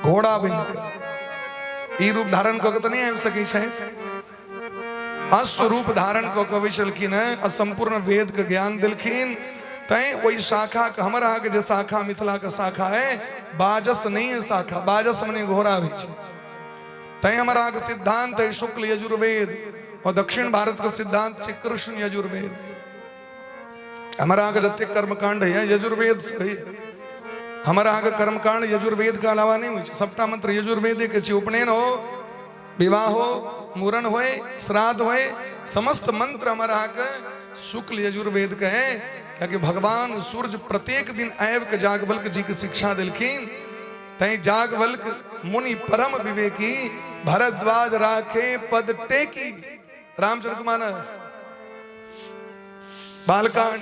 घोड़ा बनि के। ई रूप धारण कऽ के तऽ नहि आबि सकै छथि, अश्व रूप धारण कऽ के अबै छलखिन हेँ आ सम्पूर्ण वेद के ज्ञान देलखिन। तैं ओहि शाखा के, हमर अहाँके जे शाखा मिथिला के शाखा है, बाजस नहीं है शाखा, बाजस मने घोड़ा होइ छै। तैं हमर अहाँके सिद्धांत है शुक्ल यजुर्वेद, और दक्षिण भारत के सिद्धांत छै कृष्ण यजुर्वेद। हमर अहाँके जतेक कर्मकांड है यजुर्वेद से है। हमर अहाँके कर्मकांड यजुर्वेद के अलावा नहीं होइ छै, सबटा मंत्र यजुर्वेदे के छै। उपनयन हो, विवाह हो, मूड़न होए, श्राद्ध होए, समस्त मंत्र हमर अहाँके शुक्ल यजुर्वेद के है। कियाकि भगवान सूर्य प्रत्येक दिन आबि के जागवल्क जी के शिक्षा देलखिन। तैं जागवल्क मुनि परम विवेकी, भरद्वाज राखे पद टेकी। रामचरितमानस बालकांड,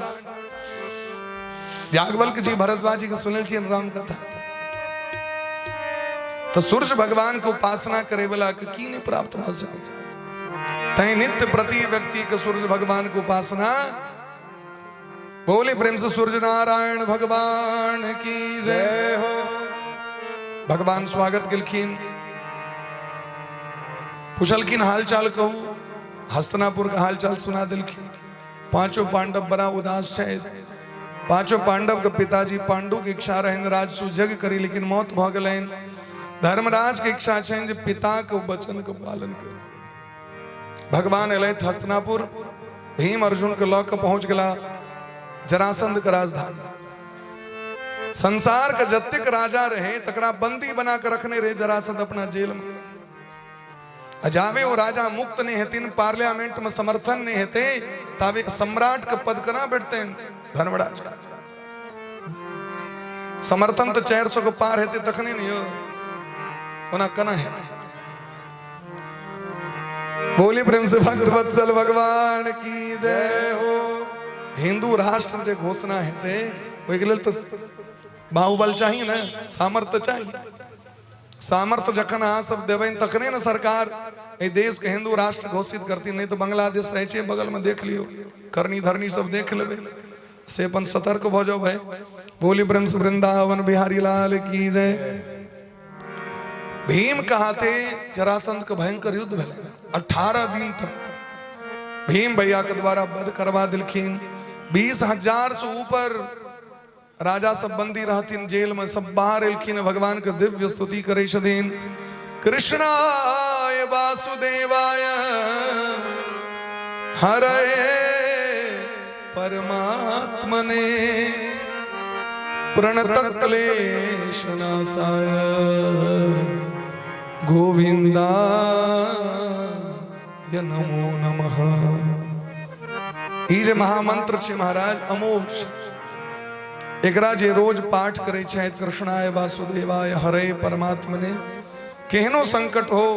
याज्ञवल्क्य जी भरद्वाज जी के सुनलखिन राम कथा। तो सूर्य भगवान के उपासना करे वाला के की नहीं प्राप्त भऽ सकै? तैं नित्य प्रति व्यक्ति के सूर्य भगवान के उपासना। बोले प्रेम से सूर्य नारायण भगवान की जय हो। भगवान स्वागत केलखिन, पुछलखिन हाल चाल कहू। हस्तिनापुर के हाल चाल सुना दिलखिन। पांचों पांडव बड़ा उदास छथि। पांचों पांडव के पिताजी पांडु के इच्छा रहनि राजसु यज्ञ करी, लेकिन मौत भऽ गेलनि। धर्मराज के इच्छा छनि जे पिता के वचन के पालन करी। भगवान एलथि हस्तिनापुर, भीम अर्जुन के लऽ के पहुंच गेला जरासंध के राजधानी। संसार के जतेक राजा रहे तकरा बंदी बना के रखने रहे जरासंध अपना जेल में। आ जावे ओ राजा मुक्त नहीं हेतिन, पार्लियामेंट में समर्थन नहीं हेते, तावे सम्राट के पद केना भेटतनि धर्मराज का? समर्थन तो 400 के पार हेते तखने नहीं हो, ओना केना हेते? बोली प्रेम से भक्त वत्सल भगवान की जय हो। हिंदू राष्ट्र जे घोषणा हेते ओहिके लेल तो बाहुबल चाहिए ने, सामर्थ्य चाहिए। सामर्थ्य जखन अहाँ सब देबै तखने ने सरकार एहि देश के हिंदू राष्ट्र घोषित करती, नहीं तो बांग्लादेश रहै छै बगल में, देख लियौ, करनी धरनी सब देख लेबै। से अपन सतर्क भऽ जाउ भाई। बोली प्रेम से वृंदावन बिहारी लाल की जय। भीम कहाते जरासंध के भयंकर युद्ध भेलै 18 दिन तक। भीम भैया के द्वारा वध करवा दिलखिन। 20,000 से ऊपर राजा सब बंदी रहथिन जेल में, सब बाहर एलखिन, भगवान के दिव्य स्तुति करै छथिन। कृष्णाय वासुदेवाय हरे परमात्मने प्रणत क्लेशनाशाय गोविंदाय नमो नमः। ई जे महामंत्र छै महाराज, अमोघ छै। एकरा जे रोज पाठ करै छथि, कृष्णाय वासुदेवाय हरे परमात्मने, केहनो संकट हो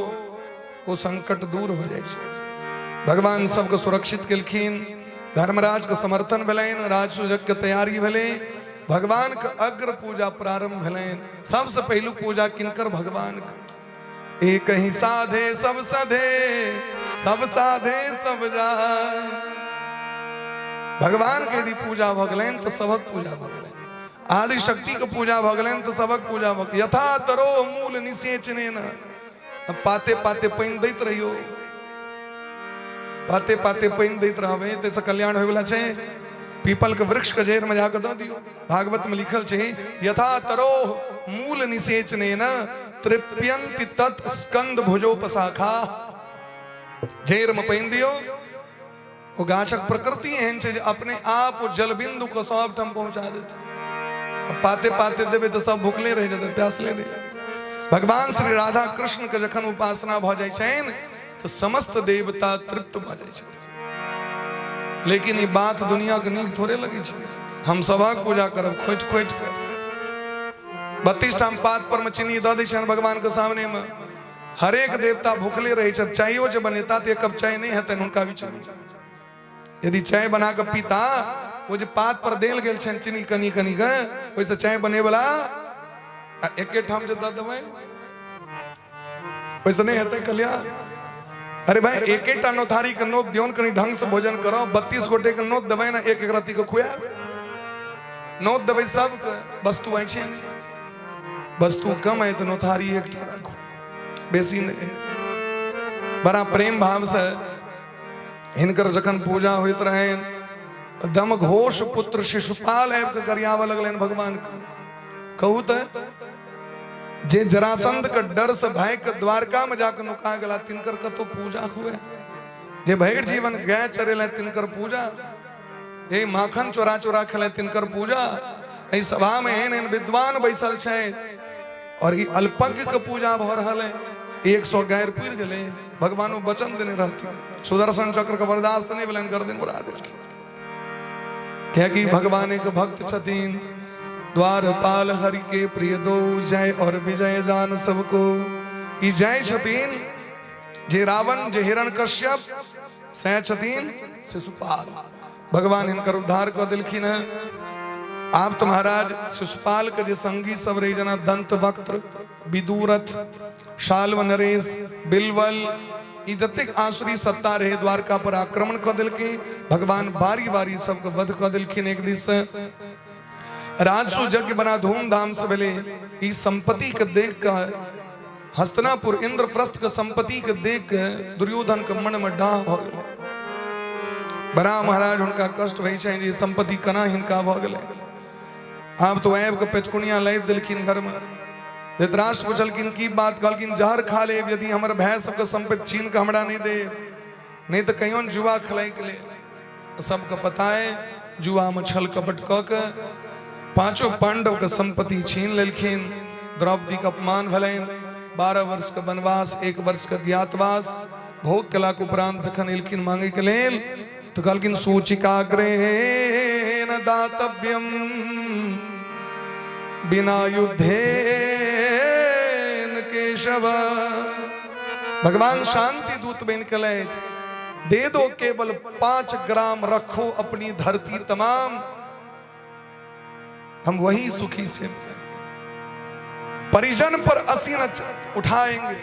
ओ संकट दूर हो जाइ छै। भगवान सबके सुरक्षित केलखिन, धर्मराज के समर्थन भेलनि, राजसूजक के तैयारी भेलै, भगवान के अग्र पूजा प्रारंभ भेलनि। सबसे पहिलुक पूजा किनकर? भगवान के। एक ही साधे सब सधे, सब साधे सब जाय। भगवान के यदि पूजा भऽ गेलनि तऽ सबक पूजा भऽ गेलनि। आदि शक्ति के पूजा भऽ गेलनि तऽ सबक पूजा भऽ गेल। यथा तरो मूल निषेचने न, पाते पाते पानि दैत रहियो, पाते पाते पानि दैत रहबै, ताहिसँ कल्याण होयवला छै। पीपल के वृक्ष के जड़ि में जाकऽ दऽ दियौ। भागवत में लिखल छै, यथा तरोह मूल निषेचने न तृप्यंति तत् स्कंद भुजोपशाखा। जड़ि में पानि दियौ, ओ गाछक प्रकृति एहन छै जे अपने आप ओ जल बिंदु के सब ठाम पहुंचा देतै। पाते पाते देबै तऽ सब भुखले रहि जेतै, प्यासले रहि जेतै। भगवान श्री राधा कृष्ण के जखन उपासना भऽ जाइ छनि तऽ समस्त देवता तृप्त भऽ जाइ छथिन। लेकिन ई बात दुनिया के नीक थोड़े लगै छै। हम सभक पूजा करब खोटि खोटि के, 32 ठाम पात पर में चीनी दऽ दै छनि भगवान के सामने में। हरेक देवता भूखले रहै छथि। चायो जे बनेता तऽ एक कप चाय नहि हेतनि हुनका बीच में। यदि चाय बना कऽ पीता, ओ जे पात पर देल गेल छनि चीनी कनि कनि के, ओहिसँ चाय बनेवला आ एके ठाम जे दऽ देबै, ओहिसँ नहि हेतै कल्याण। अरे भाई, एकेटा नोथारी के नोत दियौन, कनि ढंग से भोजन करो। 32 गोटे के नोत देबै ने, एक एक रत्ती के खुआब। नोत देबै सबके, वस्तु अछि नहि, वस्तु कम है तऽ नोथारी एकटा राखू, बेसी नहि। बड़ा प्रेम भाव से हिनकर जखन पूजा होइत रहनि, दम घोष पुत्र शिशुपाल आबि कऽ गरियाबऽ लगलनि भगवान के। कहू तऽ, जे जरासंध के डर से भागि के द्वारका में जाके नुका गेला, तिनकर कतौ पूजा हुए? जे भरि जीवन गाय चरेले तिनकर पूजा, ये माखन चोरा चोरा खेले तिनकर पूजा? एहि सभा में एहन एहन विद्वान बैसल छै और ई अल्पज्ञ के पूजा भऽ रहल है। 100 गारि पुरि गेलै, भगवानो वचन देने रहथिन। सुदर्शन चक्र के बर्दाश्त नहि भेलनि, गर्दन उड़ा देलखिन, कियाकि भगवान के भक्त छथिन। द्वारपाल हरि के प्रिय दो, जय और विजय जान सबको। ई जय छथिन जे रावण, जे हिरण्यकश्यप, सैह छथिन शिशुपाल। भगवान हिनकर उद्धार कऽ देलखिन हेँ। आब तऽ महाराज शिशुपाल के जे संगी सब रही, जेना दंतवक्त्र, विदुरथ, शाल्व नरेश, बिलवल, ई जतेक आसुरी सत्ता रहे द्वारका पर आक्रमण कऽ देलकै। भगवान बारी बारी सबके वध कऽ देलखिन। एक दिस से राजसु यज्ञ बना धूमधाम से भेलै। ई संपत्ति के देख के, हस्तिनापुर इंद्रप्रस्थ के संपत्ति के देख के दुर्योधन के मन में डाह भऽ गेलै। बड़ा महाराज हुनका कष्ट होइ छनि जे संपत्ति केना हिनका भऽ गेलै। आब तो आबि कऽ पेचकुनिया लादि देलखिन घर में। धृतराष्ट्र पुछलखिन की बात? कहलखिन जहर खा लेब यदि हमर भाय सबके संपत्ति छीन के हमरा नहीं देब, नहीं तो कहियो जुआ खेलाइके लेल। सबके पता है जुआ में छल कपट कऽ के पांचों पांडव के संपत्ति छीन लेलखिन। द्रौपदी के अपमान भेलनि, 12 वर्ष के वनवास, 1 वर्ष के ज्ञातवास भोग केलाक उपरांत जखन एलखिन मांगे के लेल तो कहलखिन सूचिकाग्रहेण दातव्यम बिना युद्धेन केशव। भगवान शांति दूत बन के लैथ, दे दो केवल 5 ग्राम, रखो अपनी धरती तमाम, हम वही सुखी से परिजन पर असी न उठाएंगे।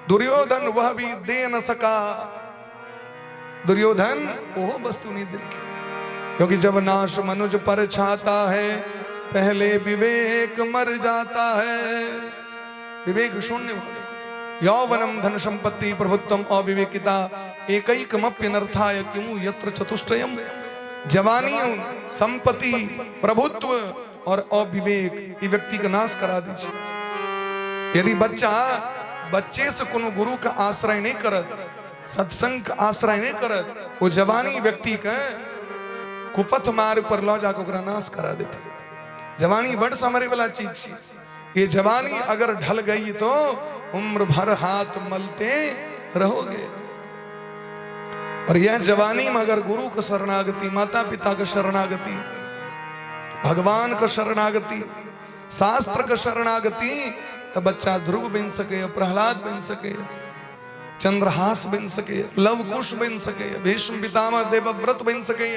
दुर्योधन वह भी दे न सका। दुर्योधन वो वस्तु नहीं दिल, क्योंकि जब नाश मनुज पर छाता है, पहले विवेक मर जाता है। विवेक शून्य हो गया। यौवनम धन संपत्ति प्रभुत्वम अविवेकिता एकैकमप्यनर्थाय क्यों यत्र चतुष्टयम। जवानी, संपत्ति, प्रभुत्व और अविवेक ई व्यक्ति के नाश करा दी छै। यदि बच्चा बच्चे से कोनो गुरु के आश्रय नहीं करत, सत्संग के आश्रय नहीं करत, वो जवानी व्यक्ति के कुपथ मार्ग पर लऽ जाके ओकरा नाश करा देते। जवानी बड़ समरे वाला चीज छी। ये जवानी अगर ढल गई तो उम्र भर हाथ मलते रहोगे। और यह जवानी में अगर गुरु का शरणागति, माता पिता का शरणागति, भगवान का शरणागति, शास्त्र का शरणागति, तो बच्चा ध्रुव बन सके, प्रहलाद बन सके, चंद्रहास बन सके, लव कुश बन सके, भीष्म पितामह देवव्रत बन सके।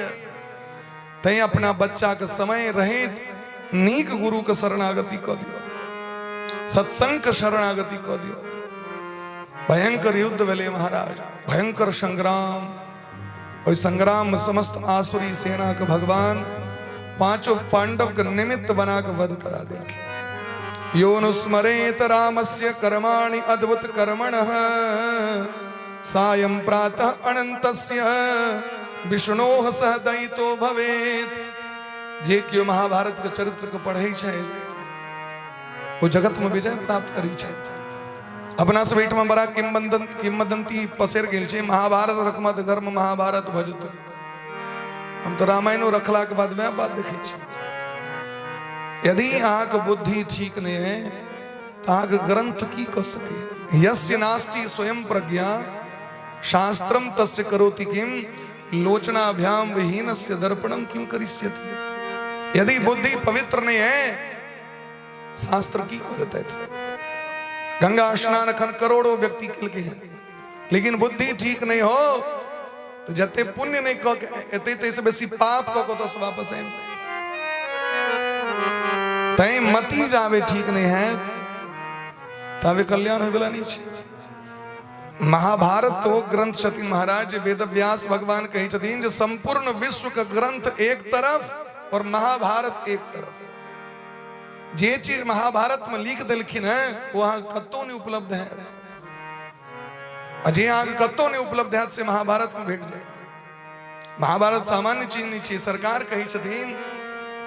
तैं अपना बच्चा के समय रहित नीक गुरु के शरणागति कऽ दियौ, सत्संग के शरणागति कऽ दियौ। भयंकर युद्ध भेलै महाराज, भयंकर संग्राम। ओहि संग्राम में समस्त आसुरी सेना के भगवान पांचों पांडव के निमित्त बना के वध करा देलखिन। यो नुस्मरेत रामस्य कर्माणि अद्भुत कर्मणः सायं प्रातः अनंतस्य विष्णोः सह दयितो भवेत्। जे केओ महाभारत के चरित्र के पढ़ै छै ओ जगत में विजय प्राप्त करै छै। अपना सब एहिठाम बड़ा किंवदंती पसरि गेल छै, महाभारत रखमत घर में महाभारत भऽ जेतै। हम तऽ रामायणो रखलाके बाद वएह बात देखै छी। यदि अहाँके बुद्धि ठीक नहि है तऽ अहाँके ग्रंथ की कऽ सकैए? यस्य नास्ति स्वयं प्रज्ञा शास्त्रम तस्य करोति किम लोचनाभ्याम विहीनस्य दर्पणम किम करिष्यति। यदि बुद्धि पवित्र नहीं है, शास्त्र की कऽ देतै? गंगा स्नान अखन करोड़ों व्यक्ति केलकै है, लेकिन बुद्धि ठीक नहीं हो तो जते पुण्य नहीं कऽ के एतै ताहिसँ बेसी पाप कऽ के ओतऽसँ वापस आबि। तैं मति जाबे ठीक नहीं हैत ताबे कल्याण होइवला नहीं छै। महाभारत तो ग्रंथ छथिन महाराज जे वेदव्यास भगवान कहै छथिन जे संपूर्ण विश्व के ग्रंथ एक तरफ और महाभारत एक तरफ। जे चीज महाभारत में लिख देलखिन है वो अहाँ कतौ नहीं उपलब्ध है, आ जे अहाँके कतौ नहीं उपलब्ध है से महाभारत में भेट जाए। महाभारत सामान्य चीज नहीं छै। सरकार कहै छथिन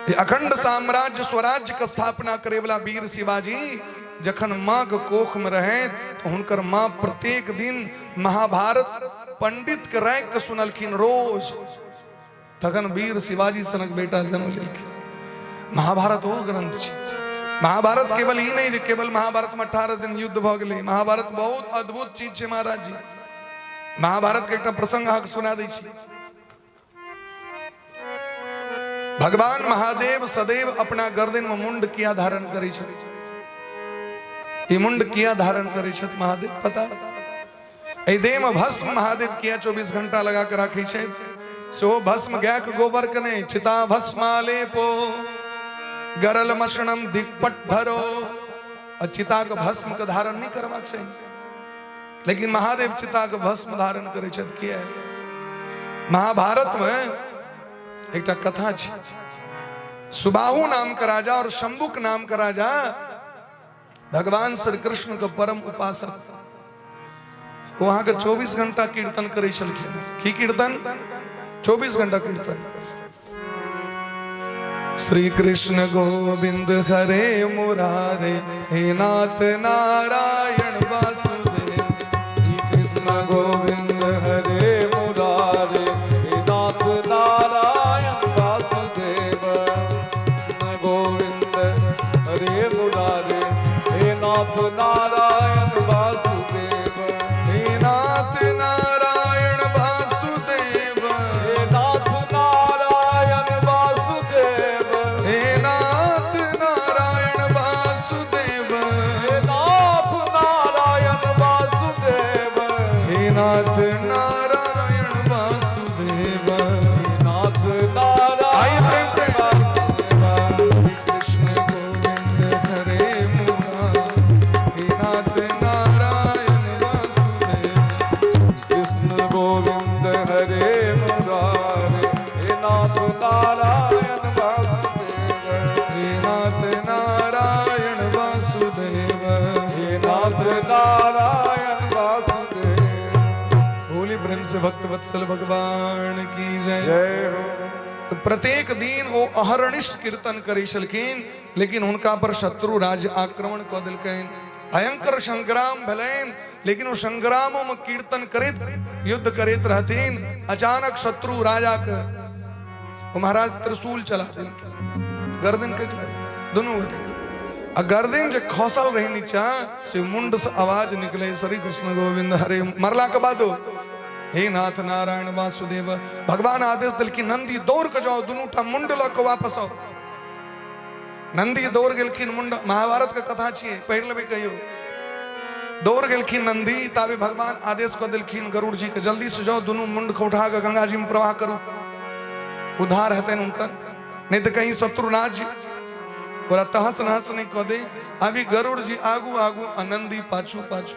जे अखंड साम्राज्य स्वराज्य के स्थापना करे वाला वीर शिवाजी जखन माँ के कोख में रहे तो हुनकर माँ प्रत्येक दिन महाभारत पंडित के राखि के सुनलखिन रोज, तखन वीर शिवाजी सनक बेटा जन्म लेलखिन। महाभारत ओ ग्रंथ छै। महाभारत केवल ई नहीं जे केवल महाभारत में 18 दिन युद्ध भऽ गेलै। महाभारत बहुत अद्भुत चीज छै महाराज जी। महाभारत के एकटा प्रसंग अहाँके सुना दै छी। भगवान महादेव सदैव अपना गर्दन में मुंड किया धारण करै छथि? ई मुंड किया धारण करै छथि महादेव? पता एहि देह में भस्म महादेव किया 24 घंटा लगा के राखै छथि? सेहो भस्म गाय के गोबर के नहि, चिता भस्मालेपो गरल मसणम दिक्पट धरो। आ चिता के भस्म के धारण नहीं करबाक चाही। लेकिन महादेव चिता के भस्म धारण करै छथि किया? महाभारत में एकटा कथा छै। सुबाहु नाम के राजा और शंभुक नाम के राजा भगवान श्री कृष्ण के परम उपासक। ओ अहाँके 24 घंटा कीर्तन करै छलखिन। की कीर्तन? 24 घंटा कीर्तन। श्री कृष्ण गोविंद हरे मुरारे, हे नाथ नारायण वासुदेव। श्री कृष्ण गोविंद हरे मुरारे, हे नाथ नारायण वासुदेव। कृष्ण गोविंद हरे मुरारे, हे नाथ नारायण वासुदेव। हे नाथ नारायण वासुदेव। हे नाथ नारायण वासुदेव। हे नाथ नारायण वासुदेव। हे नाथ नारायण वासुदेव। हे नाथ नारायण वासुदेव। हे नाथ नारायण आइए प्रेम से। वासुदेव। हरे कृष्ण गोविंद हरे मुरारे, हे नाथ नारायण वासुदेव। कृष्ण गोविंद हरे मुरारे, हे नाथ नारायण वासुदेव। हे नाथ नारायण वासुदेव। हे नाथ नारायण वासुदेव। बोले प्रेम से भक्त वत्सल भगवान की जय। जय हो। तऽ प्रत्येक दिन ओ अहर्निश कीर्तन करै छलखिन, लेकिन हुनका पर शत्रु राज्य आक्रमण कऽ देलकनि। भयंकर संग्राम भेलनि, लेकिन ओ संग्रामो में कीर्तन करैत युद्ध करैत रहथिन। अचानक शत्रु राजा के ओ महाराज त्रिशूल चला देलखिन, गर्दन कटि गेलै दुनू गोटे के। आ गर्दन जे खसल रहे नीचा से मुंड से आवाज निकले, श्री कृष्ण गोविंद हरे। मरला के बादो हे नाथ नारायण वासुदेव। भगवान आदेश देलखिन, नंदी दौड़ के जाओ, दुनू टा मुंड लऽ के वापस आओ। नंदी दौड़ गेलखिन मुंड, महाभारत के कथा छियै, पढ़ि लेबै कहियो। दौड़ गेलखिन नंदी, ताबे भगवान आदेश कऽ देलखिन गरुड़ जी के, जल्दी से जाओ, दुनू मुंड के उठा के गंगा जी में प्रवाह करू, उद्धार हेतनि हुनकर, नहीं तऽ कहीं शत्रुनाथ जी ओकरा तहस नहस नहि कऽ दे। अभी गरुड़ जी आगू आगू आ नंदी पाछू पाछू,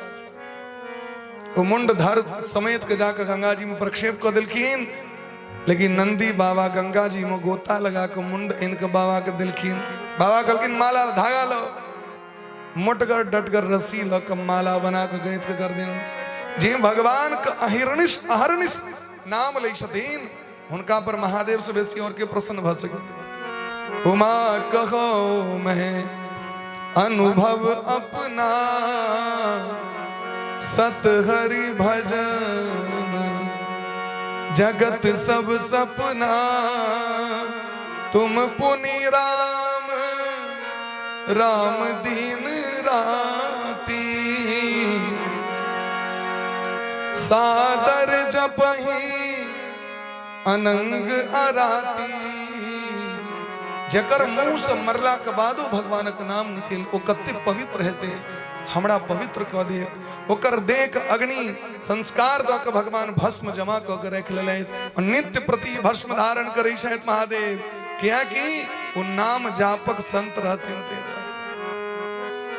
ओ मुंड धर समेत के जाके गंगा जी में प्रक्षेप कऽ देलखिन। लेकिन नंदी बाबा गंगा जी में गोता लगा के मुंड आनि के बाबा के देलखिन। बाबा कहलखिन, माला धागा लो, मोटगर डटगर रस्सी लऽ के माला बना के गैंथ के कर देन। जे भगवान के अहिर्निश अहर्निश नाम लै छथिन, हुनका पर महादेव से बेसी और के प्रसन्न भऽ सकै? उमा कहो मैं अनुभव अपना, सत हरि भजन जगत सब सपना। तुम पुनि राम राम दिन राती, सादर जपही अनंग अराती। जकर मुंह से मरला के बादो भगवानक नाम निकल, ओ कते पवित्र हेतै। हमरा पवित्र कऽ दे। ओकर देह के अग्नि संस्कार दऽ के भगवान भस्म जमा कऽ के राखि लेलथि और नित्य प्रति भस्म धारण करै छथि महादेव, कियाकि ओ नाम जापक संत रहथिन। ते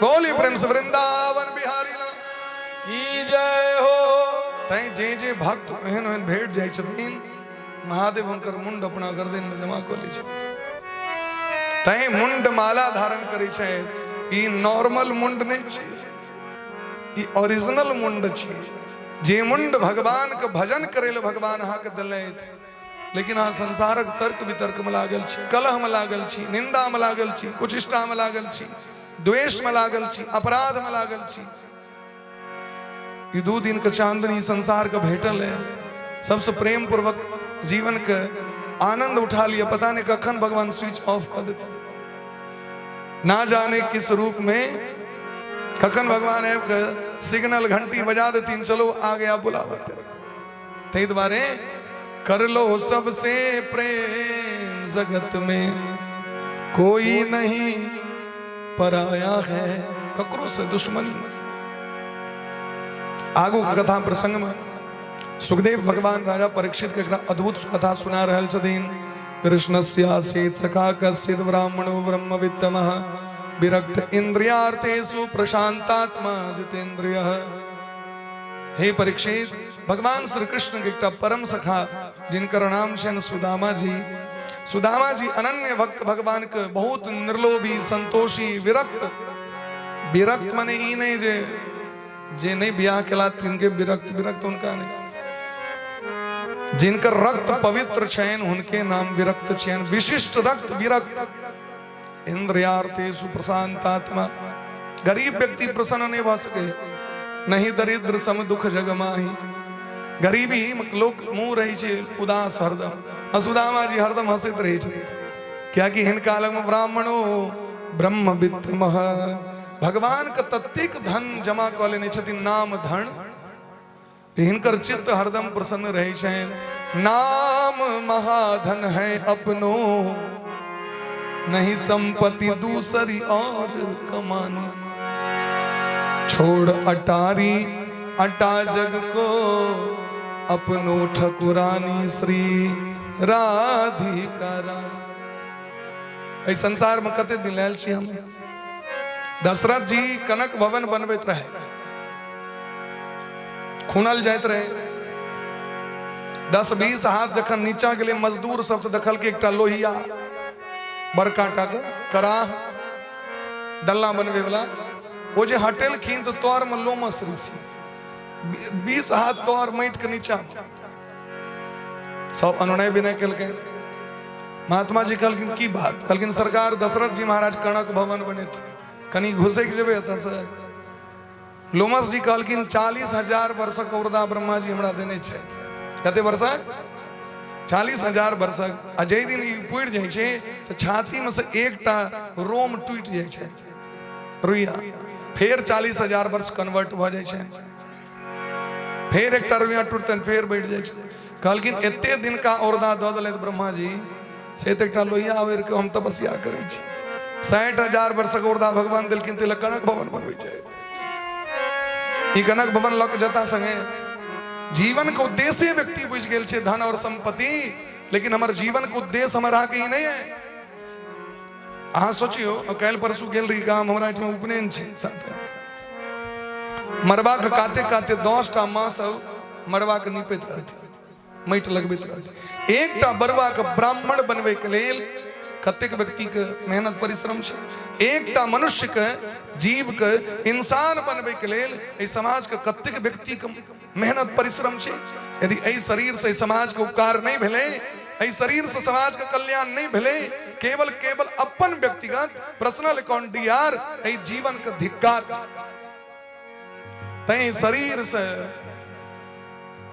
बोली प्रेम से वृंदावन बिहारी लाल की जय हो। तैं जे जे भक्त एहन एहन भेट जाइ छथिन, महादेव हुनकर मुंड अपना गर्दन में जमा कऽ लै छै। तैं मुंड माला धारण करै छै। ई नॉर्मल मुंड नहि छै, ई ओरिजिनल मुंड छै, जे मुंड भगवान के भजन करै लए भगवान अहाँके देलथि। लेकिन अहाँ संसारक तर्क वितर्क में लागल छी, कलह में लागल छी, निंदा में लागल छी, कुचिष्टा में लागल छी, द्वेष में लागल छी, अपराध में लागल छी। ई 2 दिन के चांदनी संसार के भेटल है, सबसे प्रेम पूर्वक जीवन के आनंद उठा लिया। पता नहीं कखन भगवान स्विच ऑफ कर देते, ना जाने किस रूप में कखन भगवान आबि के सिग्नल घंटी बजा देथिन, चलो आ गया बुलावा तेरा। ताहि दुआरे कर लो सबसे प्रेम, जगत में कोई नहीं पराया है। ककरो से दुश्मनी। आगू के कथा प्रसंग में सुखदेव भगवान राजा परीक्षित के एकटा अद्भुत कथा सुना रहल छथिन। कृष्णस्यासीत् सखा कश्चित् ब्राह्मणो ब्रह्मवित्तमः, विरक्त इंद्रियार्थेषु प्रशांतात्मा जितेन्द्रियः। हे परीक्षित, भगवान श्री कृष्ण के एकटा परम सखा जिनकर नाम छनि सुदामा जी। सुदामा जी अनन्य भक्त भगवान के, बहुत निर्लोभी, संतोषी, विरक्त। विरक्त माने ई नहीं जे जे नहीं ब्याह केला तिनके विरक्त, विरक्त उनका नहीं, जिनकर रक्त पवित्र छनि हुनके नाम विरक्त छनि। विशिष्ट रक्त विरक्त। इंद्रियार्थेषु प्रशांतात्मा। गरीब व्यक्ति प्रसन्न नहीं भऽ सकै, नहीं दरिद्र सम दुख जग माही। गरीबी लोक मुंह रहै छै उदास हरदम, आ सुदामा जी हरदम हंसैत रहै छथिन, कियाकि हिनका लगमे ब्राह्मणो ब्रह्म विद्मह। भगवान के ततेक धन जमा कऽ लेने छथिन, नाम धन, हिनकर चित्त हरदम प्रसन्न रहै छनि। नाम महाधन है अपनो, नहीं संपत्ति दूसरी और कमानी। छोड़ अटारी अटा जग को, अपनो ठकुरानी श्री राधिका रानी। एहि संसार में कते दिन आयल छी हम? दशरथ जी कनक भवन बनबैत रहे, खुनल जाइत रहे। 10-20 हाथ जखन नीचा गेलै मजदूर सब, तऽ देखलकै एकटा लोहिया बड़का टा के कराह डल्ला बनबै वाला। ओ जे हटेलखिन तऽ तर में लोमस ऋषि, 20 हाथ तर माटि के नीचा में। सब अनुनय विनय केलकै। महात्मा जी कहलखिन की बात? कहलखिन सरकार, दशरथ जी महाराज कनक भवन बनेत, कनि घुसैक जेबै एतऽ से। लोमस जी कहलखिन 40,000 वर्षक औरदा ब्रह्मा जी हमरा देने छथि। कते वर्षक? 40,000 वर्षक। आ जाहि दिन ई पुरि जाइ छै तऽ छाती में से एकटा रोम टूटि जाइ छै, रुइया। फेर 40,000 वर्ष कन्वर्ट भऽ जाइ छै, फेर एकटा रुइया टूटतनि, फेर बढ़ि जाइ छै। कहलखिन एते दिनका औरदा दऽ देलथि ब्रह्मा जी, से तऽ एकटा लोहिया ओढ़ि कऽ हम तपस्या करै छी। 60,000 वर्षक औरदा भगवान देलखिन, ताहि लए कनक भवन बनबै छै। ई कनक भवन लऽ कऽ जता संगे जीवन के उद्देश्य व्यक्ति बुझि गेल छै धन और संपत्ति, लेकिन हमर जीवन के उद्देश्य हमर अहाँके ई नहि है। अहाँ सोचियो, काल्हि परसू गेल रही गाम, हमरा एहिठाम उपनयन छै 7 तारीख। मरबा के काते काते 10टा माँ सब मरबा के नीपैत रहथिन, माटि लगबैत रहथिन। एकटा बरुआ के ब्राह्मण बनबै के लेल कतेक व्यक्ति के मेहनत परिश्रम छै। एकटा मनुष्य के, जीव के इंसान बनबै के लेल एहि समाज के कतेक व्यक्ति के मेहनत परिश्रम छै। यदि एहि शरीर से समाज के उपकार नहीं भेलै, एहि शरीर से समाज के कल्याण नहीं भेलै, केवल केवल अपन व्यक्तिगत पर्सनल अकाउंट डी आर, एहि जीवन के धिक्कार। तैं शरीर से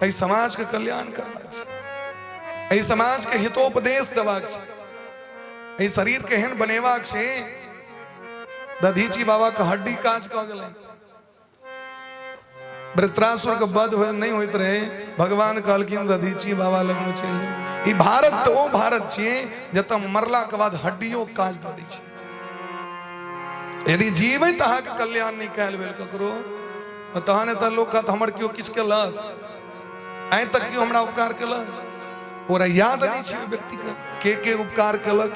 एहि समाज के कल्याण करबाक छै, एहि समाज के हितोपदेश देबाक छै, एहि शरीर के एहन बनेबाक छै। दधीची बाबा के हड्डी काज कऽ गेलै, वृत्रासुर के वध नहीं होइत रहे, भगवान कहलखिन दधीची बाबा लग में चलि जाउ। ई भारत तऽ ओ भारत छियै जतऽ मरला के बाद हड्डियो काज दऽ दै छै। यदि जीवैत अहाँके कल्याण नहि कयल भेल ककरो, तहन एतऽ लोक कहत हमर केओ किछु केलक, आइ तक केओ हमरा उपकार केलक? ओकरा याद नहि छै ओहि व्यक्तिके के के उपकार केलक।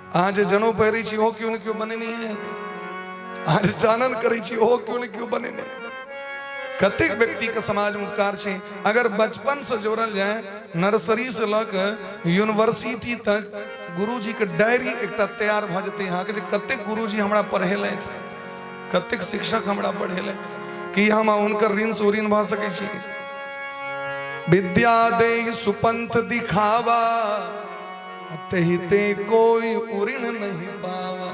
अहाँ जे जनउ पहिरै छी ओहो केओ ने केओ बनेने हैत, अहाँ जे चानन करै छी ओहो केओ ने केओ बनेने। कतेक व्यक्तिके समाजमे उपकार छै। अगर बचपनसँ जोड़ल जाय, नर्सरीसँ लऽ कऽ यूनिवर्सिटी तक गुरुजीके डायरी एकटा तैयार भऽ जेतै अहाँके, जे कतेक गुरुजी हमरा पढ़ेलथि, कतेक शिक्षक हमरा पढ़ेलथि, की हम हुनकर ऋण से उऋण भऽ सकै छी? विद्या दे सुपंथ दिखावा, ते कोई उऋण नहीं पावा।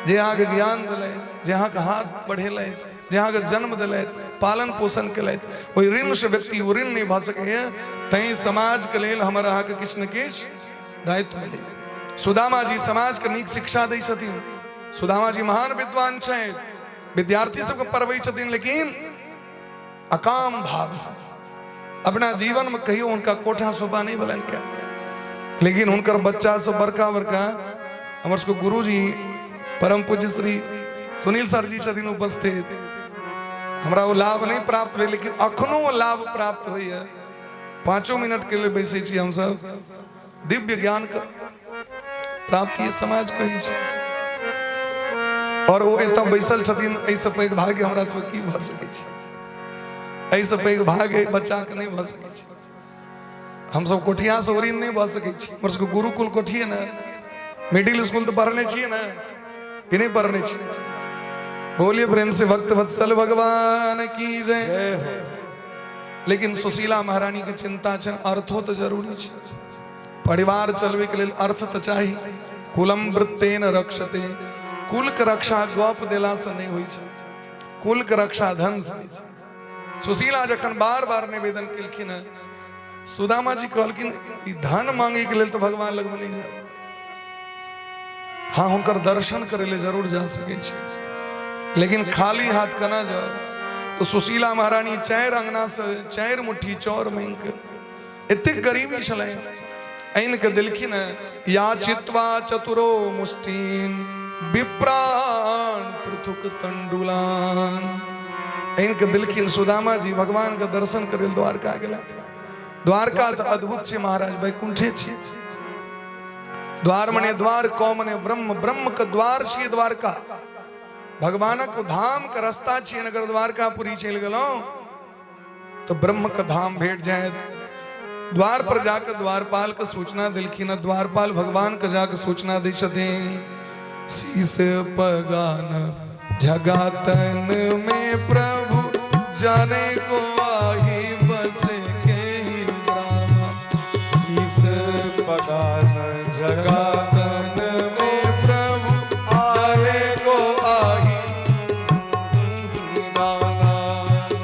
जे अहाँके ज्ञान देलथि, जे अहाँके हाथ बढ़ेलथि, जे अहाँके जन्म देलथि, पालन पोषण केलथि, ओहि ऋण से व्यक्ति उऋण नहि भऽ सकैए। तैं समाजके लेल हमर अहाँके किछु ने किछु दायित्व मिलैए। सुदामा जी समाजके नीक शिक्षा दै छथिन। सुदामा जी महान विद्वान छथि, विद्यार्थी सबके पढ़बै छथिन, लेकिन अकाम भाव से अपना जीवन में कहियो हुनका कोठा सोफा नहीं भेलनि क्या, लेकिन हुनकर बच्चा सब बड़का बड़का हमर सबके गुरुजी परम पूज्य श्री सुनील सर जी छथिन उपस्थित। हमरा ओ लाभ नहीं प्राप्त भेल, लेकिन अखनो ओ लाभ प्राप्त होइए। 5 मिनट के लिए बैसै छी हमसब, दिव्य ज्ञान के प्राप्ति समाज कहै छै। और ओ एतऽ बैसल छथिन, एहिसँ पैघ भाग्य हमरा सबके की भऽ सकै छै? एहिसँ पैघ भाग एहि बच्चाके नहि भऽ सकै छै। हमसब कोठियासँ ओरिन नहि भऽ सकै छी। हमर सबके गुरुकुल कोठिए ने, मिडिल स्कूल तऽ पढ़ने छियै ने कि नहि पढ़ने छी? बोलिए प्रेम से भक्त वत्सल भगवान की जय। जय हो। लेकिन सुशीला महारानी के चिंता छनि, अर्थो तऽ जरूरी छै, परिवार चलबे के लेल अर्थ तऽ चाही। कुलम वृत्तेन रक्षते, कुल के रक्षा गप देला से नहि होइ छै, कुल के रक्षा धन से होइ छै। सुशीला जखन बार बार निवेदन केलखिन हँ, सुदामा जी कहलखिन ई धन मांगे के लेल तऽ भगवान लगमे नहि जायब, हाँ हुनकर दर्शन करे ले जरूर जा सकै छी, लेकिन खाली हाथ केना जाउ? तो सुशीला महारानी 4 अंगना से 4 मुट्ठी चौर मांगि के, एतेक गरीबी छलै, आनि के देलखिन हँ। याचित्वा चतुरो मुष्टीन विप्राण पृथुक तंडुलान, आनि के देलखिन। सुदामा जी भगवान के दर्शन करे द्वारका गेला। द्वारका तऽ अद्भुत छै महाराज, वैकुंठे छै। द्वार मने द्वार, क मने ब्रह्म, ब्रह्म के द्वार छियै द्वारका। भगवानक धाम के रास्ता छियै। अगर द्वारकापुरी चलि गेलहुँ तऽ ब्रह्म के धाम भेट जायत। द्वार पर जाके द्वारपाल के सूचना देलखिन। द्वारपाल भगवान के जाके सूचना दै छथिन। शीश पगान जगातन में प्रभु जाने को आही बसे के ही ग्राम। शीश पगान जगातन में प्रभु जाने को आही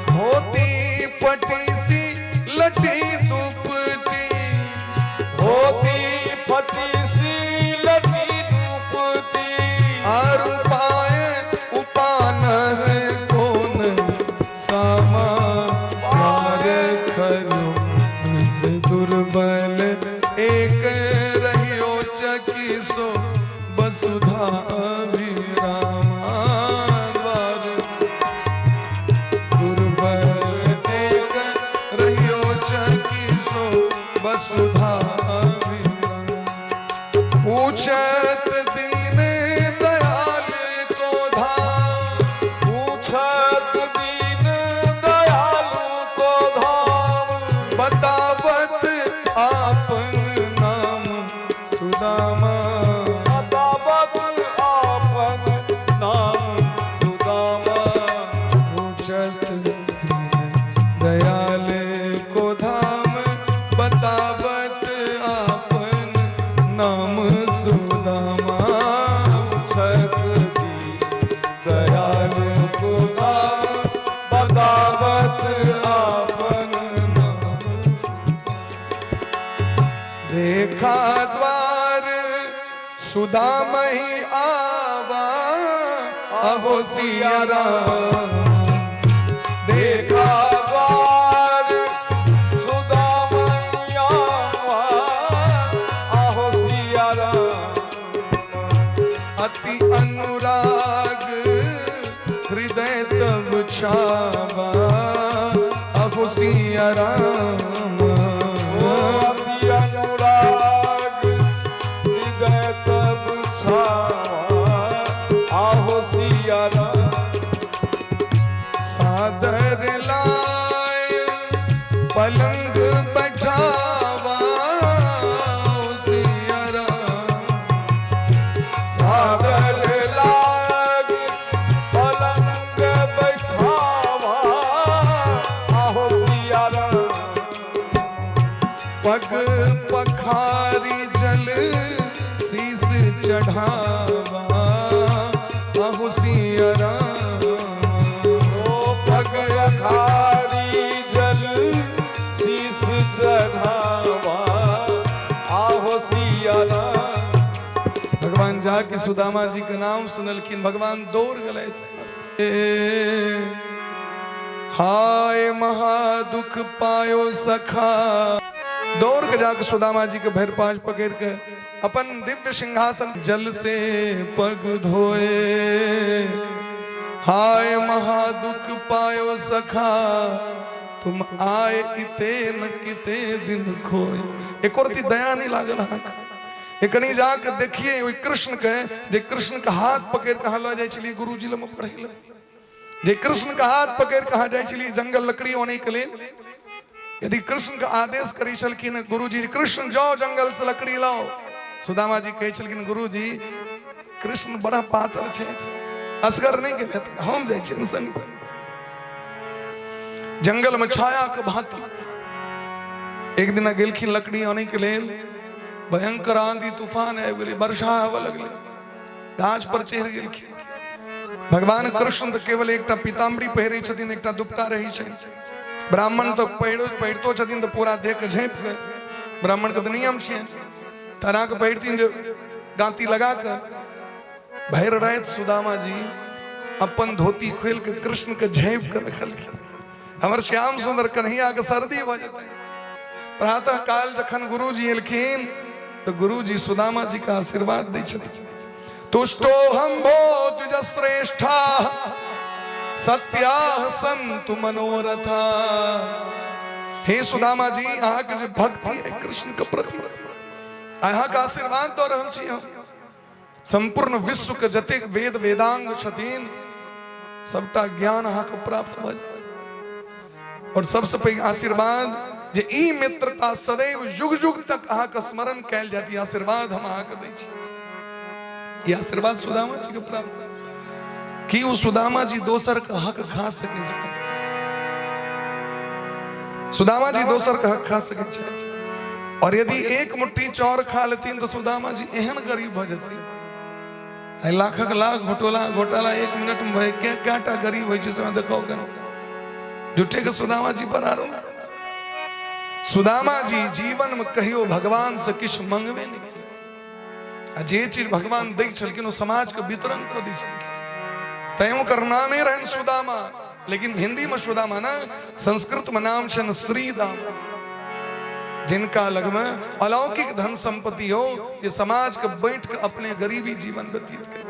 धोती फटी सी लटी दुपटी, धोती फटी सी लटी दुपटी, आरु पाए उपान है कोन सामा पार खरो निज दुर्बल एक रहियो चकिसो वसुधा रामा। द्वार दुर्बल एक रहियो चकिसो वसुधा। पूछत दीन दयाल को धाम, पूछत दीन दयालु को धाम, बतावत आपन नाम सुदामा, बतावत आपन नाम सुदामा। पूछत दीन दयाल को धाम, बतावत आपन नाम सुदामा। पूछत दीन दयाल को धाम, बतावत आपन नाम। देखा द्वार सुदाम ही आवा, अहो सिया राम। देखा द्वार सुदाम आवा, आहो सिया राम। अति अनुराग हृदय तब छावा, अहो सिया राम। अति अनुराग हृदय तब छावा, आहो सिया राम। सादर लाए पलंग बैठावा, सिया राम। सादर लाग पलंग बैठावा, आहो सिया राम। पग पखारी जल शीस चढ़ावा, अहो सिया राम। पग पखारी जल शीस चढ़ावा, आहो सिया राम। भगवान जाके सुदामा जी के नाम सुनलखिन, भगवान दौड़ गए। हाय महादुख पायो सखा। दौड़ के जाके सुदामा जी के भरि पांच पकड़ के अपन दिव्य सिंहासन जल से पग धोए। हाय महादुख पायो सखा, तुम आए इते न किते दिन खोए। एको रति दया नहीं लागल अहाँके। एकनी जाके देखिए ओहि कृष्ण के, जे कृष्ण के हाथ पकड़ के अहाँ लऽ जाइ छलियै गुरुजी लग पढ़ै लए। जे कृष्ण के हाथ पकड़ि कऽ अहाँ जाइ छलियै जंगल लकड़ी अनै के लेल, यदि कृष्ण के आदेश करै छलखिन गुरुजी, कृष्ण जाओ जंगल से लकड़ी लाओ, सुदामा जी कहै छलखिन गुरुजी कृष्ण बड़ा पातर छथि, असगर नहि गेल हेथिन, हम जाइ छियनि संग। जंगल में छाया के भांति एक दिन गेलखिन लकड़ी आनै के लेल, भयंकर आंधी तूफान आबि गेलै, वर्षा आबऽ लगलै, गाछ पर चढ़ि गेलखिन। भगवान कृष्ण तऽ केवल एकटा पीताम्बरी पहिरै छथिन, एकटा दुपटा रहै छनि। ब्राह्मण तऽ पहिरतो छथिन तऽ पूरा देह के झाँपि कऽ, ब्राह्मण के तऽ नियम छै, तरा के पहिरथिन जे गाँती लगा कऽ। भरि राति सुदामा जी अपन धोती खोलि के कृष्ण के झाँपि कऽ रखलखिन। हमर श्याम सुंदर कन्हैया के सर्दी भऽ जेतै। प्रातः काल जखन गुरुजी एलखिन तऽ गुरुजी सुदामा जी के आशीर्वाद दै छथिन, तुष्टो हम भो द्विज श्रेष्ठा सत्या संतु मनोरथा। हे सुदामा जी, अहाँके जे भक्ति है कृष्ण के प्रति, अहाँके आशीर्वाद दऽ रहल छी हम। संपूर्ण विश्व के जतेक वेद वेदांग छथिन सबटा ज्ञान अहाँके प्राप्त भऽ जायत। और सबसे पैघ आशीर्वाद जे ई मित्रता सदैव युग युग तक अहाँके स्मरण कयल जायत, ई आशीर्वाद हम अहाँके दै छी। ई आशीर्वाद सुदामा जी के प्राप्त। की ओ सुदामा जी दोसर के हक खा सकै छै? सुदामा जी दोसर के हक खा सकै छै? और यदि एक मुट्ठी चाउर खा लेथिन तऽ सुदामा जी एहन गरीब भऽ जेथिन, आइ लाखक लाख घोटाला घोटाला एक मिनट में भए के कएटा गरीब होइ छै से देखो केना झूठे के सुदामा जी पर आरो। सुदामा जी जीवन में कहियो भगवान से किछु मंगबे नहीं केलखिन, आ जे चीज भगवान दै छलखिन ओ समाज के वितरण कऽ दै छलखिन, तैं ओकर नामे रहनि सुदामा। लेकिन हिंदी में सुदामा ना, संस्कृत में नाम छनि श्रीदामा, जिनका लग में अलौकिक धन संपत्ति हो, ये समाज के बैठ के अपने गरीबी जीवन व्यतीत करे।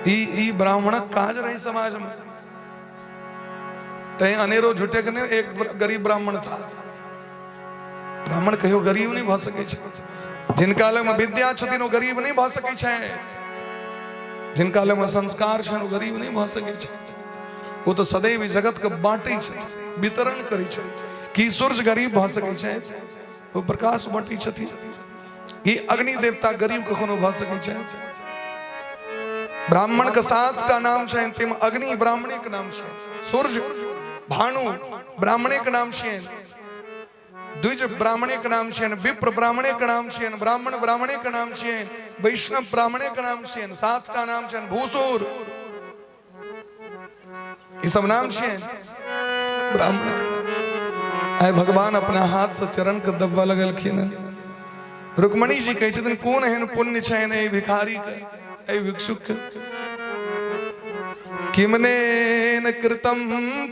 ई ई ब्राह्मणक काज रहे समाज में, तैं अनेरो झूठे के नहीं एक गरीब ब्राह्मण था। ब्राह्मण कहियो गरीब नहीं भऽ सकै छै। जिनका लग में विद्या छथिन ओ गरीब नहीं भऽ सकै छै, जिनका लग में संस्कार छनि ओ गरीब नहीं भऽ सकै छै। ओ तऽ सदैव जगत के बांटै छथिन, वितरण करै छथिन। की सूर्य गरीब भऽ सकै छै? ओ प्रकाश बांटै छथिन। की अग्नि देवता गरीब कखनो भऽ सकै छै? ब्राह्मण के 7टा नाम छनि, ताहिमे अग्नि ब्राह्मणे के नाम छै, सूर्य भानु ब्राह्मणे के नाम छियनि, द्विज ब्राह्मणे के नाम छियनि, विप्र ब्राह्मणे के नाम छियनि, ब्राह्मण ब्राह्मणे के नाम छियनि, वैष्णव ब्राह्मणे के नाम छियनि, 7टा नाम छियनि, भूसुर, ई सब नाम छियनि ब्राह्मण के। आइ भगवान अपना हाथ से चरण के दबवा लगलखिन। रुक्मणी जी कहै छथिन कोन एहन पुण्य छनि एहि भिखारी के, एहि भिक्षुक के? किमनेन कृतम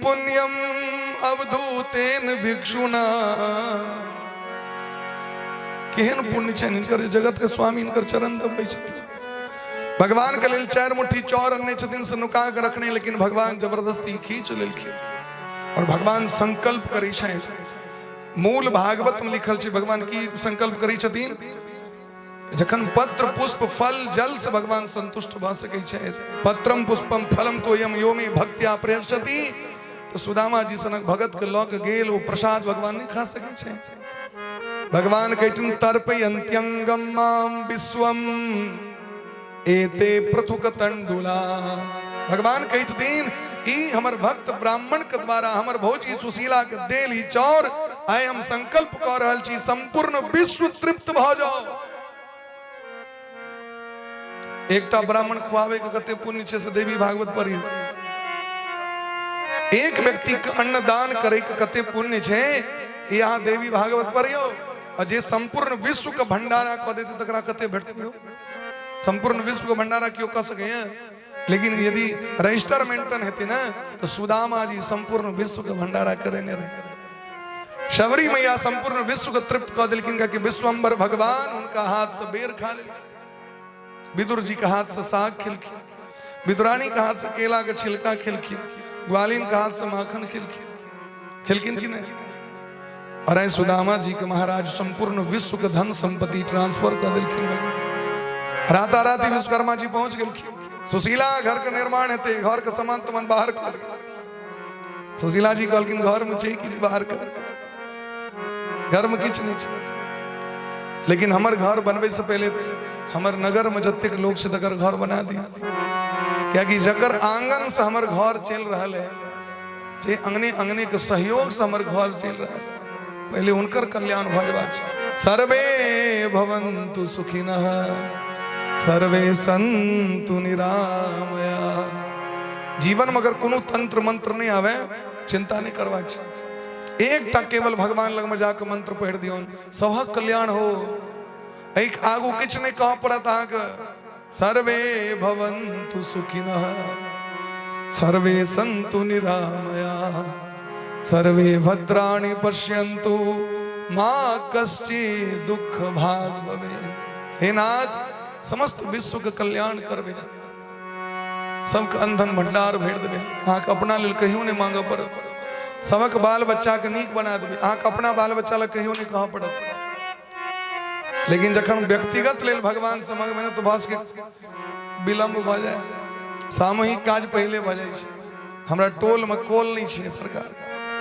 पुण्यम अवधूतेन भिक्षुणा। केहन पुण्य छनि हिनकर जे जगत के स्वामी हिनकर चरण दबबै छथिन। भगवान के लेल 4 मुट्ठी चाउर अनने छथिन से नुका के रखने, लेकिन भगवान जबरदस्ती खींच लेलखिन। और भगवान संकल्प करै छनि, मूल भागवत में लिखल छै भगवान की संकल्प करै छथिन, जखन पत्र पुष्प फल जल से भगवान संतुष्ट भऽ सकै छै, पत्रम पुष्पम फलम तोयम यो मे भक्त्या प्रयच्छति, तऽ सुदामा जी सनक भगत के लऽ के गेल, ओ प्रसाद भगवान नहि खा सकै छै। भगवान कहै छथिन तर्पयन्त्यंगम माम विश्वम एते पृथुक तंडुला। भगवान कहै छथिन ई हमर भक्त ब्राह्मण के द्वारा हमर भौजी सुशीला के देल ई चाउर, आइ हम संकल्प कऽ रहल छी संपूर्ण विश्व तृप्त भऽ जाओ। एकटा ब्राह्मण खुआवे के कते पुण्य छै से देवी भागवत पढ़ी। एक व्यक्ति के अन्नदान करे के कते पुण्य छै ई अहाँ देवी भागवत पढ़ियौ। आ जे संपूर्ण विश्व के भंडारा कऽ देतै तकरा कते भेटतै? संपूर्ण विश्व के भंडारा केओ कऽ सकैए? लेकिन यदि रजिस्टर मेंटेन हेतै ने तऽ सुदामा जी संपूर्ण विश्व के भंडारा करेने रहे। शबरी मैया संपूर्ण विश्व के तृप्त कऽ देलखिन, कि विश्वम्बर भगवान उनका हाथ से बेर खा लेलखिन, विदुर जी के हाथ से साग खेलखिन, विदुरानी के हाथ से केला के छिलका खेलखिन, ग्वालिन के हाथ से माखन खेलखिन, खेलखिन कि नहीं? अरे सुदामा जी के महाराज संपूर्ण विश्व के धन संपत्ति ट्रांसफर कर दिलखिन। राताराती विश्वकर्मा जी पहुंच गेलखिन। सुशीला घर के निर्माण हेतै, घर के सामान तमान बाहर कऽ लिअ। सुशीला जी कहलखिन घर में छै कि बाहर कर, घर में किछु नहि छै। लेकिन हमर घर बनबै से पहले हमर नगर में जतेक लोग छै तकर घर बना दियौ, कियाकि जकर आंगन से हमर घर चलि रहल है, जे अंगने अंगने के सहयोग से हमर घर चलि रहल है, पहले हुनकर कल्याण भऽ जेबाक चाही। सर्वे भवन्तु सुखिनः सर्वे सन्तु निरामया। जीवन में अगर कोनो तंत्र मंत्र नहीं आवे, चिंता नहीं करबाक छै। एकटा केवल भगवान लग में जाके मंत्र पढ़ि दियौन, सभक कल्याण हो। एक आगू किछु नहीं कहऽ पड़त अहाँके। सर्वे भवन्तु सुखिनः सर्वे सन्तु निरामया सर्वे भद्राणि पश्यन्तु मा कश्चित् दुःख भाग भवेत्। हे नाथ, समस्त विश्व के कल्याण करबे, सबके अंधन भंडार भरि देबे, अहाँके अपना लेल कहियो नहि मांगऽ पड़त। सबक बाल बच्चा के नीक बना देबे, अहाँके अपना बाल बच्चा लए कहियो नहि कहऽ पड़त। लेकिन जखन व्यक्तिगत लेल भगवान से मंगबै ने, तऽ भऽ सकै विलम्ब भऽ जाय। सामूहिक काज पहिले भऽ जाइ छै। हमरा टोलमे कॉल नहि छै, सरकार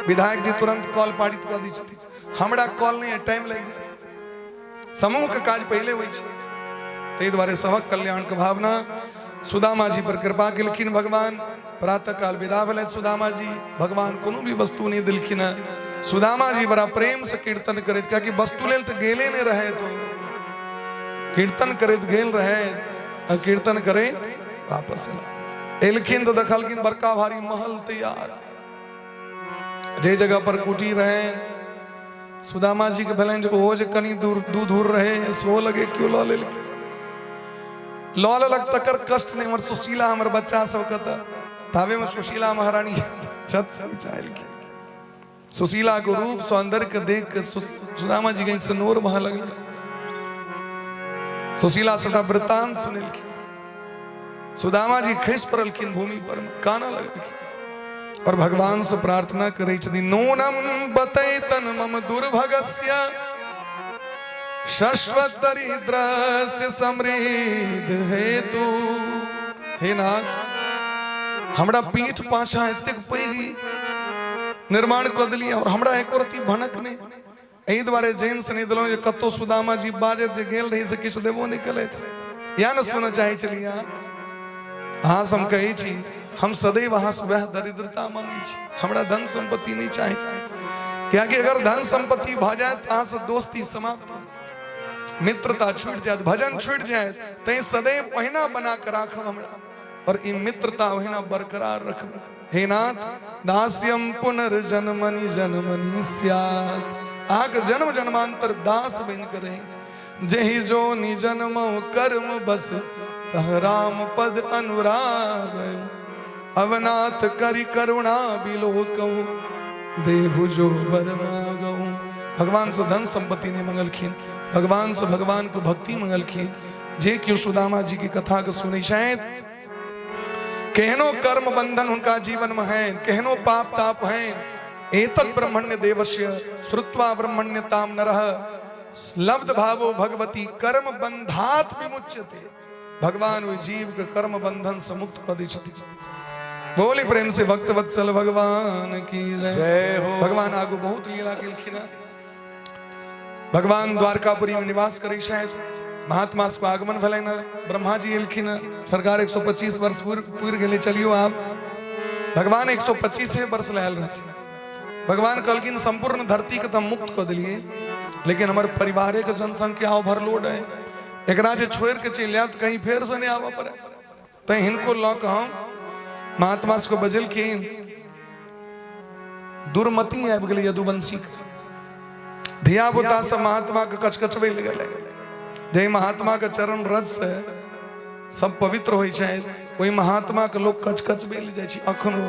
विधायक जी तुरंत कॉल पारित कऽ दै छथिन, हमरा कॉल नहि है, टाइम लागि जाय। समूहके काज पहिले होइ छै। ताहि दुआरे सभक कल्याणके भावना। सुदामा जी पर कृपा केलखिन भगवान। प्रातः काल विदा भेलथि सुदामा जी। भगवान कोनो भी वस्तु नहि देलखिन हँ। सुदामा जी बड़ा प्रेम से कीर्तन करैत, कियाकि वस्तु लेल तऽ गेले नहि रहे, तो कीर्तन करैत गेल रहे आ कीर्तन करैत वापस एला। एलखिन तऽ देखलखिन बड़का भारी महल तैयार, जे जगह पर कुटी रहे। सुदामा जी के भेलनि जे ओहो जे कनि दूर दू दूर रहे, सेहो लगे केओ लऽ लेलकै। लऽ लेलक तकर कष्ट नहि, हमर सुशीला, हमर बच्चा सब कतऽ? ताबे में सुशीला महारानी छत से नीचा एलखिन। सुशीला के रूप सौंदर्य के देख के सुदामा जी के आँखि से नोर बहऽ लगलै। सुशीला सबटा वृत्तांत सुनेलखिन। सुदामा जी खसि पड़लखिन भूमि पर, कानऽ लगलखिन और भगवान से प्रार्थना करै छथिन, नूनम बतैतन मम दुर्भगस्य शश्वत दरिद्रस्य समृद्ध हेतु। हे नाथ, हमरा पीठ पाछा एतेक पैघ निर्माण कऽ देलियै और हमरा एको रत्ती भनक नहि। एहि दुआरे जेन्स नहि देलहुँ जे कतहु सुदामा जी बाजत जे गेल रही से किछु देबो नहि केलथि। इएह ने सुनऽ चाहै छलियै अहाँ। अहाँ से हम कहै छी, हम सदैव अहाँ से वएह दरिद्रता मांगै छी। हमरा धन सम्पत्ति नहि चाही, कियाकि अगर धन सम्पत्ति भऽ जायत तऽ अहाँ से दोस्ती समाप्त भऽ जायत, मित्रता छूटि जायत, भजन छूटि जायत। तैं सदैव ओहिना बना कऽ राखब हमरा और ई मित्रता ओहिना बरकरार रखब। हे नाथ, दास्यम पुनर्जन्मनि जन्मनि स्यात्। अहाँके जन्म जन्मांतर दास बनि कऽ रही। जेहि जो निजन्म कर्म बस तह राम पद अनुराग। अवनाथ करि करुणा बिलोकहु देहु जो बर मागहु। भगवान से धन संपत्ति नहीं मंगलखिन, भगवान से भगवान को भक्ति मंगलखिन। जे केओ सुदामा जी की कथा के सुनै छथि, केहनो कर्म बंधन हुनका जीवन में है, केहनो पाप ताप है, एतत् ब्रह्मण्य देवस्य श्रुत्वा ब्रह्मण्यताम नरः लब्ध भावो भगवती कर्म बंधात विमुच्यते। भगवान ओहि जीव के कर्म बंधन से मुक्त कऽ दै छथिन। बोली प्रेम से भक्त वत्सल भगवान की जय। जय हो। भगवान आगू बहुत लीला केलखिन हँ। भगवान द्वारकापुरी में निवास करै छथि। महात्मा सबके आगमन भेलनि हँ। ब्रह्मा जी एलखिन हँ। सरकार 125 वर्ष पुरि गेलै, चलियौ आब। भगवान 125 वर्ष लए आयल रहथिन। भगवान कहलखिन संपूर्ण धरती के तऽ हम मुक्त कऽ देलियै, लेकिन हमर परिवारे के जनसंख्या ओवरलोड है, एकरा जे छोड़ि के चलि आयब तऽ कहीं फेर से नहि आबऽ पड़े। तैं हिनको लऽ कऽ हम महात्मा सबके बजेलखिन। दुर्मति आबि गेलै यदुवंशी के। धिया पुता सब महात्मा के कचकचबै लए गेलै। जाहि महात्मा के चरण रज से सब पवित्र होइ छै, ओहि महात्मा के लोक कचकचबै लए जाइ छै अखनो।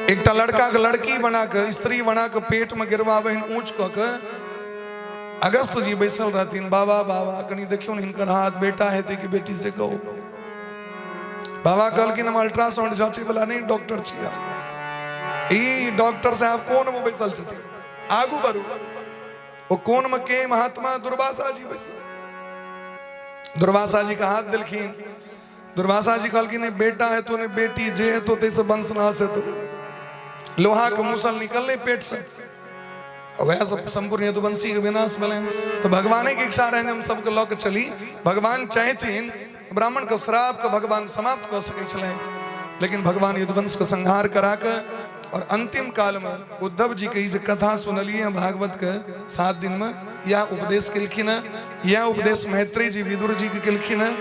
एकटा लड़का के लड़की बना के, स्त्री बना के पेट में गिरवाबै ऊंच कऽ के अगस्त जी बैसल रहथिन। बाबा बाबा कनि देखियौ ने हिनकर हाथ, बेटा हेतै कि बेटी से कहू। बाबा कहलखिन हम अल्ट्रासाउंड जांचे वाला नहीं डॉक्टर छियै। ई डॉक्टर साहब कोन में बैसल छथिन, आगू बढ़ू। ओ कोन में के महात्मा दुर्वासा जी बैसल। दुर्वासा जी के हाथ देलखिन। दुर्वासा जी कहलखिन नहि बेटा हेतौ नहि बेटी, जे हेतौ ताहिसँ वंशनाश हेतौ। लोहा के मूसल निकललै पेट से, वएह सब संपूर्ण यदुवंशी के विनाश भेलनि। तऽ भगवाने के इच्छा रहनि हम सबके लऽ के चली। भगवान चाहथिन ब्राह्मण के श्राप के भगवान समाप्त कऽ सकै छलनि, लेकिन भगवान यदुवंश के संहार करा के और अंतिम काल में उद्धव जी के ई जे कथा सुनलिए हैं भागवत के 7 दिन में, यह उपदेश केलखिन हैं, यह उपदेश मैत्रेय जी विदुर जी के केलखिन हैं।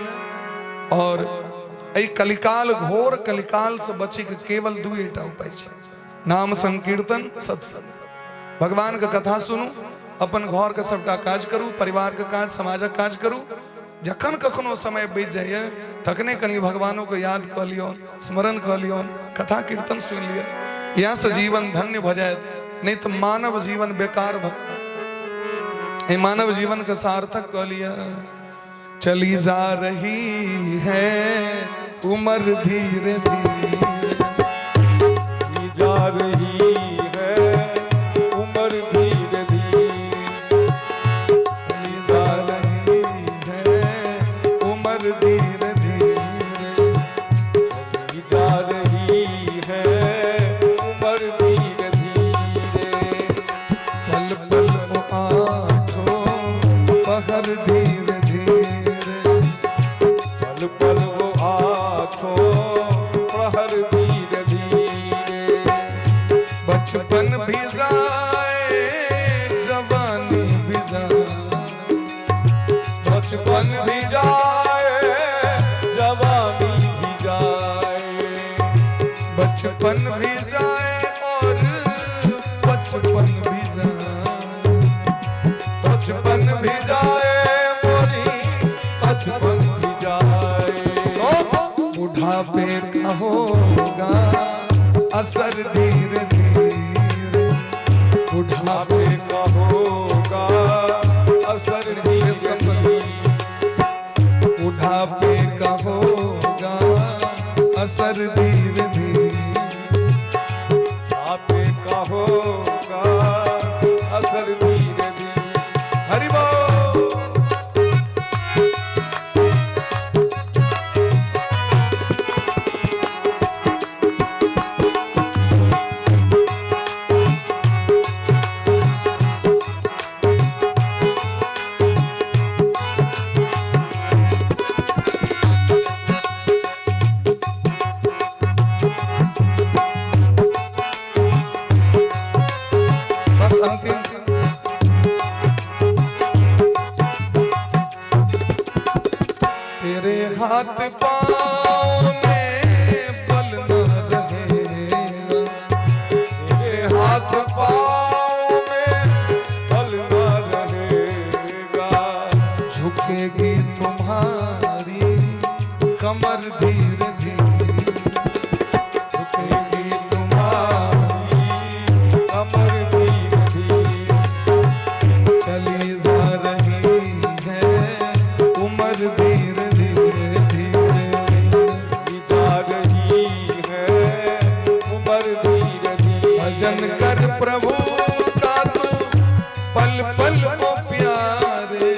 और एहि कलिकाल घोर कलिकाल से बचे के केवल दुएटा उपाय छै, नाम संकीर्तन सत्संग। भगवान के कथा सुनू, अपन घर के सबटा काज करू, परिवार के काज, समाजक काज करू। जखन कखनो समय बचि जाइए तखने कनि भगवानों के याद कऽ लियौन, स्मरण कऽ लियौन, कथा कीर्तन सुनि लिअ, इएह से जीवन धन्य भऽ जायत। नहीं तऽ मानव जीवन बेकार भऽ जायत। एहि मानव जीवन के सार्थक कऽ लिअ। चली जा रही है उम्र धीरे धीरे, जा रही है उम्र धीरे धीरे, चली जा रही है उम्र धीरे धीरे, चली जा रही है उम्र धीरे धीरे, पल पल ओ आठों पहर धीरे धीरे, पल पल वो आठों प्रहर धीरे धीरे, बचपन भी जाए जवानी भी जाए, बचपन भी जाए जवानी भी जाए, बचपन भी जाए और बचपन भी जाए, बचपन भी जाए मोरी बचपन भी जाए, तो बुढ़ापे का होगा असर धीरे धीरे, बुढ़ापे बुढ़ापे का होगा असर धीरे धीरे, बुढ़ापे का होगा असर धीरे धीरे, बुढ़ापे का होगा असर धीरे धीरे। हरि बोल। बस अंतिम तेरे हाथ पाँव में बल न रहेगा, तेरे हाथ पाँव में बल न रहेगा, झुकेगी तुम्हारी कमर धीरे धीरे, झुकेगी तुम्हारी कमर धीरे धीरे, चली जा रही है उम्र धीरे धीरे धीरे, जा रही है उम्र धीरे धीरे, भजन कर प्रभु का तू पल पल ओ प्यारे,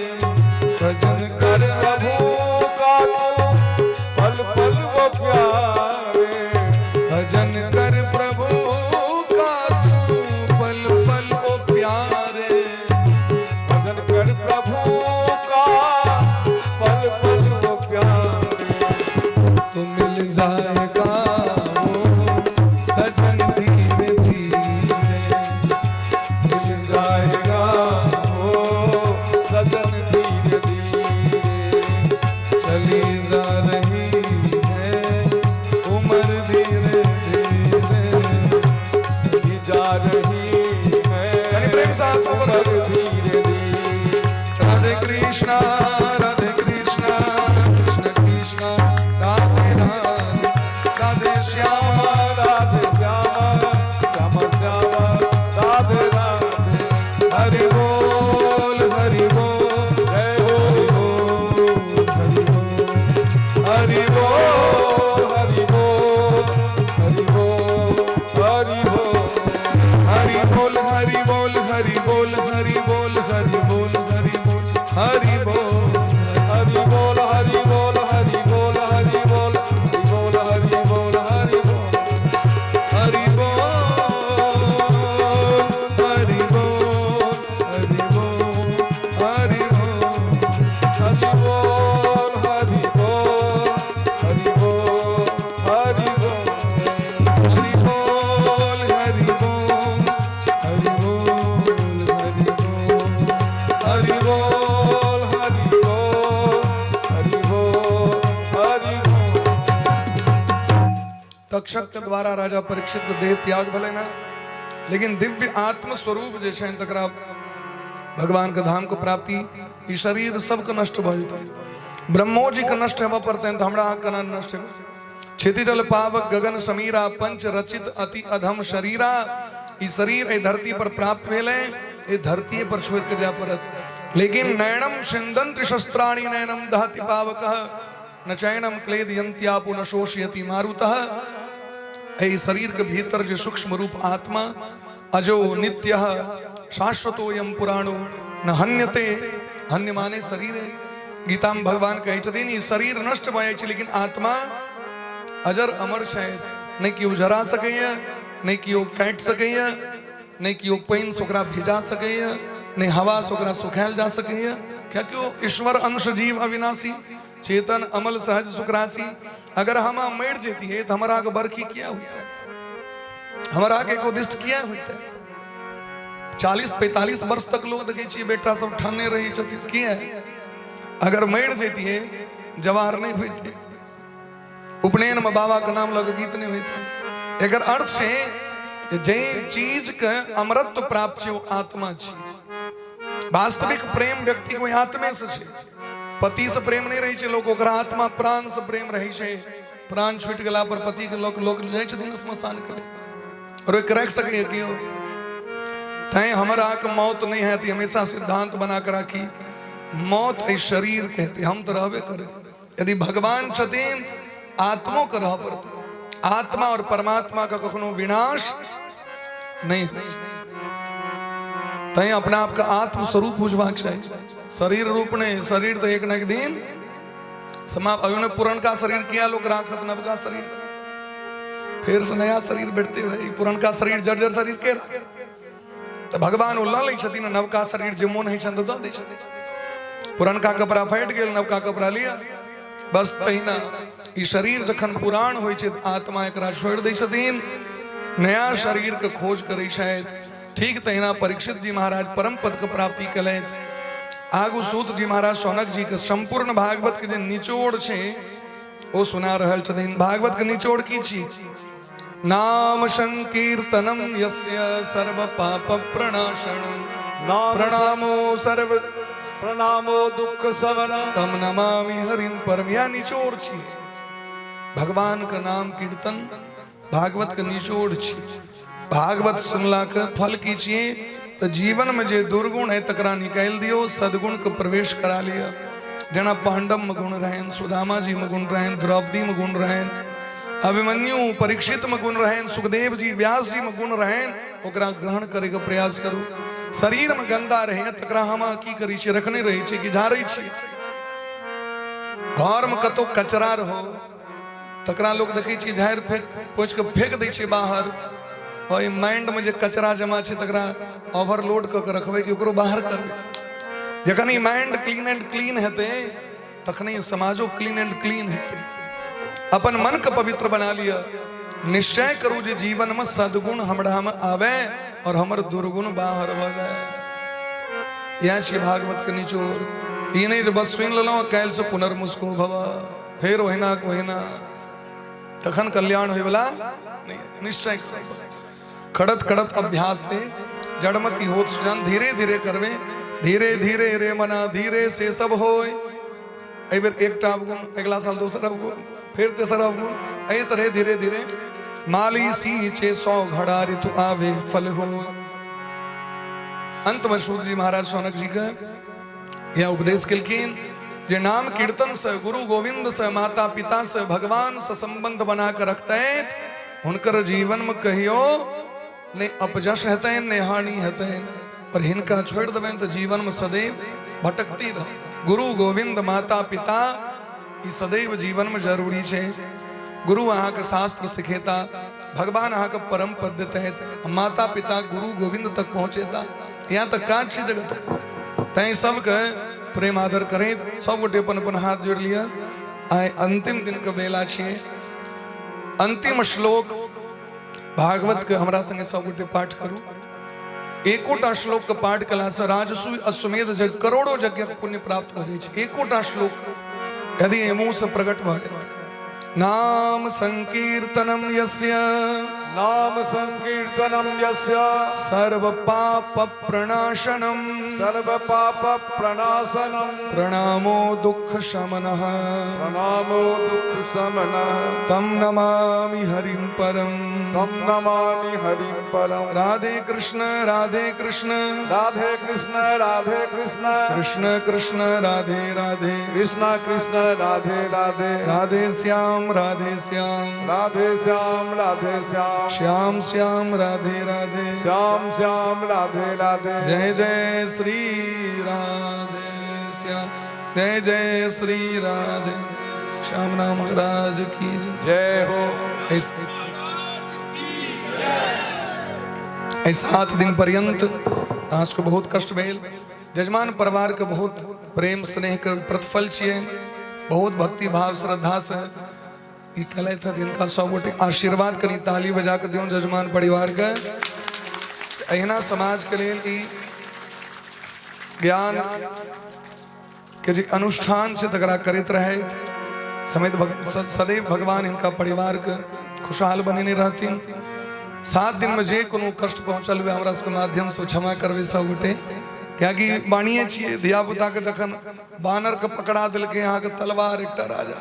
भजन कर प्रभु का तू पल पल वो प्यारे, भजन कर प्रभु का तू पल पल ओ प्यारे, भजन कर प्रभु का पल पल वो प्यारे, तो मिल जाएगा वो सजन धीरे धीरे, मिल जाएगा ओ सजन धीरे धीरे, तक्षक के द्वारा राजा परीक्षित के देह त्याग भेलनि हँ, लेकिन दिव्य आत्म स्वरूप जे छनि तकरा भगवान के धाम के प्राप्ति। ई शरीर सबके नष्ट भऽ जेतै, ब्रह्मो जी के नष्ट हेबऽ पड़तनि, तऽ हमरा अहाँ केना नष्ट हेबै? क्षितिजल पावक गगन समीरा, पंच रचित अति अधम शरीरा। ई शरीर एहि धरती पर प्राप्त भेलै, एहि धरती पर छोड़ि के जाय पड़त। लेकिन नयनम छिन्दन्ति शस्त्राणि नयनम दहति पावकः, न चैनम क्लेदयन्त्यापो न शोषयति मारुतः। एहि शरीर के भीतर जे सूक्ष्म रूप आत्मा अजो नित्यः शाश्वतोयम पुराणो न हन्यते। हन्य माने शरीर है। गीता में भगवान कहै छथिन, ई शरीर नष्ट भऽ जाइ छै लेकिन आत्मा अजर अमर छै। नहि केओ जरा सकैए, नहि केओ काटि सकैए, नहि केओ पानिसँ ओकरा भिजा सकैए, नहि हवासँ ओकरा सुखायल जा सकैए, कियाकि ओ ईश्वर अंश जीव अविनाशी चेतन अमल सहज सुखराशि। अगर हम मरि जैतियै तऽ हमरा आगे बरखी किया होइतै, हमरा आगे एकोदिष्ट किया होइतै? 40-45 वर्ष तक लोग देखै छियै बेटा सब ठने रहै छथिन, किया? अगर मरि जैतियै जवार नहि होइतै, उपनयन में बाबा के नाम लऽ कऽ गीत नहि होइतै। एकर अर्थ छै जे जाहि चीज के अमरत्व प्राप्त छै ओ आत्मा छै। वास्तविक प्रेम व्यक्ति के ओहि आत्मे से छै। पति से प्रेम नहि रहै छै लोक, ओकरा आत्मा प्राण से प्रेम रहै छै। प्राण छूटि गेला पर पति के लोक लोक जाइ छथिन श्मशान के लेल, रोकि राखि सकैए केओ? तैं हमर अहाँके मौत नहि हैत, ई हमेशा सिद्धांत बना कऽ राखी। मौत एहि शरीर के हेतै, हम तऽ रहबे करबै। यदि भगवान छथिन, आत्मो के रहऽ पड़तै। आत्मा और परमात्मा के कखनो विनाश नहि होइ छै। तैं अपना आपके आत्म स्वरूप बुझबाक चाही, शरीर रूप नहि। शरीर तऽ एक न एक दिन समाप्त। ओहिमे पुरनका शरीर किया लोक राखत? नवका शरीर फेर से नया शरीर भेटते भाई, पुरनका शरीर जर्जर शरीर के राखत? तऽ भगवान ओ लऽ लै छथिन आ नवका शरीर जे मोन होइ छनि तऽ दऽ दै छथिन। पुरनका कपड़ा फाटि गेल, नवका कपड़ा लिअ। बस तहिना ई शरीर जखन पुरान होइ छै तऽ आत्मा एकरा छोड़ि दै छथिन, नया शरीरके खोज करै छथि। ठीक तहिना परीक्षित जी महाराज परम पद के प्राप्ति केलथि। आगू सूत जी महाराज सौनक जी के संपूर्ण भागवत के जे निचोड़ छै ओ सुना रहल छथिन। भागवत के निचोड़ की छी? नाम संकीर्तनम यस्य सर्व पाप प्रणाशनम, प्रणामो सर्व प्रणामो दुख शमन, तम नमामि हरिम परम। या निचोड़ छी भगवान के नाम कीर्तन, भागवत के निचोड़ छी। भागवत सुनला के फल की छी? तऽ जीवन में जे दुर्गुण है तकरा निकालि दियौ, सद्गुण के प्रवेश करा लिअ। जेना पांडव में गुण रहनि, सुदामा जी में गुण रहनि, द्रौपदी में गुण रहनि, अभिमन्यु परीक्षित में गुण रहनि, सुखदेव जी व्यास जी में गुण रहनि, ओकरा ग्रहण करे के प्रयास करू। शरीर में गंदा रहे तकरा हम अहाँ की करै छियै? रखने रहै छियै कि झाड़ै छियै? घर में कतौ कचरा रहो तकरा लोक देखै छियै झाड़ि फेंक पोछि कऽ फेंक दै छै बाहर। ओहि माइंडमे जे कचरा जमा छै तकरा ओवरलोड कऽ के रखबै कि ओकरो बाहर करबै? जखन E mind clean and clean हेतै तखने समाजो क्लीन एंड क्लीन हेतै। अपन मनके पवित्र बना लिअ। निश्चय करू जे जीवनमे सद्गुण हमरामे आवे और हमर दुर्गुण बाहर भऽ जाय। इएह छियै भागवतके निचोड़। ई नहि जे बस सुनि लेलहुँ, काल्हिसँ पुनर्मुस्को भव, फेर ओहिना के ओहिना, तखन कल्याण होइवला नहि। निश्चय करय पड़त। खड़त खड़त अभ्यास दे जड़मति होत सुजान। धीरे धीरे करबे, धीरे धीरे रे मना धीरे से सब होय। एहि बेर एकटा अवगुण, अगिला साल दोसर अवगुण, फिर तेसर अवगुण, एहि तरह धीरे धीरे। माली सींचे 100 घड़ा ऋतु आवे फल हो। अंत में सूत जी महाराज सौनक जी के यह उपदेश केलखिन जे नाम कीर्तन से, गुरु गोविंद से, माता पिता से, भगवान से संबंध बना के रखते हुनकर जीवन में कहियो नहीं अपजश हेतनि, नहीं हानि हेतनि। और हिनका छोड़ देबनि तो जीवन में सदैव भटकती रह। गुरु गोविंद माता पिता ई सदैव जीवन में जरूरी छै। गुरु अहाँके शास्त्र सिखेता, भगवान अहाँके परम पद देते, माता पिता गुरु गोविंद तक पहुँचेता। यहाँ तक काज छै जगत। तैं सबके प्रेम आदर करैत सब गोटे अपन अपन हाथ जोड़ लिअ। आइ अंतिम दिन के बेला छियै। अंतिम श्लोक भागवत के हमरा संगे सब गोटे पाठ करू। एकोटा श्लोक के पाठ कयलासँ राजसूय अश्वमेध यज्ञ करोड़ों यज्ञक पुण्य प्राप्त भऽ जाइ छै। एकोटा श्लोक यदि एहि मुँहसँ प्रकट भऽ गेल। नाम संकीर्तनम यस्य, नाम संकीर्तनम यस्य, सर्व पाप प्रणाशनम, सर्व पाप प्रणाशनम, प्रणामो दुख शमनः, प्रणामो दुख शमनः, तम नमामि हरिं परम, तम नमामि हरिं परम। राधे कृष्ण राधे कृष्ण, राधे कृष्ण राधे कृष्ण, कृष्ण कृष्ण राधे राधे, कृष्ण कृष्ण राधे राधे, राधे श्याम राधे श्याम, राधे श्याम राधे श्याम, श्याम श्याम राधे राधे, श्याम श्याम राधे राधे। जय जय श्री राधे श्याम, जय जय श्री राधे श्याम। नाम महाराज की जय। जय हो। एहि 7 दिन पर्यंत अहाँ सबके बहुत कष्ट भेल। जजमान परिवार के बहुत प्रेम स्नेह के प्रतिफल छियै, बहुत भक्ति भाव श्रद्धा से ई केलथि हँ। हिनका सब गोटे आशीर्वाद कनी ताली बजा के दियौ जजमान परिवार के। एहिना समाज के लेल ई ज्ञान के जे अनुष्ठान छै तकरा करैत रहैत समेत सदैव भगवान हिनका परिवार के खुशहाल बनेने रहथिन। 7 दिन में जे कोनो कष्ट पहुंचल हुए हमरा सबके माध्यम से क्षमा करबै सब गोटे, कियाकि बाणिए छियै। धिया पुता के जखन बानर के पकड़ा देलकै अहाँके तलवार, एकटा राजा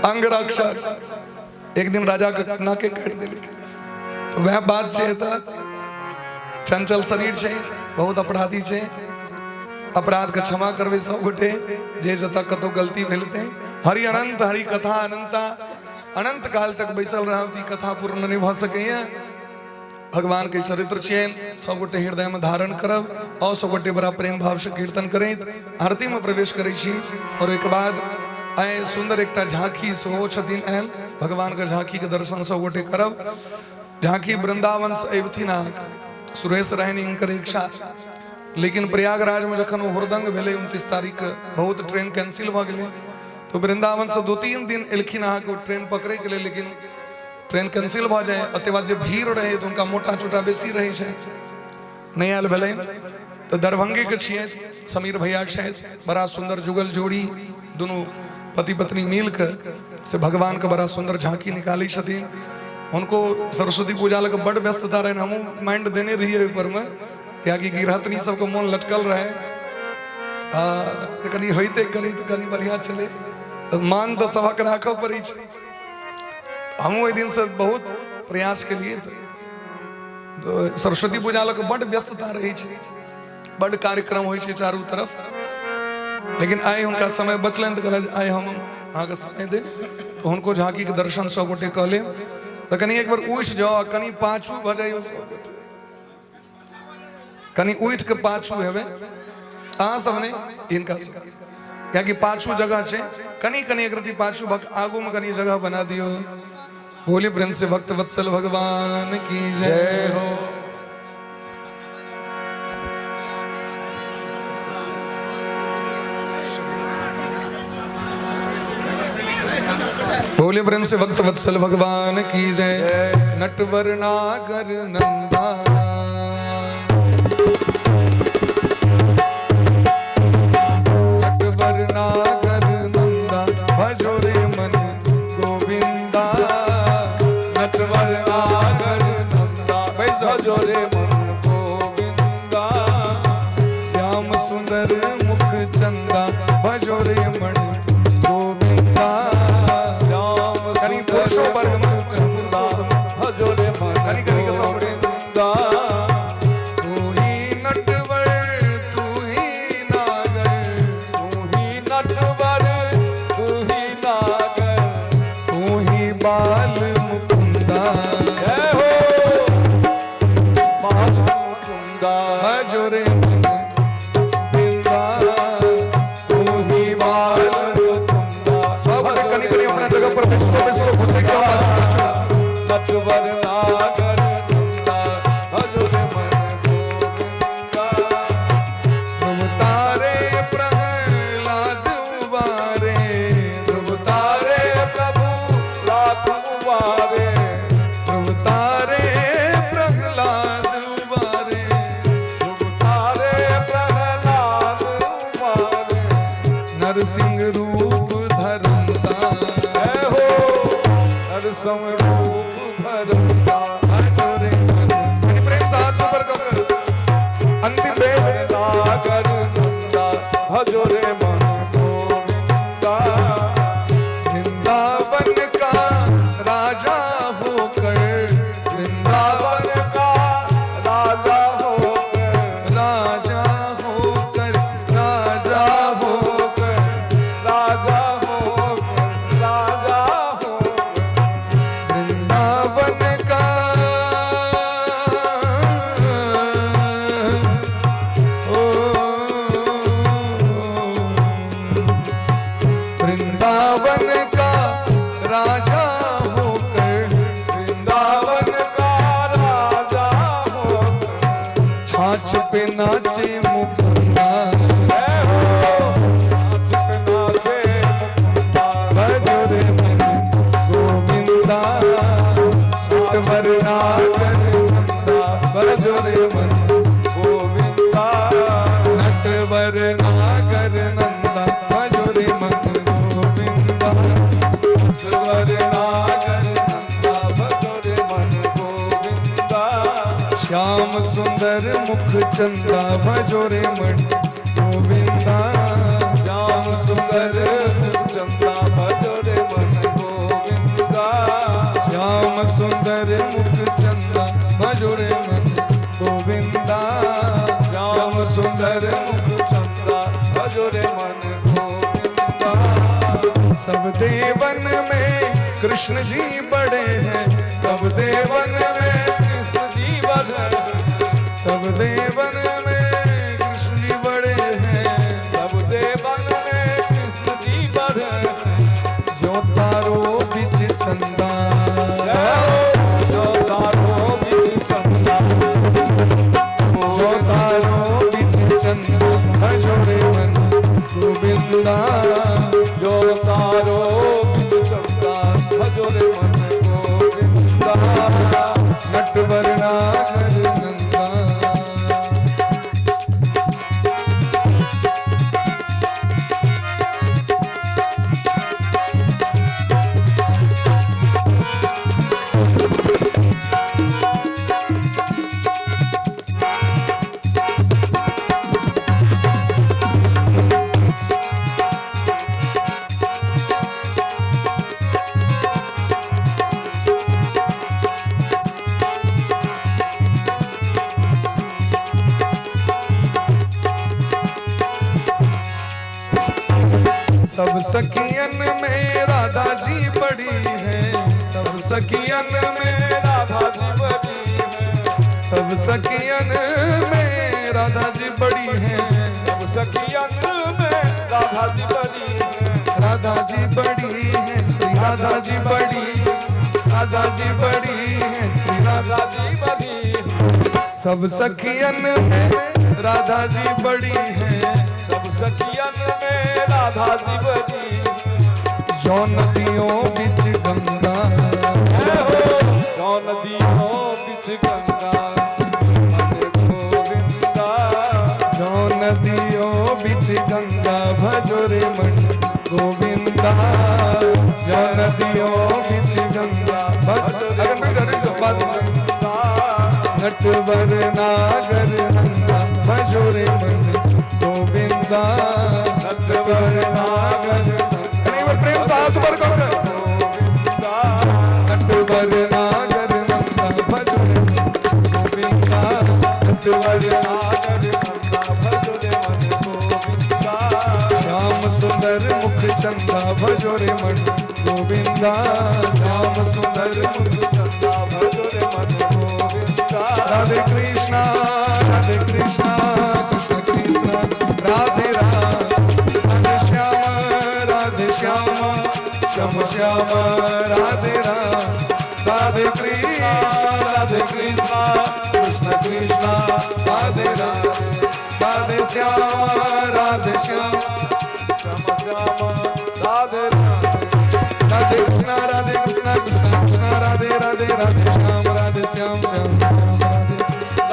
अंगरक्षक एक दिन राजा के नाके काटि देलकै, तो वएह बात छै। तऽ चंचल शरीर छै, बहुत अपराधी छै, अपराध के क्षमा करबै सब गोटे जे जतऽ कतौ गलती भेल ते। हरि अनंत हरि कथा अनंता, अनंत काल तक बैसल रहब तऽ ई कथा पूर्ण नहि भऽ सकैया। भगवान के चरित्र छियनि, सब गोटे हृदय में धारण करब और सब गोटे बड़ा प्रेम भाव से कीर्तन करैत आरती में प्रवेश करै छी। और ओहिके बाद आइ सुंदर एकटा झांकी सेहो छथिन आयल, भगवान के झांकी के दर्शन सब गोटे करब। झांकी वृंदावन से अबथिन अहाँके, सुरेश रहनि हिनकर इच्छा, लेकिन प्रयागराज में जखन ओ हुरदंग भेलै 29 तारीख के, बहुत ट्रेन कैंसिल भऽ गेलै, तो वृंदावन से 2-3 दिन एलखिन अहाँके ट्रेन पकड़ैके लेल, लेकिन ट्रेन कैंसिल भऽ जाय। ओते बाद जे भीड़ रहै तऽ हुनका मोटा चोटा बेसी रहै छै, नहि आयल भेलै। तऽ दरभंगे के छियै समीर भैया छथि, बड़ा सुंदर जुगल जोड़ी दुनू पति पत्नी मिल के से भगवान के बड़ा सुंदर झांकी निकालै छथिन। हुनको सरस्वती पूजा लऽ कऽ बड्ड व्यस्तता रहनि, हमहूँ माइंड देने रहियै ओहि पर मे, कियाकि गिरहतनी सबके मोन लटकल रहै, तऽ कनि होइते कनि तऽ कनि बढ़िआँ छलै, तऽ मान तऽ सबक राखऽ पड़ै छै। हमहूँ ओहि दिनसँ बहुत प्रयास केलियै। तऽ सरस्वती पूजा लऽ कऽ बड्ड व्यस्तता रहै छै, बड्ड कार्यक्रम होइ छै चारू तरफ, लेकिन आइ हुनका समय बचलनि तऽ कहलनि आइ हम अहाँके समय देब। तऽ हुनको झाँकीके दर्शन सब गोटे कऽ लेब। तऽ कनि एक बेर उठि जाउ आ कनि पाछू भऽ जाइयौ सब गोटे, कनि उठि कऽ पाछू हेबै अहाँ सब नहि, हिनका सब, कियाकि पाछू जगह छै, कनि कनि एक रति पाछू भऽ आगू में कनि जगह बना दियौ। बोली प्रेम से भक्त वत्सल भगवान की जय हो। बोले प्रेम से भक्त वत्सल भगवान की जय। नटवर नागर नंदा, नटवर नागर नंदा, भजो रे मन गोविंदा। नटवर नागर नंदा, भजो रे मन गोविंदा। श्याम सुंदर मुख चंदा, भजो रे मन गोविंदा। श्याम पुरुषो वर्ग में भजो रे मन कनि कनि के सब गोटे। गोविंदा। तू ही नटवर तू ही नागर, तू ही नटवर तू ही नागर, तू ही बाल मुकुंदा। जय हो बाल मुकुंदा। भजो रे मन गोविंदा, तू ही बाल मुकुंदा। सब गोटे कनि कनि अपना जगह पर बैसलो बैसलो घुसै के पाछू पाछू। नटवर नागर नंदा, भजो रे मन गोविंदा। ध्रुव तारे प्रहलाद उबारे, ध्रुव तारे प्रभु लाख उबारे, ध्रुव तारे प्रहलाद उबारे, ध्रुव तारे प्रहलाद उबारे। नरसिंह रूप सम रूप धरंदा। भजो रे मन। यानी प्रेम से हाथ ऊपर करो। अंतिम बेर। नागर नंदा भजो रे मन गोविंदा। वृंदावन का राजा होकर, वृंदावन वृंदावन का राजा होकर, राजा होकर, राजा हो होकर, राजा होकर, राजा होकर, वृंदावन का ओ वृंदावन का राजा होकर, वृंदावन का राजा होकर, छाछ पे नाचे मुकुंदा। जय हो, नाच पे नाचे मुकुंदा। भजो रे मन गोविंदा, नटवर नागर नंदा। भजो रे मन गोविंदा। नटवर नागर नंदा। भजो रे मन गोविंदा। नटवर नागर नंदा भजो रे मन गोविंदा। श्याम सुंदर मुख चंदा। भजो रे मन गोविंदा। श्याम सुंदर चंदा भजो रे मन गोविंदा। श्याम सुंदर मुख चंदा। भजो रे मन गोविंदा। श्याम सुंदर मुख चंदा भजो रे मन गोविंदा। सब देवन में कृष्ण जी बड़े हैं। सब देवन में कृष्ण जी बड़े हैं। सब देवन में कृष्ण जी बड़े हैं। सब देवन में कृष्ण जी बड़े हैं। जो तारो बिच चंदा। जय हो, जो तारो बिच चंदा। जो तारो बिच चंदा। भजो रे मन गोविंदा। जो तारो बिच चंदा भजो रे मन गोविंदा। नटवर नागर नंदा। सब सखियन में राधा जी बड़ी है। सब सखियन में राधा जी बड़ी है। सब सखियन में राधा जी बड़ी है। सब सखियन में राधा जी बड़ी है। राधा जी बड़ी है, श्री राधा जी बड़ी, राधा जी बड़ी है, श्री राधा राधा जी बड़ी है। सब सखियन में राधा जी बड़ी है। सब सखियन में राधा जी बड़ी है। जो नदियों बिच गंगा। जय हो, जो नदियों बिच गंगा मन गोविंदा। जो नदियों बिच गंगा। भजो रे मन गोविंदा। जो नदियों बिच गंगा। भजो अगर नहीं डरे तो बात। गोविंदा। नटवर नागर नंदा। भजो रे मन गोविंदा। नटवर नागर नहीं, वो प्रेम से हाथ ऊपर करो। गोविंदा। नटवर नागर नंदा। भजो रे मन गोविंदा। नटवर नागर नंदा भजो रे मन गोविंदा। श्याम सुंदर मुख चंदा। भजो रे मन गोविंदा। श्याम सुंदर मुख चंदा भजो रे मन गोविंदा। राधे कृष्णा राधे कृष्णा कृष्ण कृष्ण राधे राधे, राधे श्याम राधे श्याम श्याम श्याम राधे राधे, राधे कृष्ण राधे कृष्ण कृष्ण कृष्ण राधे राधे, राधे श्याम राधे श्याम श्याम श्याम राधे राधे। राधे कृष्णा राधे कृष्णा कृष्ण कृष्ण राधे राधे, राधे श्याम राधे श्याम श्याम श्याम राधे,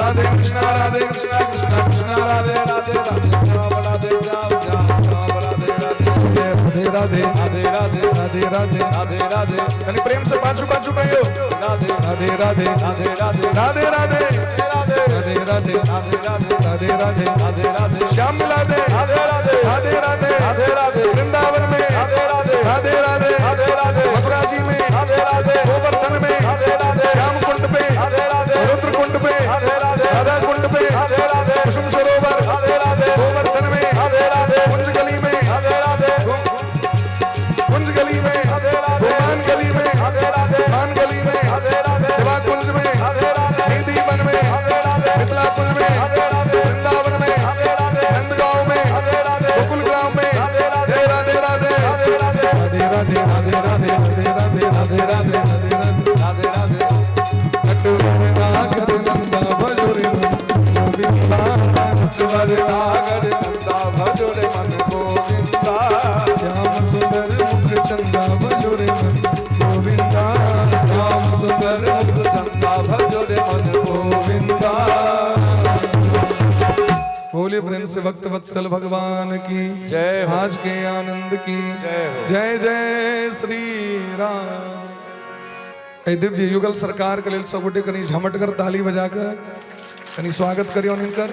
राधे कृष्णा राधे कृष्णा कृष्ण कृष्ण राधे राधे राधे, राधे श्याम राधे श्याम श्याम श्याम राधे राधे। जय राधे राधे। राधे। राधे राधे राधे राधे राधे। कनी प्रेम से पाछू पाछू कहियो। राधे राधे राधे राधे राधे राधे राधे राधे राधे राधे राधे राधे राधे राधे राधे राधे श्याम मिला दे राधे राधे राधे राधे राधे राधे वृंदावन में राधे राधे राधे राधे राधे राधे मथुरा जी में राधे राधे गोवर्धन में राधे राधे श्याम कुंड पे राधे राधे रुद्र कुंड पे राधे राधे राधा कुंड पे राधे राधे कुसुम सरोवर राधे राधे गोवर्धन में राधे राधे कुंज गली में राधे राधे कुंज गली में राधे राधे गोमान गली में राधे राधे मान गली में राधे राधे सेवा कुंज में राधे राधे निधि वन में राधे राधे मिथिला कुंज में राधे राधे वृंदावन में राधे राधे नंदगांव में राधे राधे गोकुल ग्राम में राधे राधे जय राधे राधे राधे राधे राधे राधे राधे राधे राधे राधे राधे राधे राधे राधे राधे। नटवर नागर नंदा भजो रे मन गोविंदा। नटवर नागर नंदा भजो रे मन गोविंदा। श्याम सुंदर मुख चंदा भजो रे मन गोविंदा। श्याम सुंदर मुख चंदा भजो रे मन गोविंदा। बोलिए प्रेम से भक्त वत्सल भगवान की जय हो। आज के आनंद की जय हो। जय जय श्री राम। एहि दिव्य युगल सरकार के लेल सब गोटे कनी झमटगर ताली बजा के कनी स्वागत करियौन हिनकर।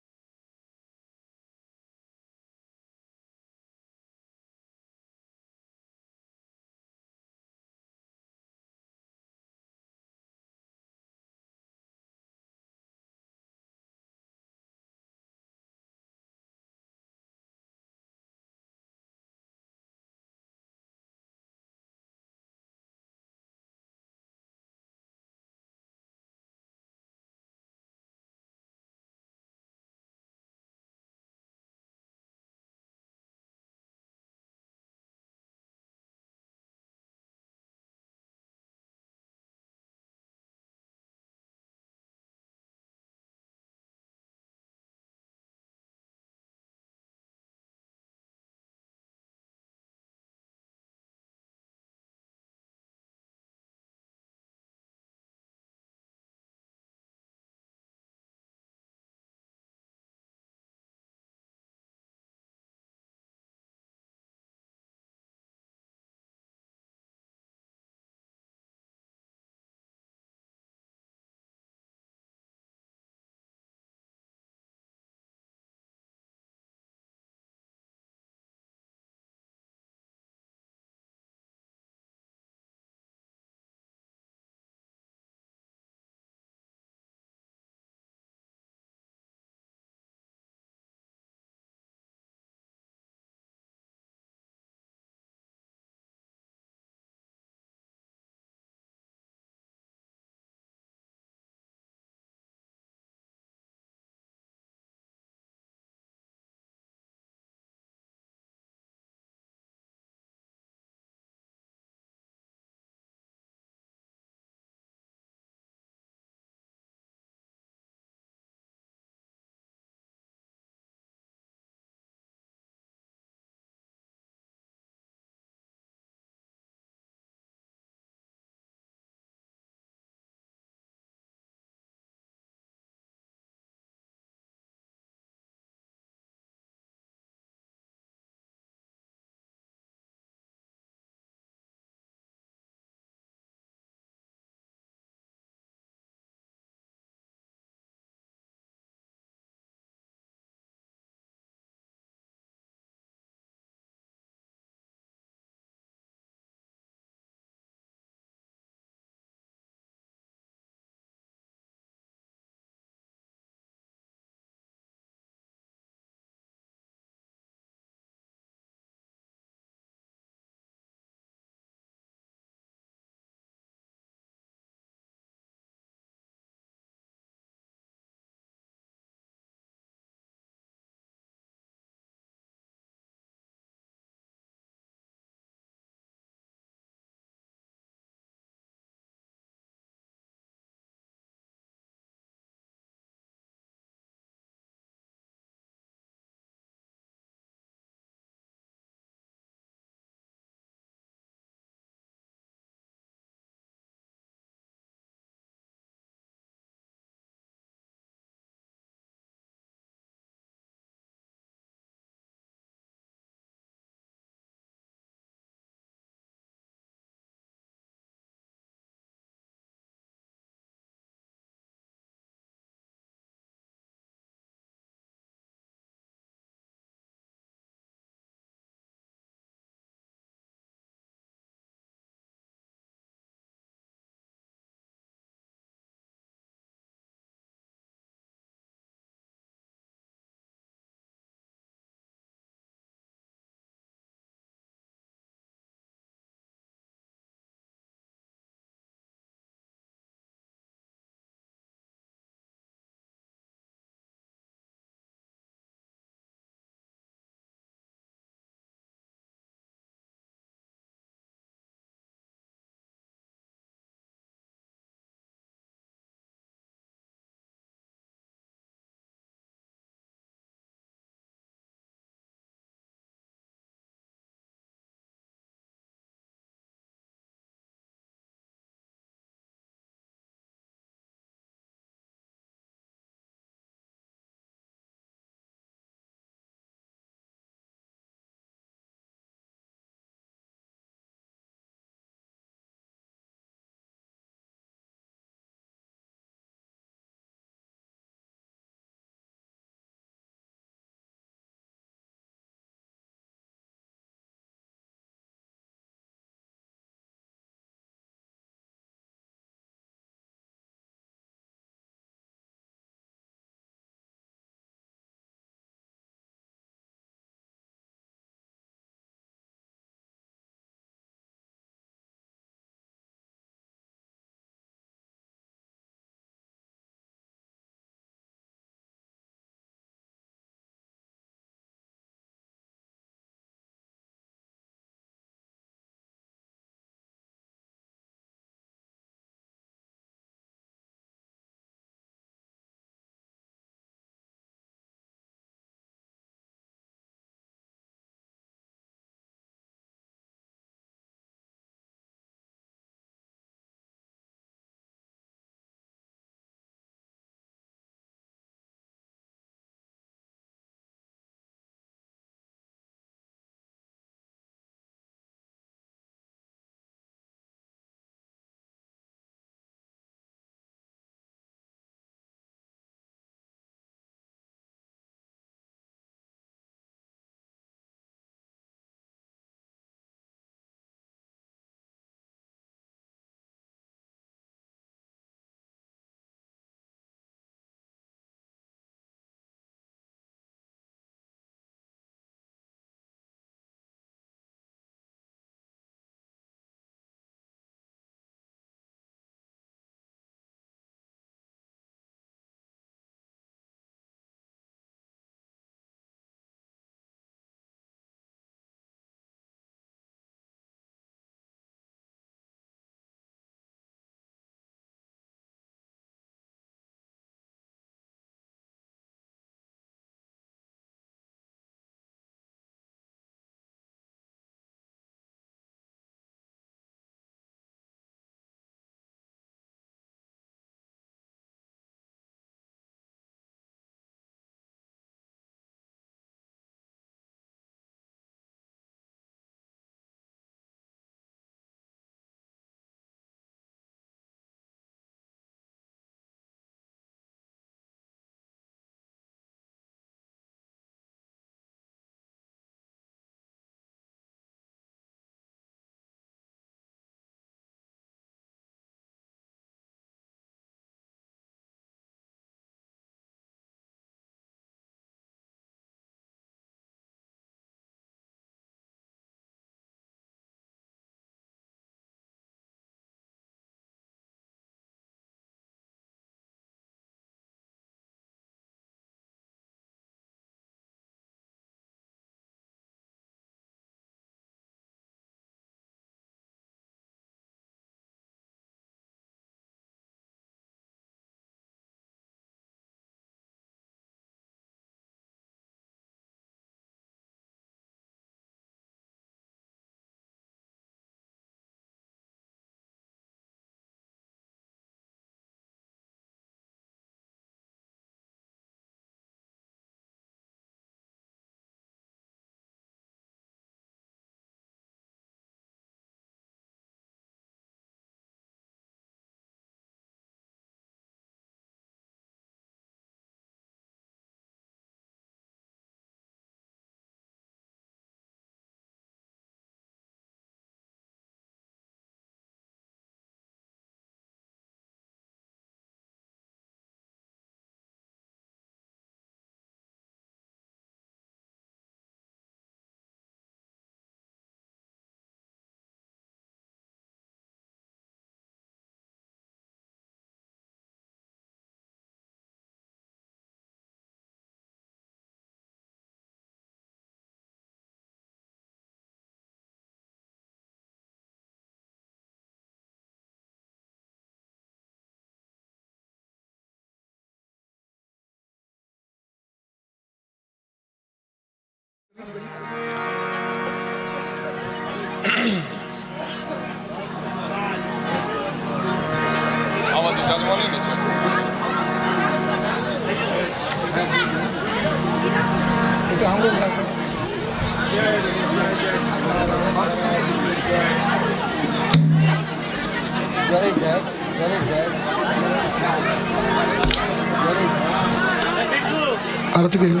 आरती कहियो।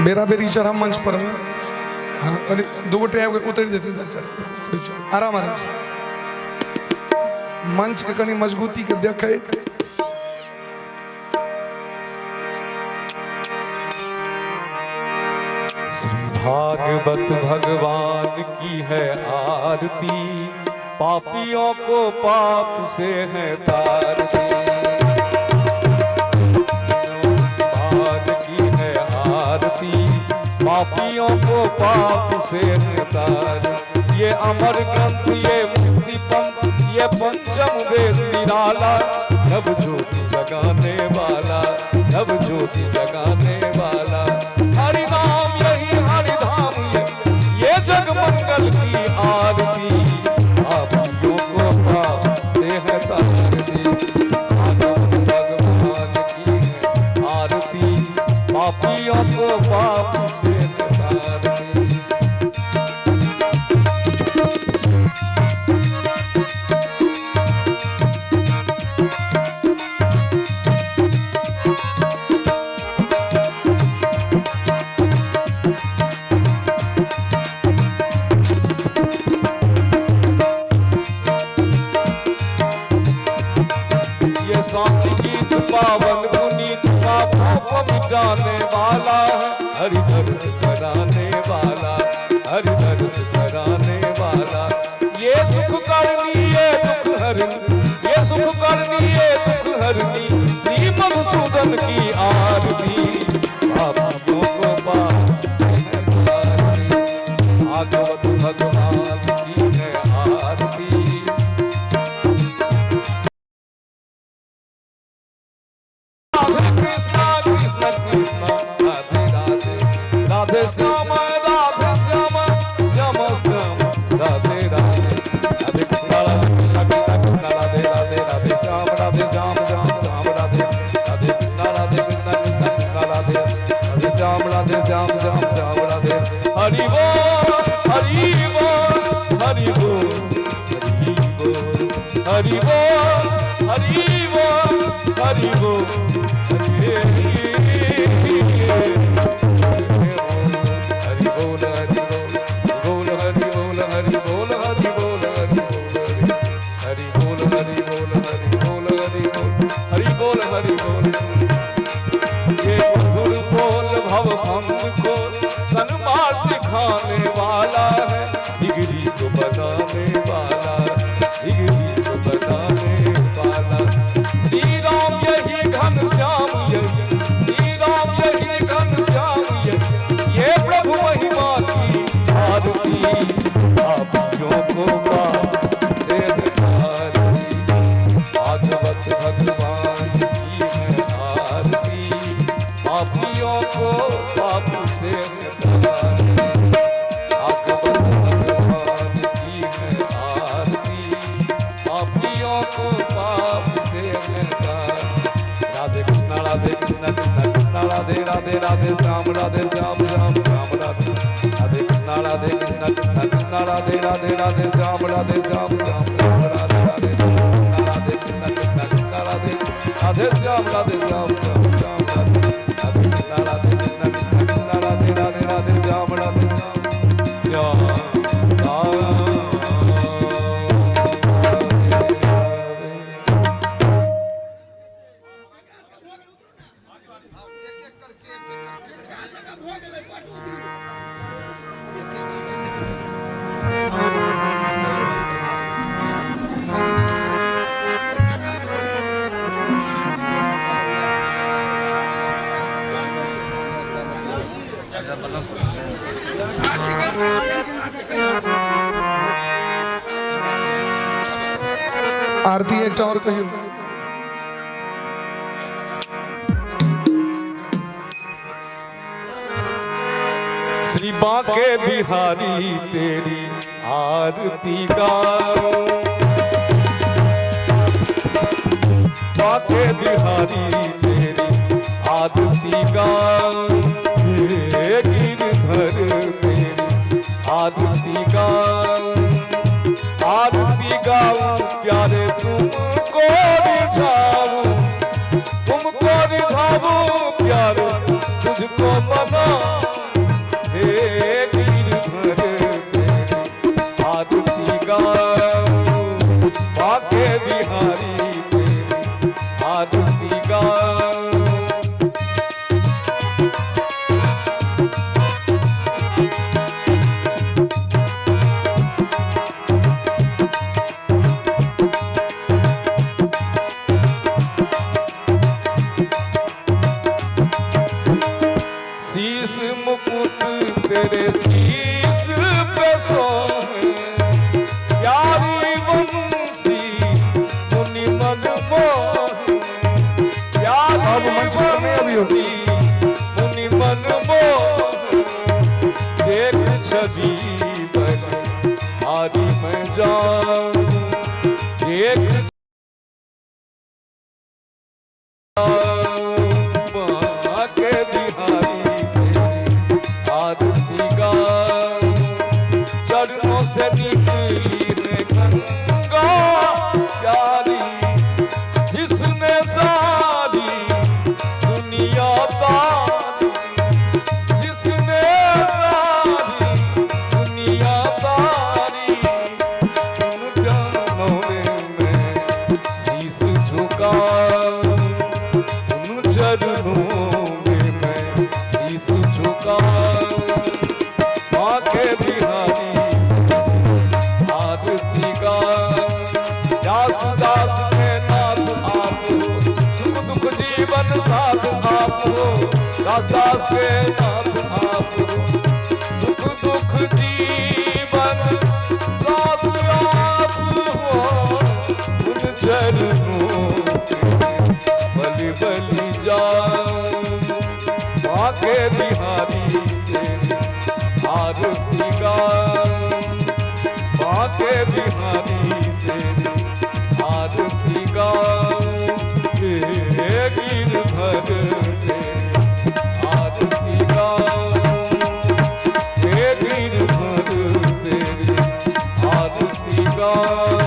बेरा बेरी चढ़ा मंच पर में। हाँ, अरे दो गोटे आबि कऽ उतरि जेथिन, आराम आराम से मंच के कनि मजबूती के देखैत। श्री भागवत भगवान की है आरती, पापियों को पाप से है तारती। भगवान की है आरती, पापियों को पाप से है तार। ये अमर ग्रंथ, ये मुक्ति पंथ, ये पंचम वेद निराला, नव ज्योति जगाने वाला, नव ज्योति जगाने वाला। हरि नाम यही हरि धाम ये जग मंगल की आरती, पापियों को पाप से है तारती। भागवत भगवान की है आरती, पापियों को पाप से है तारती। ये शांति गीत पावन पुनीत, पापों को मिटाने वाला है, हरि दर्श कराने वाला, हरि दर्श कराने वाला। ये सुख करनी ये दुख हरनी, ये सुख करनी ये दुख हरनी, श्री मधुसूदन की आरती, पापियों को पाप से है तारती। भागवत भगवान की है आरती। राधे कृष्णा कृष्ण कृष्ण राधे राधे, राधे श्याम राधे श्याम श्याम श्याम राधे राधे, राधे कृष्णा राधे कृष्णा कृष्ण कृष्ण राधे राधे, राधे श्याम राधे श्याम श्याम श्याम राधे, राधे कृष्णा राधे कृष्णा कृष्ण कृष्ण राधे, राधे श्याम राधे श्याम श्याम श्याम राधे। हरि बोल हरि बोल हरि बोल हरि बोल हरि बोल हरि बोल हरि बोल हरि बोल हरि बोल हरि बोल हरि बोल हरि हरि बोल हरि बोल हरि बोल हरि बोल हरि बोल हरि बोल। ये मधुर बोल भव भंग को सन्मार्ग दिखाने वाला है, बिगड़ी को बनाने वाला, बिगड़ी को बनाने वाला। श्री राम यही घन श्याम यही, श्री राम यही घन श्याम यही, ये प्रभु महिमा की आरती, पापियों को पाप से है तारती। भागवत भगवान की है आरती, पापियों को पाप से है तारती। भागवत भगवान की है आरती, पापियों को पाप से है तारती। राधे कृष्णा राधे कृष्णा कृष्णा कृष्णा राधे राधे, राधे श्याम राधे श्याम श्याम श्याम राधे, राधे कृष्णा राधे कृष्णा कृष्णा कृष्णा राधे राधे, राधे श्याम राधे श्याम श्याम श्याम राधे, राधे कृष्णा राधे कृष्णा कृष्णा कृष्णा राधे, राधे श्याम राधे श्याम श्याम श्याम राधे, राधे कृष्णा राधे कृष्णा कृष्णा कृष्णा राधे राधे, राधे श्याम राधे श्याम श्याम राधे। आरती एकटा और कहियो। श्री बांके बिहारी तेरी आरती गाऊं, बांके बिहारी तेरी आरती गाऊं, हे गिरधर तेरी आरती गाऊं, आरती गाऊं प्यारे तुमको रिझाऊं, तुमको रिझाऊं प्यारे तुझको मनाऊं, हे गिरधर तेरी आरती गाऊं, बांके बिहारी तेरी आरती गाऊं। शीश मुकुट तेरे शीश पे सोहे, प्यारी बंसी मुनि मन मोहे, प्यारी सब मंच पर नहीं अभी हो। बंसी मुनि मन मोहे, देख छवि बने हारी मैं जाऊं, देख बांके बिहारी तेरी आरती गाऊं, चरणों से निकली है गंगा प्यारी, जिसने सारी दुनिया तारी, जिसने सारी दुनिया तारी, उन चरणों में मैं शीश झुकाऊं, उन चरणों में मैं शीश झुकाऊं, बांके बिहारी आरती गाऊं, दास दास के नाथ आप हो, सुख दुख जीवन साथ आप हो, दास दास के नाथ आप हो, सुख दुख जीवन साथ आप हो, उन चरणों के बलि बलि जाऊं, बांके बिहारी तेरी आरती गाऊं, बांके बिहारी तेरी आरती गाऊं, हे गिरधर तेरी आरती गाऊं, हे गिरधर तेरी आरती गाऊं।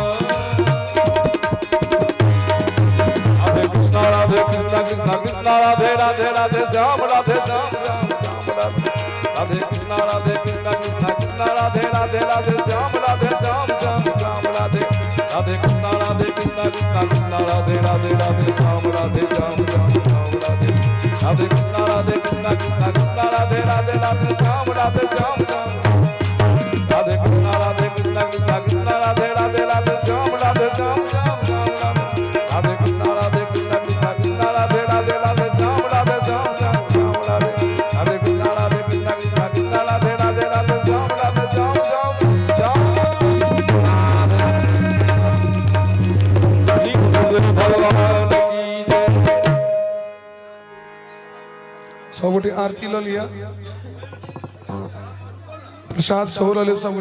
राधे कृष्णा राधे कृष्णा कृष्णा कृष्णा राधे राधे, राधे श्याम राधे श्याम श्याम श्याम राधे, राधे कृष्णा राधे कृष्णा कृष्णा कृष्णा राधे राधे, राधे श्याम राधे श्याम श्याम श्याम राधे, राधे कृष्णा राधे कृष्णा कृष्णा कृष्णा राधे राधे, राधे श्याम राधे श्याम श्याम श्याम राधे, राधे कृष्णा राधे कृष्णा कृष्णा कृष्णा राधे राधे, राधे श्याम राधे श्याम श्याम, राधे कृष्णा राधे कृष्णा कृष्णा कृष्णा राधे राधे, राधे श्याम राधे श्याम श्याम श्याम राधे, राधे कृष्णा राधे कृष्णा कृष्णा कृष्णा राधे राधे, राधे श्याम राधे श्याम श्याम श्याम राधे, राधे कृष्णा राधे कृष्णा कृष्णा कृष्णा राधे राधे, राधे श्याम राधे श्याम श्याम श्याम। श्री गुरुदेव भगवान की जय। सब गोटे आरती लऽ लिअ, प्रसाद सेहो लऽ लेब सब।